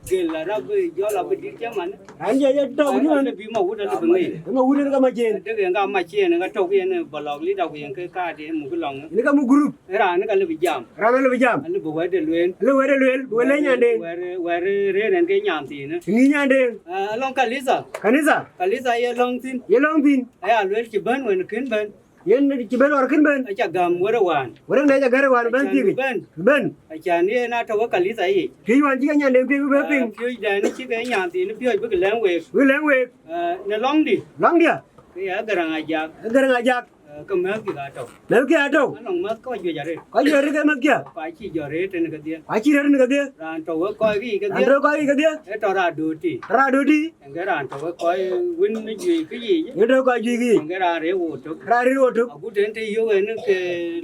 gel arap, jɔ la bï dït cï man. An, jɔ, jɔ tɔ̈u ni man. Alë bï ma wut, alë bï ŋic. Ma wut en ka mac yen. Dek yen ka mac yen, ka tɔ̈u yen bä lɔk lida ku yen ke kaat yen muk lɔŋ. Yen ka muk group. Raan ka lë bï jam. Raan lë bï jam. Alë bï wɛ̈tde lueel. Alë wɛ̈tde lueel, bï wɛ̈t le nyanden. Wɛ̈t, wɛ̈t rëër en ke nyan thiin. Ŋic nyanden. Ah, alɔŋ kanitha. Kanitha. Kanitha ye lɔŋ thïn. Ye lɔŋ thïn. Aya lueel cï bɛ̈n wën kën bɛ̈n. Yen cï bɛ̈n ɣɔn kën bɛ̈n. Aca gäm wërë wään. Wërë ne aca gäm wään bɛ̈n thiëëk. Bɛ̈n. Bɛ̈n. Acan yen atɔ̈ wek kanitha yic. Kë wään cï ke nyanden piööc bï bɛ piŋ. Ah, piööcdan cï ke nyan thiin piööc bïk lɛ̈ŋ week. Bïk lɛ̈ŋ week. Ah, në lɔŋdï. Lɔŋdï. Ke ya Gäräŋ Ajak. Gäräŋ Ajak. Ah, ke mɛ̈thkï ka tɔ̈u. Mɛ̈thkï atɔ̈u. Anɔŋ mɛ̈th kɔc juëc arëët. Kɔc juëc arëët ke mɛ̈thkï. Ku acï jɔ rëët tënë kedhie. Ku acï rëët tënë kedhie. Raan tɔ̈u wek kɔc kï kedhie. Raan tɔ̈u kɔc kï kedhie. Ee tɔ̈ raan dööt tï. Raan dööt tï. Yen ke raan tɔ̈ wek kɔc wën juëc kë yiic. Yen tɔ̈ kɔc juëc kë yiic. Yen ke raan rëër wo tök. Raan rëër wo tök. Agut en të yök en ke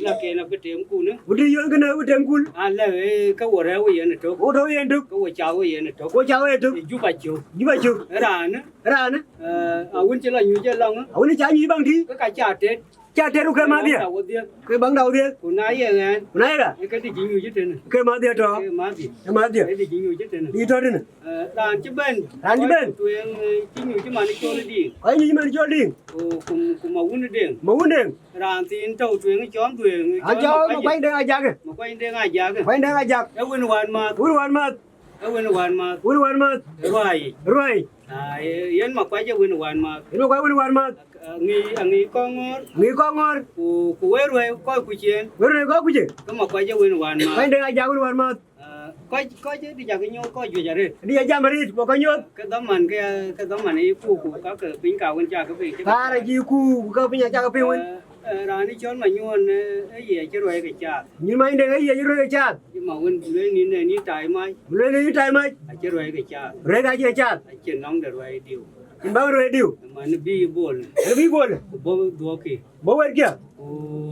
lak en abï temkun. Agut të yök en kënë abï temkun. Alë, eh, ke wo rɛ̈ɛ̈r wo yen ë tök. Wo tɔ̈u yen tök. Ke wo cath wo yen ë tök. Wo cath wo yen tök. Ë Juba cök. Juba cök. Raan. Raan. Eh, awën cï lɔ nyuc ë lɔŋ. Awën ca nyuc baŋ tï. Ke ka ca tet. Ca tet ku ke mäthdiɛ. Baŋda wodhiëth. Ke baŋda wodhiëth. Ku na ye ɣɛn. Ku na ye ɣa. Ke dï cï nyuc tënë. Ke mäthdiɛ tɔ. Ke mäthdiɛ. Ke mäthdiɛ. Ke dï cï nyuc tënë. Dï tɔ tënë. Eh, raan cï bɛ̈n. Raan cï bɛ̈n. Kɔc tueŋ, eh, cï nyuc cï man col diiŋ. Kɔc nyuc cï man col diiŋ. Ku, ku, ku ma wun deŋ. Ma wun deŋ. Raan thiin tɔ̈u tueŋ cɔl dhueeŋ. An cɔl ma kuany deŋ Ajak. Ma kuany deŋ Ajak. Kuany deŋ Ajak. Ee wën wään mäth. Wën wään mäth. Ee wën wään mäth. Wën wään mäth. Ruai. Ruai. Ah, ye-, yen ma kuac ee wën wään mäth. Yen ma kuac wën wään mäth. Ah, ŋic, ah, ŋic kɔŋ ŋɔ̈ɔ̈r. Ŋic kɔŋ ŋɔ̈ɔ̈r. Ku, ku wek ruai kɔc ku ciëën. Wek ruai kɔc ku ciëën. Ke ma kuac ee wën wään mäth. Kuany deŋ Ajak wën wään mäth. Ah, kɔc, kɔc ë dï cak nyuɔɔth kɔc juëc arëët. Dï ya jam arëët, bɔ̈ kɔc nyuɔɔth. Ke dhaman ke, ke dhaman ë ku, ku ka ke piny ka wën cak ke piny cï ke. Kaar cak. Acï ku, ku ka piny acak ke piny wën. Ah, eh, raan ë cɔl Manyuɔn, eh, ë ye cï ruai ke caath. Nyin Manyuɔn deŋ ë ye cï ruai ke caath. Cï ma wën bï lueel nïn, eh, nïn tai mac. Bï lueel nïn tai mac. Acï ruai ke caath. Ruai ka cï ke caath. Acïn nɔŋ de ruai diu. Cïn bäk ruai diu. Man bï bol. Ë bï bol. Ku bɔ̈ dhuɔ̈kkï. Bɔ̈ wɛ̈tkiɛ̈. Ku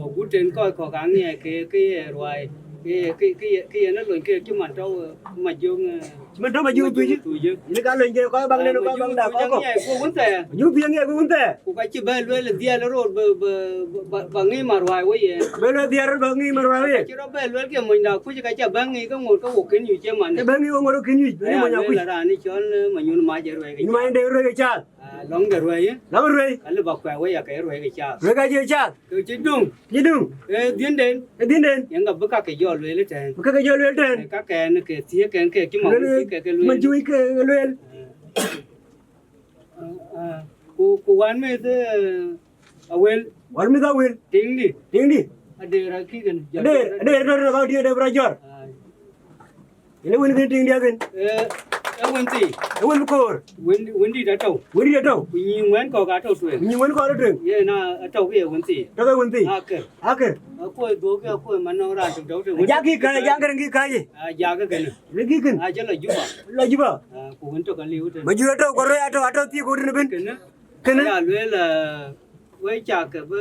agut en kɔc kɔ̈k aŋiɛc ke, ke ye ruai, ke, ke, ke ye, ke yen alony ke cï man tɔ̈u, eh, Majöŋ, eh, cï man tɔ̈u Majöŋ Thuc. Thuc. Yen ka lony ke kɔc baŋ den, kɔc baŋda kɔc kɔ̈k. Aŋiɛc ku wun thɛɛr. Majöŋ Thuc aŋiɛc ku wun thɛɛr. Ku ka cï bɛ lueel dhiɛl rot bë, bë, bë, bë, bë ŋic man ruai wei yen. Bë lueel dhiɛl rot bë ŋic man ruai wei yen. Cï rɔt bɛ lueel ke monyda kuc ka ca bɛ ŋic ke ŋot ke wo kën nyuc cï man. Ke bɛ ŋic wo ŋot ke kën nyuc, bë ŋic monyda kuc. Raan ë cɔl, eh, Manyuɔn mac ë ruai ke caath. Manyuɔn deŋ ruai ke caath. Ah, lɔŋ de ruɛ̈i. Lɔŋ ruɛ̈i. Alë ba kuɛ̈ɛ̈k wei ya ke ruɛ̈i ke caath. Ruɛ̈i ka cï ke caath. Ke cï döŋ. Cï döŋ. Ee dhiënden. Ee dhiënden. Yen ka bï ka ke jɔ lueel tɛ̈ɛ̈n. Bï ka ke jɔ lueel tɛ̈ɛ̈n. Ee ka kɛn ke thiëëk kën ke cï ma wun cï ke ke lueel. Man cï wun ke ke lueel. Ah, ah. Ku, ku wän meth, eh, Awel. Wän meth Awel. Tiŋdï. Tiŋdï. Adeer akï kën. Adeer, adeer, adeer, adeer, adeer, adeer, adeer, adeer. Ai. Yen ë wën kën tiŋdiɛ̈ kën. Eh, ë wën thii. Ë wën koor. Wën, wëndït atɔ̈u. Wëndït atɔ̈u. Ku nyïïŋ wën kɔ̈k atɔ̈u tueŋ. Ku nyïïŋ wën kɔ̈k atɔ̈u tueŋ. Yen a, atɔ̈u ke ye wën thii. Tɔ̈u ke wën thii. Akër. Akër. Akuɔ̈i dhuɔ̈k ke akuɔ̈i man nɔŋ raan tök tɔ̈u tueŋ. Ajak kï kääc, ajak kën kï kääc. Ajak ke kënë. Në kï kën. Acï lɔ Juba. Lɔ Juba. Ah, ku wën tök aliu tën. Majur atɔ̈u, ku röi atɔ̈u, atɔ̈u thii ku tën ëbën. Kënë. Kënë. Ya lueel, eh, we cak ke bï,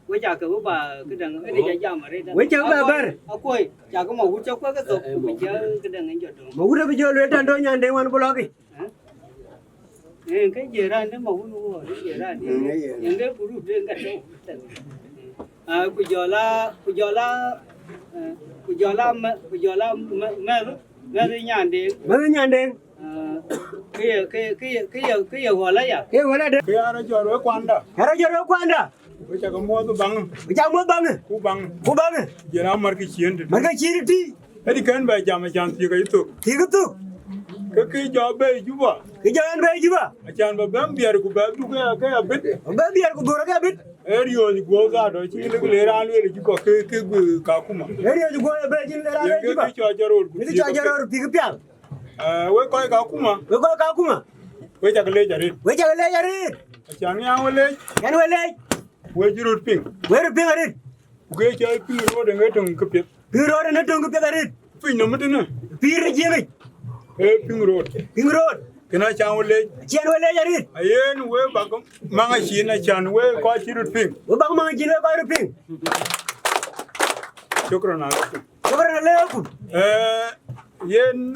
we cak ke bï ba këdäŋ, ëdï ca jam arëët. We cak bï ba bär. Akuɔ̈i, cak ke ma wut ca kuɛ̈k ke thok, ku bï ca këdäŋ en jɔ döŋ. Ma wut abï jɔ lueel tɛ̈n tɔ̈u nyanden wän bï lɔ̈k yic. Eh? Eh, ke jiëë raan de ma wun wuɔɔr, ke jiëë raan de. Mm, yeah. Yen ke group de ka tɔ̈u. Ah, ku jɔl a, ku jɔl a, eh, ku jɔl a mɛ-, ku jɔl a mɛ-, mɛ̈th, mɛ̈th nyanden. Mɛ̈th nyanden. Ah, ke ye, ke, ke ye, ke ye, ke ye ɣɔl aya. Ke ye ɣɔl ade. Ke ya rɔt jɔt wek kuanda. Ya rɔt jɔt wek kuanda. Wek cak muɔ̈th baŋ. Wek cak muɔ̈th baŋ. Ku baŋ. Ku baŋ. Jɛn a mär ke ciëën tëtui. Mär ke ciëën tëtui. Ëdï kën bɛ jam acan thiëk ayï thok. Thiëk thok. Ke kë jɔ bɛ̈i Juba. Kë jɔ ɣɛn bɛ̈i Juba. Acan ba bɛ̈n biɛɛr ku bɛ dhuk ke, ke abit. Ba bɛ̈n biɛɛr ku dhuk ke abit. Ee riɔ̈ɔ̈c guɔ̈u dhaadɔ cï lëk le raan lueel Juba ke, ke guë Kakuma. Ee riɔ̈ɔ̈c guɔ̈u ë bɛ̈i cï lëk le raan lueel Juba. Ke kë cɔ jɔt röör ku Në kë cɔ jɔt röör pïk pial. Eh, wek kɔc Kakuma. Wek kɔc Kakuma. Wek cak leec arëët. Wek cak leec arëët. Acan ŋiɛc we leec. Ŋiɛc we leec. Wek cï röt piŋ. Wek röt piŋ arëët. Ku ke cɔl piŋ röt ë ŋë töŋ këpiɛth. Piŋ röt ë ŋë töŋ këpiɛth arëët. Piny nɔm tënë. Pïïr ë jiëŋic. Ee piŋ röt. Piŋ röt. Kënë acan we leec. Acan we leec arëët. Ayen we bak maŋ acin acan we kɔc cï röt piŋ. We bak maŋ acin we kɔc röt piŋ. Shukran alaikum. Shukran alaikum. Eh, yen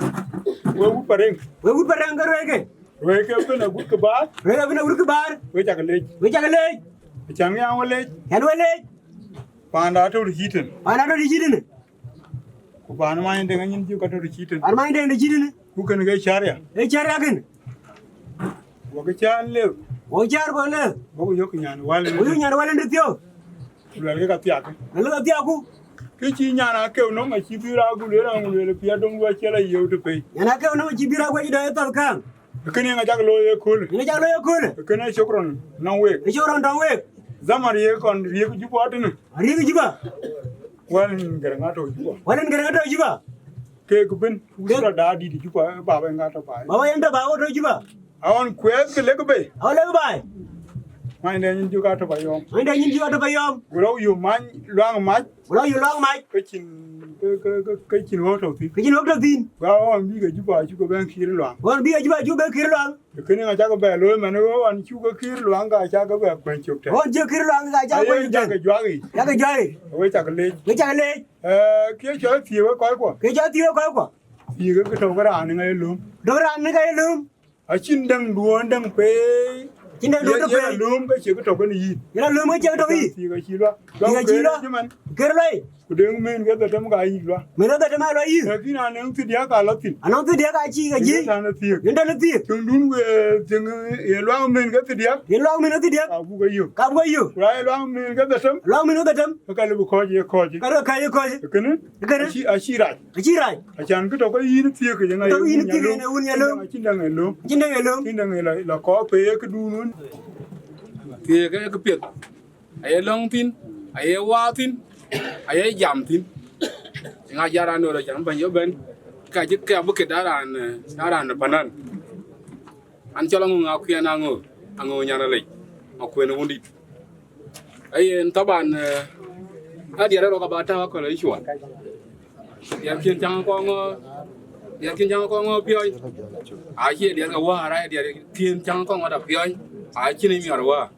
we wut Pareng. We wut Pareng ke rueeke. Rueeke bïn agut kë baar. Rueeke bïn agut kë baar. We cak leec. We cak leec. Acan ŋiɛc we leec. Ŋiɛc we leec. Panda tɔ̈ rï cïtën. Panda tɔ̈ rï cïtën. Ku paan Many Deŋ anyin cï ka tɔ̈ rï cïtën. Paan Many Deŋ de cïtën. Ku kën ke caria. Ee caria kën. Wok cä lëu. Wok cä rɔt lëu. Wok yök nyan wal. Wok yök nyan wal ëndë thiɔ̈k. Luɛl ke ka thiak. Luɛl ke ka thiak ku. Kë cï nyan akeu nɔm acï bï raak ku lueel aŋ lueel piɛth döŋ duɔ̈ cï la yeu të pei. Nyan akeu nɔm acï bï raak ku acï dɔc ë thɔl kääŋ. Kënë yen acak looi ëköölë. Yen acak looi ëköölë. Kënë shukran nɔm week. Shukran nɔm week. Zaman riëk kɔn riëk Juba tënë. Riëk Juba. Wal nin gɛrɛ ŋa tɔ̈ Juba. Wal nin gɛrɛ ŋa tɔ̈ Juba. Kek bën, usura da dït Juba, baba ŋa tɔ̈ baai. Baba yen tɔ̈ baai, wo tɔ̈ Juba. Awɔn kuɛth ke lek bei. Awɔn lek baai. Many Deŋ nyin Juba tɔ̈ ba yɔm. Many Deŋ nyin Juba tɔ̈ ba yɔm. Ku rɔ̈u yök many luaŋ mac. Ku rɔ̈u yök luaŋ mac. Ke cïn, ke, ke, ke, ke cïn ɣöök tɔ̈ thïn. Ke cïn ɣöök tɔ̈ thïn. Ku awɔn bï ke Juba cuk ke bɛ̈n kïïr luaŋ. Awɔn bï ke Juba cuk bɛ̈n kïïr luaŋ. Kënë ŋa cak bɛ looi man ɣöök ɣɔn cuk ke kïïr luaŋ ka cak ke bɛ kuɛny cök tɛ̈n. Ɣɔn cï kïïr luaŋ ka cak ke kuɛny cök tɛ̈n. Cak ke juak yic. Cak ke juak yic. We cak leec. We cak leec. Eh, kë cɔl thiëëk we kɔckuɔ. Kë cɔl thiëëk we kɔckuɔ. Thiëëk ke tɔ̈ ke raan ë ŋa ye lööm. Tɔ̈ ke raan ë ŋa ye lööm. Acïn däŋ duɔ̈ɔ̈n däŋ pei. Acïn däŋ duɔ̈ɔ̈n däŋ pei. Ye lööm ke cie ke tɔ̈ kenë yïn. Ye la lööm ke cie ke tɔ̈ yïn. Thiëëk acï luaŋ. Thiëëk acï luaŋ. Kër lɔi. Ku dëŋ mën ke dhetem ka yïk luaŋ. Mën ke dhetem a luaŋ yïk. Lakin anɔŋ thiërdiäk ka lɔ thïn. Anɔŋ thiërdiäk ka cï ka jiëc. Yen tënë thiëëk. Yen tënë thiëëk. Tiŋdun we, tiŋ, ye luaŋ mën ke thiërdiäk. Ye luaŋ mën ke thiërdiäk. Ka buk ke yök. Ka buk ke yök. Ku la ye luaŋ mën ke dhetem. Luaŋ mën ke dhetem. Ke ka lëu bï kɔ̈ɔ̈c ye kɔ̈ɔ̈c. Ka lëu ka ye kɔ̈ɔ̈c. Kënë. Kënë. Acï, acï rac. Acï rac. Acan kë tɔ̈ ke yïn thiëëk ke ye ŋa ye wun nya lööm. Tɔ̈ ke yïn thiëëk ke ye wun nya lööm. Acïn däŋ ye lööm. Acïn däŋ ye lööm. Acïn däŋ ye la, la kɔ̈ɔ̈c pei ye këdun wun. Thiëëk ke këpiɛth. Aye lɔ̈ŋ thïn, aye waak thïn, aye jam thïn. Ŋa jal raan döt acan bɛ̈ny ëbɛ̈n, ka cï, ka bï kët aa raan, eh, aa raan ë panan. An cɔl Aŋö Ŋakuɛn Aŋö, Aŋö Nyan Alec, Makuën ë wundït. Ayen, taban, eh, adiɛr ë rɔk aba tääu akɔ̈l ë cuɔl. Diɛt kïn caŋ kɔŋ, diɛt kïn caŋ kɔŋ piɔ̈ɔ̈c. Acie diɛt ke wäär, aye diɛt kïn caŋ kɔŋ ata piɔ̈ɔ̈c. Acïn ë miɔɔr wäär.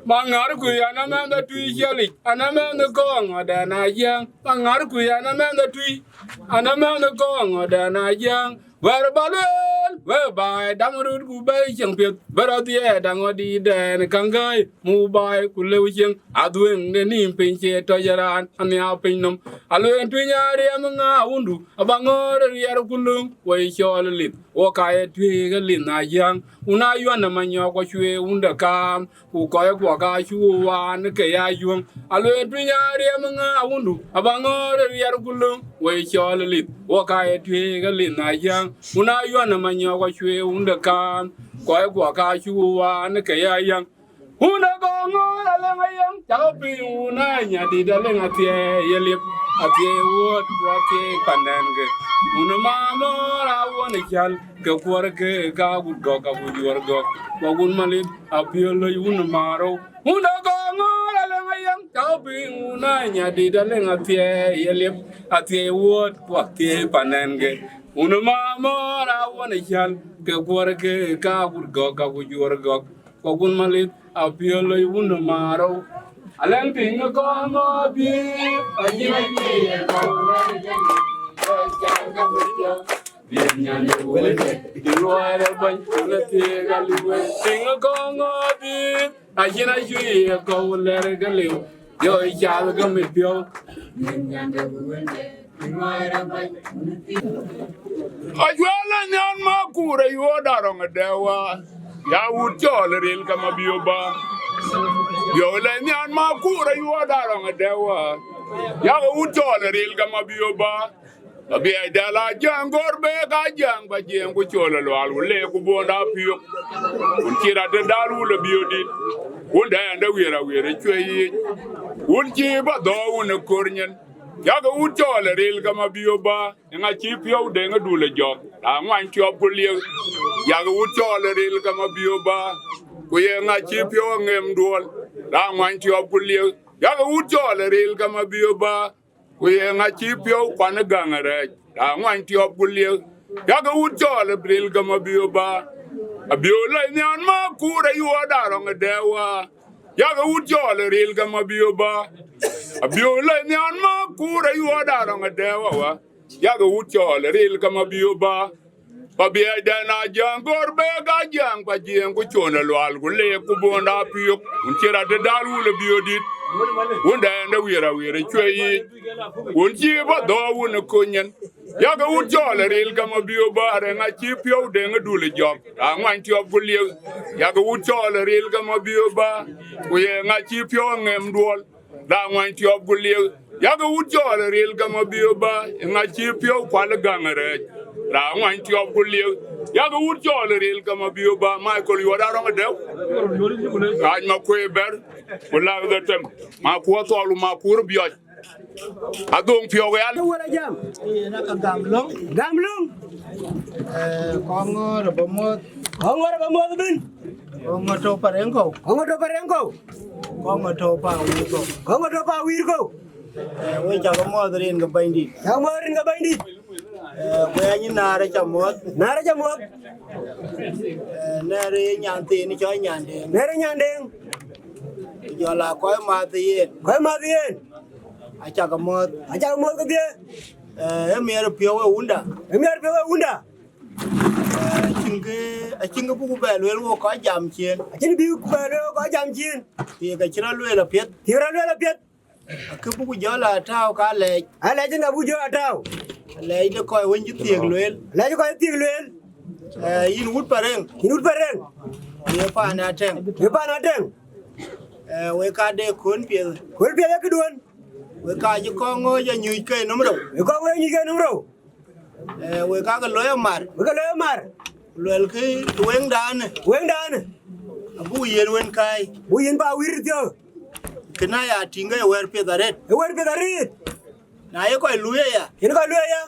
Maŋar ku an amɛnh ë tui ciɛlic, an amɛnh ë kɔŋ ëdɛn ajiɛŋ. Maŋar ku an amɛnh ë tui, an amɛnh ë kɔŋ ëdɛn ajiɛŋ. Wɛ̈ɛ̈r ba lueel, wek baai dam röt ku bɛ̈i cieŋ piɛth, bï rɔt dhiɛɛt daŋ ɣɔt dïïtdɛn käŋ gäi, muk baai ku lëu cieŋ, adhuëëŋ de nïïm piny cie tɔc ë raan, anhiaar piny nɔm. Alueel tuny aa riɛm ŋa wundu, aba ŋɔ̈ɔ̈r ë riɛr ku löŋ, woi cɔɔl ë lith, wok ka ye tuëëk ë lith na jiääŋ, wun aa yuan ë manyɔk, wɔ cuëë wun de kaam, ku kɔckuɔ ka cuk waan ke ya yuöŋ. Alueel tuny aa riɛm ŋa wundu, aba ŋɔ̈ɔ̈r ë riɛr ku löŋ, woi cɔɔl ë lith, wok ka ye tuëëk ë lith na jiääŋ, wun aa yuan ë manyɔk, wɔ cuëë wun de kaam, kɔckuɔ ka cuk waan ke ya yäŋ. Wun de Gɔŋɔ̈ɔ̈r alëŋ ayäŋ, cakë piny wun aa nyadït alëŋ athiɛɛi ye liep, athiɛɛi wuɔ̈ɔ̈t ku athiɛɛi pandɛn ke. Wun ë mamɔ̈ɔ̈r awuɔ̈n ë cäl, ke kuɔ̈r ke ka agut gɔ̈k agut juɔ̈r gɔ̈k, wɔ wun malith apiöl lɔc wun ë maarou. Wun de Gɔŋɔ̈ɔ̈r alëŋ ayäŋ, cakë piny wun aa nyadït alëŋ athiɛɛi ye liep, athiɛɛi wuɔ̈ɔ̈t ku athiɛɛi pandɛn ke. Wun ë mamɔ̈ɔ̈r awuɔ̈n ë cäl, ke kuɔ̈r ke ka agut gɔ̈k agut juɔ̈r gɔ̈k, wɔ wun malith apiöl lɔc wun ë maarou. Alɛ̈ŋ piŋ ë kɔŋ ŋɔ̈ɔ̈th bï, acïn acï ë kɔŋ ŋɔ̈ɔ̈th bï. Bï nyan de wël de, bï luɔɔi rɔt bäny, wël ë thiëëk aliu wël. Piŋ ë kɔŋ ŋɔ̈ɔ̈th bï, acïn acï ë kɔŋ lɛ̈r ke liu, jɔ ë cath ke mit piɔ̈u. Ajuɛl ë nhian ma kuur ë yuöör da rɔŋ ë dɛ̈ wä. Ya wut cɔɔl ë ril ke ma biö bä. Biöu lë nhian ma kuur ë yuöör da rɔŋ ë dɛ̈ wä. Ya wut cɔɔl ë ril ke ma biö bä. Abiɛcdɛ̈ la Jäŋ gɔ̈ɔ̈r bek a Jäŋ ba Jiëëŋ ku col ë lual ku leek ku buɔ̈n da piök. Wun cï rat de dal wul ë biöödït. Wun dɛ̈ɛ̈n de wiër awiër ë cuëëc yiic. Wun cï bä dhɔ̈ɔ̈r wun ë kor nyin. Yakë wut cɔɔl ë ril gam abiöök bä. Eŋa cï piɔ̈u deŋ ë dul ë jɔk? Raan ŋuany tiɔp ku liek. Yakë wut cɔɔl ë ril gam abiöök bä. Ku ye ŋa cï piɔ̈u aŋem duɔl? Raan ŋuany tiɔp ku liek. Yakë wut cɔɔl ë ril gam abiöök bä. Ku ye ŋa cï piɔ̈u kuan ë gäŋ ë rɛɛc? Raan ŋuany tiɔp ku liek. Yakë wut cɔɔl ë ril gam abiöök bä. Abiöök lɛc nhian ma kuur ayuɔɔda rɔŋ ë dɛɛu wä. Yakë wut cɔɔl ë ril gam abiöök bä. Abiöök lɛc nhian ma kuur ayuɔɔda rɔŋ ë dɛɛu wä. Yakë wut cɔɔl ë ril gam abiöök bä. Ba biɛcdɛn a Jäŋ gɔ̈ɔ̈r bek a Jäŋ ba Jiëëŋ ku con ë lual ku leek ku buɔ̈n da piök. Wun cï rat de dal wul ë biöödït. Wun dɛ̈ɛ̈n de wiër awiër ë cuëëc yiic. Wun cï bä dhɔ̈ɔ̈r wun ë kony nyin. Yakë wut cɔɔl ë ril gam abiöök bä. Rɛŋa cï piɔ̈u deŋ ë dul ë jɔk? Raan ŋuany tiɔp ku liek. Yakë wut cɔɔl ë ril gam abiöök bä. Ku ye ŋa cï piɔ̈u aŋem duɔl? Raan ŋuany tiɔp ku liek. Yakë wut cɔɔl ë ril gam abiöök bä. Eŋa cï piɔ̈u kual ë gäŋ ë rɛɛc? Raan ŋuany tiɔp ku liek. Yakë wut cɔɔl ë ril gam abiöök bä. Michael yuɔɔda rɔŋ ë dɛ̈u. Kac ma kuëë bɛ̈r. Ku lak dhetem. Ma kuur thɔɔl ku ma kuur biɔc. Adhoŋ piɔ̈u ya. Wala jam. Yen aka gam löŋ. Gam löŋ. Eh, kɔŋ ŋɔ̈ɔ̈r ë bä muɔ̈th. Kɔŋ ŋɔ̈ɔ̈r ë bä muɔ̈th ëbën. Kɔŋ ŋɔ̈ɔ̈r tɔ̈u Pareŋ kɔ̈u. Kɔŋ ŋɔ̈ɔ̈r tɔ̈u Pareŋ kɔ̈u. Kɔŋ ŋɔ̈ɔ̈r tɔ̈u Pawiir kɔ̈u. Kɔŋ ŋɔ̈ɔ̈r tɔ̈u Pawiir kɔ̈u. Eh, wek cä ke muɔ̈th rin ke Bɛ̈nydït. Cä ke muɔ̈th rin ke Bɛ̈nydït. Eh, ku ya nyin Naar aca muɔ̈th. Naar aca muɔ̈th. Eh, Naar ë nyan thiin cɔl Nyandeŋ. Naar ë Nyandeŋ. Ku jɔl a kɔc math yen. Kɔc math yen. Acä ke muɔ̈th. Acä ke muɔ̈th kedhie. Eh, ë miɛt piɔ̈u ë wunda. Ë miɛt piɔ̈u ë wunda. Eh, acïn kë, acïn kë buk bɛ lueel wok kɔc jam ciëën. Acïn bï bɛ lueel wok kɔc jam ciëën. Thiëëk acï rɔt lueel apiɛth. Thiëëk rɔt lueel apiɛth. Akë buk jɔl a tääu ka lɛɛc. Alɛɛc ënɔn buk jɔl a tääu. Alɛɛc de kɔc wën cï thiëëk lueel. Alɛɛc de kɔc cï thiëëk lueel. Eh, yïn wut Pareŋ. Yïn wut Pareŋ. Ye paan atɛŋ. Ye paan atɛŋ. Eh, wek ka de kön piɛth. Kön piɛth ee këduön. Wek ka cï kɔŋ ŋooc anyuc ke nöm rou. Wek kɔŋ ŋooc anyuc ke nöm rou. Eh, wek ka ke looi amar. Wek ke looi amar. Luɛlkï weŋdan. Weŋdan. Abuk yen wën kääi. Buk yen Pawiir thiɔ̈k. Kënë aya tïŋ ke ye wɛ̈ɛ̈r piɛth arëët. Ee wɛ̈ɛ̈r piɛth arëët. Na ye kɔc luui aya. Yen kɔc luui aya.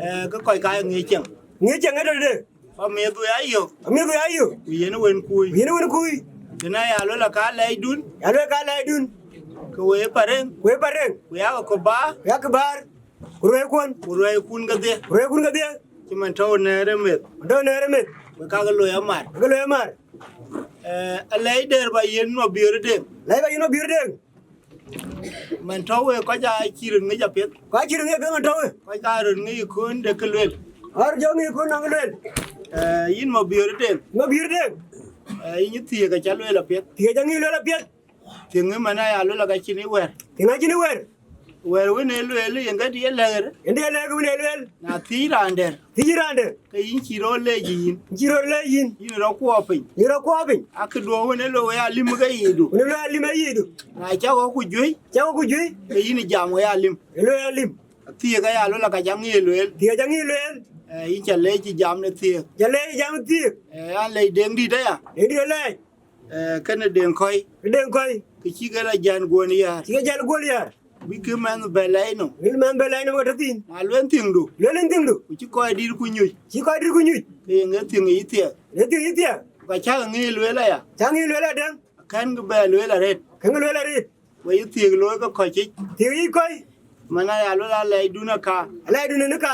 Eh, ke kɔc ka ye ŋiëc cieŋ. Ŋiëc cieŋ ë tɔ̈ tëde. Ba miëth wek ayök. Ba miëth wek ayök. Ku yen wën kuui. Ku yen wën kuui. Kënë aya luel aka lɛɛcdun. Ya luel aka lɛɛcdun. Ke wek Pareŋ. Ku wek Pareŋ. Ku yakë kɔ̈ bäär. Ku yakë bäär. Ku ruɛɛikun. Ku ruɛɛikun kedhie. Ku ruɛɛikun kedhie. Cï man tɔ̈u Nɛɛr ë meth. Man tɔ̈u Nɛɛr ë meth. Wek ka ke looi amar. Wek ke looi amar. Eh, alɛɛc dɛ̈ɛ̈r ba yiën Mabiöör Deŋ. Alɛɛc ba yiën Mabiöör Deŋ. Man tɔ̈u wek kɔc aa cï röt ŋic apiɛth. Kɔc aa cï röt ŋic apiɛth man tɔ̈u wek. Kɔc aa röt ŋic ë kön de kë luel. Aa röt jɔ ŋic ë kön nɔŋ kë luel. Eh, yïn Mabiöör Deŋ. Mabiöör Deŋ. Eh, yïn thiëëk acä lueel apiɛth. Thiëëk acä ŋic lueel apiɛth. Thiëŋ ë man aya luel aka cïn ë wɛ̈ɛ̈r. Thiëŋ acïn ë wɛ̈ɛ̈r. Wɛ̈ɛ̈r wën ee lueel yen ke diɛt lɛ̈k rë. Yen diɛt lɛ̈k wën ee lueel. Na thiëc raan dɛ̈r. Thiëc raan dɛ̈r. Ke yïn cï rɔt leec yïn. Yïn cï rɔt leec yïn. Yïn rɔt kuɔɔp piny. Yïn rɔt kuɔɔp piny. Akë duɔ̈ɔ̈r wën ee lueel wek alim ke yiidu. Wën ee lueel alim ke yiidu. Na cä ɣɔ̈k ku juëc. Cä ɣɔ̈k ku juëc. Ke yïn jam wek alim. Ee lueel alim. Thiëëk aya luel aka cä ŋic lueel. Thiëëk acä ŋic lueel. Eh, yïn cä leec cï jam në thiëëk. Cä leec cï jam në thiëëk. Eh, an lɛc Deŋdït aya. Deŋdït alɛɛc. Eh, kënë Deŋ Kɔ̈i. Kë Deŋ Kɔ̈i. Kë cï ke la jän guɔ̈n yäär. Cï ke jän guɔ̈n yäär. Bï kë mɛnh bɛ lɛc nɔm. Bï mɛnh bɛ lɛc nɔm ke tɔ̈ thïn. Na luel thiëŋdu. Luel en thiëŋdu. Ku cï kɔc dït ku nyuc. Cï kɔc dït ku nyuc. Ke yen ŋe thiëŋ yï thiëëk. Ŋe thiëŋ yï thiëëk. Ku ka cäk ŋic lueel aya. Cäk ŋic lueel adäŋ. Kɛ̈n kë bɛ lueel arëët. Kɛ̈n kë lueel arëët. Wek yï thiëëk looi ke kɔc yic. Thiëëk yic kɔc. Man aya luel alɛɛcdun aka. Alɛɛcdun ënë ka.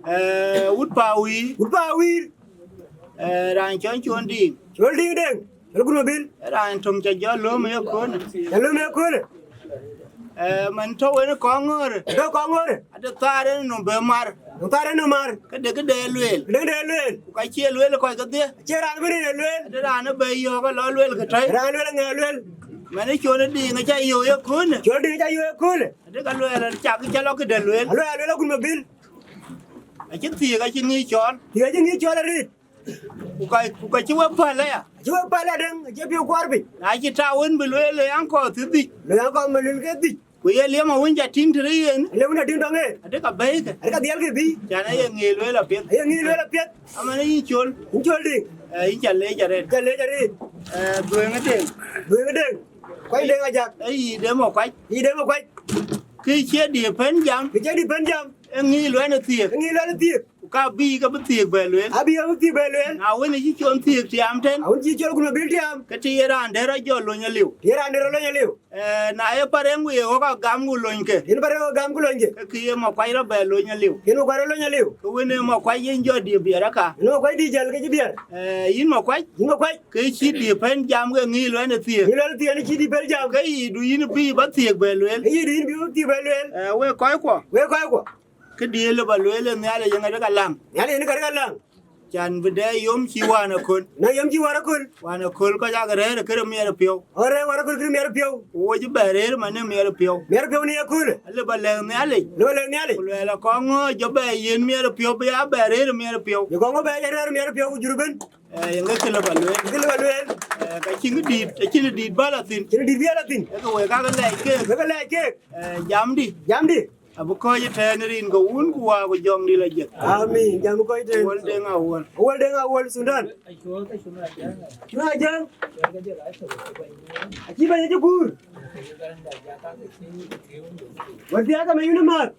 Eh, wut Pawiir. Wut Pawiir. Eh, raan cɔl Col Diŋ. Col Diŋ Deŋ. Col Gurmabil. Raan töŋ cä jɔ lööm ë ye köölë. Cä lööm ë ye köölë. Eh, man tɔ̈u en ë kɔŋ ŋöörë. Tɔ̈u kɔŋ ŋöörë. Ade thaar en nɔm bɛ mar. Nɔm thaar en nɔm mar. Ke de këde lueel. Ke de këde lueel. Ku ka cie lueel kɔc kedhie. Cie raan bï rin e lueel. Ade raan ë bɛ yɔ̈ɔ̈k ë lɔ lueel ke tɔ̈i. Raan lueel ŋɛ lueel. Man ë Col Diŋ ë cä yöök ye köölë. Col Diŋ ë cä yöök ye köölë. Ade ka lueel cak cä lɔ këde lueel. Alueel alueel agun mabil. Acï thiëëk acï ŋic cɔɔl. Thiëëk acï ŋic cɔɔl arëët. Ku ka, ku ka cï we päl aya. Acï we päl adäŋ, acï piɔ̈u kuɔɔr piny. Na cï ta wën bï lueel le ankɔɔth thiërdhïc. Le ankɔɔth ma luel ke dhïc. Ku ye liɛm awën ca tïŋ tëde yen. Liɛm awën ca tïŋ tɔŋ yen. Adï ka bɛ̈ɛ̈ikë. Adï ka dhiɛlkë bï. Can aye ŋic lueel apiɛth. Aye ŋic lueel apiɛth. Aman yïn col. Yïn col dï. Eh, yïn ca leec arëët. Ca leec arëët. Eh, dhuëëŋ ë Deŋ. Dhuëëŋ ë Deŋ. Kuany Deŋ Ajak. Eh, yï Deŋ Makuac. Yï Deŋ Makuac. Kë cie dï pën jam. Kë cie dï pën jam. Ee ŋic luɛɛl ë thiëëk. Ee ŋic luɛɛl ë thiëëk. Ku ka bï ke bï thiëëk bɛ lueel. Abï ke bï thiëëk bɛ lueel. Na wën cï con thiëëk tiaam tën. Na wën cï col ku nɔ bïl tiaam. Ke të ye raan dɛ̈t rɔt jɔ lony aliu. Të ye raan dɛ̈t rɔt lony aliu. Eh, na ye parëŋ ku ye ɣɔ̈k agam ku lonykë. Yen parëŋ ɣɔ̈k agam ku lonykë. Ke kë ye Makuac rɔt bɛ lony aliu. Yen Makuac rɔt lony aliu. Ke wën ee Makuac yen jɔ diëër biɛɛr aka. Yen Makuac diëër jäl ke cï biɛɛr. Eh, yïn Makuac. Yïn Makuac. Ke cï dï pën jam ke ŋic luɛɛl ë thiëëk. Ŋic luɛɛl ë thiëëk, cï dï pën jam. Ke yïdu yïn bï bä thiëëk bɛ lueel. Ke yïdu yïn bï bä thiëëk bɛ lueel. Eh, wek kɔckuɔ. Wek kɔckuɔ. Këdï lë bä lueel ë Nhialic yen adï ka läŋ. Nhialic yen ka dï ka läŋ. Can bï dɛ yom cï wään aköl. Na yom cï wään aköl. Wään aköl kɔc aa ke rëër ë këde miɛt ë piɔ̈u. Aa ke rëër wään aköl këde miɛt ë piɔ̈u. Ku wo cï bɛ rëër man ë miɛt ë piɔ̈u. Miɛt ë piɔ̈u në ye köölë. Alë bä lɛ̈k Nhialic. Lë bä lɛ̈k Nhialic. Ku luɛɛl akɔŋ ŋö jɔ bɛ yiën miɛt ë piɔ̈u bï ya bɛ rëër ë miɛt ë piɔ̈u. Ye kɔŋ ŋö bɛ ya rëër ë miɛt ë piɔ̈u ku jur ëbën. Eh, yen ke kë lë bä lueel. Kë lë bä lueel. Eh, ka cïn dït, acïn dït bä la thïn. Cïn dït bï ya la thïn. Ee ke wek ka ke lɛc keek. Ke ke lɛc keek. Eh, jamdï. Jamdï. Abï kɔc ëtɛ̈ɛ̈n rin ke Wun ku Wä ku Jɔŋdït la jek. Amin. Jam kɔc ëtɛ̈ɛ̈n. Awuɔl Deŋ Awuɔl. Awuɔl Deŋ Awuɔl Thundan. Cun Ajäŋ. Acï bɛ̈ny acï guur. Wäthii aka me yun ë määt.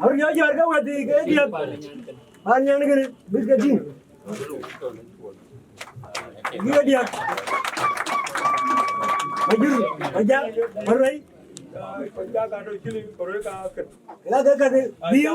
Awär yɔ jɔ̈ɔ̈r ke wäthii ke diäk. Pan nyan kënë bïth ke tïŋ. Bï ke diäk. Majur, majak, maruɛi. Ëla ke käth biu.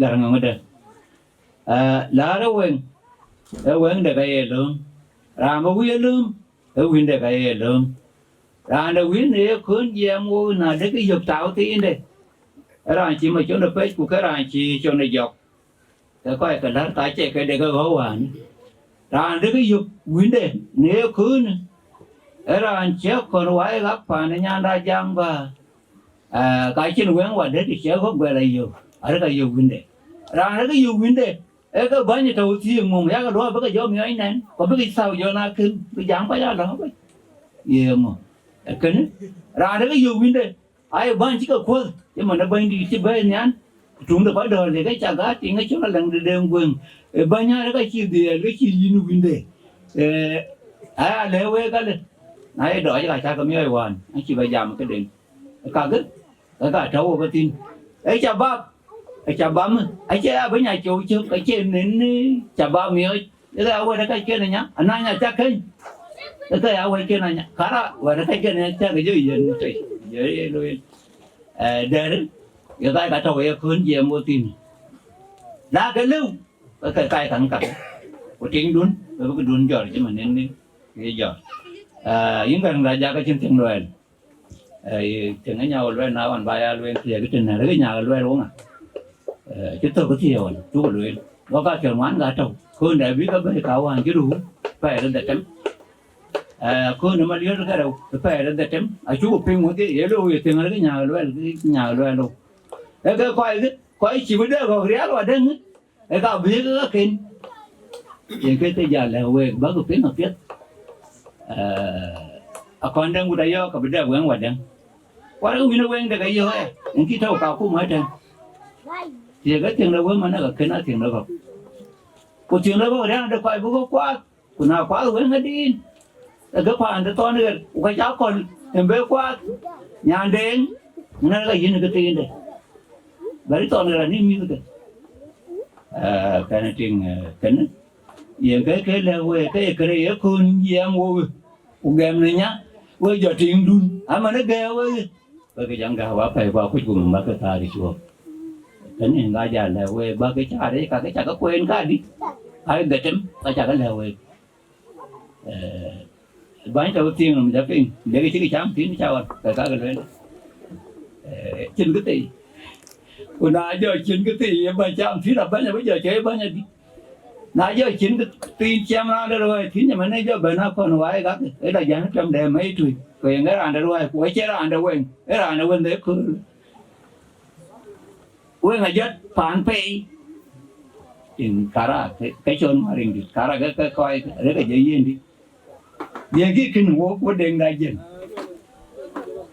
Gäräŋ ŋö de. Laar ë weŋ, ë weŋ de ka ye lööm. Raan bï wïc lööm, ë wïn de ka ye lööm. Raan de wïn ë kön jiɛɛm wok na de kë yök tau thiinde, ë raan cï macön ë pec ku ke raan cï cön ë jɔk, ke kɔc ke lär ka cie ke de ke ɣɔ̈u wään. Raan de kë yök wïnde në ë kön, ë raan cï kɔn wai ɣak paan ë nyanda jaŋ bä. Ka cïn weŋ wadë të cï ɣɔ̈k guɛl ayök, arëk ayök wïnde. Raan arëk ayök wïnde, ee ke bäny tɔ̈u thiëëŋ ŋöŋ, yakë luɔi bï ke jɔ miɔɔc nɛn, ku bï ke thau jɔ na kën, bï jam kɔc aa lɔ kɔc. Ye ŋö? Ee kënë, raan arëk ayök wïnde, aye bäny cï ke kuɔth, cï man ë bänydït cï bɛ̈ɛ̈i nhian, tuŋ de kɔc dɔ̈ɔ̈r le ke cak aa tiŋ ë cök alɛŋ de deŋ guëŋ. Ee bäny arëk acï dhiɛɛl ke cï yïn wïnde. Aya lɛ̈k week alë, na ye dɔɔc ka cak ke miɔɔc wään, acï bɛ jam këden. Kakë, ke ka tɔ̈u wok ethïn. Ee cabap, ee cabap, acie ya bï nya cou cök, acie nen cabap miɔɔc. Ee ke ya wɛ̈t ë kacken anya, anany acak keny. Ee ke ya wɛ̈t ken anya, kara wɛ̈t ë kacken anya cak jɔ yen tei, jɔ ye lueel. Dɛ̈r, ye kac ka tɔ̈u ye kön jiɛɛm wok thïn. Na ke lëu, ke ke kac kaŋ kakë. Ku tiŋdun, ke bï këdun jɔr cï man nen ye jɔr. Yïn Gäräŋ da jak acïn tiŋ luɛɛl. Tiŋ ë nyak luɛɛl na ɣɔn ba ya lueel thiëëk tënë, rëk nyak luɛɛl woŋa. Cï thök thiëëk ɣɔn, cuk lueel. Wok ka thiëëk ŋuan ka tɔ̈u. Kön dɛ bï ke bɛ̈i ka wään cï ruu, pɛɛi röt dhetem. Akön ë Maliöt ke rou, ë pɛɛr ë dhetem, acuk piŋ wëdhie, ye lou ye thiëŋ arëk Nyaai Luɛl, ke Nyaai Luɛl lou. Ee ke kɔc, kɔc cï bï dɛ gɔ̈k rial wadäŋ, ee ka bï ke kaken. Yen ke ke jal lɛ̈k week, bäk piŋ apiɛth. Akɔn dɛŋ wut ayɔ̈ɔ̈k, ka bï dɛ weŋ wadäŋ. Warkë wïn ë weŋ dek ayɔ̈ɔ̈k aya, en kï tɔ̈u Kakuma ëtɛ̈n. Thiëëk ë thiëŋ de wëu manë, ka kën a thiëŋ de gɔ̈k. Ku thiëŋ de gɔ̈k riɛ̈n de kɔc bï ke kuaath, ku na kuaath weŋ adïn, ke ke paan de thɔn ɣer, ku ka cä kɔl en be kuaath, nyandeŋ, ŋɛ̈n ka yïn ke thiinde. Bɛ̈ri thɔn ɣer anë mïthke. Kënë tiŋ, kënë, yen ke ke lɛ̈k week, ke ye kërë ye köön yiɛɛm wok, ku gɛm në nya, we jɔ tiŋdun, aman ë gɛ̈ɛ̈k wek. Wek jam gäk wapɛ̈i, ku akuc ku mïth bäk ke kaar cuɔɔk. Kënë ŋa jal lɛ̈k week, bäk ke caar, ee, ka ke cak ke kueen kadï, aa dhetem, ka cak ke lɛ̈k week. Ee, bäny tɔ̈ thiëŋ nɔm jɔ piŋ, dek cï ke cam thïn cä ɣɔn, ke ka ke lueel. Ee, cïn kë thii. Ku na jɔ cïn kë thii, ye bäny cam thïn, abäny abï jɔ cɔɔi bäny adï. Na jɔ cïn kë thii, cam raan de ruääi thïn, ëmën ë jɔ bɛ̈n akɔn waai kakë, ë la jam tiɛm de mei tui, ku ye ŋɛ raan de ruääi, ku acie raan de weŋ, ë raan de wën de kööl. Weŋ ajɔt paan pei. Tiŋ kara ke, ke cɔl mariŋ dït, kara ke, ke kɔc, rek ajɔ yiëndï. Ye kï kën wo, wo deŋ da jën.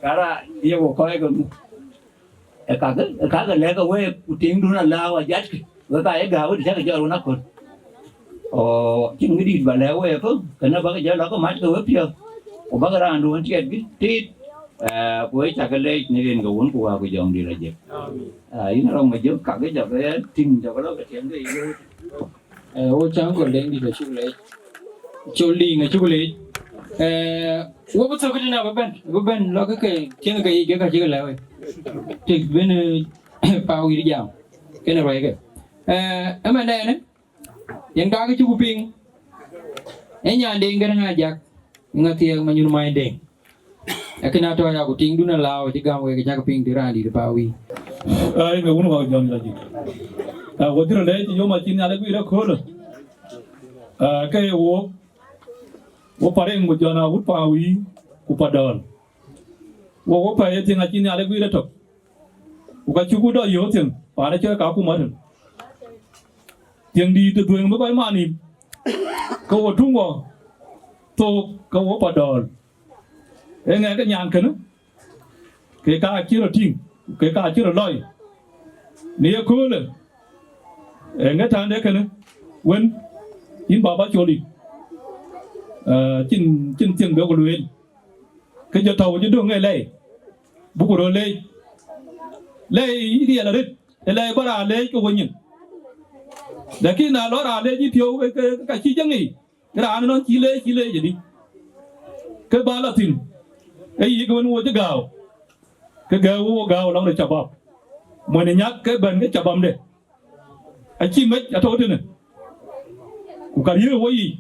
Kara ye wo kɔc ke muk. Ë kakë, ë kakë lɛ̈k ke week, ku tiŋdun alääu ajatkï. Wek ka ye gääu, wek cä ke jɔt wun aköl. Oo, cïn kë dït ba lɛ̈k week, kënë bäk jɔ lɔ ke mat ke wepiɔ̈ɔ̈th, ku bäk raanduön tiɛt bï tiit. Ee, ku wek cä ke leec në rin ke Wun ku Wät ku Jɔŋdït Lajik. Aa, yïn Arɔŋ Majök, ka ke jɔ ke tïŋ, jɔ ke lɔ ke tiɛŋ ke yï. Ee, wo cäŋ gɔl Deŋdït acuk leec. Col Diŋ acuk leec. Ee, wo bï thök tënë abï bɛ̈n, abï bɛ̈n lɔ ke ke tiɛŋ ke yic ke ka cï ke lɛ̈k wek. Tik bïn, ee, Pawïr jam. Kënë ruac ke. Ee, ëmɛn dɛnë, yen ka ke cuk piŋ. Ee nyan Deŋ Gɛ̈t Ŋaajak, ŋa thiëëk Manyuun Many Deŋ. Lakin atɔ̈ ya ku tiŋdun alääu cï gäm wek, cäk piŋ dï raandït Pawïr. Ai, ŋe wun wa jɔn la jik. Aa, wo dhil leec yom acïn Nhialic guiir aköölë. Aa, ke ye wo, wo Pareŋ ku jɔn a wut Pawïr ku Padɔ̈ɔ̈l. Wo, wo pɛɛi ye thiëŋ acïn Nhialic guiir ëtök. Ku ka cuk dɔ yöök thiëŋ, paan ë cɔl Kakuma tën. Thiëŋdït ë dhuëëŋ bï kɔc man nïïm, ke wo tuŋ wɔ thok, ke wo Padɔ̈ɔ̈l. Ee ŋɛk ke nyan kënë, ke ka cï rɔt tïŋ, ke ka cï rɔt lɔc. Në ye köölë, ee ŋë tande kënë, wën, yïn baba coli. Ee, cïn, cïn thiëŋ bï ku lueel. Ke jɔ tɔ̈u cï döŋ ë lɛi, buku röt leec. Lɛi riɛl arëët, ë lɛi bä raan leec ke wo nyin. Lakin na lɔ raan leec yï piɔ̈u, ke, ke, ka cï jɔ ŋic, raan ënɔn cï leec, cï leec ëdï. Ke bä la thïn, ë yïk wën wo cï gääu, ke gɛ̈ɛ̈u wo gääu lɔŋ de cabap. Mony ë nyak ke bɛ̈n ke cabapde. Acï mec atɔ̈u tënë. Ku ka riëëu wo yiic.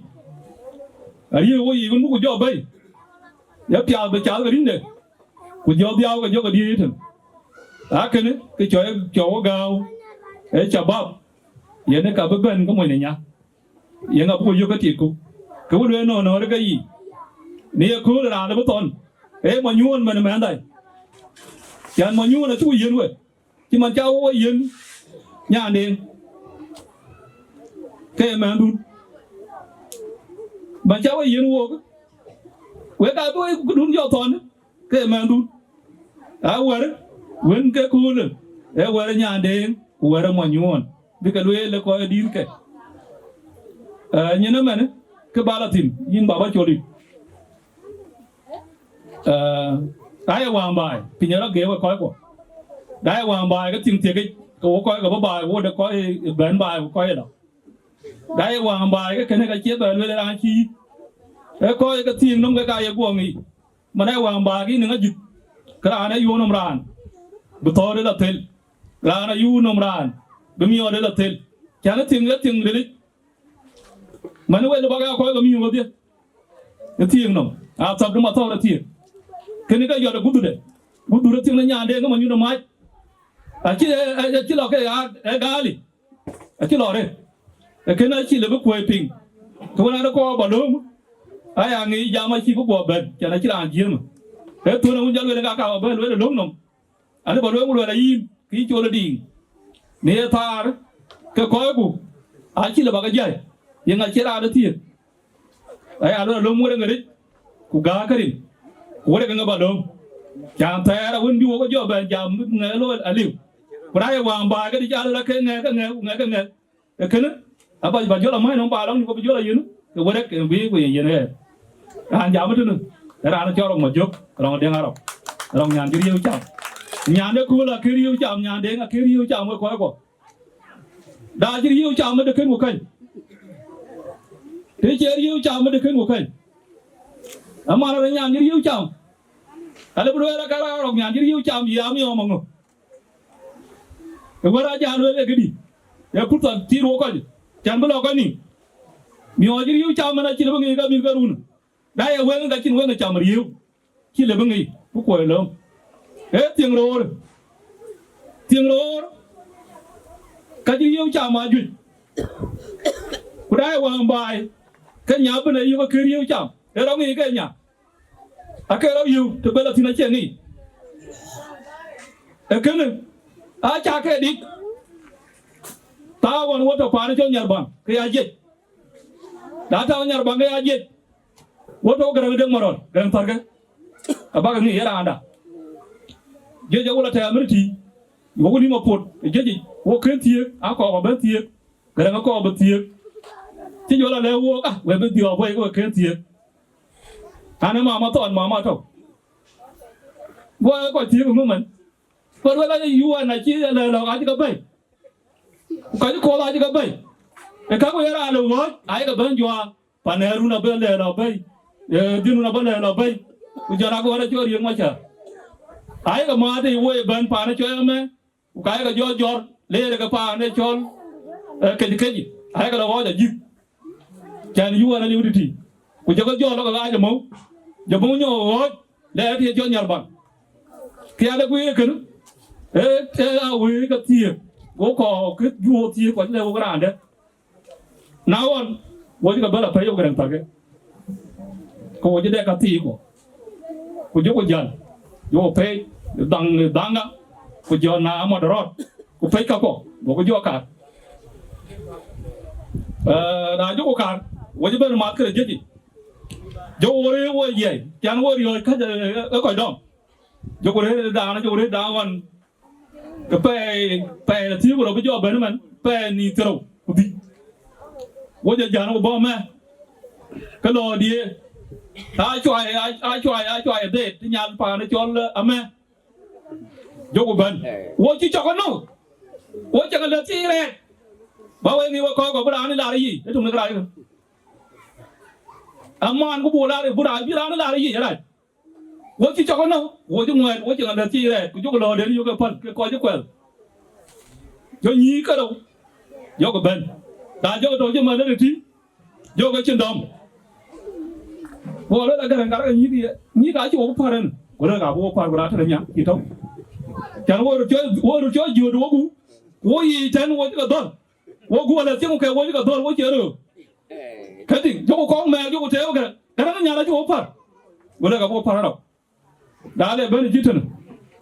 Ariëëu wo yiic wën buku jɔ bɛ̈i. Ya piath bï cath ke rïnde. Ku jɔ dhiau ke jɔ ke diëëc tën. Akënë ke cɔk, cɔk wo gääu. Ee cabap. Yen ë ka bï bɛ̈n ke mony ë nya. Yen abuku yök ke tiitku. Ke wën lueel nɔn nɔ̈ɔ̈rë ke yiic. Në ye kööl raan ë bï thɔn. Ee Manyuɔ̈ɔ̈n mɛn ë mɛnhda. Cän Manyuɔ̈ɔ̈n acuk yiën we. Cï man ca wo yiën nyandeŋ, ke ye mɛnhdun. Man ca wo yiën wook, wek aa bï wek këdun jɔ thɔn, ke ye mɛnhdun. Aa wɛ̈r wën ke köölë, ee wɛ̈r nyandeŋ, ku wɛ̈r Manyuɔ̈ɔ̈n, bï ke lueel ë kɔc dïïtkë. Ee, nyin ëmɛnë, kë bä la thïn, yïn baba coli. Ee, aye wään baai, piny ë rɔt geeu ë kɔckuɔ. Aye wään baai ke thiëŋ thiëkic, ke wo kɔc ke bɔ̈ baai, wo de kɔc ë bɛ̈n baai, ku kɔc ë lɔ. Aye wään baai ke kënë ka cie bɛ lueel raan cï yï. Ee kɔc ke thiëŋ nɔm ke ka ye guɔ ŋic. Man aye wään baai ke yïn ë ŋa jut, ke raan ee yuöör nɔm raan, bï thɔ̈ɔ̈rde la thel. Raan ayuur nɔm raan, bï miɔɔrde la thel. Cän ë thiëŋ, ë thiëŋ rilic. Man wël bäk aa kɔc ke miöök wedhie. Ë thiëëk nɔm, aa thɔ̈k de mathɔ̈ɔ̈r ë thiëëk. Kënë ke yɔt ë gudhude. Gudhur ë thiëŋ de nyandeŋ ë Manyuɔ̈ɔ̈n ë mac. Acï, acï lɔ ke ɣaar ë gaali. Acï lɔ rëët. Ee kënë acï lë bï kuëëc piŋ. Ke wën an, ë kɔɔr bä lööm. Aya ŋic jam acï bï guɔ bɛ̈n, cän acï raan jiëëm. Ee thön awun jɔ lueel ka ka bɛ̈n lueel ë löŋ nɔm. Alë bä lueel ku lueel ayïn, kë col ë diiŋ. Në ye thaar, ke kɔcku, acï lë bä ke jäi, yeŋa cï raan ë thiëëk. Aya lueel alöm wërë ŋeric, ku gääk kërin, ku wërë ke ŋë bä lööm. Cän thɛɛr awën bï wok ë jɔ bɛ̈n jam ŋɛk looi aliu. Ku na ye wään baai ke dï ca lueel ake ŋɛk, ke ŋɛk, ku ŋɛk, ke ŋɛk. Ee kënë, abä bä jɔl amääc nɔm ba lɔŋ ku bï jɔl ayen, ke wërë ke bï ku ye yen ɣɛɛr. Raan jam ëtënë, ee raan cɔl Rɔŋ Majök, Rɔŋ Deŋ Arɔk, Rɔŋ nyan cï riëëu cam. Nyan de kööl akë riëëu cam, nyan Deŋ akë riëëu cam wek kɔc kɔ. Da cï riëëu cam ëdë kën ku kɛ̈ny. Të cï riëëu cam ëdë kën ku kɛ̈ny. Aman rɔt nyan cï riëëu cam. Alë bï lueel aka raan Rɔŋ nyan cï riëëu cam, ya miɔɔm aŋö? Ë wɛ̈t aa jal lueel ee këdï, ee kurtha thiir wok kɔc, cän bï lɔ kɔc nïïm. Miɔɔc cï riëëu cam ëmën acï lë bï ŋic ke mïth ke run. Na ye weŋ ka cïn weŋ ë cam riëëu, cï lë bï ŋic bï kuɔɔc lööm. Ee thiëŋ roor, thiëŋ roor, ka cï riëëu cam aa juëc. Ku na ye wään baai, ke nya bï në yök ke riëëu cam, ee rɔt ŋic ke nya. Ake rɔt yïu të bɛ lɔ thïn acie ŋic. Ee kënë, aa cak ke dik. Thaar ɣɔn wo tɔ paan cɔl Nyarbaŋ, ke ya jiëc. Na tɔ Nyarbaŋ, ke ya jiëc. Wo tɔ Gäräŋ Deŋ Marɔl, Gäräŋ Thärkë. Abäk ŋic ye raanda. Jiëc awo lɔ tɛɛm ëtï. Wo ku nïm apuɔ̈t, ë jiëc yic, wo kën thiëëk, akɔɔk abɛ̈n thiëëk. Gäräŋ akɔɔk bï thiëëk. Cï jɔ lɔ lɛ̈k wook, ah, we bï dhiɔɔk wei, ke we kën thiëëk. An, ë mama thɔn, mama tɔ̈u. Guɔ ë kɔc thiëëk ë ŋö mɛn? Kɔc wek aye yuɔɔn acï lɛ̈k lɔ̈k acï ke bɛ̈i. Ku kɔc kuɔth acï ke bɛ̈i. Ë käk wek raan lɔ ɣɔ̈c, ayï ke bɛ̈n juaar. Pan ë run abï lɛ̈k lɔ bɛ̈i. Ë dhïn run abï lɛ̈k lɔ bɛ̈i. Ku jɔl agɔɔr acɔl riëŋ maca. Ayï ke määt ë woi ëbɛ̈n pan ë cɔl ëmɛ. Ku ka ye ke jɔ jɔr, leerë ke paan ë cɔl, ë, kec kec, ayek lɔ ɣɔɔc ajïth. Cän yuɔɔn aliu tïtï. Ku jɔ ke jɔ lɔ ke ɣaac ëmou, jɔ bï nyɔk ɣɔɔc, lɛɛr të ye jɔ Nyarbaŋ. Kë ya lë guiir kënë, ee, ee, a wëë ke thiëëk, wo kɔɔk kë juöör thiëëk, kɔc lɛ wok raandɛ. Na ɣɔn, wo cï ke bɛ̈l apɛi yok Gäräŋ Thärkë. Ku wo cï dɛ ka thii ku, ku jɔku jäl, jɔku pɛi dhaŋ, dhaŋa, ku jɔ na amɔt rɔt, ku pɛi ka kɔ, goku jɔ kaar. Ee, na jɔku kaar, wo cï bɛ̈n math këde jiëc yic. Jɔku wo rëër wo yiɛi, cän wo riɔ̈ɔ̈c ka, ee, ee kɔc dɔm. Jɔku rëër daan, jɔku rëër daan ɣɔn, ke pɛɛi, pɛɛi la thiëëk ku lɔ bï jɔ bɛ̈n ëmɛn, pɛɛi nïn thiërou ku dhïc. Wo jɔ jän ku bɔ̈ ëmɛ, ke lɔ diëë, aa cuai, aa, aa cuai, aa cuai ë dheet, të nyal paan ë cɔl, eh, amɛ. Jɔku bɛ̈n. Wo cï cɔk ënɔ̈. Wo cäk lɔ thiëc rɛɛt. Ba wek ŋic wek kɔc kɔ̈k bï raan ë lar ë yic, ë tök në kërac. Aman ku buk lar, bï raan, bï raan ë lar ë yic ë rac. Wo cï cɔk ënɔ̈, wo cï ŋuɛ̈ɛ̈t, wo cï ŋa lɛ̈th cï rɛɛt, ku jɔku lɔ̈ɔ̈rden yök ë päl, ke kɔc ë kuɛl. Jɔ nyïïk ke rou, jɔkï bɛ̈n. Na jɔkï tɔ̈u cï mɛn ënë tïŋ, jɔkï cïn dɔm. Ku lueel Agäräŋ, karɛk nyïïk ye, nyïïk acï wok pär ënë. Ku lueel ka bï wok pär, ku raan tëde nya cï tɔ̈u. Cän wo röt cɔl, wo röt cɔl jiööt woku, ku wo yiic tɛ̈n wo cï ke dhɔ̈l. Wo guɔ lɛ̈th cï ku kek wo cï ke dhɔ̈l, wo cie röör. Këtï, jɔku kɔŋ mɛɛr, jɔku teeu ke, Gäräŋ nyan acï wo pär. Go lɛ̈k abï wo pär arɔk. Na le bɛ̈n ë cït tënë,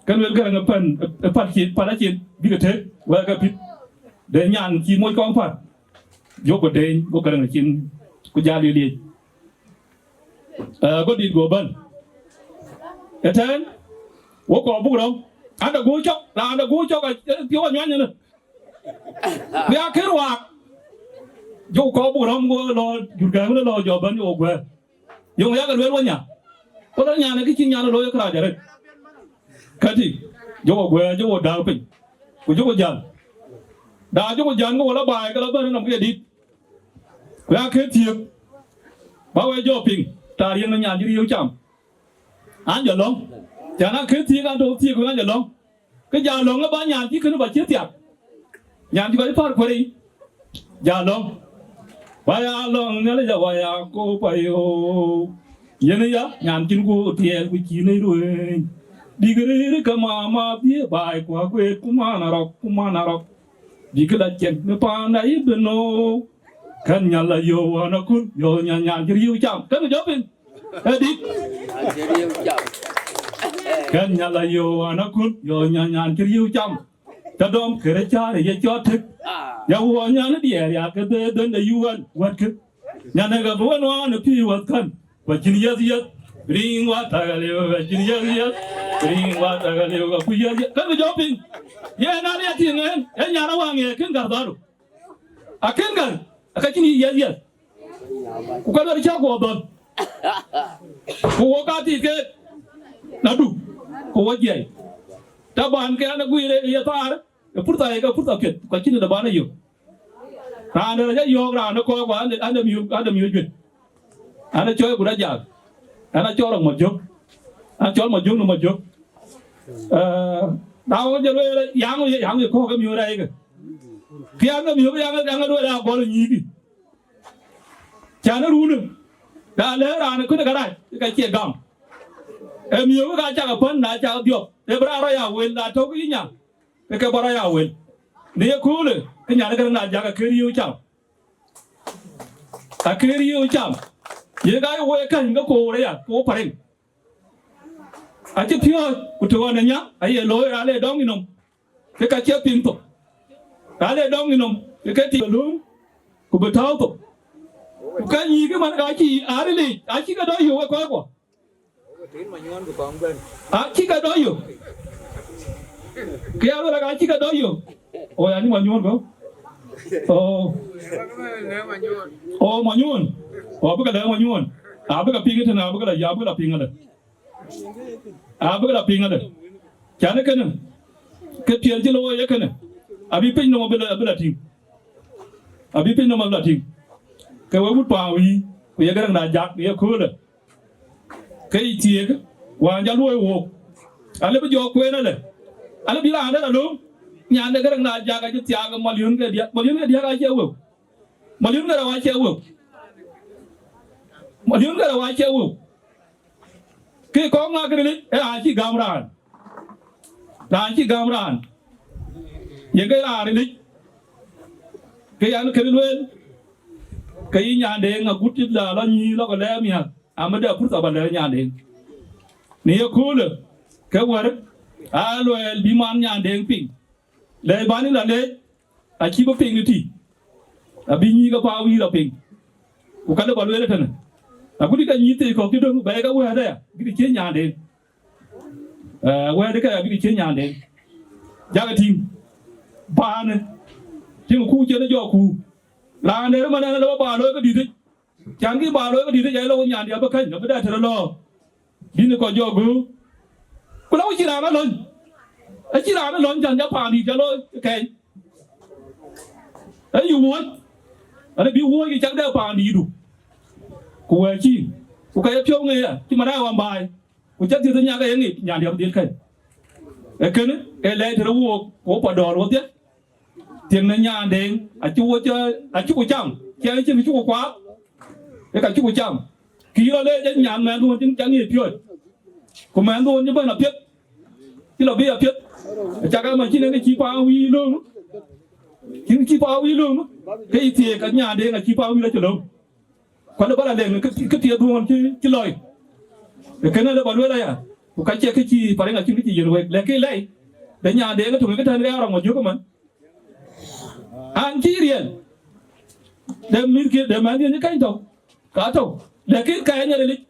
ke luel Gäräŋ ë pɛn, ë pän cin, pän acin, bï ke tëëk, wɛɛr ke pït. De nyan cï moc kɔŋ pär. Jɔku deeny, go Gäräŋ cin, ku jal ye liec. Eh, go dït go bɛ̈n. Ëtɛ̈ɛ̈n, wo kɔɔr buk rɔm. Ande guɔ cɔk, raan de guɔ cɔk, eh, piɔ̈u anyuany ënë. Ku ya kër waak, jɔku kɔɔr buk rɔm, go lɔ jur gäi wën lɔ jɔ bɛ̈n, jɔ guɛ̈ɛ̈r. Yöŋ yak lueel wä nya. Ku lɔ nyan ë kë cï nyan looi ë kërac arëët. Këtï, jɔku guɛ̈ɛ̈r, jɔku dääu piny. Ku jɔku jäl. Da jɔku jäl, go lɔ baai, ke lɔ bɛ̈n nɔm ke ye dït. Ku ya kë thiëëk. Ba we jɔ piŋ, taar yen nyan cï riëëu cam. An jɔ lɔ̈ŋ. Cän a kë thiëëk, an tɔ̈u thiëëk, ku an jɔ lɔ̈ŋ. Kë jɔ lɔ̈ŋ ë ba nyan cï kënë ba cï thiak. Nyan cï kɔc pär kuëër yic. Jɔ lɔ̈ŋ. Waya lɔ̈ŋ Nhialic, waya ko payo. Yen ya, nyan cïn ku tiɛɛl ku cïn ë ruëëny. Dïk rëër ke mama bie baai ku akueet ku man arɔk, ku man arɔk. Dïk la cieŋ në panda yï bï nou. Kën nyal la yöu ɣɔn akun, yöu nyan nyan cï riëëu cam. Kën jɔ piŋ. Ë dït. Kën nyal la yöu ɣɔn akun, yöu nyan nyan cï riëëu cam. Ca dɔm kërë cäär ë ye cɔɔt tëk. Ya wuɔ nyan diɛɛr ya ke dhëëdhën de yuan wɛ̈tkë. Nyan ë ke bï wën ɣɔn ë pïïr wɛ̈th kän. Ku acïn yiëth yiëth, riŋ wa tak aliu, acïn yiëth yiëth, riŋ wa tak aliu, ka ku yiëth yiëth. Kën jɔ piŋ. Yen an, ya tïŋ en, e nyan awäŋ ye kën gär dhɔ̈ru. Akën gär, aka cïn yiëth yiëth. Ku ka dɔ̈r cä guɔ dhɔ̈n. Ku wok ka tiit ke na du, ku wo jiɛc. Taban ke an, guiir ye thaar, e purtha ye ke purtha piɛth, ku acïn de ban e yök. Raan de rɛc ayɔ̈ɔ̈k raan ë kɔɔr ku an, an, de miök, an, de miök juëc. An, ë cɔɔl Gurajak. An, acɔl Rɔk Majök. An, cɔl Majök në Majök. Eh, na wok jɛ lueel, yaŋ, yaŋ ye kɔɔk ë miök rɛɛc ke. Kë an, ke miök yaŋ, yaŋ ë lueel agɔl ë nyïïkï. Can ë runë. Na lëë raan ë kënë karac, ka cie gam. Ë miök ka cak ë pän, na cak dhiɔp. Ë bï raan rɔt ya wel, na tɔ̈u ke yï nyaŋ. Ke ke bɔ̈ rɔt ya wel. Në ye köölë, ke nyan ë Gäräŋ na jak akër yïu cam. Akër yïu cam. Ye ka ye wo ye käny ke koor aya, ke wo pareŋ. Acï piɔ̈ɔ̈c, ku të ɣɔn ë nya, aye looi, raan le dɔŋ yï nɔm. Ke ka cie piŋ thok. Raan le dɔŋ yï nɔm, ke ke tik lööm, ku bï tääu thok. Ku ka nyïïk ë man ka cï arilic, acï ke dɔ̈ yök ë kɔckuɔ. Acï ke dɔ̈ yök. Kë ya lueel, acï ke dɔ̈ yök. O, ya ni Manyuɔ̈n kë. O. O, Manyuɔ̈n. O, abï ke lɛ̈k Manyuɔ̈n. Abï ke piŋ tënë, abï ke la, abï ke la piŋ alë. Abï ke la piŋ alë. Can ë kënë. Ke piɛl cï looi ë kënë. Abï piny nɔm abï la, abï la tïŋ. Abï piny nɔm abï la tïŋ. Ke we wut paan wïï, ku ye Gäräŋ na jak, ye köölë. Ke yï thiëëk, wään jɔ luɔi wook. Alë bï jɔ kueen alë. Alë bï raan dɛ̈t alööm. Nyan de Gäräŋ na jak acï thiaak ë maliön ke diäk. Maliön ke diäk acie wëu. Maliön ke rɛw acie wëu. Maliön ke rɛw acie wëu. Ke kɔŋ ŋa kërilic, ë raan cï gäm raan. Raan cï gäm raan. Yen ke raan rilic. Ke yan këril lueel. Ke yï nyandeŋ agut cï la lɔ nyïïn lɔ ke lɛɛr miäk. Amëde apurtha ba lɛ̈k nyandeŋ. Në ye köölë, ke wär, aa luɛɛl bï man nyandeŋ piŋ. Lɛc bän la lɛc, acï bï piŋ ë tï. Abï nyïïk ë paan wïïr a piŋ. Ku ka lë ba lueel ëtënë. Agut ka nyïïk thii kɔ̈k cï döŋ, bɛ̈ɛ̈i ke wɛ̈ɛ̈t aya, bï ke cie nyandeŋ. Eh, wɛ̈ɛ̈t ke abï ke cie nyandeŋ. Jakë tïŋ. Baanë. Tïŋ ku cïn ë jɔ ku. Raan de rëmën ɛn lë ba looi ke dït. Can kï ba looi ke dït, jai lɔ wo nyan diɛ̈ abï käny, abï dɛ tërë lɔ. Bï në kɔc jɔ göök. Ku lɔ wo cï raan alɔny. Acï raan alɔny can jɔ paandït jɔ looi kɛny. Ee yï wuɔ̈c. An, bï wuɔ̈c yï cak dɛ paandïtdu. Ku wɛ̈ɛ̈c cï. Ku ka ye piɔ̈u ŋëë ya, cï man aa wan baai. Ku cä dhiëth nyak ë ye ŋic, nyan diɛ̈ abï dhil käny. Ee kënë, ee lɛc tërë wook, ku wo pa dɔ̈ɔ̈r wodhie. Thiëŋ në nyandeŋ, acï wo cä, acï ku cam, cï acïn cï ku kuaak, ë ka cï ku cam. Kï rɔ leec ë nyan mɛnhduön cïn cä ŋic piööc. Ku mɛnhduön cï bɛ̈n apiɛth, cï lɔ bï apiɛth. Acak ama cïn ë cï paan wïïr lööm, cïn cï paan wïïr lööm, ke yï thiëëk ka nyandeŋ acï paan wïïr acï lööm. Kuat ë bä la leŋ kë, kë thiëëk dhuɔ̈n cï, cï lɔi. Ë kënë lë bä lueel aya, ku ka cie kë cï Pariŋ acïn kë cï yiën wek, lɛ̈k kë lɛi, de nyandeŋ ë töŋ ë kë tɛ̈n ke ya rɔŋ ma jök ëmën. An cï riɛl, de mïthkï, de mɛnhdiɛ̈n cï kɛny tɔ̈u, ka tɔ̈u, lakin ka yen ye rilic.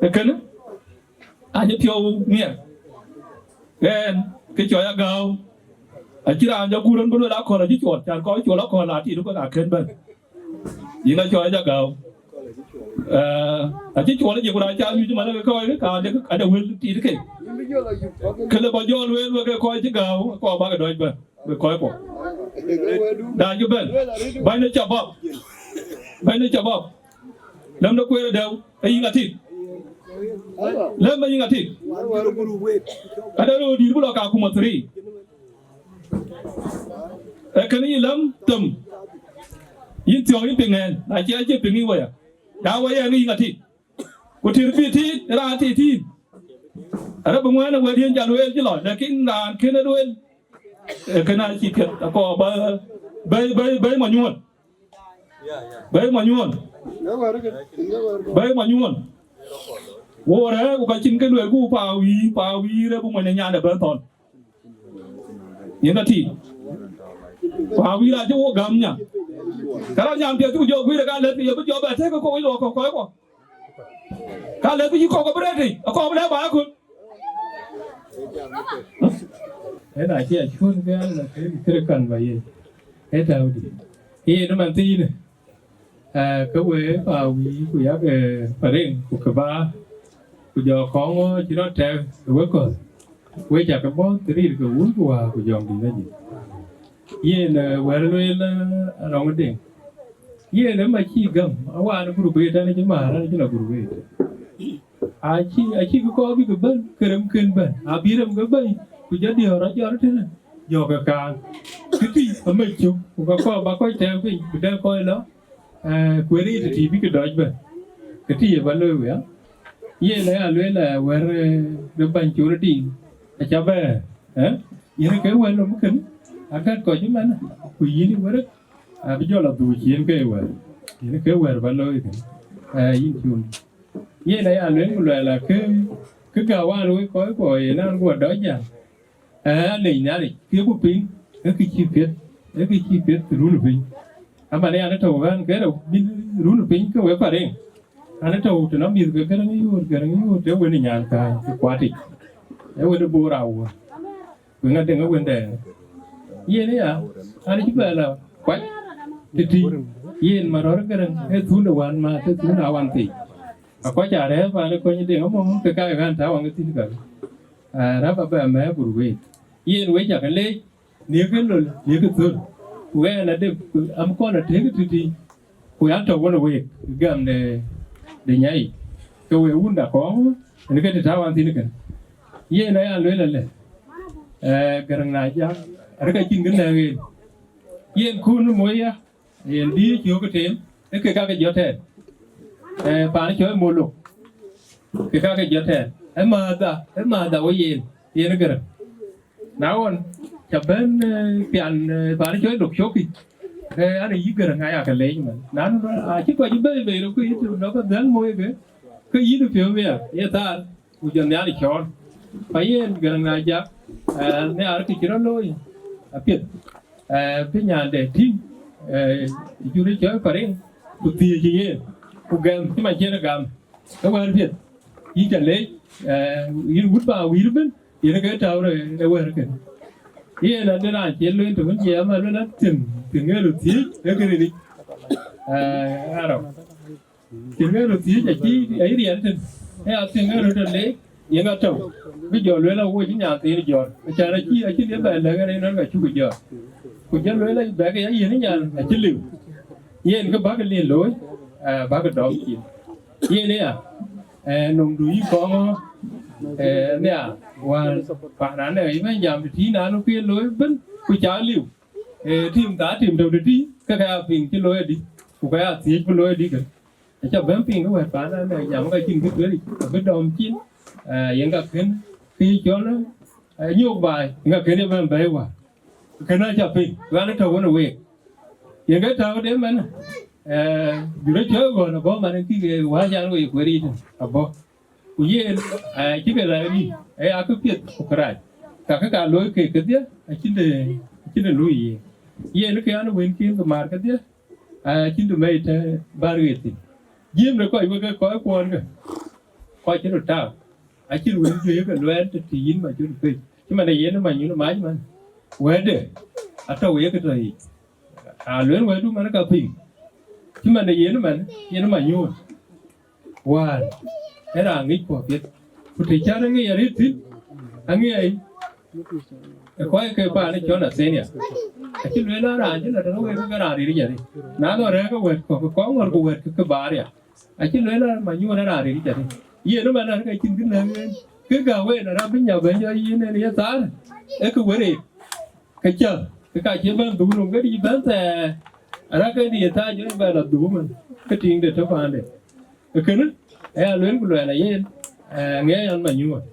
Ë kënë, acï piɔ̈u miɛt. Ɣɛn, kë cɔɔc agääu, acï raan jɔ guur ɣɛn bï lueel akɔ̈l acï cuɔl, can kɔc cuɔl akɔ̈l aa tiit ëbɛ̈n akën bɛ̈n. Yïn acɔɔc agääu. Eh, acï cuɔl ë jiëk ku raan ca nyuc man ke kɔc, ka ade, ade wël tiit ke. Këlë bä jɔ lueel wek ke kɔc cï gääu, kɔc bäk dɔc bɛ̈n. Bï kɔc kuɔ. Dac bï bɛ̈n. Bäny de cabap. Bäny de cabap. Lɛm de kueer dɛ̈u, ee yïŋ atik. Lɛm ee yïŋ atik. Ade röör dït bï lɔ Kakuma three. Ee kënë yï lɛm them. Yïn thiɔ̈k yï piŋ ɛn. Na cie acï piŋ yï waya. Ya waya ɛn ee yïŋ atik. Ku tïr bï tiit, raan tiit tiit. Arë bï ŋuɛ̈ɛ̈n ë wël yen jal wël cï lɔ, lakin raan kën ë lueel, ee kën acï piɛth, akɔɔr bä, bɛ̈i, bɛ̈i, bɛ̈i Manyuɔ̈n. Bɛ̈ɛ̈i Manyuɔn. Bɛ̈ɛ̈i Manyuɔn. Wo rɛ̈ɛ̈r ku ka cïn kë luɛɛl ku pa wïïr, pa wïïr ë bï mony ë nyan ë bɛ̈n thɔn. Yen ka tïŋ. Pa wïïr acï wo gäm nya. Ka rɔt nyam piɛth ku jɔ guiir ka lɛ̈th ke ye bï jɔ bɛ tëëk kɔc lɔ kɔc kɔc kɔ. Ka lɛ̈th bï yï kɔk abï rɛ̈t tei, akɔk bï lɛ̈k ba aköl. Ëna cï a cuɔ̈n ke an la ke kërë kan ba ye. Ë tääu dï. Yen man thiinë. Ke we pa wïïr ku yak Pareŋ ku ke ba ku jɔ kɔŋ cï rɔt tɛk ë wek kɔ̈th. We cak ke bɔ̈ thirir ke wun ku wäär ku jɔŋ dït ajï. Yen wɛ̈ɛ̈r lueel Arɔŋ Deŋ. Yen ë ma cï gäm, awaan gurup ëët, an cï määr, an cï la gurup ëët. Acï, acï kë kɔɔr bï ke bɛ̈n, ke rem kën bɛ̈n, abï rem ke bɛ̈n, ku jɔ diɔ̈ɔ̈r ajɔt tënë, jɔ ke kaaŋ. Kë tï amec cök, ku ke kɔɔr ba kɔc tɛ̈ɛ̈u piny, ku dɛ kɔc lɔ, eh, kueer yic tëtï bï ke dɔc bɛ̈n. Kë tï ye ba looi wia. Yen aya lueel, eh, wɛ̈ɛ̈r, eh, de bäny col tïŋ, aca bɛ̈ɛ̈r, eh? Yen ke wɛ̈ɛ̈r lɔ bï kën, agät kɔc ëmɛn, ku yïn wërë, abï jɔ la dhuuc yen ke wɛ̈ɛ̈r. Yen ke wɛ̈ɛ̈r ba looi kën, eh, yïn col. Yen aya lueel ku luɛɛl akë, kë gäu wään wek kɔc kuɔ yen an guɔ dɔc jäl. Ee, alec Nhialic, thiëëku piny, ee kë cï piɛth, ee kë cï piɛth run piny. Aman, yan ë tɔ̈u ɣän ke rou bï run piny ke we Pareŋ. An ë tɔ̈u tënɔ mïth ke Gäräŋ Yuöör, Gäräŋ Yuöör, të wën ë nyan kääc, të kuat yic. Ee wën ë Bor Awuɔ̈r. Ku ŋa Deŋ ë wëndɛn. Yen aya, an cï bɛ la kuac, tëtï, yen Marɔ̈r Gäräŋ, ee thuundë wän ma, të thuundë awan thii. Akɔc arɛ̈ɛ̈r paan ë kony Deŋ amɔ, ke ka ɣän të awaŋ ë thïn kal. Aa, rap abɛ mɛ̈ɛ̈r gurup wei. Yen wei cakë leec, niëkë lol, niëkë thöl. Ku ɣɛn ade, am kɔn atëëk tëtï, ku ya tɔ̈u wën week, gam de, de nyai. Ke we wunda kɔɔŋ, en ke të tau an thïn kën. Yen aya lueel alë, ee, Gäräŋ na jak, arëk acïn kë nɛ̈k en. Yen kun moya, yen dï cï ɣökë tem, ë ke kakë jɔt tɛɛn. Ee, paan cɔl Molok, ke kakë jɔt tɛɛn. Ë määthdha, ë määthdha wo yen, yen ë Gäräŋ. Na ɣɔn, ca bɛ̈n, ee, pian, ee, paan cɔl Lok Cökï, ee, an, yï Gäräŋ aya ke leec man. Na, acï kɔc bɛ̈i bei röt ke yï tïm dɔ̈k ke dhäl mooi ke, ke yïn piɔ̈u mia, ye thaar. Ku jɔ Nhialic cɔɔl. Ku yen Gäräŋ na jak, ee, nhiaar kë cï rɔt looi, apiɛth. Ee, bï nyande tïŋ, ee, jur cɔl Pareŋ, ku thiëëc yen, ku gɛm cï man cïn gam. Ke wɛ̈ɛ̈r piɛth, yïn ca leec, ee, yïn wut ba wïïr ëbën, yen ke tääu ë wɛ̈ɛ̈r kënë. Yen adï raan cï lueel të wën jiɛɛm alueel an, thiëŋ, thiëŋ ë röt thiëëc, ee kënë ric. Ee, arɔ̈. Thiëŋ ë röt thiëëc acï, acï riɛl tën, ee, a thiëŋ ë röt ë leec, yen atɔ̈u. Bï jɔ lueel awuɔ̈c nyan thiin jɔt. Acan acï, acï liep bɛ lɛ̈k ë rëër nɔn ka cuk jɔt. Ku jɔ lueel bɛ̈k ya yen nyan acï liu. Yen kë bäk lin looi, ee, bäk dɔm cin. Yen aya, ee, nɔmdu yï kɔŋ, ee, nhiaar, wään, paan anɛ yï bɛ̈n jam tëtï naan ku ye looi ëbën, ku ca liu. Ee, tim thaa tim tɔ̈u tëtï, ke ka ya piŋ cï looi adï, ku ka ya thiëëc bï looi adï kën. Aca bɛ̈n piŋ ke wɛ̈t paan ënë jam ka cïn kë tueeric, abï dɔm cin, ee, yen ka kën kë cɔl, ee, nyuɔ̈k baai, yen ka kën ye bɛ̈n bɛ̈ɛ̈i wäär. Kënë aca piŋ, ɣɛn ë tɔ̈u wën ë week. Yen ke tääu de mɛn, ee, jurë cɔ̈ɔ̈c ɣɔn abɔ̈ man ë kïk ë wäc an, wek kueer yic tën abɔ̈. Ku yen, ee, cï ke rac rïïu, ee, akë piɛth ku kërac. Ka kë ka looi keek kedhie, acïn de, acïn de luui yen. Yen ke an, wënkiɛ̈n ke määr kedhie, ee, acïn de mɛi të bär ɣet thïn. Jiëm de kɔc wek ke kɔc kuɔɔn ke, kɔc cï röt tääu. Acïn wël juëc ke luɛɛl të tï yïn ma cï röt pec. Cï man de yen ma nyun mac man. Wɛ̈tde, atɔ̈ wek ke tɔ̈ yic. A lueel wɛ̈tdu man ka piŋ. Cï man de yen man, yen ma nyuɔ̈ɔ̈n. Wäär, ee raan ŋic kuɔ piɛth. Ku të cän aŋic arëët thïn, aŋiɛc ë kɔc ke paan ë cɔl Athenia. Acï lueel an, raan cï lɔ tënë wek ke raan ril yic arëët. Na lɔ rɛ̈ɛ̈r ke wɛ̈t kɔ̈k, ke kɔŋ ŋɔ̈r ku wɛ̈t ke, ke baar ya. Acï lueel an, ma nyuɔ̈ɔ̈n ee raan ril yic arëët. Yen ëmɛn an, ka cïn kë nɛ̈k en. Kë gäu en, arap bï nya bɛ̈ny jɔ yïn en ye thaar, ee kë wër en. Ke cä, ke ka cie bɛ̈n dhuk nɔm, ke dï bɛ̈n thɛɛr, arëk ke dï ye thaar jɔ bɛ lɔ dhuk ëmën, ke tiiŋde tɔ̈ paande. Ee kënë, aya lueel ku luɛɛl ayen, ee, ŋɛɛc an, ma nyuɔ̈ɔ̈n.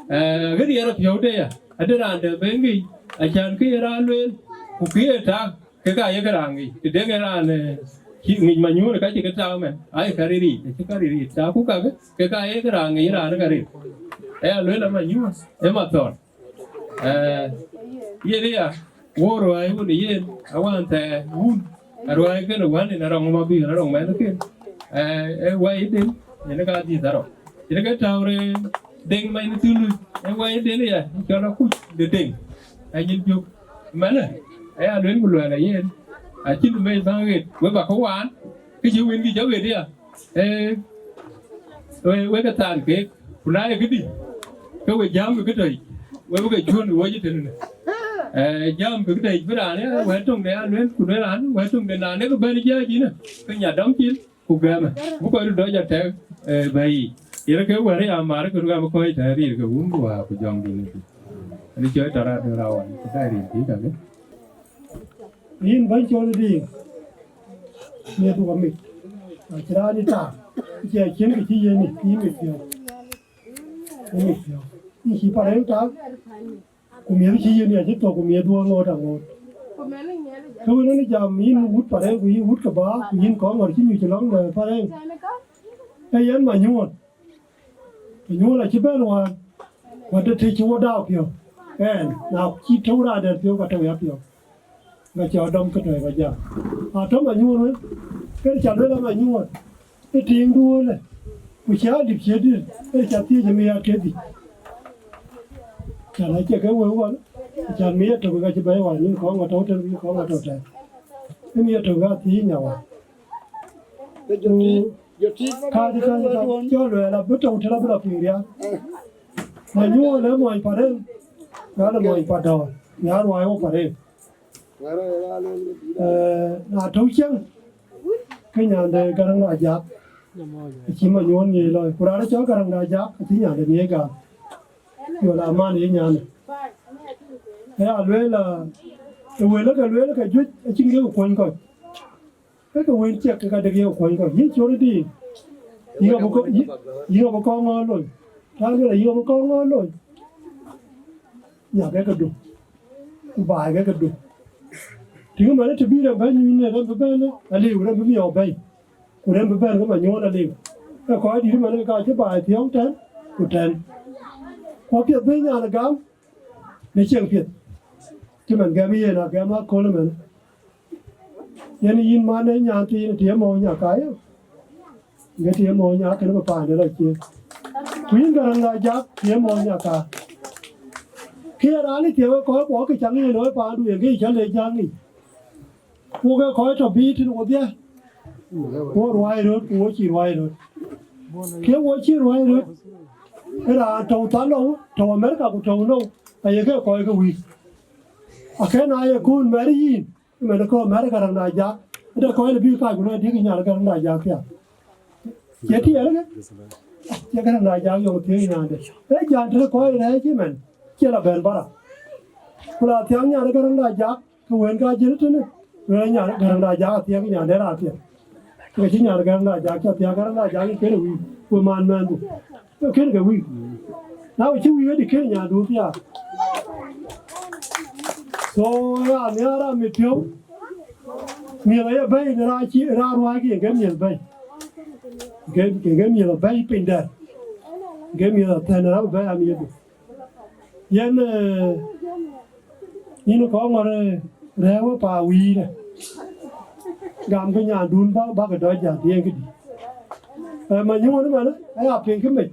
Ee, ɣet ye rɔt piɔ̈u de ya, ade raan dɛ bɛ ŋic, acan kë ye raan lueel, ku kë ye tak, ke ka ye ke raan ŋic, të deŋ ë raan, ee, Cï ŋic Manyuɔ̈ɔ̈n ka cï ke tääu mɛn, ayï ka riric, acï ka riric. Tääu ku kakë, ke ka ye ke raan ŋic raan ka rir. Aya lueel a Manyuɔ̈ɔ̈n, ë Mathɔɔr. Eh, yen aya, wo ruääi wun yen, awään thɛɛr wun, aruääi kënë wän yen arɔŋ ma bï arɔŋ mɛnhken. Eh, ë wɛiden, yen ka dhiëth arɔŋ. Yen ke tääu rëër Deŋ Many Thuluc, ë wɛiden aya, cɔl akuc de Deŋ. Anyin jök. Mɛnë, aya lueel ku luɛɛl a yen, acïn mec bäŋ ɣet, we ba ke waan, ke cï wënkï jɔ ɣet aya. Eh, we, we ke thaan keek, ku na ye këdï, ke we jääm ke tɔ̈ yic, we bï ke cuɔ̈n wööc ëtënë. Eh, jääm ke tɔ̈ yic bï raan ya wɛ̈t töŋ de ya lueel, ku lueel raan wɛ̈t töŋ de na ne ke bɛ̈n jiääc yïnë, ke nya dɔm cil, ku gɛmɛ, bï kɔc röt dɔc atɛ̈k, eh, bɛ̈i yiic. Yen ke wɛ̈t ya maar ke rua bï kɔc tɛ̈ rir ke wun ku wäär ku jɔŋdït në thïn. Ani cɔɔc tɔ̈ raat de rawan, ku tɛ̈ rir kï kakë. Yïn bɛ̈ny cɔl dï, miëth wä mit. Acï raan ë taak, cie cïn kë cï yen ë, yï mit piɔ̈u. Yï mit piɔ̈u. Yïn cï parëŋ taak, ku miëth cï yen ë acï thök, ku miëth wä ŋoot aŋoot. Ke wën ë jam yïn wut parëŋ, ku yïn wut ke bä, ku yïn kɔŋ ŋɔ̈r cï nyuc lɔ̈ŋ de parëŋ. Ee yen Manyuɔ̈ɔ̈n. Manyuɔ̈ɔ̈n acï bɛ̈n wään, wät de tëë cï wä daau piɔ̈u. Ɛn, na cï tɔ̈u raan dɛ̈t piɔ̈u, ka tɔ̈u ya piɔ̈u. Ŋa cä dɔm ke tɔ̈i kɔc jam. A tɔ̈ Manyuɔ̈ɔ̈n wën, ke cä lueel a Manyuɔ̈ɔ̈n, ë tiiŋ duöölë, ku cä dït cï dït, ke cä thiëëc ë miëët ke dhïc. Cän acie ke wëu ɣɔn, cän miëët tök ka cï bɛ̈ɛ̈i wään, yïn kɔŋ atɔ̈u tën, yïn kɔŋ atɔ̈u tën. Ë miëët tök ka thiëëc nya wään. Ku kääc, kääc, kääc, cä lueel abï tɔ̈u tën abï lɔ piŋ riääk. Manyuɔ̈ɔ̈n ë muɔny Parel, ɣɔn ë muɔny Padɔ̈ɔ̈r, nhiaar ruääi wok Parel. Eh, na tɔ̈u cieŋ, ke nyande Garaŋ Ajak, acï Manyuɔ̈ɔ̈n ŋiɛc lɔi. Ku raan cɔl Garaŋ Ajak, acï nyande ŋiɛc gam. Yol aman ye nyande. Aya lueel, ah, ë wël ke lueel ke juëc, acïn kek kuɔny kɔc. Ke ke wël ciɛk ke ka dek ye kuɔny kɔc. Yïn cɔl dï, yïn abï kɔ-, yïn, yïn abï kɔŋ ŋɔ̈ɔ̈r loi. Raan lueel, yïn abï kɔŋ ŋɔ̈ɔ̈r loi. Nyak ke këdu, ku baai ke këdu. Tïŋ ëmɛnë të bï rem bɛ̈n nyuc në rem bï bɛ̈n, aliu rem bï miɔɔu bɛ̈i, ku rem bï bɛ̈n ke Manyuɔ̈ɔ̈n aliu. Ke kɔc dït ëmɛnë ke ka cï baai thiɔ̈ɔ̈ŋ tɛ̈n ku tɛ̈n. Ku apiɛth bï nyan ë gam në cieŋ piɛth. Cï man gɛm yen agɛm aköl ëmɛnë. Yen yïn man ë nyan thiin të ye mɔ̈u nya ka ye. Ŋet ye mɔ̈u nya kënë bï paande lɔ ciëën. Ku yïn Garaŋ Ajak të ye mɔ̈u nya ka. Kë ye raan ë thiëëk wek kɔc bɔ̈ kë caŋ yen wek paandu yen kë cä le jäŋ yic. Ku ke kɔc tɔ̈ bï tën wodhie. Wo ruai röt ku wo cï ruai röt. Ke wo cï ruai röt. Ë raan tɔ̈u thanou, tɔ̈u Amerika ku tɔ̈u nou, aye ke kɔc ke wïïk. Akën aa ye kuun mɛ̈r yïn. Mɛn kɔ̈u mɛ̈r Garaŋ Ajak, ëde kɔc lë bï kac ku lɔ dïk nyan Garaŋ Ajak thiak. Cie tiɛɛr ke? Cie Garaŋ Ajak yɔŋ thiëëc nyande. Ee jal tëde kɔc rɛɛc cï mɛn, cie la bɛ̈n bara. Ku la thiak nyan Garaŋ Ajak, ke wën ka jiël tënë, wën nyan Garaŋ Ajak athiak nyande raan thiak. Ke cï nyan Garaŋ Ajak cä thiak Garaŋ Ajak yï kënë wïïk, ku man mɛnhdu. Ke kën ke wïïk. Na wïc cï wïïk ëdï kën nyandu thiaak. So, ya nhiaar amit piɔ̈u. Miëth aye bɛ̈i në raan cï, raan ruääi ke ke miëth bɛ̈i. Ke, ke, ke miëth abɛ̈i piny dɛ̈t. Ke miëth athɛ̈n raan bɛ̈i amit. Yen, eh, yïn kɔŋ ŋɔ̈r, eh, rɛ̈ɛ̈r we pa wïïrë. Gam ke nyandun bä, bä ke dɔc jäl dhiëëŋ këdï. Eh, Manyuɔ̈ɔ̈n ëmɛnë, aya piŋ kë mec.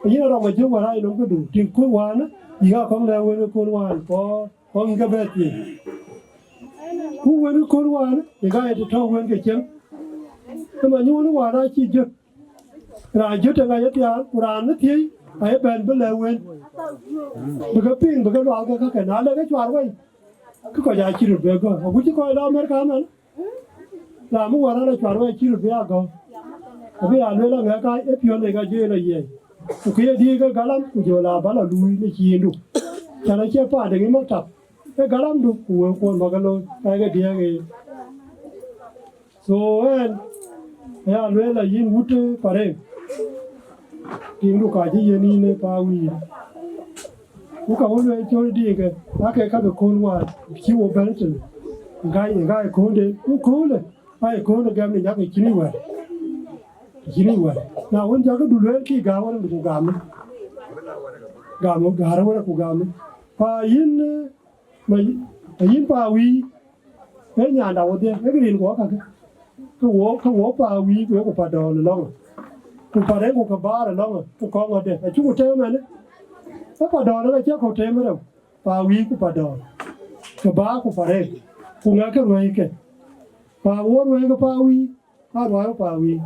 Yïn arɔm acï wär aa yï nɔm këdu, tïŋ kuöc wään, yïk akɔŋ lɛ̈k wën ë kuöc wään, kɔɔr, kɔŋ yïn ke bɛ thiëëc. Ku wën ë kuöc wään, yïk aa ye të tɔ̈u wën ke cieŋ. Ë Manyuɔ̈ɔ̈n wään aa cï jëk. Raan jɔt ë ŋac ë thiaar, ku raan ë thiëi, aye bɛ̈n bï lɛ̈k wën. Bï ke piŋ, bï ke luaal ke käkë, na lek ke cuar wei, ke kɔc aa cï röt bɛ gɔ̈ɔ̈r. Agut cï kɔc lɔ Amerika ëmɛn, raan bï wär raan ë cuar wei cï röt bï aa gɔ̈ɔ̈r. Abï aa lueel aŋɛk aa ë piɔ̈n ë ka jɔ yen ayiɛɛny. Ku kë ye diëëc ke galam, ku jɔ la bä lɔ luui në ciindu. Cän acie paande ŋic maktap, ee galamdu, ku wëu kuɔn bä ke looi, ka ye ke diɛɛk ë. So ɣɛn, aya lueel a yïn wut, eh, Parek, tiŋdu ka cï yen yïn ë pa wïïr. Ku ka wën lueel cɔl dïïkë, ake ka ke kööl wään, cï wo bɛ̈n tënë, ŋac, ŋac köölde, ku köölë, Pa ë kööl ë gɛm në nyak ë cïn ë wɛ̈t. Cïn ë wɛ̈t. Na wën, cä këdu lueel kï gäm wën ku gäm. Gäm, gäär wën ku gäm. Pa yïn, eh, ma, yïn Pa Wïï, ee nyanda wodhie, ee rin kuɔ kakë. Ke wo, ke wo Pa Wïï, ku yeku Pa Dɔ̈ɔ̈r ë lɔŋë. Ku Pa Rek ku ke Baar ë lɔŋë, ke kɔŋ ɣɔ̈tde. Acuku tëëm ɛnë. Ee Pa Dɔ̈ɔ̈r ë ka cï ku tëëm rem. Pa Wïï ku Pa Dɔ̈ɔ̈r, ke Baar ku Pa Rek, ku ŋɛk ke ruɛ̈ike. Pa wo ruɛ̈ike Pa Wïï, ka ruɛ̈ike Pa Wïï,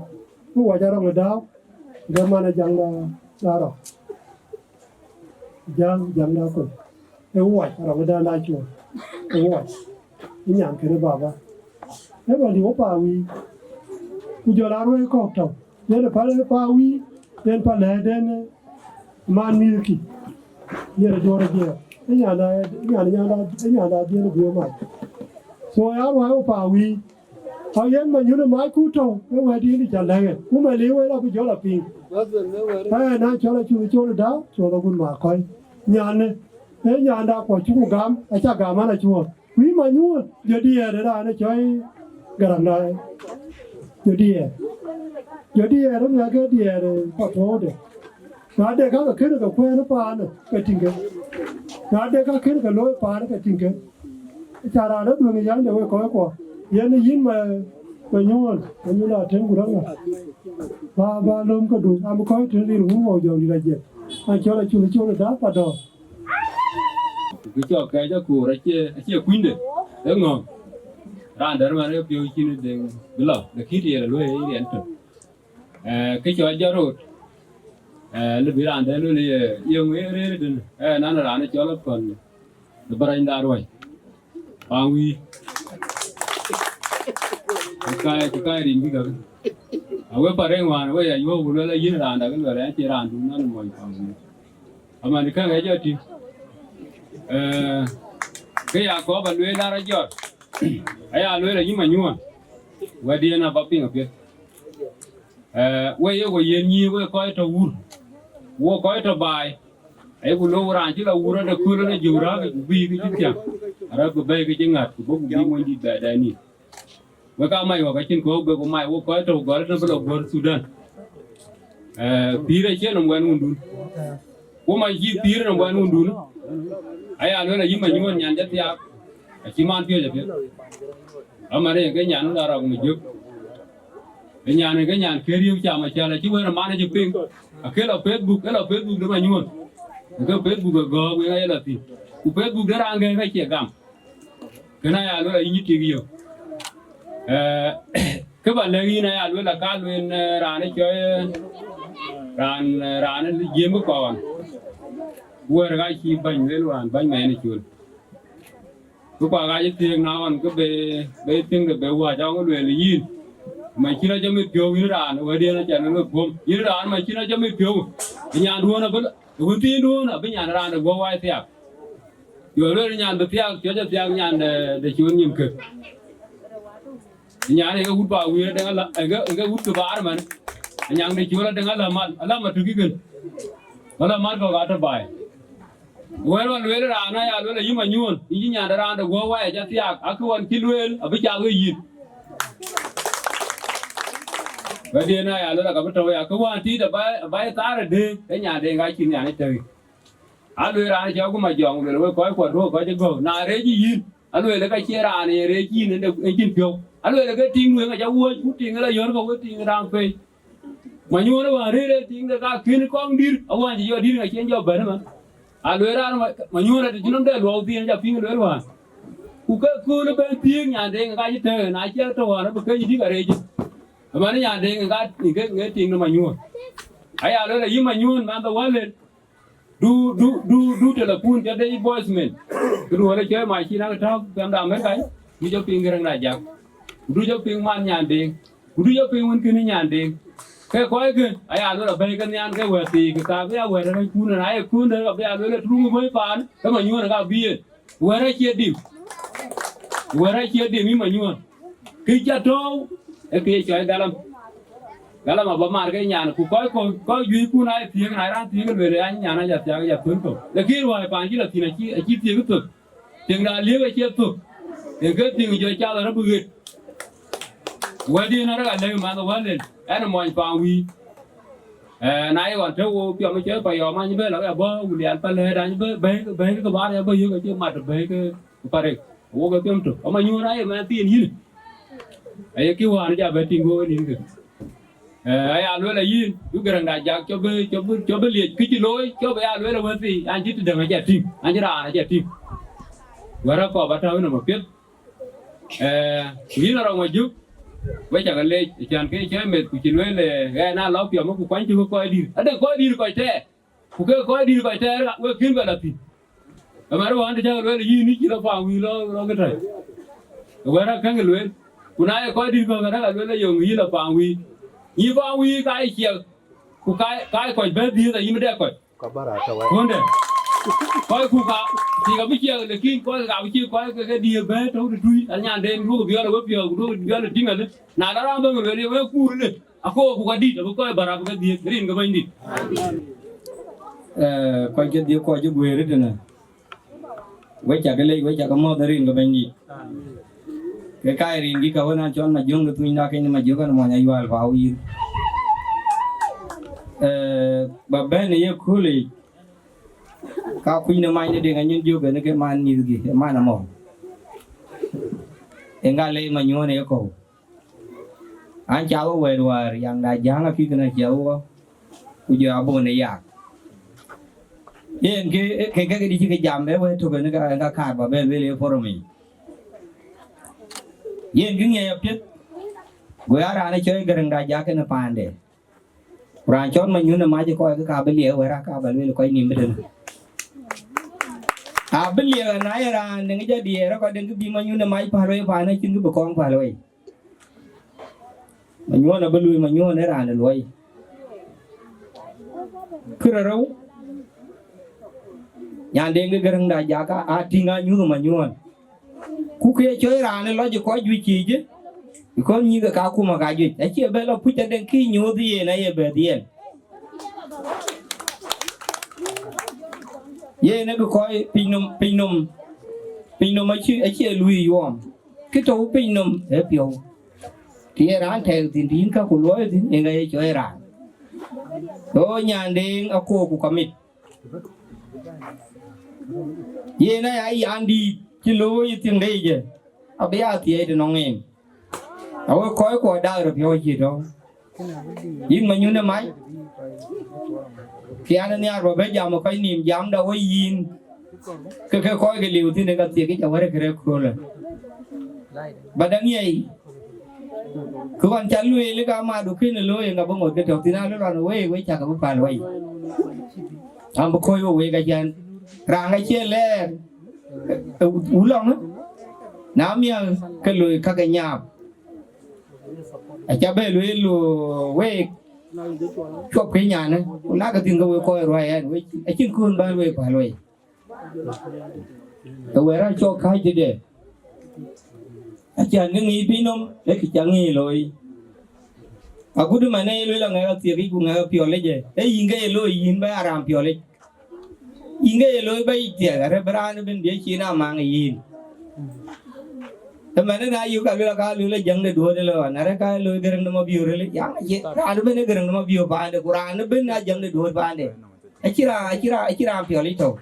ku wac arɔŋ ë dääu, ke man ë jaŋda, da rɔŋ. Jaŋ, jaŋda kony. Ee wac arɔŋ ë dääu da cuɔl. Ee wac. Ë nyan kënë baba. Ee bä liu Pa Wïï. Ku jɔl a ruɛ̈ike kɔ̈k tɔ̈u. Yen ë päl Pa Wïï, yen päl lɛ̈ɛ̈tden, man mïthkï, yen ë Juɔ̈r Ajiɛɛr, ë nyanda, ë nyanda, ë nyanda, ë nyanda dhiën ë guiëër mac. So, ya ruääi wo Pa Wïï, aɣet Manyuɔ̈n ë mac ku tɔ̈u, ë wɛ̈t yïn cä lɛ̈k ë, ku Manyuɔ̈n wën abï jɔl a piŋ. Ë, na cɔl acuth col ë dääu, col agun ma kɔ̈i. Nyanë, ë nyanda kuɔ cuku gam, acä gam an, acuɔɔth. Ku yï Manyuɔ̈n, jɔ diɛɛr ë raan ë cɔl Garaŋ Daai. Jɔ diɛɛr. Jɔ diɛɛr ë miäk ke diɛɛr ë papuɔ̈ude. Na de ka ke kënë ke kuɛɛn ë paanë, ke tïŋ ke. Na de ka kënë ke looi paanë, ke tïŋ ke. Aca raan ë dhuëëŋ ë yäŋde wek kɔckuɔ. Yen yïn ma, Manyuɔ̈n, Manyuɔ̈n Atëm ku rɔ̈ŋ ŋa. Ba, ba löm këdu, am kɔc tën rin wun wɔ jɔŋdït ajiëk. An cɔl acul col ë dääu Pa Dɔ̈ɔ̈r. Kë cɔk kɛc akoor acie, acie kunyde, ee ŋɔ̈ŋ. Raan dɛ̈t man ee piɔ̈u cïn deŋ bï lɔ, lakin të ye lɔ luɔ̈i ye riɛn tök. Eh, kë cɔk jɔt rot, eh, lë bï raan dɛ̈t lueel ye, ye ŋö ye rëër tënë, eh, nan raan ë cɔl akɔ̈l, ë bärɛnyda ruɔ̈c. Paŋ wïï. Ku kaai, ku kaai rin bï gäk. Awe Pa Rek wään, we ya yuɔ̈ɔ̈k ku lueel ayïn raanda, ke lueel an, cie raandun, an, mony Paŋ wïï. Aman, käŋ ë jɔ tïŋ. Eh, kë ya kɔɔr ba lueel, lar ajɔt. Aya lueel ayï Manyuɔ̈n. Wɛ̈tdiɛ̈n abä piŋ apiɛth. Eh, we ye we yen nyïïr, we kɔc tɔ̈ wur. Wo kɔc tɔ̈ baai. Ayeku lok raan cï lɔ wur ade kööl ade jök rääk, ku bï ke cï thiäŋ. Arɛ̈p ku bɛ̈ɛ̈i ke cï ŋät, ku bɔ̈ ku bï monydït bɛ dɛ nïn. Wek aa mac wä ka cïn kɔ̈u bek ku mac, wok kɔc tɔ̈u gɔl tën bï lɔ guɔ̈r Thudan. Eh, pïïr acie nɔm wɛn wundun. Ku man cï pïïr nɔm wɛn wundun. Aya lueel ayï Manyuɔ̈n nyan jɔ thiaak. Acï man piɔ̈ɔ̈c apiɛth. Aman ë ke nyan wun arɔk mi jök. Ë nyan, ë ke nyan kë riëëu cam acäl, acï wëër ë man acï piŋ. Akël lɔ Facebook, ë lɔ Facebook de Manyuɔ̈n. Ë ke Facebook ë gɔ̈ɔ̈k wek aye lɔ thïn. Ku Facebook de raan gɛ̈ɛ̈k acie gam. Kënë aya lueel ayï nyin tik yök. Eh, kë bä lɛ̈k yïn aya lueel aka lueel, eh, raan ë cɔl, eh, raan, eh, raan ë jiëm bï kɔɔn. Wëër ka cï bäny lueel wään, bäny mɛɛn ë col. Ku kuak aa cï thiëëk na ɣɔn ke be, be thiëŋde be wäc, aŋö lueel yïn. Man cïn acä mit piɔ̈u yïn raan, wɛ̈tdiɛ̈n acä lueel we guöm. Yïn raan man cïn acä mit piɔ̈u. Ë nyanduön abï, ë wën thiinduön abï nyan raan de guɔ̈p wai thiaak. Yo lueel nyan bï thiaak, cuɔc athiaak nyan de, de cuöt nyin kë. Nyan ë ke wut ba wiir adeŋ ala, ë ke, ë ke wut kë baar man. Nyan de cuöt adeŋ ala mal, ala ma tök ikën. Ala mal kɔ̈k atɔ̈ baai. Wɛ̈t wä lueel raan aya lueel ayï Manyuɔ̈n, yïn cï nyande raan de guɔ̈u wai acä thiaak, akë ɣɔn cï lueel abï cath we yïn. Wɛ̈tdiɛ̈n aya lueel aka bï tɔ̈u ya, kë wään tiit abä, abä ye thaar ëdë, ke nyande ŋa cïn nyan ë tëk. Alueel raan cä ku ma jɔŋ, lueel wek kɔc kuɔ duɔ̈k kɔc ë gɔ̈u, na reec yïn, alueel ka cie raan ye reec yïn ënde ë cïn piɔ̈u. Alueel ke tiŋ duëŋ acä wuɔ̈c, ku tiŋ ë la yɔ̈r kɔ̈u, ke tiŋ raan pei. Manyuɔ̈n ë wään rëër ë tiŋde ka kën kɔŋ dïr, awään cï jɔ dïr ŋa cï en jɔ bɛ̈n ëmën. Alueel raan ma-, Manyuɔ̈n ë të cïn nɔm dɛ luɔu thiin, acä piŋ lueel wään. Ku ke kööl ë bɛ̈n thiëëk nyandeŋ ka cï tëë, na cï tɔ̈ wään abï keny dïk arëëc. Ëmën nyandeŋ ka ŋe, ŋe tiŋ de Manyuɔ̈n. Aya lueel ayï Manyuɔ̈n man the wallet. Du, du, du, du telepun cä de voicemail. Ku du wala cɔɔl macin ak tääu kam de Amerika, du jɔ piŋ Garaŋ Daai Ajak. Ku du jɔ piŋ man nyandeŋ. Ku du jɔ piŋ wën kënë nyandeŋ. Ke kɔckë, aya lueel abɛ̈i ke nhian ke wɛ̈t thii, ke ka bï ya wɛ̈t rɛ̈c kun, na ye kun, abï ya lueel ë turuŋ bɔ̈i paan, ke Manyuɔ̈n ka bï yen. Wɛ̈t acie dim. Wɛ̈t acie dim yï Manyuɔ̈n. Kë cä tɔ̈u, ee kë ye cɔl galam. Galam abä mar ke nyan, ku kɔc kɔ̈k, kɔc juëckun aa ye thiëëk, na ye raan thiëëk lueel an, nyan aca thiaak, aca thöl thok. Lakin wään paan cï lɔ thïn acï, acï thiëëk thök. Thiëŋda liëëk acie thök. Ee ke thiëŋ jɔ cath arëp ɣet. Wɛ̈tdiɛ̈n arëk alëk mɛnh wälel, ɛn mony Paŋ Wïïr. Eh, na ye ɣɔn tɔ̈ wo piɔm cɔl Payɔm, any bɛ̈ lɔ ke bɔ̈, Wulian Palɛ̈t, any bɛ̈, bɛ̈i, bɛ̈i ke baar ya bɛ̈ yök acï mat bɛ̈i ke Parek. Wo ke piɔm tök. Ama nyuɔ̈n aye mɛnh thiin yïn. Aye kë wään ja bɛ tïŋ wo nïn ke. Eh, aya lueel a yïn, du Gäräŋda Jak cɔp bï, cɔp bï, cɔp bï liec kë cï looi, cɔp aya lueel a wëthii, an cï tëdäŋ aca tïŋ, an cï raan aca tïŋ. Wɛ̈t akɔ̈p atɔ̈u nɔm apiɛth. Eh, ku yïn Arɔŋ Majök, we cak leec, ë cän ke cɔl meth ku cï lueel, eh, ɣɛn a lɔ piɔm ku kuany cï kɔc dït. Ade kɔc dït kɔc tɛɛr, ku ke kɔc dït kɔc tɛɛr, wek kën bɛ lɔ thïn. Ëmɛn wään të cak lueel yïn cï lɔ Paŋ Wïïr lɔ, lɔ ke tɔ̈c. Wɛ̈t akäŋ lueel. Ku na ye kɔc dït kɔ̈k arëk a lueel a yöŋ yï lɔ Paŋ Wïïr. Yï Paŋ Wïïr ka ye ciɛk. Ku ka, ka ye kɔc bɛ̈ dhiëëth ayï dɛ kɔc. Ka bä raan tɔ̈ wɛ̈t. Kɔnde. Kɔc ku ka, tik abï ciɛk, lakin kɔc ka bï ciɛk, kɔc ke, ke diëëth bɛ̈ tɔ̈u tëtui. Anyanden duɔ̈k biɔl ë wepiɔ̈ɔ̈th, ku duɔ̈k biɔl ë tïŋ alë. Na la raan bɛ̈ ke lueel ye wek kuur lë, akoor ku ka dït, abï kɔc bä rap ke dhiëëth, rin ke Bɛ̈nydït. Eh, kɔc ke dhiëëth kɔc cï guëër ëtënë. We cak leec, we cak mɔ̈th rin ke Bɛ̈nydït. Ke ka ye rin kï ka wën an cɔl Majöŋ de Thuny Daken, Majöŋ an mony Ayual Paŋ Wïïr. Eh, ba bɛ̈n ë ye kööl yic, ka kuc në many de Deŋ Anyin Jök en ke man mïthkï, man amɔ. Eŋa leec Manyuɔ̈n ë ye kɔ̈u. An ca wo wɛ̈ɛ̈t wäär, yaŋda Jäŋ akï kënë cia wo, ku jɔ abun ë yak. Yen ke, ke, ke, ke dï cï ke jam bɛ wɛ̈ɛ̈t tök en ka, en ka kaar ba bɛ lueel ë forum yic. Yen kë ŋiɛc apiɛth, go ya raan ë cɔl Gäräŋda Jak kënë paande. Ku raan cɔl Manyuɔ̈n ë mac ë kɔc ke ka bï liɛk wɛ̈ɛ̈t aka ba lueel kɔc nïïm bï tënë. Abï liɛk na ye raan deŋ jɔ diɛɛr, kɔc deŋ kë bï Manyuɔ̈n ë mac päl wei paan acïn kë bï kɔŋ päl wei. Manyuɔ̈n abï luui, Manyuɔ̈n ë raan ë luɔi. Kërë rou, nyanden ke Gäräŋda Jak a tïŋ a nyuth Manyuɔ̈n. Ku ke cɔl raan ë lɔc ë kɔc juëc yiic, because nyïïk ë ka kuma ka juëc. Acie bɛ lɔ puc adeŋ kï nyuɔ̈th yen aye bɛ̈th yen. Yen ë bï kɔc piny nɔm, piny nɔm, piny nɔm acie, acie luui yuɔɔm. Kë tɔ̈u piny nɔm ë piɔ̈u. Të ye raan tɛɛk thïn, të yïn ka ku luɔi thïn, yen ka ye cɔl raan. Ɣo nyanden akoor ku ka mit. Yen aya yandït cï looi ë thiëŋ de yic, abï ya thiëëc tënɔŋ en. Awek kɔc kuɔ dak röt piɔ̈u cï tɔ̈u. Yïn Manyuɔ̈n ë mac, kë yan nhiaar ba bɛ jam ë kɔc nïïm jamda wei yïn, ke ke kɔc ke liu thïn ë ka thiek yic awär ë kërë köölë. Ba däŋ yei, kë ɣɔn ca lueel ë ka maadu kënë looi ë ŋa bï ŋot ke tɔ̈u thïn, alë lɔn wei, wei cak abï päl wei. An bï kɔc wei wek acän, raan acie lɛɛr, ë, wulɔŋ, na miäk ke loi kake nyaap. Aca bɛ lueel week, cuɔp kë nyanë, ku lakë thïn ke wek kɔc ruai ɛn, wek acïn kën bän wek päl wei. Ke wɛ̈ɛ̈r acɔk kääc tëde. Acan ke ŋic piny nɔm, ee kë ca ŋic looi. Agut man ee lueel aŋɛk athiek yic ku ŋɛk apiɔl yic, ee yïn ke ye looi yïn bä a raan piɔl yic. Yïn ke ye looi bä yic thiɛk, arëp bï raan ëbën bï acin amaŋ ë yïn. Ëmɛnë na yök ka luel aka luel ë jäŋ de duööt ëlë ɣɔn, arëk ka looi Gäräŋ de Mabiöör ëlë, yaŋ acie raan ëbën ë Gäräŋ de Mabiöör paande, ku raan ëbën a jäŋ de duööt paande. Acï raan, acï raan, acï raan piɔl yic tɔ̈u.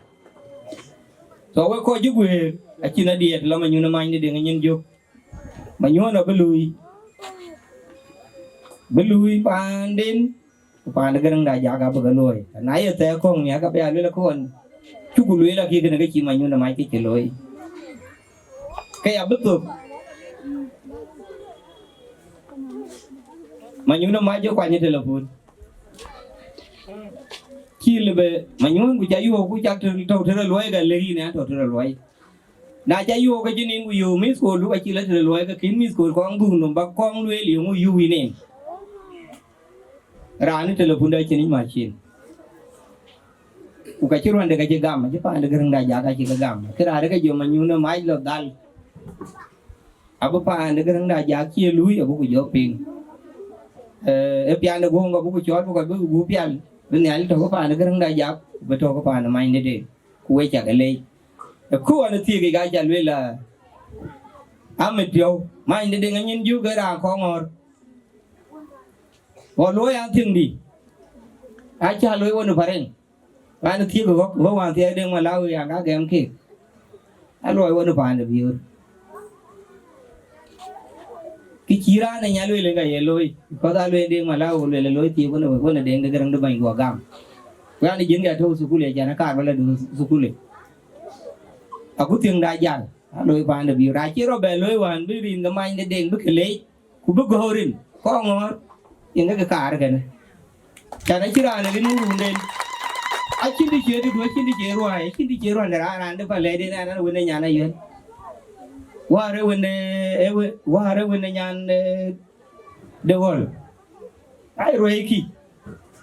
So wek kɔc cï guëër, acïn adiɛɛt lɔ Manyuɔ̈n ë many de Deŋ Anyin Jök. Manyuɔ̈n abï luui, bï luui paanden, ku paan de Gäräŋda Jak abï ke luɔ̈i. Na ye thɛɛr kɔ̈ŋ miäk, ka bï a luel akë ɣɔn, cuku lueel akï kënë ke cï Manyuɔ̈n ë mac ke cï looi. Ke ya bï thök. Manyuɔ̈n ë mac jɔ kuany ë telepon. Cï lë bë Manyuɔ̈n ku ca yuɔ̈ɔ̈k ku cak tɔ̈u tëde luɔi, ka lëk yïn an tɔ̈u tëde luɔi. Na ca yuɔ̈ɔ̈k ke cïn nin ku yöök mïth koor, luk acï lɔ tëde luɔi, ke kën mïth koor kɔŋ dhuk nɔm bä kɔŋ lueel yöŋ yuk yïn en. Raan ë telepon dɛ cïn yic macin. Ku ka cï ruande ka cï gam, acï paan de Gäräŋda Jak ka cï ke gam. Kë raan de ke jɔ Manyuɔ̈n ë mac lɔ dhal. Abï paan de Gäräŋda Jak cie luui, abï ku jɔ piŋ. Eh, ë pian de guɔ̈ŋ abï ku cɔɔt, bï kɔc bï ku gup pial, bï Nhialic tɔ̈u ke paan de Gäräŋda Jak, bï tɔ̈u ke paan de many de Deŋ. Ku wek cak leec. Ë ku ɣɔn ë thiëëk yic ka ca lueel a, Amit piɔ̈u, many de Deŋ anyin jök ke raan kɔŋ ŋɔ̈ɔ̈r. Ɣɔn luɔi an thiëŋdï, acä luɔi wën ë Pareng. An thiëk ɣɔ̈k, ɣɔ̈k wään thiëëk Deŋ Malawi an ka gɛm keek. Aluɔi wën ë paan de Biöör. Kë cï raan ë nya lueel ë ka ye looi, because alueel Deŋ Malawi, lueel ë looi thiëëk wën ë, wën ë Deŋ de Gäräŋ de Bɛ̈ny guɔ gam. Ku an ë jiëŋ ya tɔ̈u thukul ya can ë kaar bä la du thukul. Aku thiëŋda jal, aluɔi paan de Biöör. Acï rɔt bɛ looi wään bï rin ke many de Deŋ bï ke leec. Ku bï gɔ̈ɔ̈r rin kɔŋ ŋɔ̈ɔ̈r, yen ke kaar kënë. Can acïn raan ë rin runden. Acïn dï cie dï du, acïn dï cie ruääi, acïn dï cie ruääi de raan, raan de palɛɛt yen an, an wën ë nyan ayuɛn. Wäär ë wën ë, ë wë-, wäär ë wën ë nyan, ë, de ɣɔl. Ai ruɛ̈ikï.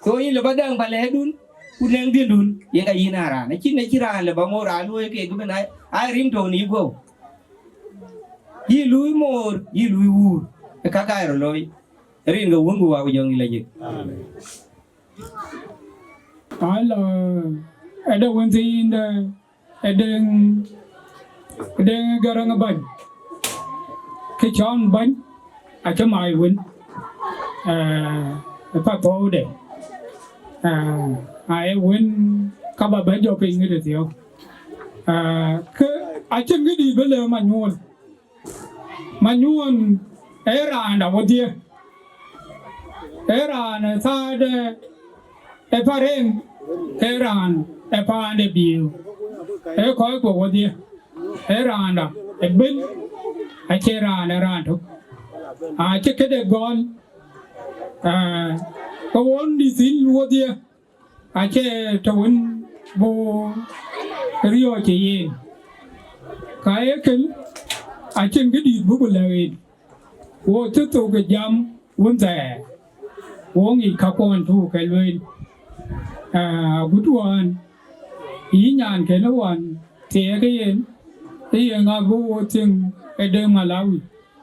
So yïn lë bä däŋ palɛɛtdun, ku nɛŋ dhiëndun, yen ka yïn aa raan. Acïn, acïn raan lë bä ŋoot raan luɔi keek bï na, ai rin tɔ̈u në yï guɔ̈u. Yï luui moor, yï luui wuur, ë ka ka rɔt looi, rin ke wun ku wa ku jɔŋ yï la jik. Alo, ade wën thiin de, ade, ade Gäräŋ bäny. Kë cɔn bäny, acï mai wën, eh, ë pathɔude. Eh, aye wën ka ba bɛ jɔ piny ŋic ë thiɔ̈k. Ah, kë acïn kë dït bï lëu Manyuɔn. Manyuɔn ee raanda wodhie. Ee raan ë thaade ë Pareng, ee raan ë paan de Biöör. Ee kɔc kuɔ wodhie. Ee raanda ëbën, acie raan ë raan tök. Acï këde gɔl, ah, ke won dït thïn wodhie. Acie të wën bï riɔ̈ɔ̈c ë yen. Ka ye kël, acïn kë dït bï ku lɛ̈k yen. Wo cï thok ë jam wën thɛɛr, wo ŋic ka kuɔn tɔ̈u ke lueel. Aa, agut wään, yï nyankënë wään thiëëk yen, ë ye ŋa bï wo thiëŋ ë Deŋ Malawi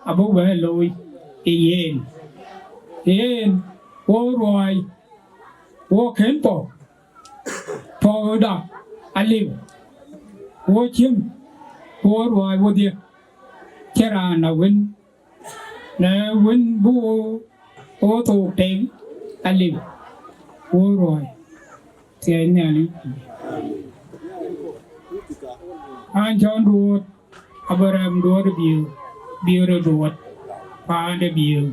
abï bɛ looi ë yen. Yen, wo ruääi, wo kën pɔ̈k, pɔ̈kda aliu, wo ciëŋ, wo ruääi wodhie, cïn raan na wën, na wën bï wo, wo thok tek aliu, wo ruääi. Thiëëc Nhialic. An cɔn duɔ̈ɔ̈t, Abraham duɔ̈ɔ̈t ë Biöör, Biöör ë duɔ̈ɔ̈t, paan de Biöör.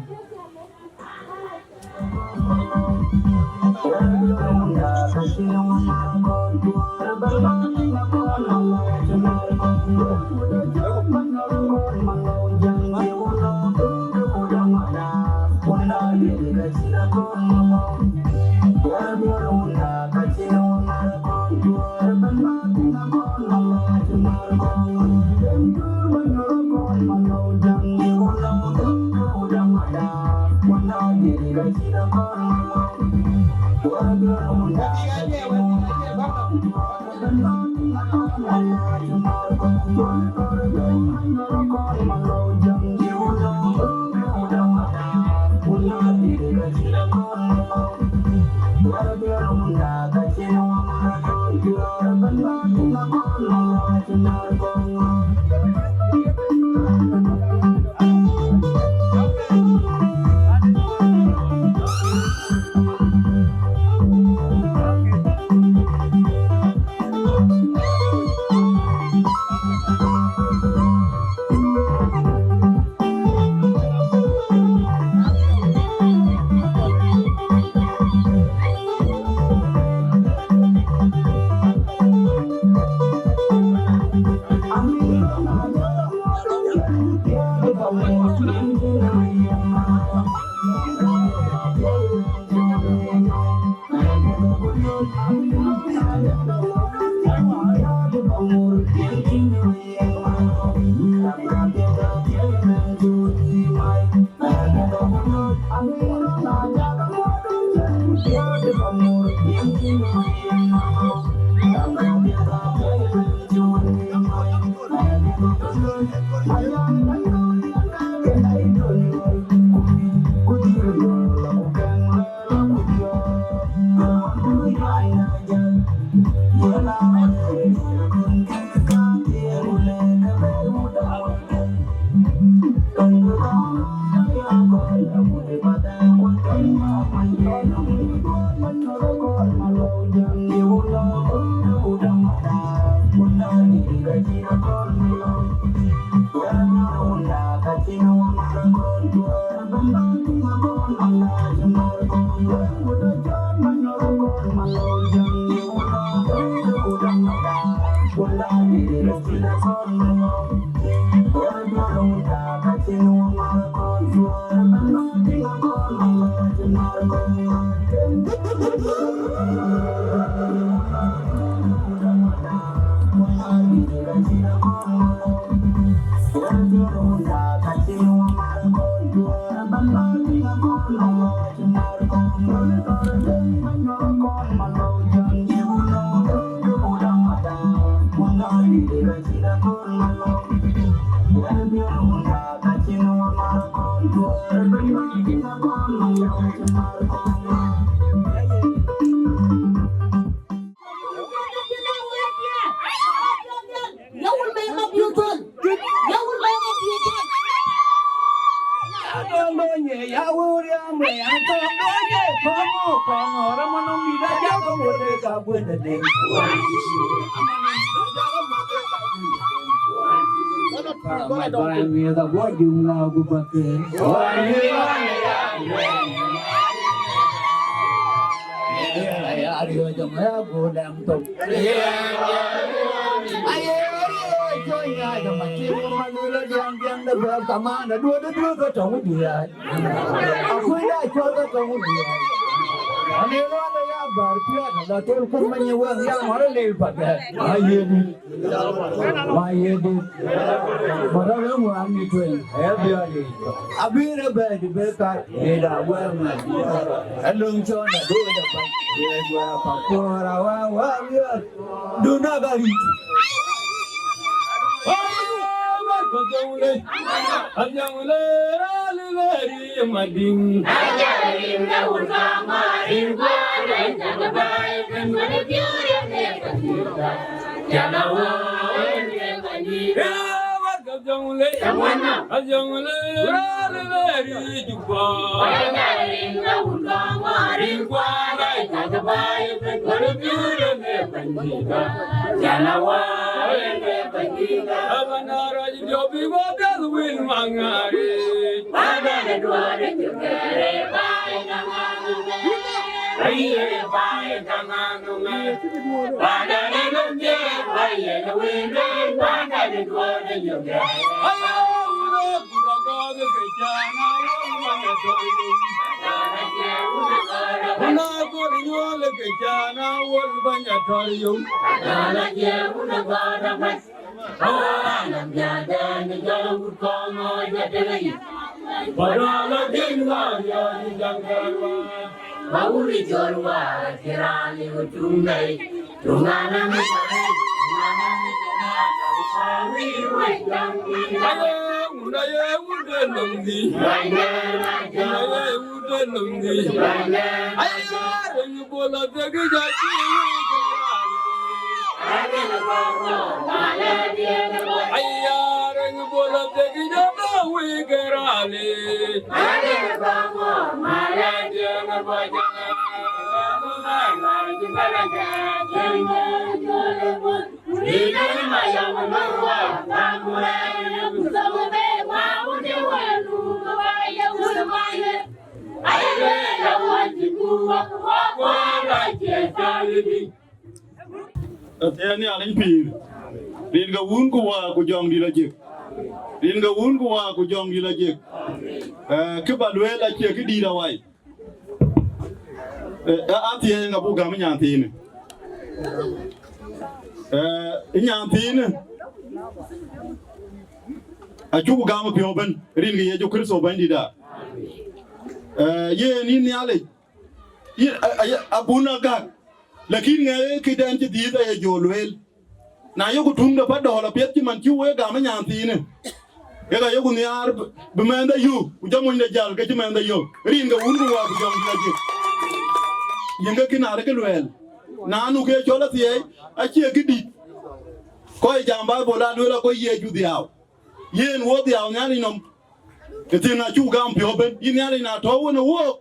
Abï rɔt bɛ̈ɛ̈i bï kar ë da wɛ̈ɛ̈r mɛn. Alöŋ cɔn adööc abäny. Ë guɛ̈ɛ̈r pa kuɔɔr awä wä wiɛ̈r. Dun aka rït. Athiɛɛn Nhialic pïïr, rin ke Wun ku Wä ku Jɔŋdït Lajik, rin ke Wun ku Wä ku Jɔŋdït Lajik. Eh, kë ba lueel acie kë dït awai. Eh, athiɛɛn ŋa buk gäm ë nyanthiinë. Eh, ë nyanthiinë acuk gam piɔ̈u ëbën, rin ke Yecu Kërtho Bɛ̈nydït aa. Eh, yen yïn Nhialic, yïn, a, a, abun agak, lakin ŋɛk këdɛn cï dhiëëth aye jɔ lueel. Na yeku tuŋ de pa dɔ̈ɔ̈l apiɛth cï man cï wek gam ë nyanthiinë, ke ka yeku nhiaar bï, bï mɛnhde yök, ku jɔ monyde jäl ke cï mɛnhde yök, rin ke Wun ku Wä ku Jɔŋdït Lajik. Yen ke kën arëk luɛɛl. Na nu ke cɔl athiɛɛi, acie kë dït. Kɔc jam Baibol aa lueel akɔc Yecu dhiau. Yen wo dhiau Nhialic nɔm. Ë thïn acuk gam piɔ̈u ëbën, yïn Nhialic na tɔ̈u wën ë wook,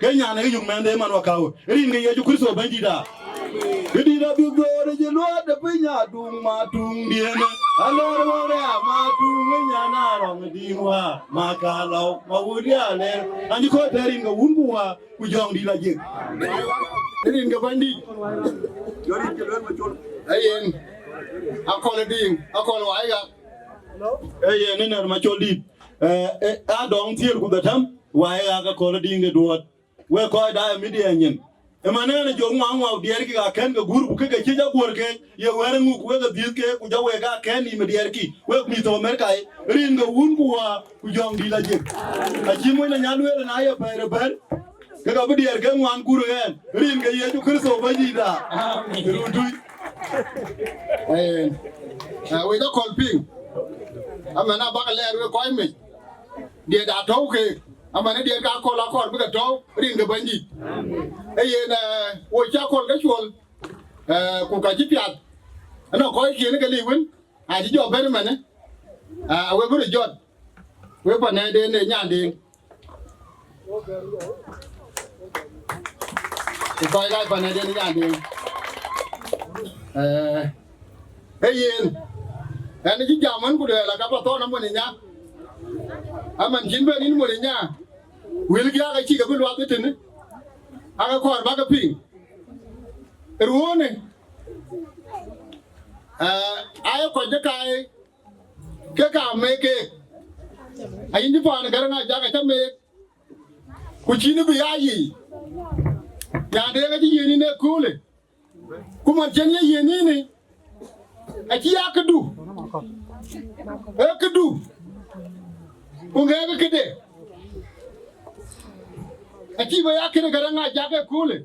Ke nyan ë yök mɛnhde man wakau, rin ke Yecu Kërtho Bɛ̈nydït aa. Këdït abï göör ë jë luɔɔt de piny aduŋ ma tuŋdiën. Alɔɔr wär ë ama tuŋ ë nyan arɔŋ ë dïïr wä, ma ka lɔu, ma wut ya lɛɛr. An cï kɔc tɛ̈ rin ke wun ku wä, ku jɔŋdït ajik. Rin ke Bɛ̈nydït. Ee yen, akɔl ë dïïŋ, akɔl wai ɣak. Ee yen, ë nɛ̈r macol dït. Ee, ee, adɔŋ thiëër ku dhetem, wai ɣak akɔl ë dïïŋ ke duɔɔt. Wek kɔc daai ë media nyin. Ëmën ënë jɔ ŋuaŋ ŋuak diɛɛrkï ka kɛ̈n ke guur, ku ke ke cï jɔ guɔ̈r ke, ye wɛ̈ɛ̈r ŋuk wek ë dhiëth ke, ku jɔ wek ka kɛ̈n yï ë diɛɛrkï, wek mïth tɔ̈ Amerika, rin ke wun ku wä, ku jɔŋdït ajik. Acï mony na nya lueel na ye pɛ̈ɛ̈r ë bɛ̈ɛ̈r, ke ka bï diɛɛr ke ŋuan guur ɣɛn, rin ke Yecu Kërtho Bɛ̈nydït aa. Amen. Run tui. Ee, ee, wek akɔl piŋ. Amen, abak lɛɛr wek kɔc mec. Diɛt atɔ̈u ke, aman diɛt ka akɔl akɔɔr bï ke tɔ̈u rin ke Bɛ̈nydït. Ee yen, ee, wo cï akɔl ke cuɔl, ee, ku ka cï piath. Ënɔ kɔc kiën ke liu wën, acï jɔ bɛ̈n ëmënë, ee, awe bï röt jɔt, wek panɛɛden ë nyandeŋ. Ku kɔc kac panɛɛden ë nyandeŋ. Ee, ee yen, ɛn cï jam ɣɛn ku luɛɛl aka pa thɔn amony nya. Aman cïn ben yïn mony nya, wëlkï aka cïk abï luath ëtënë, aka kɔɔr bäk ke piŋ. Ruɔ̈ɔ̈në, ee, aye kɔc ë kaai ke ka meek keek. Ayïn cï paan Gäräŋ Ajak acä meek, ku cïn bï ya yic. Nyandeŋ acï yiën yïn ë köölë. Ku man cïn ye yiën yïn, acï ya këdu. Ee këdu. Ku ŋɛk këde. Acï bï ya këde Gäräŋ Ajak ë köölë.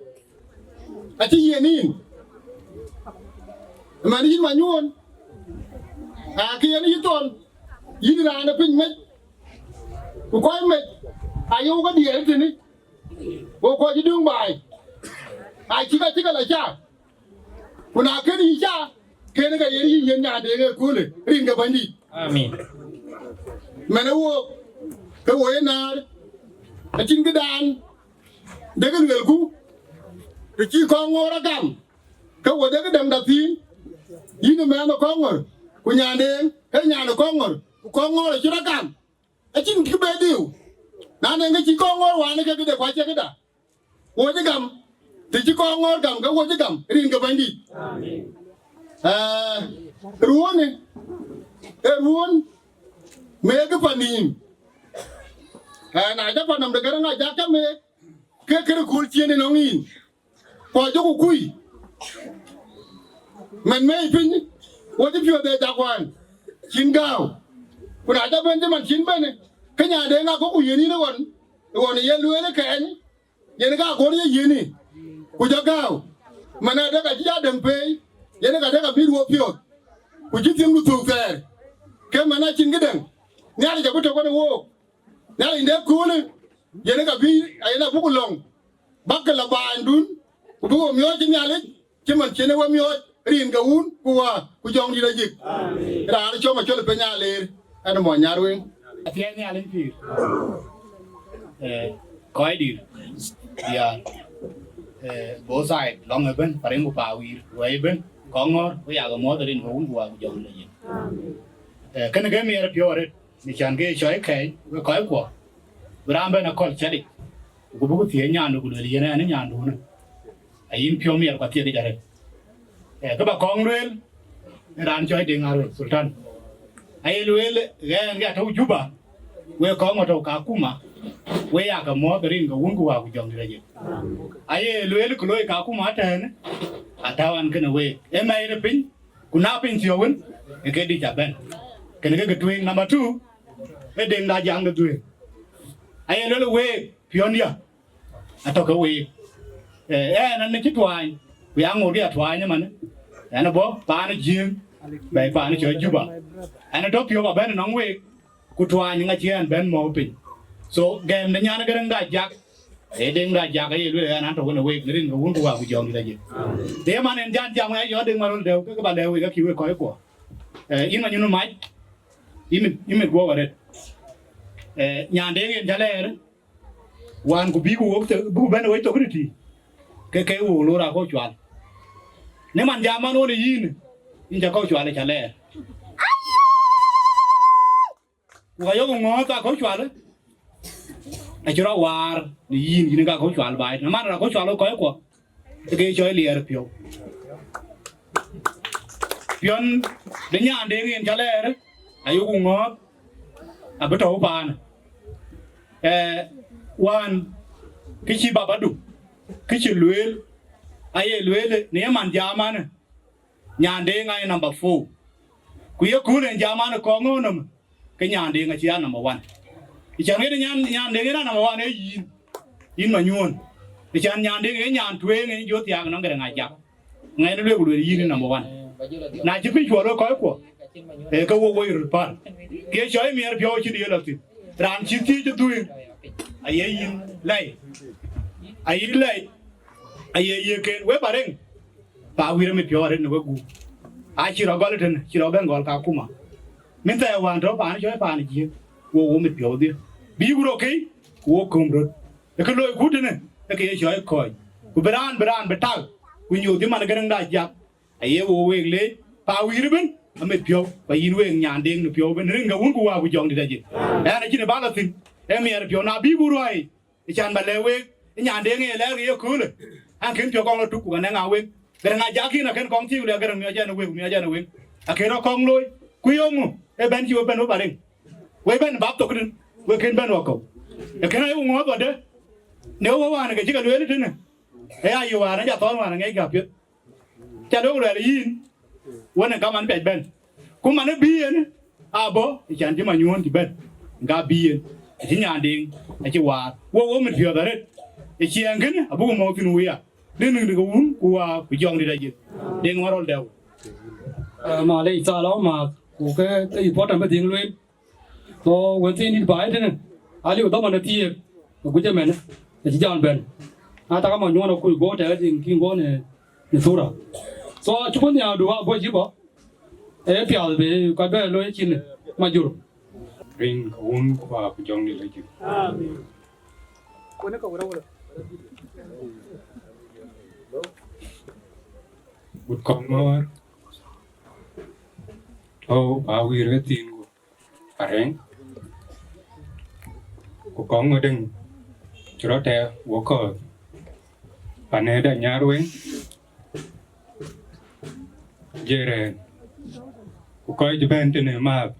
Acï yiën yïn. Ëmën yïn manyuɔ̈ɔ̈n. Aa, kë yen yï thɔn. Yïn raan ë piny mec. Ku kɔc mec, aye wok adiɛɛr tënë. Wo kɔc cï döŋ baai. Acïk acïk ala ca. Ku na kën yï ca, kën ke yen yï yiën nyandeŋ ë köölë, rin ke Bɛ̈nydït. Amin. Mɛn ë wook, ke wo ye näär, acïn këdan, dek luelku, të cï kɔŋ ŋoor agam, ke wo dek dɛm da thïn, yïn ë mɛnh ë kɔŋ ŋör, ku nyandeŋ, ke nyan ë kɔŋ ŋör, ku kɔŋ ŋoor acï rɔt gam. Acïn kë bɛ dhiu. Na nɛŋ kë cï kɔŋ ŋoor wään ke këde ku acie këda. Wo cï gam, të cï kɔŋ ŋoor gam, ke wo cï gam, rin ke Bɛ̈nydït. Ee, ruɔ̈ɔ̈në, ee ruɔ̈ɔ̈n, meek ë pan nïïm. Ee, na cä pan nɔm de Gäräŋ Ajak cä meek, ke kërë kööl ciëën ënɔŋ yïn. Ku ajɔku kui. Mɛn mɛi piny, wo cï piɔ̈ɔ̈th ë jak wään, cïn gääu. Ku na cä ben cï man cïn ben, ke nyandeŋ ŋa kɔ̈k ku yiën yïn ɣɔn, ɣɔn ye lueel ë kɛɛny, yen ka agoor ye yiëni, ku jɔ gääu. Man adek acï ja däŋ peei, yen ka dek abï ruɔp piɔ̈ɔ̈th, ku cï thiëŋdu thök thɛɛr. Ke man acïn këdäŋ, Nhialic abï tök ënë wook. Nhialic de köölë, yen ka bï, ayen abuk lɔ̈ŋ, bäk ke la baanydun, ku bï wo miɔɔc cï Nhialic, cï man cïn ë we miɔɔc, rin ke wun, ku wä, ku jɔŋdït ajik. Raan cɔm acɔl ë piny aleer, ɛn ë mɔny nyarweŋ. Athiɛɛi Nhialic pïïr. Eh, kɔc dït, ya, eh, both side, lɔŋ ëbën, pariŋ ku pa wiir, wɛi ëbën, kɔŋ ŋɔ̈ɔ̈r, ku yak muɔ̈th rin ke wun, ku wä, ku jɔŋdït ajik. Eh, kënë ke miɛɛr piɔ̈u arëët. Në cän ke cɔi kɛɛc, wek kɔckuɔ, bï raan bɛ̈n akɔl cɛt yic, ku bï ku thiëëc nyandu, ku lueel, yen ɛn ë nyandunë, ayïn piɔ̈u miɛt ku athiek yic arëët. Eh, kë ba kɔŋ lueel, ë raan cɔi Deŋ Arwet Sultan. Aye lueel, ɣɛn ke atɔ̈u Juba, wek kɔŋ atɔ̈u Kakuma, wek yakë muɔ̈th rin ke wun ku wä ku jɔŋdït ajik. Aye lueel, kë looi Kakuma tɛ̈ɛ̈n, atäu an kënë week. Ë mɛ̈i rë piny, ku na piny thiɔ̈k wën, ë ke dïc abɛ̈n. Kënë ke ke tueŋ. Number two, ë Deŋda Jaŋ de dhuëëŋ. Aye lueel week, piɔ̈ndiä, atɔ̈ ke week. Eh, ɛn, ɛn cï tuaany, ku ya ŋoot ke ya tuaany ëmën. Ɛn ë bɔ̈ paan ë Jiëëŋ, bɛ̈i paan ë cɔl Juba. Ɛn ë tɔ̈ piɔ̈u abɛ̈n ënɔŋ week, ku tuaany ŋa cï ɛn bɛ̈n mɔ̈u piny. So, gɛɛm de nyan Gäräŋda Jak, ee Deŋda Jak, aye lueel ɛn an, tɔ̈ wën ë week, në rin ke wun ku wä ku jɔŋdït ajik. Të ye man en jan jam ë yɔ̈ Deŋ Marol Dɛ̈u, ke ke ba lɛ̈k wek, akï wek kɔckuɔ. Eh, yïn Manyuɔ̈n Mac, yïn mit, yïn mit guɔ̈p arëët. Eh, nyandeŋ yen cä lɛɛr, Wään ku bï ku wok thë- bï ku bɛ̈n wec thok tïtï, ke ke wok lor akɔ̈u cual. Në man jam man ɣɔn ë yïn, yïn cä kɔ̈u cual ë cä lɛɛr. Ku ka yök ŋɔ̈ɔ̈th akɔ̈u cual, acï rɔt waar në yïn, yïn ka kɔ̈u cual baai. Na man rɔt akɔ̈u cual ë kɔc kuɔ, ke ke cɔl liɛɛr piɔ̈u. Piɔ̈n de nyandeŋ yen cä lɛɛr, ayok ŋɔ̈ɔ̈th, abï tɔ̈u paan. Eh, wään, kë cï babadu, kë cï lueel, aye lueel në ye man jam anë, nyandeŋ aye number four. Ku ye kuur en jam anë kɔŋ ŋö nɔm, ke nyandeŋ acï ya number one. Ë can ŋet nyan, nyandeŋ yen a number one, ee yïn, yïn Manyuɔ̈n. Ë can nyandeŋ ee nyan tueŋ en jɔ thiaak nɔŋ Gɛrɛŋ Ajak. Ŋɛn lueel ku lueel yïn number one. Na cï piny cuɔl wek kɔc kuɔ, ee ke wok woi röt päl. Ke cɔl miɛɛr piɔ̈u cïn ye lɔ thïn. Raan cï thiëëc ë dhuëëŋ, aye yïn lɛi. Aye lɛi. Aye ye ken wek ba reŋ. Pa wïïr amit piɔ̈u arëët në wek gup. Aa cï rɔt gɔl ëtënë, cï rɔt bɛ̈n gɔl Kakuma. Min thɛɛr wään tɔ̈ paan cɔɔi paan jiëk, wo wo mit piɔ̈u dhië. Bï ku rɔt kei, ku wo köm röt. Ë kë looi ku tënë, ë ke ye cɔɔi kɔc. Ku bï raan, bï raan bï tak, ku nyuuth dhï man Gɛrɛŋda Ajak. Aye wo week leec, pa wïïr ëbën, amit piɔ̈u, ku yïn week nyandeŋ në piɔ̈u ëbën, rin ke wun ku waa ku jɔŋdït ajik. Ɛn acïn ë bä lɔ thïn, ë miɛɛr piɔ̈u na bï ku ruai. Ë can ba lɛ̈k week, ë nyandeŋ ë lɛɛr ke ye köölë, an, kën piɔ̈u kɔŋ lɔ tuk, ku ka nɛŋ aa week. Gɛrɛŋ Ajak yïn akën kɔŋ thiëëk, ku lɛ̈k Gɛrɛŋ miɔc ɛn ë week, miɔc ɛn ë week. Akën rɔt kɔŋ looi, ku yöŋ ŋö, ë bɛ̈n cï we bɛ̈n we ba reŋ. We bɛ̈n bap thok tïn, we kën bɛ̈n wakɔ̈u. Ë kën ayok ŋɔ̈ɔ̈th wadë, në we wään ke cï ke lueel tënë. Ë ya yï wään, aca thɔ̈n wään, aŋiɛc gäp piɛth. Ca lueel luɛɛl yïn, wën ë kaman piac bɛ̈n. Ku man ë bï yen, abɔ̈, ë can cï Manyuɔ̈n cï bɛ̈n. Ŋa bï yen, acï nyandeŋ, acï waar. Wo wo mit piɔ̈ɔ̈th arëët. Ë ciɛɛŋ kënë, abuk mɔ̈u thïn wuya. Dï nïŋ dï ke wun, ku waa, ku jɔŋdït ajëth. Deŋ ŋɔ̈r rɔl dɛ̈u. Malec thaal ɔ maath, ku ke, ke important bï dhiŋ lueel. So, wën thiin dït baai tënë, aliu dhaman ë thiëëk, ë guc ëmɛn, acï jal bɛ̈n. Na tak Manyuɔ̈n akuc guɔ tɛ̈ɛ̈k tiŋ kïn guɔ në, në thura. So, acuk nhiaardu aguɔ cï bɔ̈, ee piath bï kɔc bɛ looi cin Majur. Rin ke wun ku ba ku jɔŋdït ajik. Amen. Gut kɔŋ mɔ̈ɔ̈r, tɔ̈u ba wïïr ke thiin ku arɛŋ, ku kɔŋ ŋö dëŋ cï rɔt tɛ̈ɛ̈k wok kɔ̈ɔ̈th, panëda nyar weŋ, jërɛɛn, ku kɔc cï bɛ̈n tënë maath,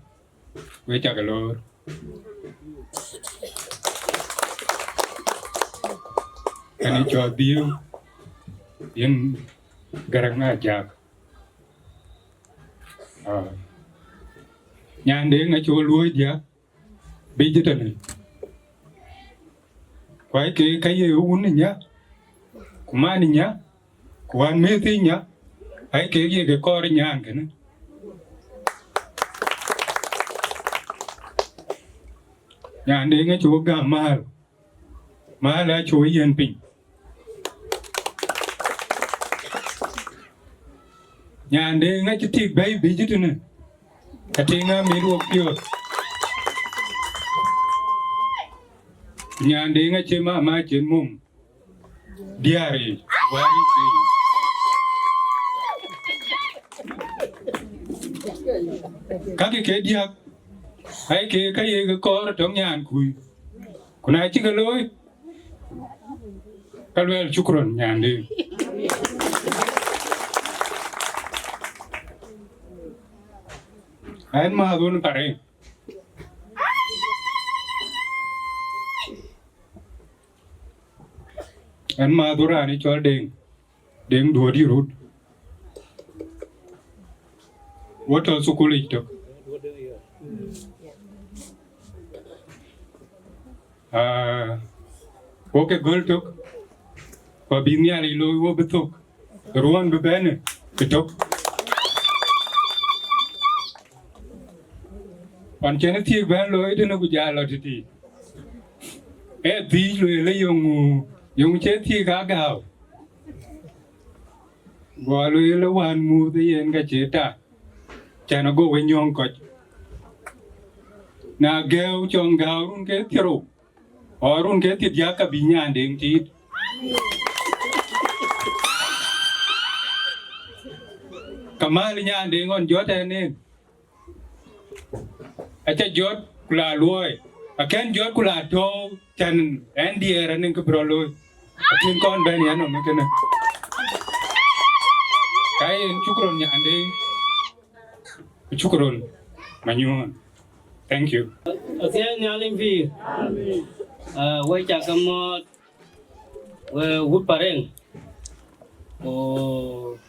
we cak loor. Kën cɔl dhiëëu, yen Gɛrɛŋ Ajak. Ah. Nyandeŋ acï wo luɔ̈ɔ̈i diäk, bï jëtënë. Ku aye ke ka ye wun nya, ku man nya, ku wän meth nya, aye ke ye ke kɔɔr nyan kënë. Nyandeŋ acï wo gäm määr, määr acï wo yiɛ̈n piny. Nyandeŋ acï tik bɛ̈i bï jëtënë, ka tiŋ amit wok piɔ̈ɔ̈th. Nyandeŋ acï mama cïn mum diäär yic, wäär yic ke yic. Kakë ke diäk, aye ke ka ye ke kɔɔr tɔ̈ nyan kuc. Ku na cï ke looi, ka luɛɛl shukran nyandeŋ. Ɛn maath wun parëŋ. Ɛn maath wun raan ë cɔl Deŋ, Deŋ duɔ̈ɔ̈t yï rut. Wo tɔ̈ thukul yic tök. Ah, wo ke göl tök, ku abï Nhialic looi wo bï thök, ruɔ̈ɔ̈n bï bɛ̈n ë tök. Pan cïn ë thiëëk bɛ̈n looi tënë ku jal lɔ tëthiic. Ee thiic lueel ë yöŋ, yöŋ cï thiëëk aa gääu. Guɔ lueel ë wään muth ë yen ka cie ta, cän ago we nyɔ̈ŋ kɔc. Na gɛ̈ɛ̈u cɔŋ gääu run ke thiërou, Ɣɔn run ke thiërdiäk ka bï Nyandeŋ tiit. Ka mal Nyandeŋ ɣɔn jɔt ɛn en. Aca jɔt ku la luɔi. Akën jɔt ku la tɔ̈u cän ɛn diɛɛr anïŋ kë bï rɔt looi. Akën kɔn bɛ̈n yɛn nɔm kënë. Ka yen cukron Nyandeŋ. Cukron Manyuɔn. Thank you. Athiɛɛi Nhialic pïïr. Ah, we cak ke mɔ̈ɔ̈th, we wut Pareŋ. Ku,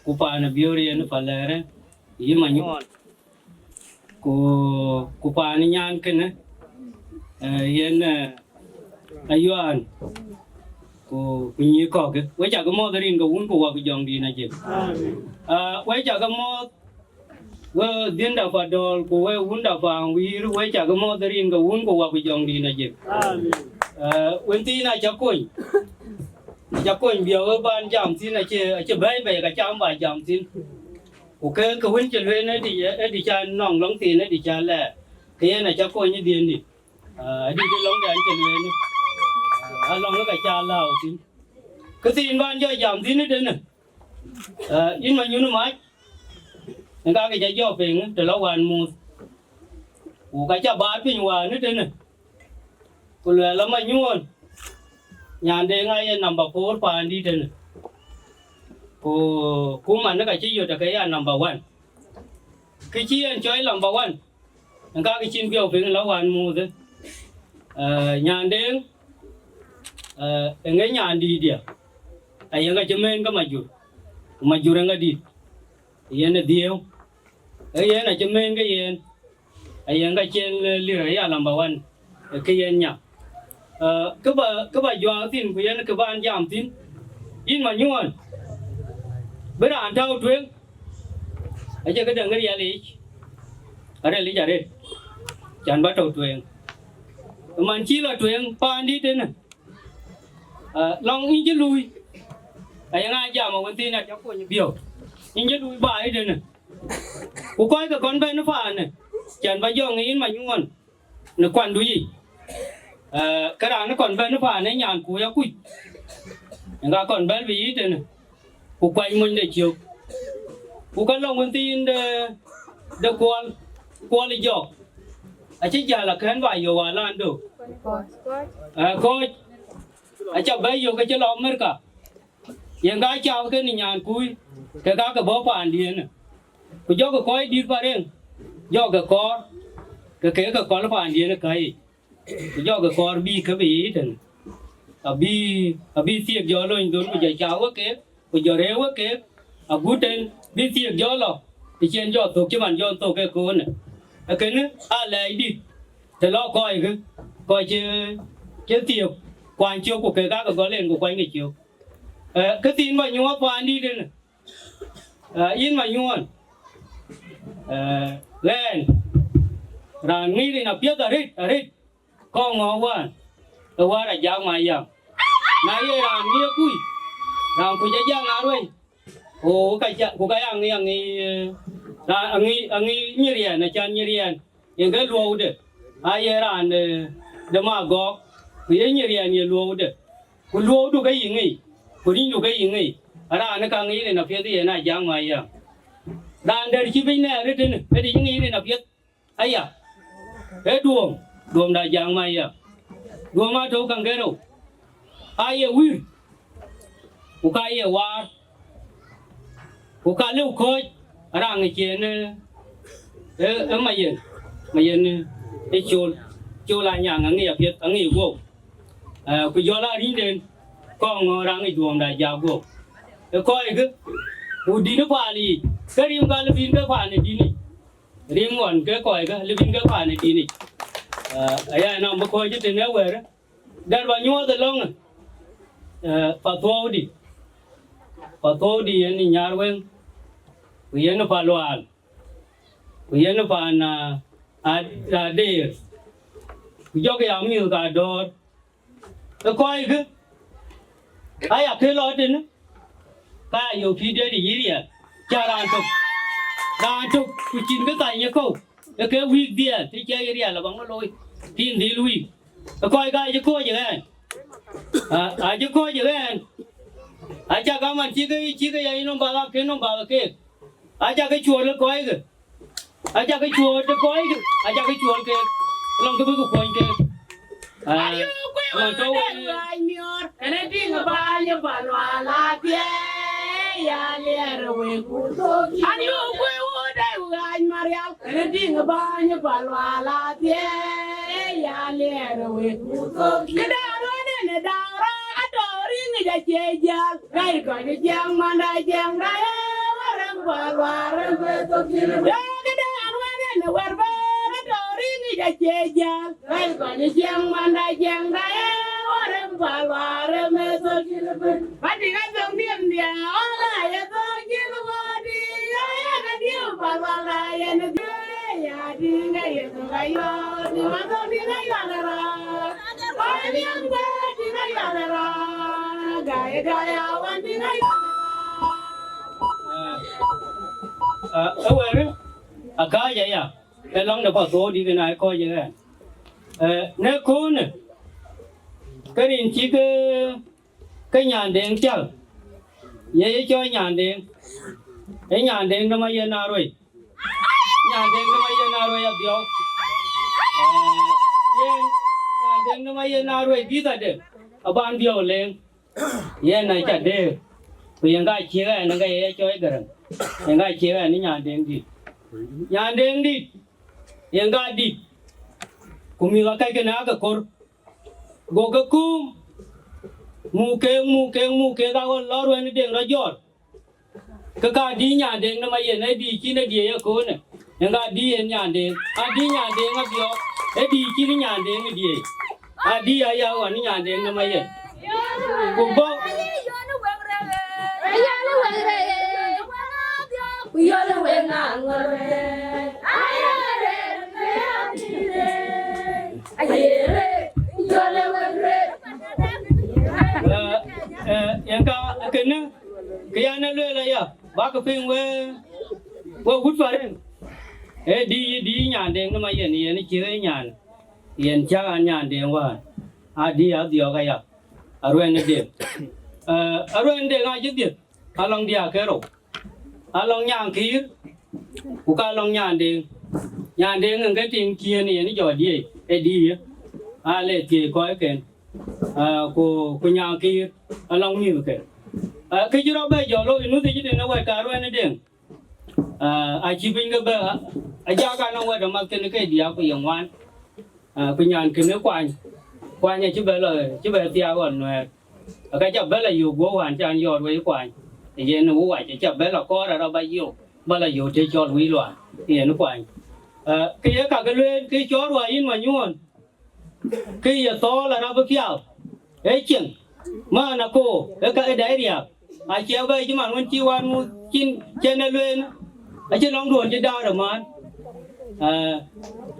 ku paan ë Biöör yen Palɛɛrë, yï Manyuɔn. Ku, ku paan ë nyan kënë, eh, yen, eh, Ayuan. Ku, ku nyïïr kɔ̈k. We cak ke mɔ̈ɔ̈th rin ke wun ku wak jɔŋdït Ajek. Ah, we cak ke mɔ̈ɔ̈th, we dhiënda pa dɔ̈ɔ̈l, ku we wunda pa wïïr, we cak ke mɔ̈ɔ̈th rin ke wun ku wak jɔŋdït Ajek. Eh, wën thiin aca kony. Aca kony bï we ban jam thïn, acie, acie bɛ̈ɛ̈i bɛ̈ɛ̈i ka cam ba jam thïn. Ku ke, ke wën cï lueel ë dï, ë dï ca nɔŋ lɔŋ thïn, ë dï ca lɛɛr. Ke yen aca kony ë dhiëndï. Ah, adï cï lɔŋ de an cï lueel. Ah, alɔŋ ë ka ca lääu thïn. Kë thiin ban jɔ jam thïn ë tënë. Ah, yïn Manyuɔn mac, ë ka ke ca jɔ piŋ të lɔ wan muth. Ku ka ca baat piny wään ë tënë. Ku luɛɛl la Manyuɔn, Nyandeŋ aye number four paandït tënë. Ku, ku man ka cï yöt ke ya number one. Kë cï yen cɔɔl number one, ë ka ke cïn biɔu piŋ la wan muth. Eh, Nyandeŋ, eh, ë ŋe nyandït diɛ. Aye ŋa cï mën ke Majur. Ku Majur ë ŋa dït. Yen ë dhiëëu. Ë yen acï mën ke yen. Ayen ka cïn, eh, lirë ya number one, eh, ke yen nya. Eh, kë ba, kë ba juak thïn ku yen kë ban jam thïn. Yïn Manyuɔn, bï raan tɔ̈u tueŋ, acie këdäŋ riɛl yic, arɛl yic arëët, can ba tɔ̈u tueŋ. Man cï lɔ tueŋ paandït tënë, eh, lɔŋ yïn cï luui, aye ŋa jam awën thïn aca kony biɔu. Yïn cï luui ba yï tënë. Ku kɔc ke kɔn bɛ̈n ë paanë, can ba jɔ ŋic yïn Manyuɔn në kuandu yic. Eh, ke raan ë kɔn bɛ̈n ë paanë nyan ku ya kuc. Yen ka kɔn bɛ̈n bï yic tënë. Ku kuany mony de ciök. Ku ka lɔ wën thiin de, de Kuɔl, Kuɔl ë Jɔk. Acï jäl akën ba yök alan do. Eh, kɔc. Aca bɛ̈ yök ke cï lɔ Amerika. Yen ka cath kenë nyankui, ke ka ke bɔ̈ paandiën. Ku jɔkï kɔc dït Pareŋ, jɔkï kɔɔr, ke ke ke kɔl paandiën ë käc yic. Ku jɔkï kɔɔr bï ke bï yic tënë. Abï, abï thiek jɔ lony dhon, ku jɔ cath we keek, ku jɔ rëër we keek, agut tën bï thiek jɔ lɔ, të cïn jɔ thök cï man jɔ thök ke köölë. Ee kënë aa lɛɛc dït, të lɔ kɔckë, kɔc cï, cï thiek kuany cök, ku ke ka ke gɔl en, ku kuany ke cök. Eh, kë thiin ba nyuɔɔth paandït en, eh, yïn Manyuɔn, eh, ɣɛn, raan ŋic rin apiɛth arëët, arëët, kɔŋ ŋɔ̈ɔ̈k wään, ë wär Ajak Mayam. Na ye raan ŋic akui, raan kuc Ajak Ŋaruei, ku ka ca, ku ka ya ŋic, aŋic, eh, raan, aŋic, aŋic Nyiriɛn, acan Nyiriɛn. Yen ke luɔude, aye raan de, de Magɔɔk, ku ye Nyiriɛn ye luɔude. Ku luɔudu ke yï ŋic, ku rinydu ke yï ŋic, araan ë ka ŋic rin apiɛth yen Ajak Mayam. Raan dɛ̈t cï piny nɛɛr ë tënë, ë dï cï ŋic rin apiɛth aya, ee Duɔm, Duɔm de Ajak Mayam. Duɔm atɔ̈u Kaŋgerou, aye wïïr, ku ka ye waar. Ku ka lëu kɔ̈ɔ̈c, raan ŋic yen, ë, ë, ë Mayen, Mayen, ë, ë Col, Col Anyaŋ aŋic apiɛth, aŋic guɔ̈u. Eh, ku jɔl a rinyden, kɔŋ ŋɔ̈ɔ̈r aŋic Duɔm de Ajak guɔ̈u. Ë kɔckë, ku dït ë paal yiic, ke rim ka lëbïn ke paan ë dïn yic. Rim ɣɔn ke kɔckë, lëbïn ke paan ë dïn yic. Eh, aya nɔm bï kɔ̈ɔ̈c tënë wɛ̈ɛ̈rë. Dɛ̈t ba nyuɔɔth ë lɔ̈ŋë, eh, pa thuɔɔudï, pa thuɔɔudï yen ë Nyarweŋ, ku yen ë pa Lual, ku yen ë pan, ah, Ad-, Adeer, ku jɔkï ya mïth ka dɔ̈ɔ̈r. Ë kɔckë, aya ke lɔ tënë, ka ya yök pïïr dɛ̈t yic riɛl, ca raan tök, raan tök, ku cïn kë thany ye kɔ̈u, ë ke wïïk dhiɛl, të cie ye riɛl abä ŋö looi, pïïr dhil wïïk. Ë kɔc ka acï kɔ̈ɔ̈c ë ɣɛn. A, acï kɔ̈ɔ̈c ë ɣɛn. Aca kaman cï ke, cï ke ya yï nɔm bäk, akën nɔm bäk keek. Aca ke cuɔl ë kɔckë. Aca ke cuɔl ë kɔckë. Aca ke cuɔl keek. Lɔŋ kë bï ke kuɔny keek. Ah, Ayuku man tɔ̈u wëu wëu de ɣaac miɔɔr, kënë tïŋ bäny ë Palual athiɛɛi, ya liɛɛr wek ku thok. Ayuku wëu de ɣaac Marial, kënë tïŋ bäny ë Palual athiɛɛi, ya liɛɛr wek ku thok. Këdäŋ ruɛn en ë daŋ rɔɔk, atɔ̈ riŋ yic acie jäl. Rai kɔc ë jiɛɛŋ manda jiɛɛŋ da ye warɛm Palual rɛm ë thok cïn bï. Ye këdäŋ ruɛn en ë wɛ̈r bɛ̈ɛ̈r, atɔ̈ riŋ yic acie jäl. Rai kɔc ë jiɛɛŋ manda jiɛɛŋ da ye warɛm Palual rɛm ë thok cïn bï. Ba tïŋ athok diɛm diɛɛŋ, ɣɔn la ye thok cïn bï wɔ tïŋ, ya yen adiu Palual la yen dhiëëc, ya tïŋ aye thok ayuɔɔr, tïŋ athok tïŋ ayuɔɔr rɔɔk. Kɔc ë miɛt kuɛɛr tïŋ ayuɔɔr rɔɔk, gai gai awan tïŋ ayuɔɔr. Ah, ah, ë wɛ̈ɛ̈rë, akääc aya, ë lɔŋ de path thook dït ëna ë kɔc ë ɣɛn. Eh, në köölë, ke rin cï ke, ke Nyandeŋ cäk, ye ye cɔl Nyandeŋ, ë Nyandeŋ de Mayen Aruei. Nyandeŋ de Mayen Aruei Abiɔ̈ɔ̈k. Eh, yen Nyandeŋ de Mayen Aruei dït adë, aban Biɔ̈ɔ̈k Leŋ. Yen aca deer, ku yen ka ciëk ɛn ke ye cɔl Gäräŋ, yen ka ciëk ɛn ë Nyandeŋ dït. Nyandeŋ dït, yen ka dït, ku mïth akɛc kënë aake kor. Go ke kuum, muk keek, muk keek, muk keek, aɣɔn lɔ ruɛn ë Deŋ rɔt jɔt. Ke ka dï Nyandeŋ de Mayen, ë dï cïn ë diëëc ë köölë, yen ka dï yen Nyandeŋ, adï Nyandeŋ Abiɔ̈ɔ̈k, ë dï cïn Nyandeŋ ë diëëc, adï aya ɣɔn Nyandeŋ de Mayen. Ku bɔ̈. Eh, eh, yen ka kënë, kë yan ë lueel aya, bäk piŋ we, we wut Parin. Ee dï, dï Nyandeŋ de Mayen, yen cï ë nyan, yen cä an Nyandeŋ wään, adï Abiɔ̈ɔ̈k aya, aruɛn ë Deŋ. Eh, aruɛn ë Deŋ acï dhiëth, alɔŋ diäk ke rou. Alɔŋ Nyaŋkïïr, ku ka lɔŋ Nyandeŋ. Nyandeŋ en ke tiŋ ciëën yen jɔ diëëc, ë dïïë, ale thiëëc kɔcken. Ah, ku, ku Nyaŋkïïr, alɔŋ mïthken. Ah, kë cï rɔt bɛ jɔ looi, nuth cï tënë wɛ̈t ka ruɛn ë Deŋ. Ah, acï piny ke bɛ, a, ajak anɔŋ wɛ̈t amath kënë ke diäk ku ye ŋuan. Ah, ku nyan kënë kuany, kuany acï bɛ lɔ, cï bɛ thiaak ɣɔn Nuɛɛr. Aka ca bɛ lɔ yök guɔ̈p wään can yɔɔt wei kuany. Yen ë wac, aca bɛ lɔ kɔɔr arɔt ba yök, ba lɔ yök të cɔl wïc luaan, yen kuany. Ah, kë ye kakë lueel, kë cɔɔr wä yïn Manyuɔ̈ɔ̈n, kë ye thɔɔl arɔt bï piath, ee cieŋ, man akoor, ee ka ë dai riääk. Acie bɛ cï man wën cï wään muth cin cen ë lueel, acï lɔŋduön cï daar ë maan. Ah,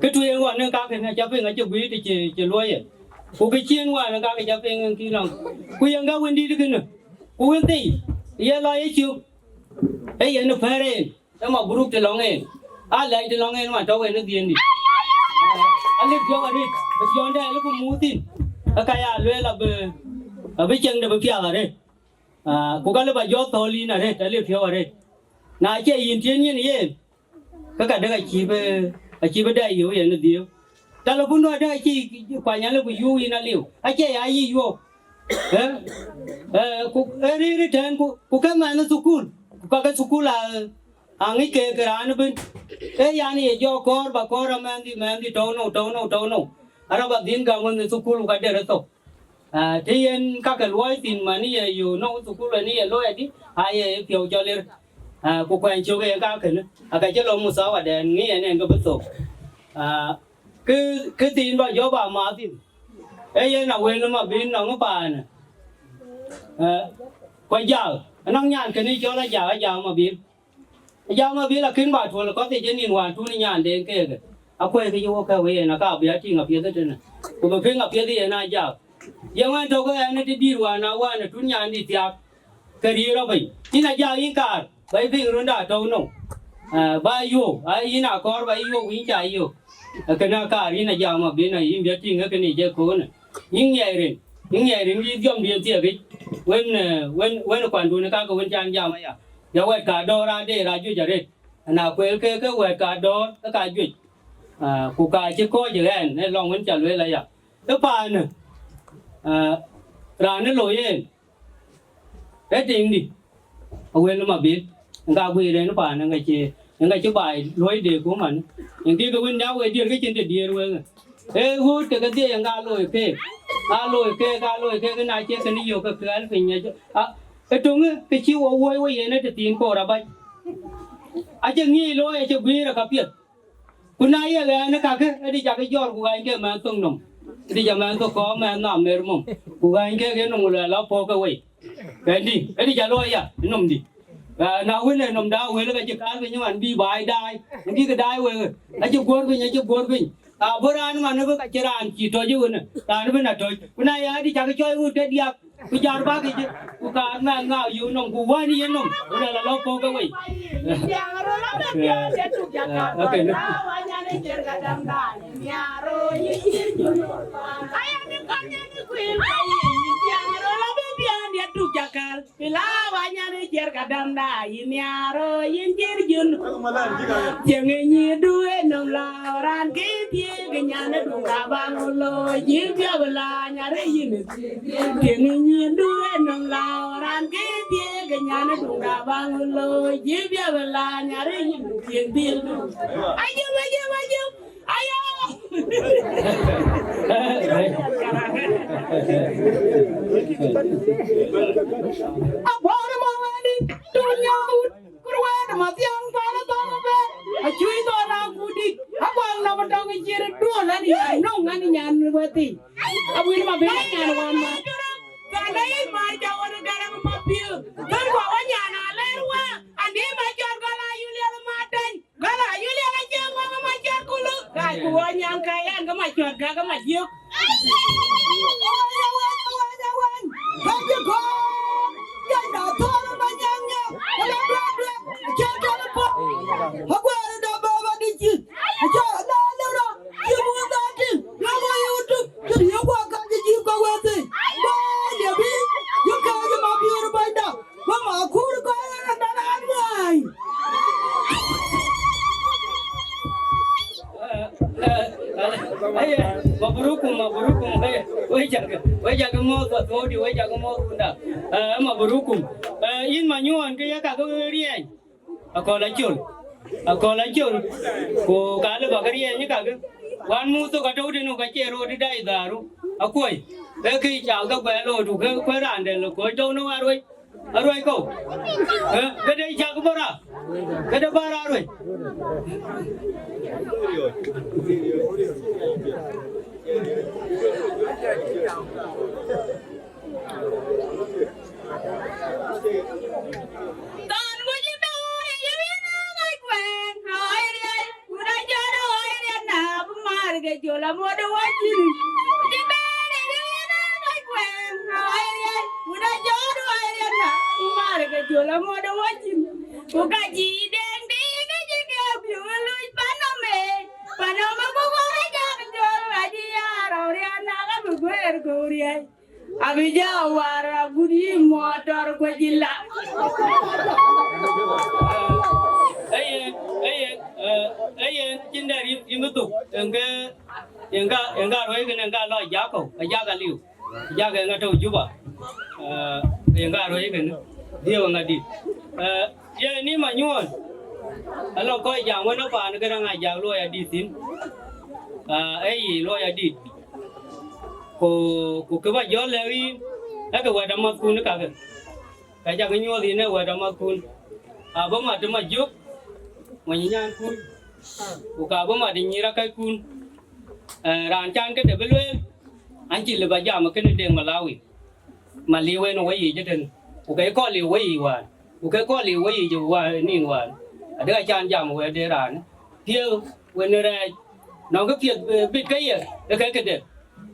kë tueŋ ɣɔn në kakë në ca piŋ acï guiir të cï, cï luɔi yen. Ku kë cïn wään në kakë ca piŋ ë kï nɔm. Ku yen ka wën dït kënë, ku wën thii, ye lɔ ye cök, ee yen ë pɛ̈ɛ̈r en, ë mabruk të lɔŋ en. Alɛc të lɔŋ en wään tɔ̈u en ë dhiëndï. Ah, alip jɔk arëët, ë piɔ̈nde alip ku muth thïn, ë ka ya lueel abï, abï cieŋde bï piath arëët. Ah, ku ka lë ba jɔ thɔ̈l yïn arëët, alë piɔ̈u arëët. Na cie yïn tiën yïn yen, ke ka dek acï bï, acï bï dai yöu yen ë dhiëëu. Telephone du adek acï kuany alë ku yuuk yïn aliu. Acie ya yï yuɔ̈p. Eh? Eh, ku ë rïïr ëtɛ̈ɛ̈n ku, ku ke mɛnh ë thukul, ku ka ke thukul a, aŋic ke, ke raan ëbën. Ee yan ye jɔ kɔɔr ba kɔɔr amɛnhdï, mɛnhdï tɔ̈u nou, tɔ̈u nou, tɔ̈u nou. Arɔt ba dhil gam wën ë thukul ku ka der ë thok. Ah, të yen kakë luɔi thïn man ye yöök nou thukul ënë ye looi adï, aye piɔ̈u cɔl lir. Ah, ku kuɛny cök yen kakënë, aka cï lɔ muthawadɛn ŋic en en ke bï thok. Ah, kë, kë thiin ba jɔ ba maath thïn. Ee yen awël Mabil nɔŋ paanë. Ah, ku Ajak, anɔŋ nyan kënë cɔl Ajak, Ajak Mabil. Jam abï la kën ba tuɔl kɔth ë jënin wään tun Nyandeŋ keek. Akuɛ̈i kë ye wok kë wëi en aka bï a tïŋ apiɛth ëtënë. Ku bï piŋ apiɛth yen Ajak. Ye wään tök ɛn ë të dït wään a wään ë tun nyandït thiaak. Ke riëër rɔt piny. Yïn Ajak yïn kaar, ba yï piŋ runda tɔ̈u nou. Ah, ba yöök, a yïn akɔɔr ba yï yöök, yïn ca yöök. Ee kënë akaar yïn ajam abï na yïn bï tïŋ ee kënë yic ëköölë. Yïn ŋiɛc rin, yïn ŋiɛc rin yï dhiɔmdiën thiek yic. Wën, eh, wën, wën kuandun ë kakë wën can jam aya. Ya wɛ̈t ka dɔ̈ɔ̈r ade rac juëc arëët. Ana kueel ke, ke wɛ̈t ka dɔ̈ɔ̈r ke ka juëc. Ah, ku ka cï kɔ̈ɔ̈c ë ɣɛn ë lɔŋ wën ca lueel aya. Ë paanë, ah, raan ë looi en, ee tiŋdï, awël Mabil, ŋa guiir en paan, ŋa cï, ŋa cï baai luɔi de ku man, ŋa kï ke wën nya we diër ke cïn të diër wek. Ee ɣööt ke kedhie ŋa looi keek, ŋa looi keek, ŋa looi keek, na cie kënë yök ke kɛ̈ɛ̈l piny ë jɔ-, a, ë töŋë ke cï wo wuɔi we yen ë tëthiin koor abac. Acï ŋic looi acï guiir ë kapiɛth. Ku na ye ɣɛn ë kakë, ëdï cakë jɔɔr ku ɣany ke mɛnh thok nɔm. Ëdï cak mɛnh thok kɔɔr mɛnh nham mer mɔm. Ku ɣany ke ke nɔm ku luɛl la pɔ̈k ke wei. Kɛndï, ëdï cak looi ya, ë nɔmdï. Ah, na wën ë nɔmda wël ka cï kaar piny man bï baai daai. Bï ke daai wek. Acï guɔ̈r piny, acï guɔ̈r piny. Abï raan man bï ka cï raan cï tɔc ë wënë. Raan bï na tɔc. Ku na ya ëdï cakë cɔɔc wut ke diäk. Ku jɔt bäk yic, ku kaar mɛnh ŋa yök nɔm, ku wään yen nɔm, ku lɛl alɔ pɔ̈k ke wei. Okay. Cieŋ ë nyïïrdu ë nɔm la raan ke thiëëk, nyan ë duŋda baŋ looi, yï piɔ̈u la nyarë yïn. Tiëŋ nyïïndu ë nɔm la raan ke thiëëk, nyan ë duŋda baŋ looi, yï piɔ̈u la nyarë yïn. Tiëŋ dhildu. Ajëm, ajëm, ajëm. Ayo. Abuɔɔr ë mɔ̈u wëndï, tuny nyɔɔt. Kur wɛ̈ɛ̈t ë Mathiaŋ pan ë thɔ̈k ëbɛ̈n, acuc thɔn akut dït, akuaŋ nɔm tɔŋ ë ciɛ̈t ë duɔl, an, ya nɔŋ, an, nyan wɛ̈thic. Awïl Mabil, nyan wän ma. Kɛn ë yïn mar ca ɣöt ë Garaŋ Mabil, kën kua wä nyan alɛɛr wä, an, dï ma cɔt gɔl ayuliɛl ë Matɛny, gɔl ayuliɛl acie ŋɔ̈ŋ ë ma cɔt ku luk, ka ku wä nyan ka yɛn ke ma cɔt ka ke ma jiök. Eh, eh, eh, eh, maburukum, maburukum, eh, we cak, we cak moth, athuɔɔdi, we cak moth kunda. Eh, maburukum. Eh, yïn Manyuɔn ke ye ka ke riɛny. Akɔl acol. Akɔl acol. Ku ka lë ba ke riɛny ka ke. Wan muth thok atɔ̈u tënë ka cie rot dai dharu. Akuɔi. Ke kë cal ke guɛɛr lotu ke kuɛ̈n raan dɛ̈ lë kɔc tɔ̈u në wan ruec. Aruɛc kɔ̈u. Eh, këde cak bɔ̈ raar. Këde bä raar ruec. Than wec ë dɔ̈ɔ̈r ë yï wïn ë ŋɔc kuɛɛŋ, ɣɔ̈i riɛl, ku na jɔt ɣɔ̈i riɛl na, bï maar ke jol amuɔ̈t ë wacin. Cï bɛ̈n ë yï wïn ë ŋɔc kuɛɛŋ, ɣɔ̈i riɛl, ku na jɔt ɣɔ̈i riɛl na, bï maar ke jol amuɔ̈t ë wacin. Ku ka cï deŋ dïït ke cï ke piɔ̈u luc pan nɔm ë, pan nɔm ë ku ɣɔ̈i jam jol, ka cï ya rɔ̈u riɛl na, ka bï guëër kɔ̈u riɛl. Abï jɔ war agut yï mɔtɔr ku jï la. Eye, eye, eh, eye, cïn dɛ rim, rim thok, en ke, en ka, en ka ruɔi kën, en ka lɔ Jakɔ, ka Jakɔ liu. Jakɔ en ka tɔ̈u Juba. Eh, en ka ruɔi kën, dhiëëu ŋa dït. Eh, ye ni Manyuɔn. Alɔ kɔc jam wën ë paan kën aŋa jak luɔi adït thïn. Ah, eye luɔi adït. Ku, ku kë bä jɔ lɛ̈k yïn, ee ke wɛ̈t amathkun kakë. Ka cak nyuɔɔth yïn ee wɛ̈t amathkun. Abä mat ë Majök, mony ë nyankun, ku ka bä mat ë nyïïr akackun. Eh, raan can këde bï lueel, an cï lëu bä jam ë kënë Deŋ Malawi. Ma liu en ë weyiic ëtën, ku ke kɔn liu weyiic wään, ku ke kɔn liu weyiic wään, nïn wään. Adek acan jam wɛ̈t de raan, piɛth wën ë rɛɛc, nɔŋ kë piɛth, eh, bit ke ye, ë ke këde,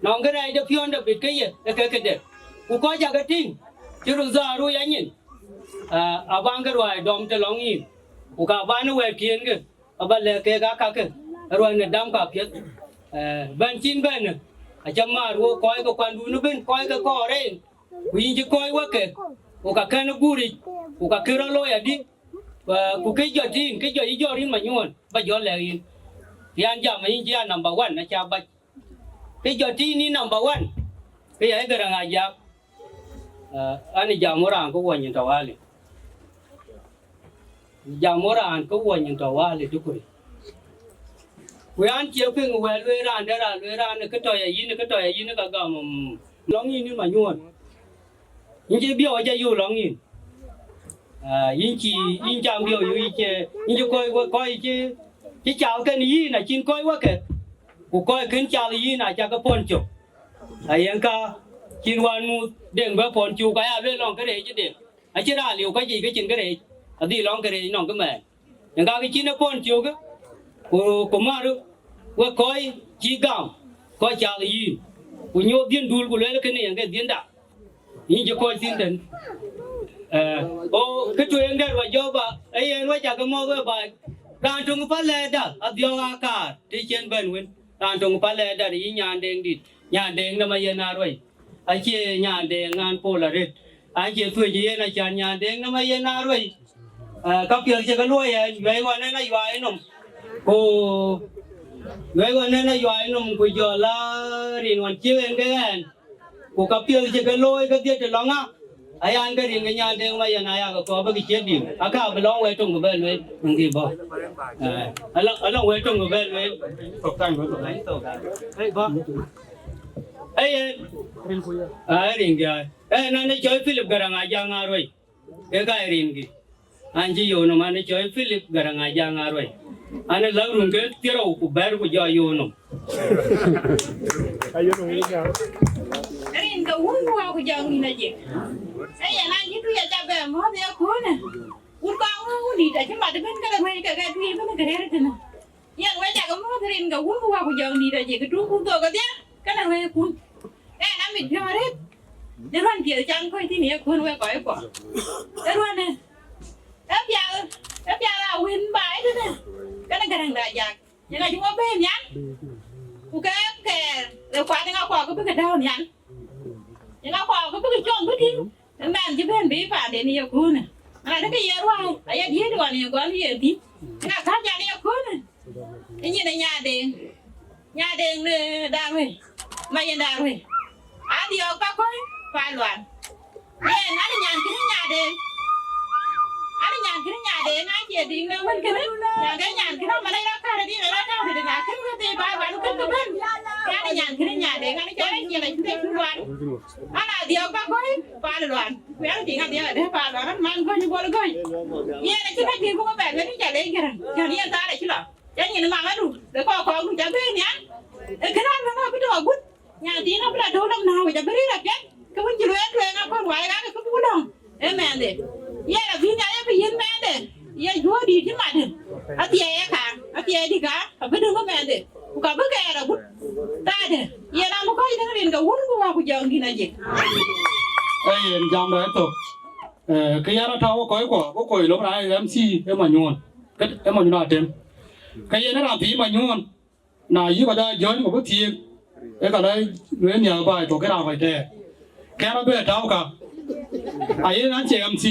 nɔŋ kë rɛɛc de piɔ̈nde bit ke ye, ë ke këde. Ku kɔc cak ke tïŋ, cï röt dhaar ruc anyin, ah, abaŋ ke ruääi dɔm të lɔŋ yïn, ku ka ban ë wɛ̈ɛ̈tkiɛ̈n ke, aba lɛ̈k keek aa kakë, Ruɛn ë dam ka piɛth, eh, bɛ̈n cïn bɛ̈n, acä maar wo kɔc ke kuandunë bën, kɔc ke kɔɔr en, ku yïn cï kɔc weke, ku ka kɛn guric, ku ka kë rɔt looi adï, eh, ku kë jɔ tïŋ, kë jɔ yï jɔt yïn Manyuɔ̈ɔ̈n, ba jɔ lɛ̈k yïn. Yɛn jam yïn cï ya number one, acä bac. Kë jɔ tïŋ yïn number one, kë ya ë Garaŋ Ajak. Eh, an jam wo raan ke wuɔny nyin tɔ̈ wali. Jam wo raan ke wuɔny nyin tɔ̈ wali dukuri. Ku an cie piŋ wɛ̈t lueel raan dɛ̈ raan lueel raan kë tɔ̈ ya yïn, kë tɔ̈ ya yïn ka gam, mm, lɔŋ yïn yïn Manyuɔ̈ɔ̈n. Yïn cï biɔu acä yök lɔŋ yïn. Ah, yïn cï, yïn cam biɔu yök yï cie, yïn cï kɔc wek kɔc cï, cï cal kën yïn acïn kɔc weke. Ku kɔc kën cal yïn acä ke pɔ̈n cök. Ayen ka cïn wään muth Deŋ bɛ pɔ̈n cök, aya lueel lɔŋ këreec ë Deŋ. Acïn raan liu ka jic ke cïn këreec, adhil lɔŋ këreec nɔŋ kë mɛɛn. Yen ka kë cïn ë pɔ̈n cök, ku, ku mär wek kɔc cï gam, kɔc cath yïn. Ku nyuɔɔth dhiën dul, ku lueel kënë yen ke dhiënda. Yïn cï kɔc thïn tën. Eh, o, kë tueŋ dɛ̈t wa jɔba, ee yen wa cak mɔ̈th we baai. Raan töŋ pa lɛɛrda, adhiɔ̈k akaar, të cïn bɛ̈n wën. Raan töŋ pa lɛɛrda, yïn Nyandeŋ dït. Nyandeŋ nɔm ayen aruɛi. Acie Nyandeŋ an pol arët. Acie thuëëc yen acan Nyandeŋ nɔm ayen aruɛi. Ah, ka piɛth cï ke luɔi ɛn, yuɛi ɣɔn ɛn ayuai nɔm. Ku yuɛi ɣɔn ɛn ayuai nɔm, ku jɔl a rin ɣɔn cï en ke ɛn. Ku ka piɛth cï ke looi kedhie të lɔŋ ŋa, ayan ke rin ke Nyandeŋ ma yen aya ke kɔɔr bï ke ciët dim. Aka bï lɔŋ wɛ̈t töŋ bï bɛ lueel, ŋï bɔ̈. Eh, alɔŋ, alɔŋ wɛ̈t töŋ bï bɛ lueel. Ee yen, aa, rin ke, ee, nan ë cɔl Philip Garaŋ Ajaŋ Aruɛi. Ke ka ë rin ke. An cï yöök nɔm, an ë cɔl Philip Garaŋ Ajaŋ Aruɛi. An ë läk run ke thiërou ku bɛ̈t ku jɔ yöök nɔm. Rin ke wun ku wä ku jɔ ŋïn ajik. Ee yen an cï tui acä bɛ mɔ̈th ye kunë. Wun kɔŋ wun dït acï mat ëbën këde wëi ke ke tui ëbën ke rëër tënë. Yen wek cak mɔ̈th rin ke wun ku wä ku jɔ ŋïn ajik, tuk ku thok kedhie, kënë wëi kun. Ɣɛn amit piɔ̈u arëët, në ruän piɛth can kɔc thïn ye kun wek kɔc kuɔ. Ë ruänë, ë pial, ë pial a wën baai tënë, kënë Garaŋ da jak. Yen acï wɔ bɛ̈ɛ̈i nhial, ku ke kɛɛr ë kuat ë ŋa kuɔ ke bï ke dääu nhial. Ë ŋa kuɔ ke bï ke com bï tïŋ, ë mɛnh cï bɛ̈n bï paanden ye kunë. Ɣɛn adï ke ye ruääi, aye diëëc ɣɔn ye gɔl ye thïn. Ë ŋa käc an ye kunë. Ë nyin ë Nyadeŋ, Nyadeŋ në Darwëi, ma yen Darwëi. Adhiɔ̈k pa kɔ̈i, pa luan. Yen, an nyan kïn Nyadeŋ. An nyan kïn Nyadeŋ, an cie diŋ në wën kënë. Nyan ke nyan kïn, ama lɛc rɔt kärë diŋ, rɔt tɔ̈u tëde na kën wëëth ë pa luan, kën kë bɛ̈n. An nyan kïn Nyadeŋ, an cɔl ë ciɛl acïn të cï luan. An adhiɔ̈k pa kɔ̈i, pa luan. Ku an tiŋ adhiɔ̈k adë pa luan, an man gɔ̈ny bol gɔ̈ny. Yen acï ka cï buk bɛ̈n, wën ca lec Garaŋ. Cän yen thaar acï lɔ. Ca nyin ë mamadu, de kɔɔr kɔɔr ku ca bɛ̈n nhial. Ë kënë an, ŋa bï tɔ̈ agut? Nyan thiin abï la tɔ̈u nɔm nääu, ca bï rïïr apiɛth. Ke wën cï lueel tueŋ akɔ̈l wai, ka ke buk dɔ̈ŋ. Ee mɛnhde. Yen abï nhial, ye bï yïn mɛnhde. Ye juöör dïït cï mat. Athiɛɛi ë kaŋ, athiɛɛi dï ka, abï döŋ ë mɛnhde. Ku ka bï kɛɛr agut. Thaade, yen abï kɔc däŋ rin ke wun ku wä ku jɔŋ dïn ajik. Ee yen jamda ë thok. Eh, ke yɛn atɔ̈u kɔc kuɔ, ku kɔc lom raan M C ë Manyuɔ̈ɔ̈n. Ke, ë Manyuɔ̈ɔ̈n atem. Ke yen raan thiin Manyuɔ̈ɔ̈n, na yï kɔc aa jɔ̈ɔ̈ny ku bï thiëëk, ë ka lɔ lueel nhial baai tök ke raan kɔc tɛɛr. Kɛn abï tääu ka. Ayen an cie M C.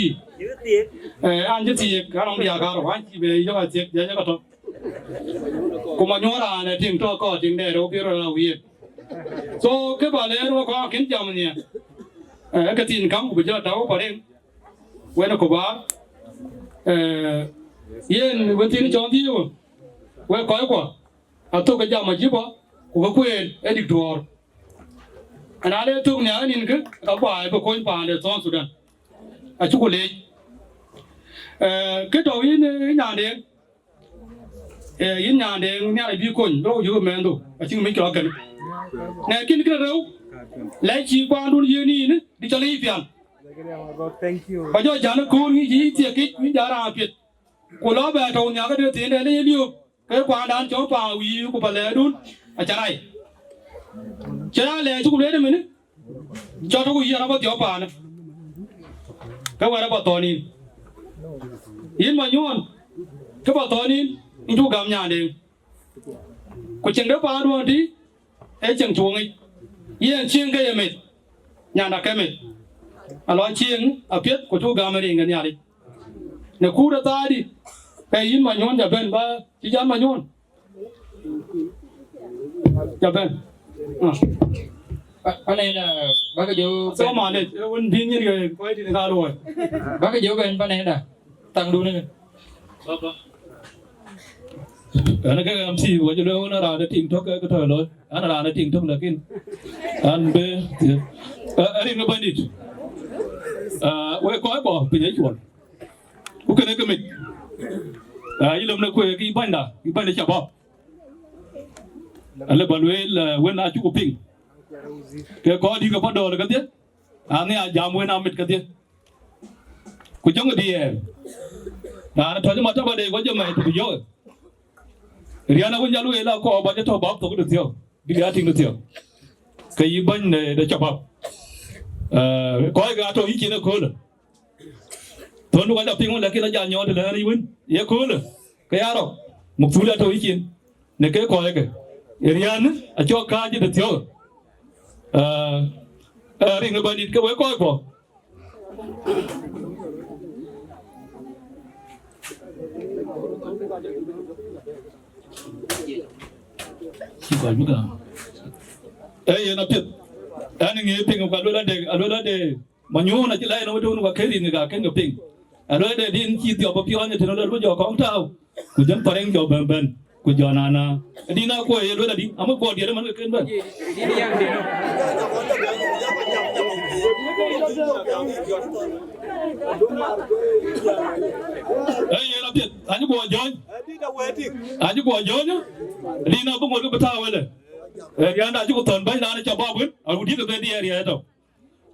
Eh, an cï thiëëk, ka nɔŋ diäk karou, an cï bɛ yök athiëëk, jɔ yök atɔ̈. Ku Manyuɔ̈ɔ̈n raan ë tiŋ tɔ̈ kɔɔr tiŋ dɛɛr, wo bï rɔt la wiëët. So, kë ba lɛɛr wek kɔc kën jam nhial. Eh, ke thiin käŋ ku bï jɔ tääu parin. Wën ku ba, eh, yen wën thiin cɔn dhiëëu, wek kɔc kuɔ, athök ke jam ajïpɔ, ku ke kueen ë dik duɔɔr. Ana le thök nhial nïn kë, ka baai bï kony paande South Sudan. Acuku leec. Eh, kë tɔ̈u yïn, eh, Nyandeŋ, eh, yïn Nyandeŋ, nhial abï kony, rou yïk mɛnhdu, acïk mïc cɔk kënë. Nɛ kïn kë rëu, lɛc cï kuandun yiën yïn, dï cɔl yï pial. Ba jɔ jän ë köör ŋic yï thiek kic, yïn jɔ raan piɛth. Ku lɔ bɛ tɔ̈u nhial këde thiin dɛ le ye liöök, ke kuandan cɔk paan wiir ku pa lɛɛrdun, aca rai. Cï raan lɛɛr cï ku lueel ëmënë, cɔk tɔ̈ ku yiɛ̈n abä thiɔ̈k paanë. Ke wɛ̈t abä thɔ̈n yïn. Yïn Manyuɔ̈ɔ̈n, kë bä thɔ̈n yïn, yïn cuk gam Nyandeŋ. Ku cieŋ de paanduɔ̈n tï, ee cieŋ cuɔŋic. Yen cieŋ ke ye meth, nyanda ke meth. Alɔ cieŋ apiɛth ku cuk gam ë riŋ ke Nhialic. Në kuur ë thaadï, ke yïn Manyuɔ̈n ca bɛ̈n, ba cï jam Manyuɔ̈n. Ca bɛ̈n. Ah. Ba, ba nɛn, ah, ba ke jɔ so bɛ̈n. Mane, eh, wën bï nyin ke kɔc tïn ka luɔi. Ba ke jɔ bɛ̈n ba nɛn da. Thaŋdun ënë. Ɣɛn ke M C, wɔ jɔ lueel wën raan de tiŋ tök ke tɔ̈ looi. An raan de tiŋ tök lakin. An be, eh, eh, rin ke bändït. Ah, wek kɔc kɔ piny acuɔl. Ku kënë ke mec. Ah, yï lom në kueer, yï bänyda, yï bänyda cabab. Alë ba lueel, eh, wën acuk piŋ. Ke kɔc dït ke bɔ̈ dɔ̈ɔ̈r kedhie, anhiaar jam wën amit kedhie. Ku jɔŋ diɛɛr. Raan tɔ̈c ë mataba de, ku jɔ mɛ̈i tëde yök. Riɛn awën jɔ lueel akɔɔr ba jɔ tɔ̈ bap thok de thiɔ̈k, bïk ya tïŋ de thiɔ̈k. Ke yï bäny de, de cabab. Eh, kɔc ke atɔ̈ yï cin ëköölë. Thon du ka jɔ piŋ wën, lakin ajal nyɔɔt të lɛ̈ɛ̈r yic wën, ye köölë, ke ya rɔk, muk thul atɔ̈ yï cin, në ke kɔc ke. Ë riɛn acɔk kääc de thiɔ̈k. Eh, eh, riŋ ë bändït ke wek kɔc kuɔ. Cï kɔc bï gam. Ee, yen apiɛth. An, ŋiɛc piŋ, ku aluel ade, aluel ade, Manyuɔ̈n acï lɛc nɔm ëtök, ku akën rin ŋic akën ke piŋ. Aluel ade, din cï dhiɔp bï piɔ̈ɔ̈ny ëtën, aluel bï jɔ kɔŋ tääu. Ku jɔn Pareŋ jɔ bɛ̈n bɛ̈n, ku jɔ nana. Din akuɔ̈c ye luel adï, amï kuɔɔr diɛt ëmën ke kën bɛ̈n. Ee, yen apiɛth, anyï guɔ jɔ̈ɔ̈ny. Anyï guɔ jɔ̈ɔ̈ny, din abï ŋot ke bï tääu wëlë. Ee, riɛnda acï ku thɔ̈n bɛ̈ny naan ë cabab wën, awut diëk ë bɛ̈n diɛɛr riɛɛt tɔ̈.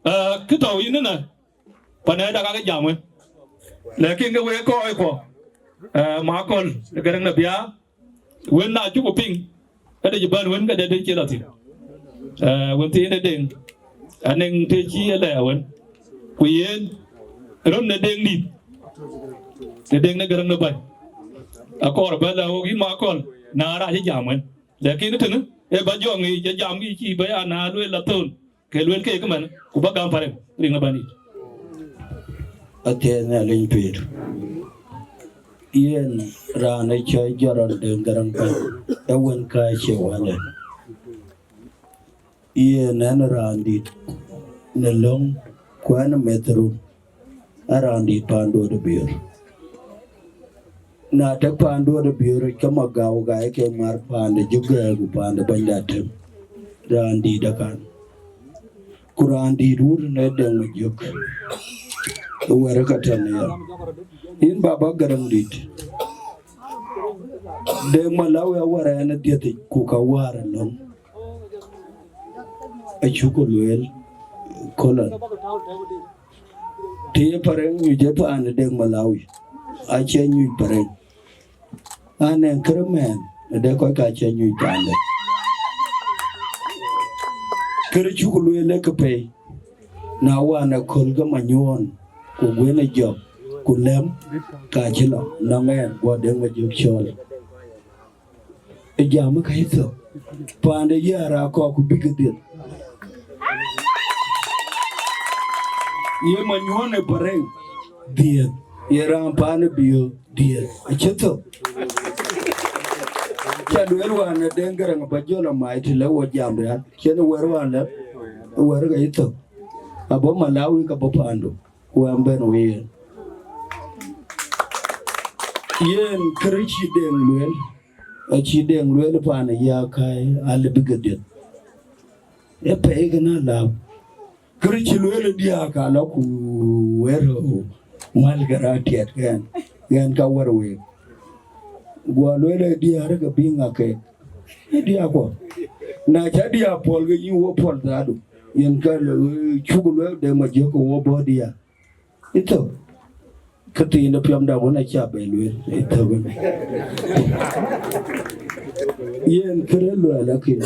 Ee, kë tɔ̈u yïn ënë, panɛɛda ka ke jam wën. Lakin ke wek kɔc kuɔ, ee, Makɔl ë Gäräŋ de Biaar, wën na cuk piŋ, ëde cï bɛ̈n wën ke de den cï lɔ thïn. Ee, wën thiin ë Deŋ, anɛŋ të cï e lɛɛr wën. Ku yen, röt në Deŋ dït, në Deŋ de Gäräŋ de Bäny. Akɔɔr bɛ lɛ̈k ɣok yïn Makɔl, na rac ë jam wën. Lakin tënë, ee ba jɔ ŋic, jɔ jam kï cï bɛ ya na lueel la thon. Ke luel keek ëmën, ku ba gam Pareŋ, riŋ ë bändït. Athiɛɛi Nhialic pïïr. Yen raan ë cɔl Jɔrɔn Deŋ Gäräŋ Bɛ̈ny, ë wën ka cie wälë. Yen ɛn raandït në löŋ, ku ɛn meth run, ɛn raandït paanduɔ̈t ë Biöör. Na tëk paanduɔ̈t ë Biöör, ke Magau gai ke mar paan de Jogɛɛr ku paan de bɛ̈nyda Tem, raandït akan. Ku raandït wut në Deŋ Majök, ë wɛ̈r ka tɛ̈n ya. Yïn baba Gäräŋdït, Deŋ Malawi awär ɛn ë dhiëthic, ku ka wäär ë löŋ. Acuk lueel kolon. Të ye Pareŋ nyuc ë paan ë Deŋ Malawi, acie nyuc Pareŋ. Anɛŋ kërë mɛɛn ë de kɔc ka cie nyuc paande. Kërë cuk lueel ë kë pei, na wään aköl ke Manyuɔ̈n, ku guën ë jɔk, ku lɛ̈m, ka cï lɔ, nɔŋ ɛn guɔ Deŋ Majök cɔɔl. Ë jam ë ka yï thök. Paande ye ara kɔk ku bïk dhiëth. Ye Manyuɔ̈n ë Pareŋ dhiëth. Ye raan paan ë Biöör dhiëth. Acï thök. Ca duël wään ë Deŋ Gäräŋ ba jɔl amai të lë wɔ jam rial. Cïn wɛ̈r wään lë, wɛ̈r ka yï thök. Abɔ̈ Malawi ka bɔ̈ paandu. Ku ɛn bɛ̈n wëë yen. Yen kërë cï Deŋ lueel, acï Deŋ lueel paan ë Yakai alë bï ke dhiëth. Ë pɛɛi kën alääu. Kërë cï lueel ë diäär ka lɔ ku wër ɣöö mal ke raan tiɛt kɛn, ɣɛn ka wär week. Guɔ lueel ë diäär ke bï ŋa kek. Ë diäär kuɔ. Na cä diäär puɔl ke yïn wo puɔl dhadu. Yen ka cuk lueel Deŋ Majök ke wo bɔ̈ diäär. Ë thök, kë thiin de piɔmda wën acä bɛ lueel, ë thök ënë. Yen kërë luɛɛl akïn.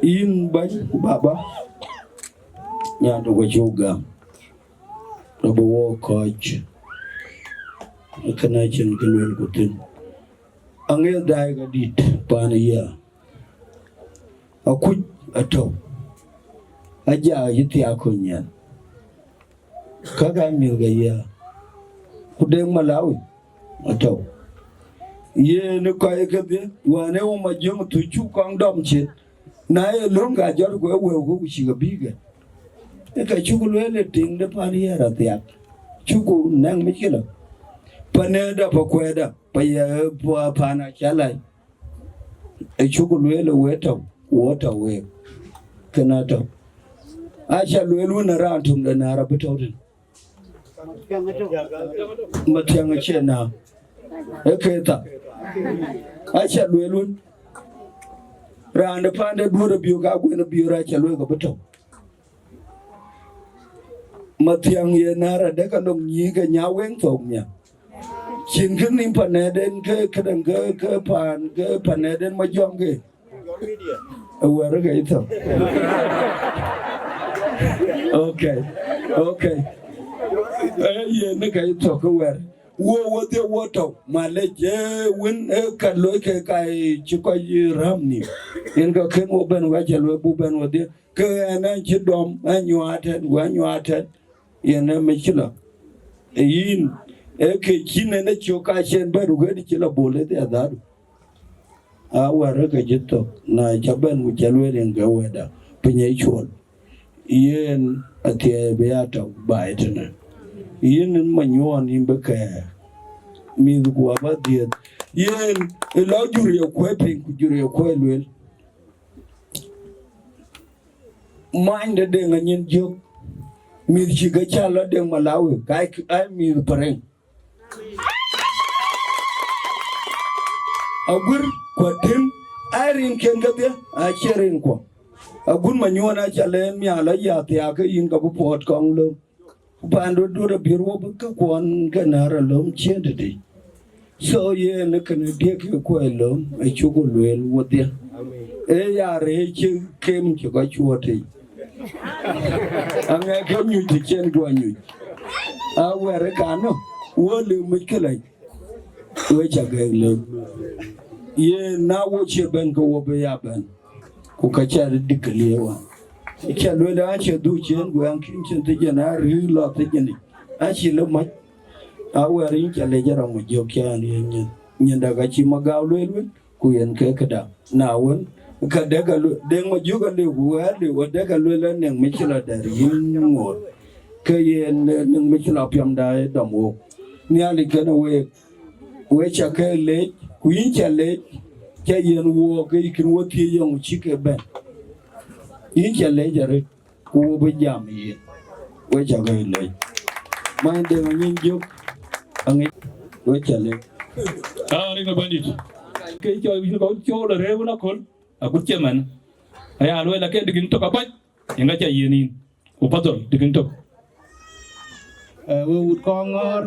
Yïn bäny, baba, nyandu ke cuk gam, rɔt bï wok kɔc, kënë acïn kë lueel ku thïn. Aŋiɛth daai ke dït paan ë Yɛl, Akuc atɔ̈u, Ajak acï thiaak kony nyan, käkkä mïth ke Yɛl, ku Deŋ Malawi atɔ̈u. Yen ë kɔc kedhie wään ë wo Majöŋ Thuc cuk kɔŋ dɔm cin, na ye löŋ ka jɔt ku ë wëu ku cïk abï ke. Ë ka cuk lueel ë tiŋ de paan Yɛl athiak, cuk nɛŋ mïckëlä. Panëda, pa kuɛɛda, pa ye, pa paan acä lac. Ë cuk lueel ë we tɔ̈u, wo tɔ̈u week, kën atɔ̈u. Aca lueel wën ë raan töŋ de näär abï tɔ̈u tën. Mathiäŋ acie näär, ee ke thar. Aca lueel wën, raan de paan de duöör abiöök, aguën abiöör, aca lueel ke bï tɔ̈u. Mathiäŋ ye näär adek alɔŋ nyïïk ë nya weŋ thok miäk. Cïn kë nïm panɛden ke, këdäŋ ke, ke paan, ke panɛden Majöŋ ke. Ë wɛ̈r ke ithök. Okay, okay. Ee, yen ke ithök ë wɛ̈r. Wo, wodhie wo tɔ̈u, malec, ee, wën, ee, ka looi ke ka cï kɔc räm nïm. Yen ka kën wo bɛ̈n, wa cä lueel buk bɛ̈n wodhie. Ke ɣɛn, ɣɛn cï dɔm, ɣɛn nyuaat tɛ̈n, ku ɣɛn nyuaat tɛ̈n, yen ë mïckëlä. Ee yïn, ee ke cïn en ë cök ka cïn bɛ̈n, ku ɣɛn cï lɔ bol ë dhiath dhadu. Aa, wɛ̈r ë ke jï thök, na cä bɛ̈n ku cä lueel yen ke wɛ̈tda, piny ë cuɔl. Yen athiɛɛi bï ya tɔ̈u baai tënë. Yïn, yïn Manyuɔɔn, yïn bï kɛ̈ɛ̈r. Mïthku abä dhiëëth. Yen ë lɔ jur ye kuɛ̈i piny, ku jur ye kuɛ̈i lueel. Many de Deŋ Anyin Jök, mïth cï ke cä lɔ Deŋ Malawi, ka ai mïth Pareŋ. Aguër ku Atëm, ai rinken kedhie, acie rinkuɔ. Agut Manyuɔɔn aca lɛɛr mial aya thiaak ke yïn ka bï puɔt kɔŋ lööm. Ku paandu duöt abï ruɔp ke kuɔn ke näär alöm ciëën tëdï. So yen ë kënë diëk ke kuɛɛi löm ë cuk lueel wodhie. Ee ya rëëc cï kem cï kɔc cuɔɔt tei. Aŋɛk ke nyuc të cïn guɔ nyuc. Awɛ̈r ë kanë, wo lëu mec këlɛc. We cä gɛk lëu. Yen na wo cie bɛ̈n ke wo bï ya bɛ̈n. Ku ka cä dïk ke liëëu wan. Cä lueel an, cä dhuk ciëën, ku an, kïn cïn thïc yen, a rïïu lɔ thïc yen. Acï lë mac. Awɛ̈r yïn cä lec ë rɔm ë jök cä an, yen nyin. Nyinda ka cï Magau lueel wën, ku yen ke këda. Na wën, ka dek a lueel, Deŋ Majök aliu, ku wɛ̈ɛ̈r aliu, ku dek a lueel an, nɛŋ mec cï lɔ dɛ̈r yïn ŋoot. Ke yen, eh, nɛŋ mec cï lɔ piɔmda ë dɔm wook. Nhialic kënë week. We cä ke lec, ku yïn cä lec, cä yen wook ke yï kën wo thiëëc yɔŋ cï ke bɛ̈n. Yïn cä lec arëët, ku wo bï jam yen. We cä ke lec. Many Deŋ Anyin Jök, aŋic, we cä lec. Aa, rin ë Bɛ̈nydït. Ke cɔl, cɔl, cɔl rëëu në köl, agut cï man. Aya lueel, akën dï kën tök abac, yen ka cä yen yïn. Ku pathol, dï kën tök. Eh, we wut kɔŋ ŋɔ̈ɔ̈r,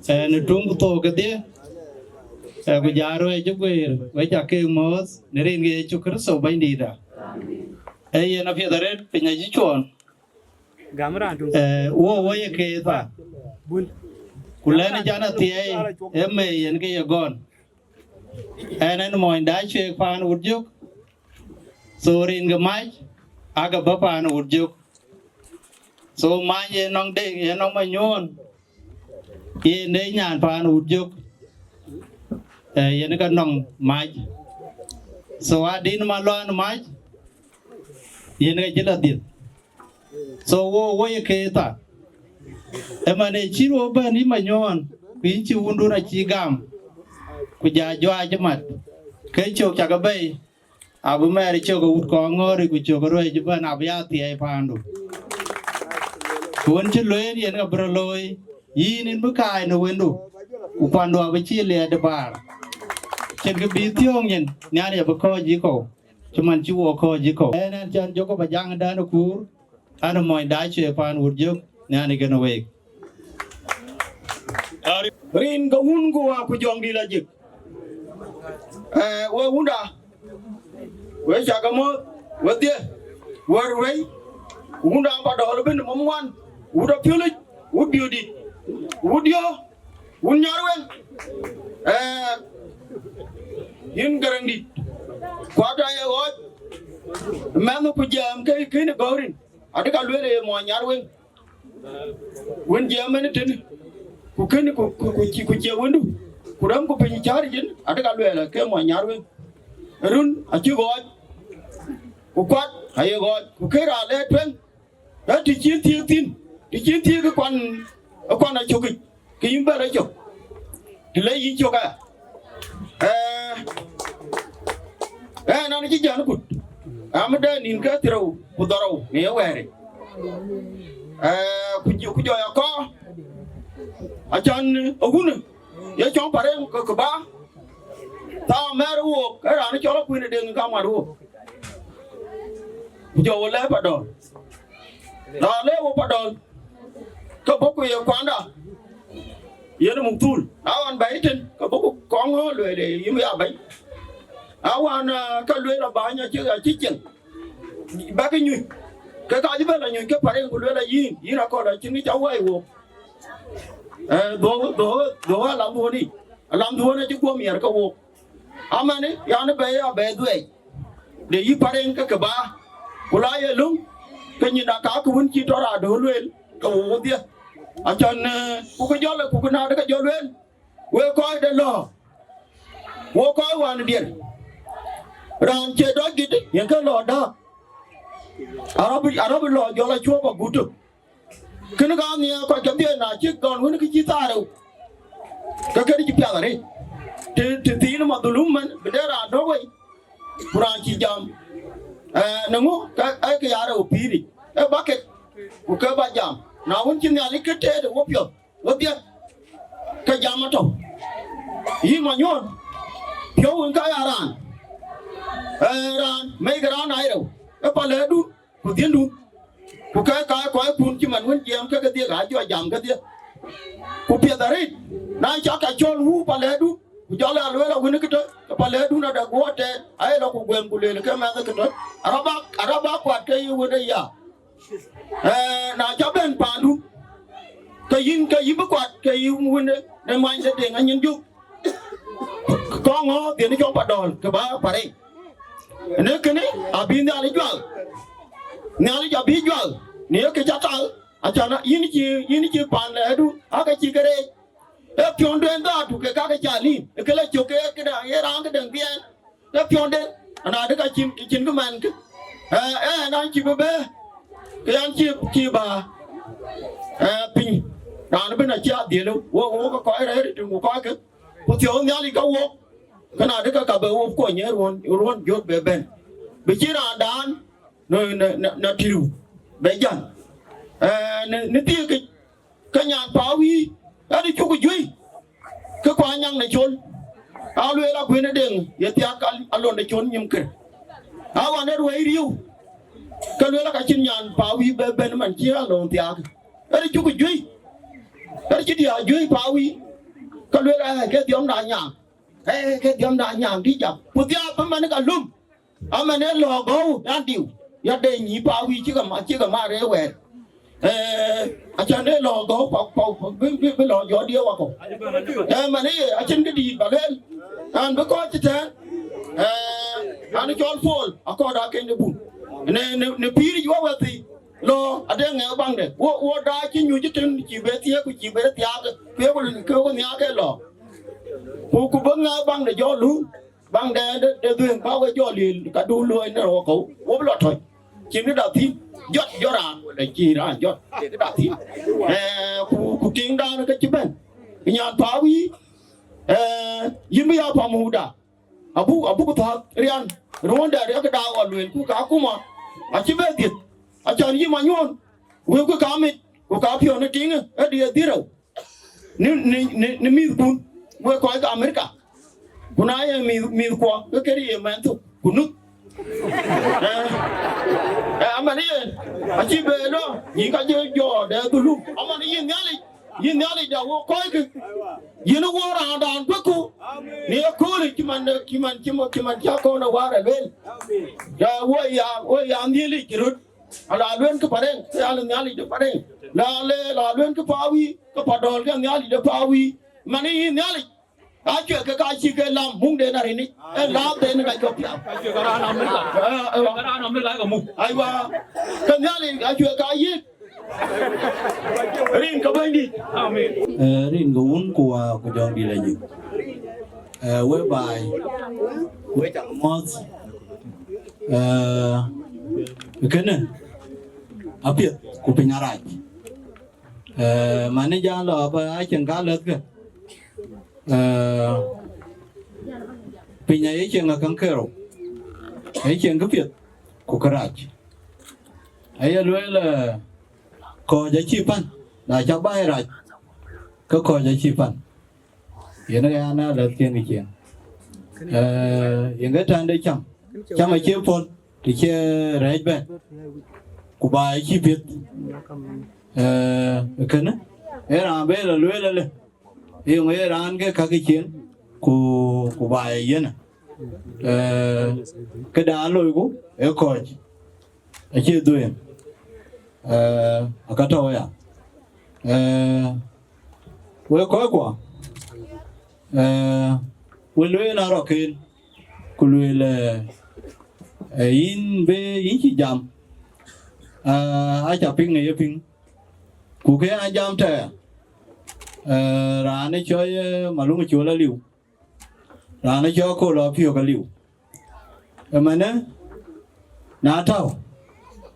eh, në tuŋ ku thook kedhie, eh, ku jɔ ruɛɛc cï guëër, we cä ke mɔ̈ɔ̈th në rin ke Yecu Kërtho Bɛ̈nydïïtda. Ee yen apiɛth arëët piny acï cuɔɔn. Eh, wo, wo ye ke tha. Ku lɛ̈n can athiɛɛi, ë mei yen ke ye gɔn. Ɣɛn, ɣɛn mony da cuek paan wut jök. So rin ke mac, ake bɔ̈ paan wut jök. So many ye nɔŋ Deŋ, ye nɔŋ Manyuɔɔn, yen de nyan paan wut jök. Eh, yen ke nɔŋ mac. So adïn Malɔn mac, yen ke cï lɔ dhiëth. So wo, wo ye ke tha. Ëmën ë cït wo bɛ̈n yï Manyuɔɔn, ku yïn cï wundun acï gam, ku ja juaac mat, ke cök cak bɛ̈i, abï mɛɛr cök ë wut kɔŋ ŋɔ̈ɔ̈ric, ku cök ruɛɛc ëbɛ̈n abï ya thiɛɛi paandu. Ku wën cï lueel yen ka bï rɔt looi, yïn, yïn bï kaai në wëndu, ku kuandu abï cïï liɛɛt ë baar. Cïn kë bï thiöŋ nyin, Nhialic abï kɔ̈ɔ̈c yï kɔ̈u. Cï man cï wo kɔ̈ɔ̈c yï kɔ̈u. Ɣɛn, ɣɛn cän Jacob Ajaŋ dan ë kuur, an, mony da cuek paan wut jök, Nhialic gën week. Rin ke wun ku wa ku jɔŋdït ajik. Eh, we wunda, we cä ke mɔ̈ɔ̈th, wedhie, wär wei, wunda ba dɔɔl bï në mɔm wan, wut apiölic, wut biödït, wut diɔ̈, wun nyar weŋ. Eh, Yïn Gäräŋdït, kuat aye ɣɔɔc, mɛnh ku jam ke kënë gɔ̈ɔ̈r yïn, adï ka lueel ye muɔny Nyarweŋ. Wën jiɛɛm ënë tënë, ku kënë ku, ku, ku, ku cie wëndu, ku rɛ̈mku piny cäär yic yen, adï ka luɛɛl ke muɔny Nyarweŋ. Run acï ɣɔɔc, ku kuat aye ɣɔɔc, ku kë raan lɛɛr tueŋ, ee të cïn thiëëk thïn, të cïn thiëëk ë kuan, ë kuan acök yic, ke yïn bɛ̈n acök, të le yïn cök aya. Ee, ee, nɔn cï jän kut, am dɛ nïn ke thiërou ku dhorou në ye wɛ̈ɛ̈ric. Ee, ku jɔ, ku jɔ ya kɔɔr, acan ë wunë, ye cɔŋ Pareŋ ke, ke bä, thaa mɛ̈ɛ̈r wook, ee raan cɔl Akuën ë Deŋ ka mat wook. Ku jɔ wo lɛ̈ɛ̈r Padɔl. Na le wo Padɔl, ke bɔ̈ ku ye kuanda, yen muk thul. Na ɣɔn bɛ̈i tën, ke bɔ̈ ku kɔŋ ɣöö lueel, ee, yïn ya bɛ̈i. Na ɣɔn, ee, ke lueel abäny acï, acï cieŋ. Bäk nyuc. Ke ka cï bɛ̈n la nyuc ke Pareŋ ku lueel ayïn, yïn akɔ̈l acïn kë ca wai wook. Ee, dhuɔ̈k, dhuɔ̈k, dhuɔ̈k alamdhuɔ̈n yic. Alamdhuɔ̈n acï guɔ miɛr ke wook. Amanë, yan bɛ̈i ya bɛ̈i dhuɛɛc. De yï Pareŋ ke ke bä, ku la ye löŋ, ke nyin aka ke wën cï tɔ raandë lueel, ke wo wodhie. Acan, ee, ku ke jɔl, ku ke naadë ke jɔl lueel, wek kɔc de lɔ, wo kɔc wään dier. Raan cie dɔc git, yen ke lɔ dääk. Arɔ̈p, arɔ̈p lɔ jɔl acuɔp agut tök. Kënë ka nhiɛɛr kɔc kedhie, na cïk gɔn wën kë cï thaar rou, ke kënë cï piath arëët. Të, të thiin madhulum man, bï dɛ raan dɔ̈k wei, ku raan cï jam. Ee, në ŋö, ka, ee, kë ya rou pïïric, ee bä ket, ku ke bä jam. Na wën cï Nhialic ke teet ë wopiɔ̈th, wodhie, ke jam atɔ̈. Yïn Manyuɔ̈n, piɔ̈u wën ka ya raan, ee, raan, mɛ̈i ke raan ai rou, ee palɛɛrdu, ku dhiëndu, ku ke ka kɔckun cï man wën jiɛɛm ke kedhie, ka jɔ jam kedhie. Ku piɛth arëët, na cak ka cɔl wuu palɛɛrdu, ku jɔl a lueel awën ë këtö, ke palɛɛrdun adɛ guɔ tɛɛt, aye lɔ ku guɛm ku lueel ke mɛnh ë këtö, araba, araba kuat ke yï wën ë ya. Ee, na ca bɛ̈n paandu, ke yïn, ke yïn bï kuat, ke yï wën ë, në many de Deŋ anyin jök. Kɔŋ ŋö dhiën cɔm Padɔl, ke bä Pareŋ. Në kënë abï Nhialic jual. Nhialic abï jual. Në ye kë ca tal, acan yïn cï, yïn cï pan lɛɛrdu, ake cï ke reec. Ee piɔ̈nden dhaatu ke ka ke ca lïïm, ee ke la cök ke këda, ye raan këdäŋ biɛɛn. Ee piɔ̈nden, anadï ka cïn, cïn kë man kë. Ee, ee, na cï bï bɛ̈ɛ̈r, ke yɛn cï, cï bä, ee, piny. Raan bï na cï adhiëlë, wo, wo ke kɔc rɛ̈ɛ̈r tïŋ ku kɔc ke. Ku thiɔ̈k Nhialic ka wok, ke na dï ka ka bɛ wok kony ë ruɔ̈n, ruɔ̈n jɔt bɛ bɛ̈n. Bï cï raandan në, në, në, në tïrou bɛ jäl. Ee, në, në thiëëkic, ke nyan Pawii, ëdï cuk juëc, ke kua nyaŋ në col. A lueel Akuën ë Deŋ, ye thiak al-, alonde col nyim kër. A ɣɔn ë ruɛ̈i riëëu, ke lueel ka cïn nyan Pawii bɛ bɛ̈n man cï alon thiaak. Ëdï cuk juëc, ëdï cï diäär juëc Pawii, ke lueel, ee, ke dhiɔmda nyaŋ. Ee, ke dhiɔmda nyaŋ dï jam. Ku dhiaap ëmɛn ka lum. Amɛn ë lɔ gɔ̈u, yan diu. Ya de nyï Pawii cï ke ma, cï ke mar ë wɛɛr. Ee, acan ë lɔ gɔ̈u pa, pa, pa, bï, bï, bï lɔ jɔ diëëu wakɔ̈u. Ee, man ë ye, acïn kë dïït ba lueel. An bï kɔc cï tɛ̈ɛ̈n. Ee, an cɔl Paul, akɔɔr da keny de bun. Në, në, në pïïr yic wä wɛ̈th thii. Lɔ, ade ŋɛk baŋde. Wo, wo da cï nyuc cï tïŋ, cï be thiëëk, ku cï be thiaak, ku ye ku, ku ye ku nhiaak ë lɔ. Ku, ku bï ŋɛk baŋde jɔ luŋ. Baŋ dɛɛn de, de dhuëëŋ bä we jɔ lil, ka du luɔi në rɔɔk kɔ̈u, wo bï lɔ tɔ̈c. Cïn këda thïn, jɔt, jɔt raan, wala cï raan jɔt, cïn këda thïn. Ee, ku, ku tiiŋdan ke cï bɛ̈n. Nyan Pawii, ee, yïn bï ya pamuda. Abu, abu ku thäk rian, ruɔ̈ɔ̈nda riɛk da ɣɔn lueel, ku ka kuma, acï bɛ dhiëth. Acan yï Manyuɔ̈n, wëëku ka mit, ku ka piɔ̈n ë tiiŋë, ë diëëth dhïrou. Në, në, në, në mïthkun, wek kɔc ke Amerika. Ku na ye mïth, mïthkuɔ, ke këdï ye mɛnh thok, ku nuth. Ee, ee, aman yen, acï be lɔ, yïn ka jɔ jɔ de dhulum. Aman yïn Nhialic, yïn Nhialic da wo kɔc ke. Yïn wo raandan kueku. Në ye kööl cï man, cï man, cï man, cï man cä kɔn ë wäär ë lueel. Ya wo ya, wo ya Nhialic röt. Ala luɛn ke Pareŋ, ke ala Nhialic de Pareŋ. La le, la luɛn ke Pawii, ke Padɔl ke Nhialic de Pawii. Man yï Nhialic, Acuɛ ke ka cï ke lam muŋden arinic, ë lam den ka cɔk piath. Acuɛ ke raan Amerika. Ë, ë, ke raan Amerika ka muk. Aywa, ke Nhialic acuɛ ka yïk. Rin ke Bɛ̈nydït. Amen. Eh, rin ke Wun ku Wä ku Jɔŋdït Lajik. Eh, we baai, we cak muɔ̈th. Eh, kënë apiɛth ku piny arac. Eh, mani jam lɔ ba acïn ka lɛ̈thkë. Eh, piny aye cieŋ akäŋ kerou, aye cieŋ këpiɛth ku kërac. Aye lueel, eh, kɔc acï pan, na ca baai rac, ke kɔc acï pan. Yen ë ɣɛn aa lɛ̈thkiɛn ë cieŋ. Eh, yen ke tande cam, cam acie pɔ̈l, të cï rɛɛc bɛ̈n, ku baai acï piɛth. Eh, kënë, ee raan bɛ lɔ lueel alë, yeŋö ye raan ke käkë cien, ku, ku baai yen. Eh, këda loiku ë kɔc, acie dhuëëŋ. Eh, aka tɔ̈u ya. Eh, wek kɔckuɔ, eh, we lueel arɔkken, ku lueel, eh, eh, yïn bï yïn cï jam, eh, aca piŋ ë ye piŋ. Ku ke an jam tɛɛr, eh, raan ë cɔɔc, eh, Maluŋ Col aliu, raan ë cɔɔc Kol Apiɔ̈k aliu. Ëmënë, na tɔ̈u,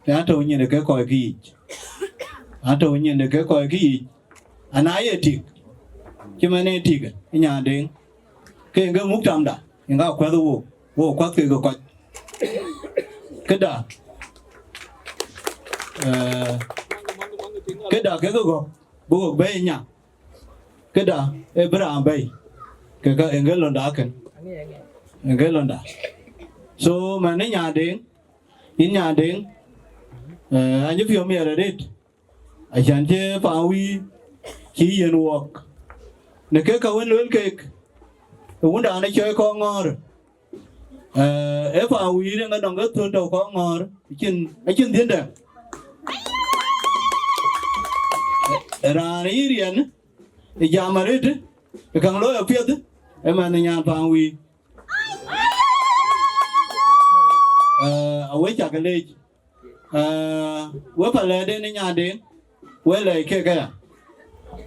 ke an tɔ̈u nyin ke kɔc kë yic. An tɔ̈u nyin ke kɔc kë yic. Ana ye tik, cï man ee tik, ë nyandeŋ. Ke yen ke muk tamda, yen ka kuɛth wook, wook kuɛth kek kɔc. Këda, eh, këda kek gɔ̈k, bï gɔ̈k bɛ̈ɛ̈i nya. Këda, ee bï raan bɛ̈ɛ̈i, ke ka yen ke lɔnda akën. Yen ke lɔnda. So, man ë nyandeŋ, yïn nyandeŋ, eh, anyï piɔ̈u miɛt arëët. Acan cï paŋ wïïr cï yen wɔk. Në kek ka wën luel kek, ë wundan ë cɔɔc kɔŋ ŋɔ̈ɔ̈r. Eh, ë paŋ wïïr ë ŋa nɔŋ ke thön tɔ̈u kɔŋ ŋɔ̈ɔ̈r, acïn, acïn dhiëndɛ. Raan yï riɛn, ë jam arëët, ë käŋ looi apiɛth, ë man ë nyan paŋ wïïr. Eh, awe cak leec. Eh, we palɛɛden ë nyandeŋ, we lɛɛc kek aya.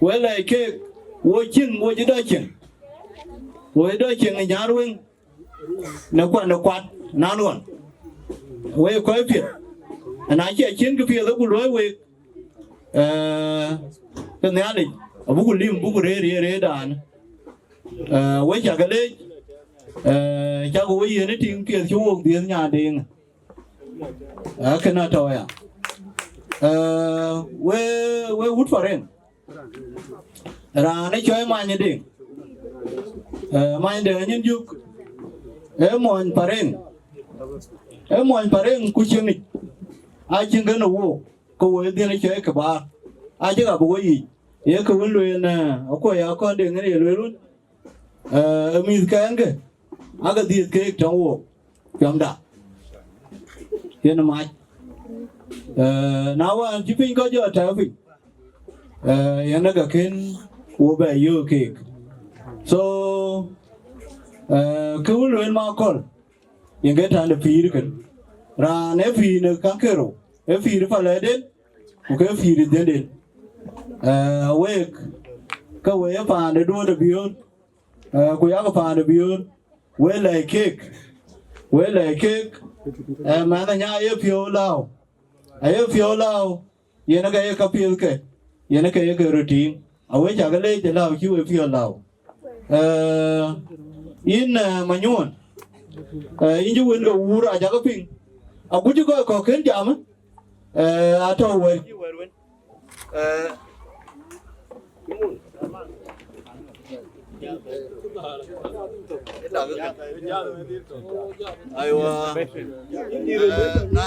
We lɛɛc kek, wo cieŋ, wo cï dɔ cieŋ. Wo cï dɔ cieŋ ë nyar weŋ, në kuat, në kuat, nan ɣɔn. We kɔc piɛth. Ana cie cieŋ kë piɛth ku luɔi week. Eh, ke Nhialic, abuku lim, buku rëër ye rëërdan. Eh, we cak leec, eh, cak we yen ë tiŋ piɛth cï wok dhiëth nyandeŋ. Eh, kënë atɔ̈u ya. Eh, we, we wut Pareŋ. Raan ë cɔɔc Many Deŋ. Eh, Many Deŋ anyin juk. Ee muɔny Pareŋ. Ee muɔny Pareŋ ku cieŋic. Acïn kënë wook, ke wo ë dhiën ë cɔɔc kë baar. Acï ka bï wo yic. Ye kë wën lueel, eh, akuɔ̈c ya kɔn Deŋ ënë ye lueel wun. Eh, ë mïth kɛn ke, ake dhiëth keek tɔŋ wook, piɔmda. Yen mac. Eh, na wään cï piny kɔc jɔ tɛ̈ɛ̈u piny, eh, yen ë ke kën wo bɛ yöök keek. So, eh, kë wën lueel ma kɔl, yen ke tande pïïr kën. Raan ee pïïr në kaŋ kerou, ee pïïr palɛɛden, ku ke pïïr dhiënden. Eh, week, ke we ye paande duɔ̈ɔ̈r de biöör, eh, ku yak paande biöör, we lɛɛc keek, we lɛɛc keek, eh, mɛnh anya aye piɔ̈u lääu, aye piɔ̈u lääu, yen ke ye ka piɛth ke, yen ke ye ke röt tïŋ, awe cak leec ë lääu cï we piɔ̈u lääu. Eh, yïn, eh, Manyuɔn, eh, yïn cï wën ke wuur ajakë piŋ, aguc kɔc kɔ̈k kën jam, eh, atɔ̈u wɛ̈ɛ̈r cï wɛ̈ɛ̈r wën. Eh, aywa, eh, na,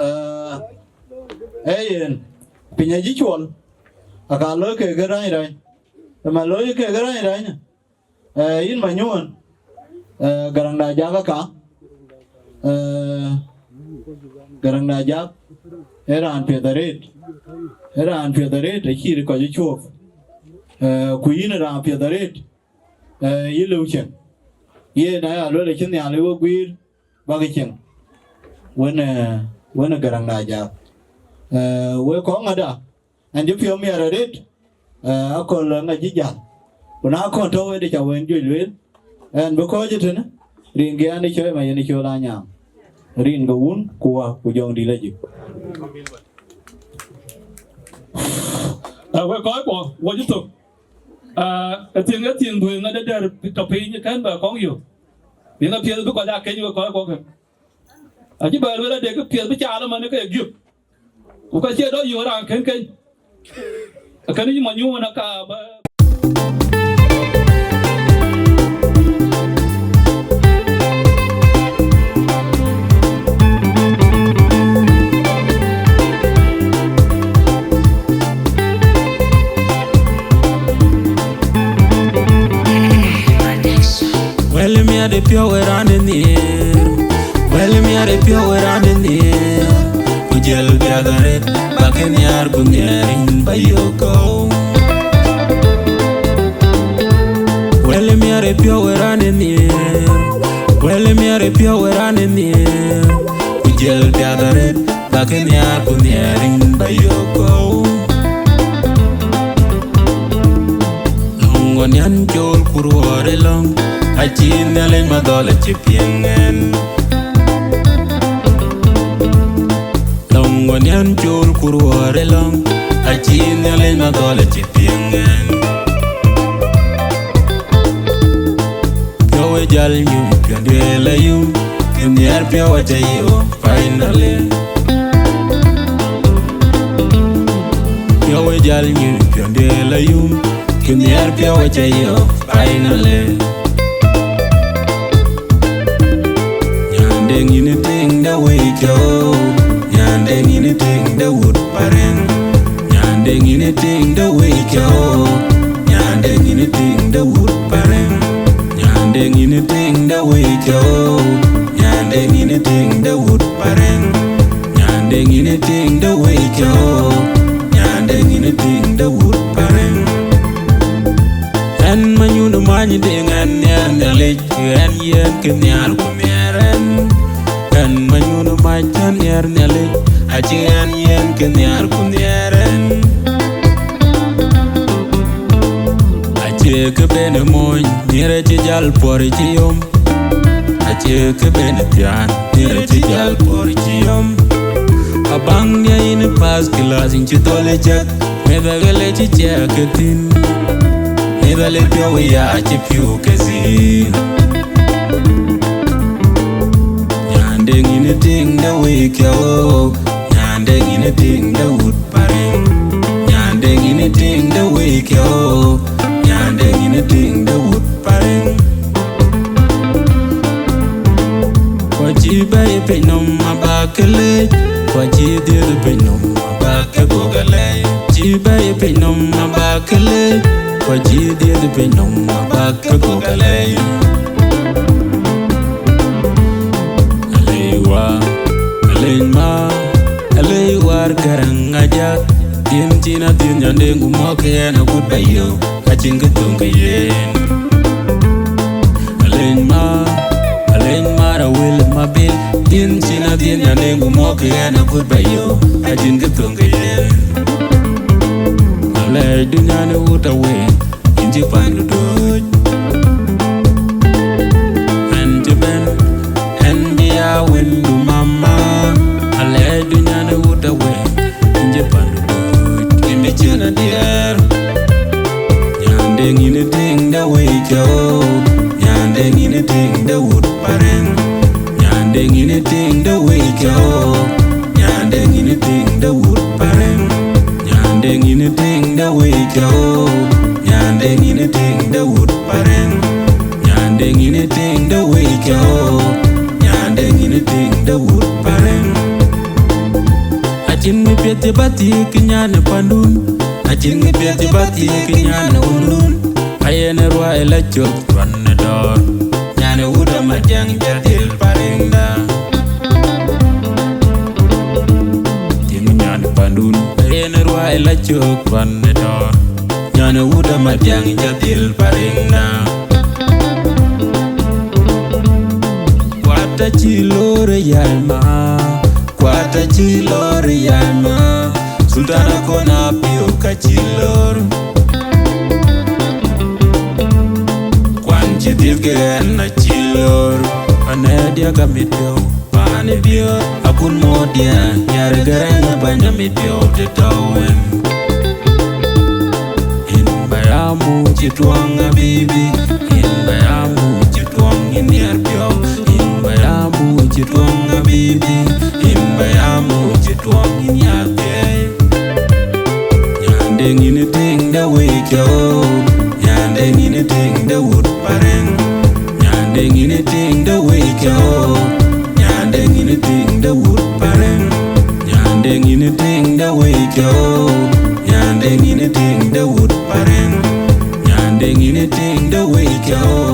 eh, ee yen, piny acï cuɔl, aka looi kek ke rany rany, ëma looi kek ke rany rany, eh, yïn Manyuɔn, eh, Garaŋda Jak aka, eh, Garaŋda Jak, Ee raan piɛth arëët. Ee raan piɛth arëët, acïï kɔc ë cuɔp. Eh, ku yïn raan piɛth arëët, eh, yï lëu cieŋ. Yen aya lueel acï Nhialic we guiir, bäk cieŋ. Wën, eh, wën ë Gäräŋ de Ajak. Eh, wek kɔŋ ŋäda, ɛn cï piɔ̈u miɛt arëët, eh, akɔ̈l ŋa cï jäl. Ku na kɔn tɔ̈u ëdë ca wën juëc lueel, ɛn bï kɔc ëtënë, rin ke ɛn ë cɔɔi ma yen ë cɔl Anyaŋ. Rin ke wun, ku wä, ku jɔŋdït ajïk. Aa, wek kɔc kuɔ, wɔ cï thök. Aa, ë thiëŋ, ë thiëŋ duëëŋ adëdɛ̈r tɔ piny kɛ̈n bɛ kɔŋ yök. Yen apiɛth bï kɔc aa keny wek kɔc kuɔ kë. Acï bɛ lueel adek kë piɛth bï caal ëmën ke ye giök. Ku ka cie dɔ yök raan kën keny. Akën yï manyuun aka bä. Wël miɛt ë piɔ̈u ë raan ë nhiëër, wël miɛt ë piɔ̈u ë raan ë nhiëër, ku jël piath arëët, bä ke nhiaar ku nhiaar yïn bä yök kɔ̈u. Wël miɛt ë piɔ̈u ë raan ë nhiëër, wël miɛt ë piɔ̈u ë raan ë nhiëër, ku jël piath arëët, bä ke nhiaar ku nhiaar yïn bä yök kɔ̈u. Lɔ̈ŋ ɣɔn yɛn col ku ruɔɔr ë lɔ̈ŋ, acï Nhialic madhɔl acï piɛŋ ɛn. Lɔ̈ŋ ɣɔn yɛn col ku ruɔɔr ë lɔ̈ŋ, acï Nhialic madhɔl acï piɛŋ ɛn. Piɔ̈u ë jäl nyuc piɔ̈n duëël ayum, kë nhiɛɛr piɔ̈u acä yök finally. Piɔ̈u ë jäl nyuc piɔ̈n duëël ayum, kë nhiɛɛr piɔ̈u acä yök finally. Nyande ŋïn ë tiŋ de wëi cɔu, nyande ŋïn ë tiŋ de wut parɛŋ. Nyande ŋïn ë tiŋ de wëi cɔu, nyande ŋïn ë tiŋ de wut parɛŋ. Nyande ŋïn ë tiŋ de wëi cɔu, nyande ŋïn ë tiŋ de wut parɛŋ. Nyande ŋïn ë tiŋ de wëi cɔu, nyande ŋïn ë tiŋ de wut parɛŋ. Ɛn manyun many deŋ ɛn nhiɛɛr Nhialic, ɛn yen kë nhiaar ku nhiɛɛr ɛn. Ɛn manyun mac ɛn nhiɛɛr Nhialic, acï ɛn yen kë nhiaar ku nhiɛɛr ɛn. Acie kë ben ë mony, nhiɛɛr acï jäl puɔ̈r cï yom. Acie kë ben ë thiaan, nhiɛɛr acï jäl puɔ̈r cï yom. Abaŋ dia yïn ë pass class, yïn cï dhɔl ë cäk. Meth aɣël ë cï ciɛɛk ke thïn, meth alë piɔ̈u ya cï piu ke thïn. Nyande ŋïn ë tiŋ de wëi kiɛu, nyande ŋïn ë tiŋ de wut parɛŋ. Nyande ŋïn ë tiŋ de wëi kiɛu, nyande ŋïn ë tiŋ de wut parɛŋ. Ku acï bɛ̈i piny nɔm abak ke lec, ku acï dhiëëth piny nɔm abak ke gok alɛi. Cï bɛ̈i piny nɔm abak ke lec, ku acï dhiëëth piny nɔm abak ke gok alɛi. Alei wa, alei ma, alei war Gäräŋ Ajak. Yen cïn adhiëth nyande ŋu mɔ̈k ɛn akut bä yök. Acïn kë thöŋ ke yen. Aleny ma, aleny mar awël mabil, yen cïn adhiën nyandeŋ ku mɔ̈k ke ɣɛn akut bä yök, acïn kë thöŋ ke yen. Alɛɛcdu nyan ë wut awël, yïn cï pandu dööc. Ɛn cï bɛ̈n, ɛn bï ya wëndu mama, alɛɛcdu nyan ë wut awël. Nje pandu dut, imi cien adier. Nyande ŋïn ë tiŋ de wëi cɔu, nyande ŋïn ë tiŋ de wut parɛŋ. Nyande ŋïn ë tiŋ de wëi cɔu, nyande ŋïn ë tiŋ de wut parɛŋ. Nyande ŋïn ë tiŋ de wëi cɔu, nyande ŋïn ë tiŋ de wut parɛŋ. Nyande ŋïn ë tiŋ de wëi cɔu, nyande ŋïn ë tiŋ de wut parɛŋ. Acïn ŋö piɛth cï bä thiëëk nyan ë pandun, acïn ŋö piɛth cï bä thiëëk nyan ë wundun. Ayen ë ruai la cök ruan ë dɔɔr, nyan ë wut ama diɛŋ jadil parɛŋda. Acïn ŋö Dun, yen ruai la cök ruan ë tɔ̈. Nyan ë wut Amadiäŋ ca dhil Pariŋda. Kuat acï lor ë yal ma, kuat acï lor ë yal ma. Sultan Akon Apiu ka cï lor. Kuan cï dhiëth ke ɣɛn acï lor. Anɛ diäk amit piɔ̈u. Pan ë biöör, akun mot diɛn, nyar ë gɛrɛŋ ë bäny amit piɔ̈u të tɔ̈u wën. Yïn ba ya muk cï tuɔŋ abibi, yïn ba ya muk cï tuɔŋ yïn nhiɛɛr piɔ̈u, yïn ba ya muk cï tuɔŋ abibi, yïn ba ya muk cï tuɔŋ yïn nhiɛɛr piɛɛi. Nyande ŋïn ë tiŋ de wëi cɔu, nyande ŋïn ë tiŋ de wut Pariŋ. Nyande ŋïn ë tiŋ de wëi cɔu, nyande ŋïn ë tiŋ de wut Pariŋ. Nyande ŋïn ë tiŋ de wëi cɔu, nyande ŋïn ë tiŋ de wut Pariŋ. Nyande ŋïn ë tiŋ de wëi cɔu,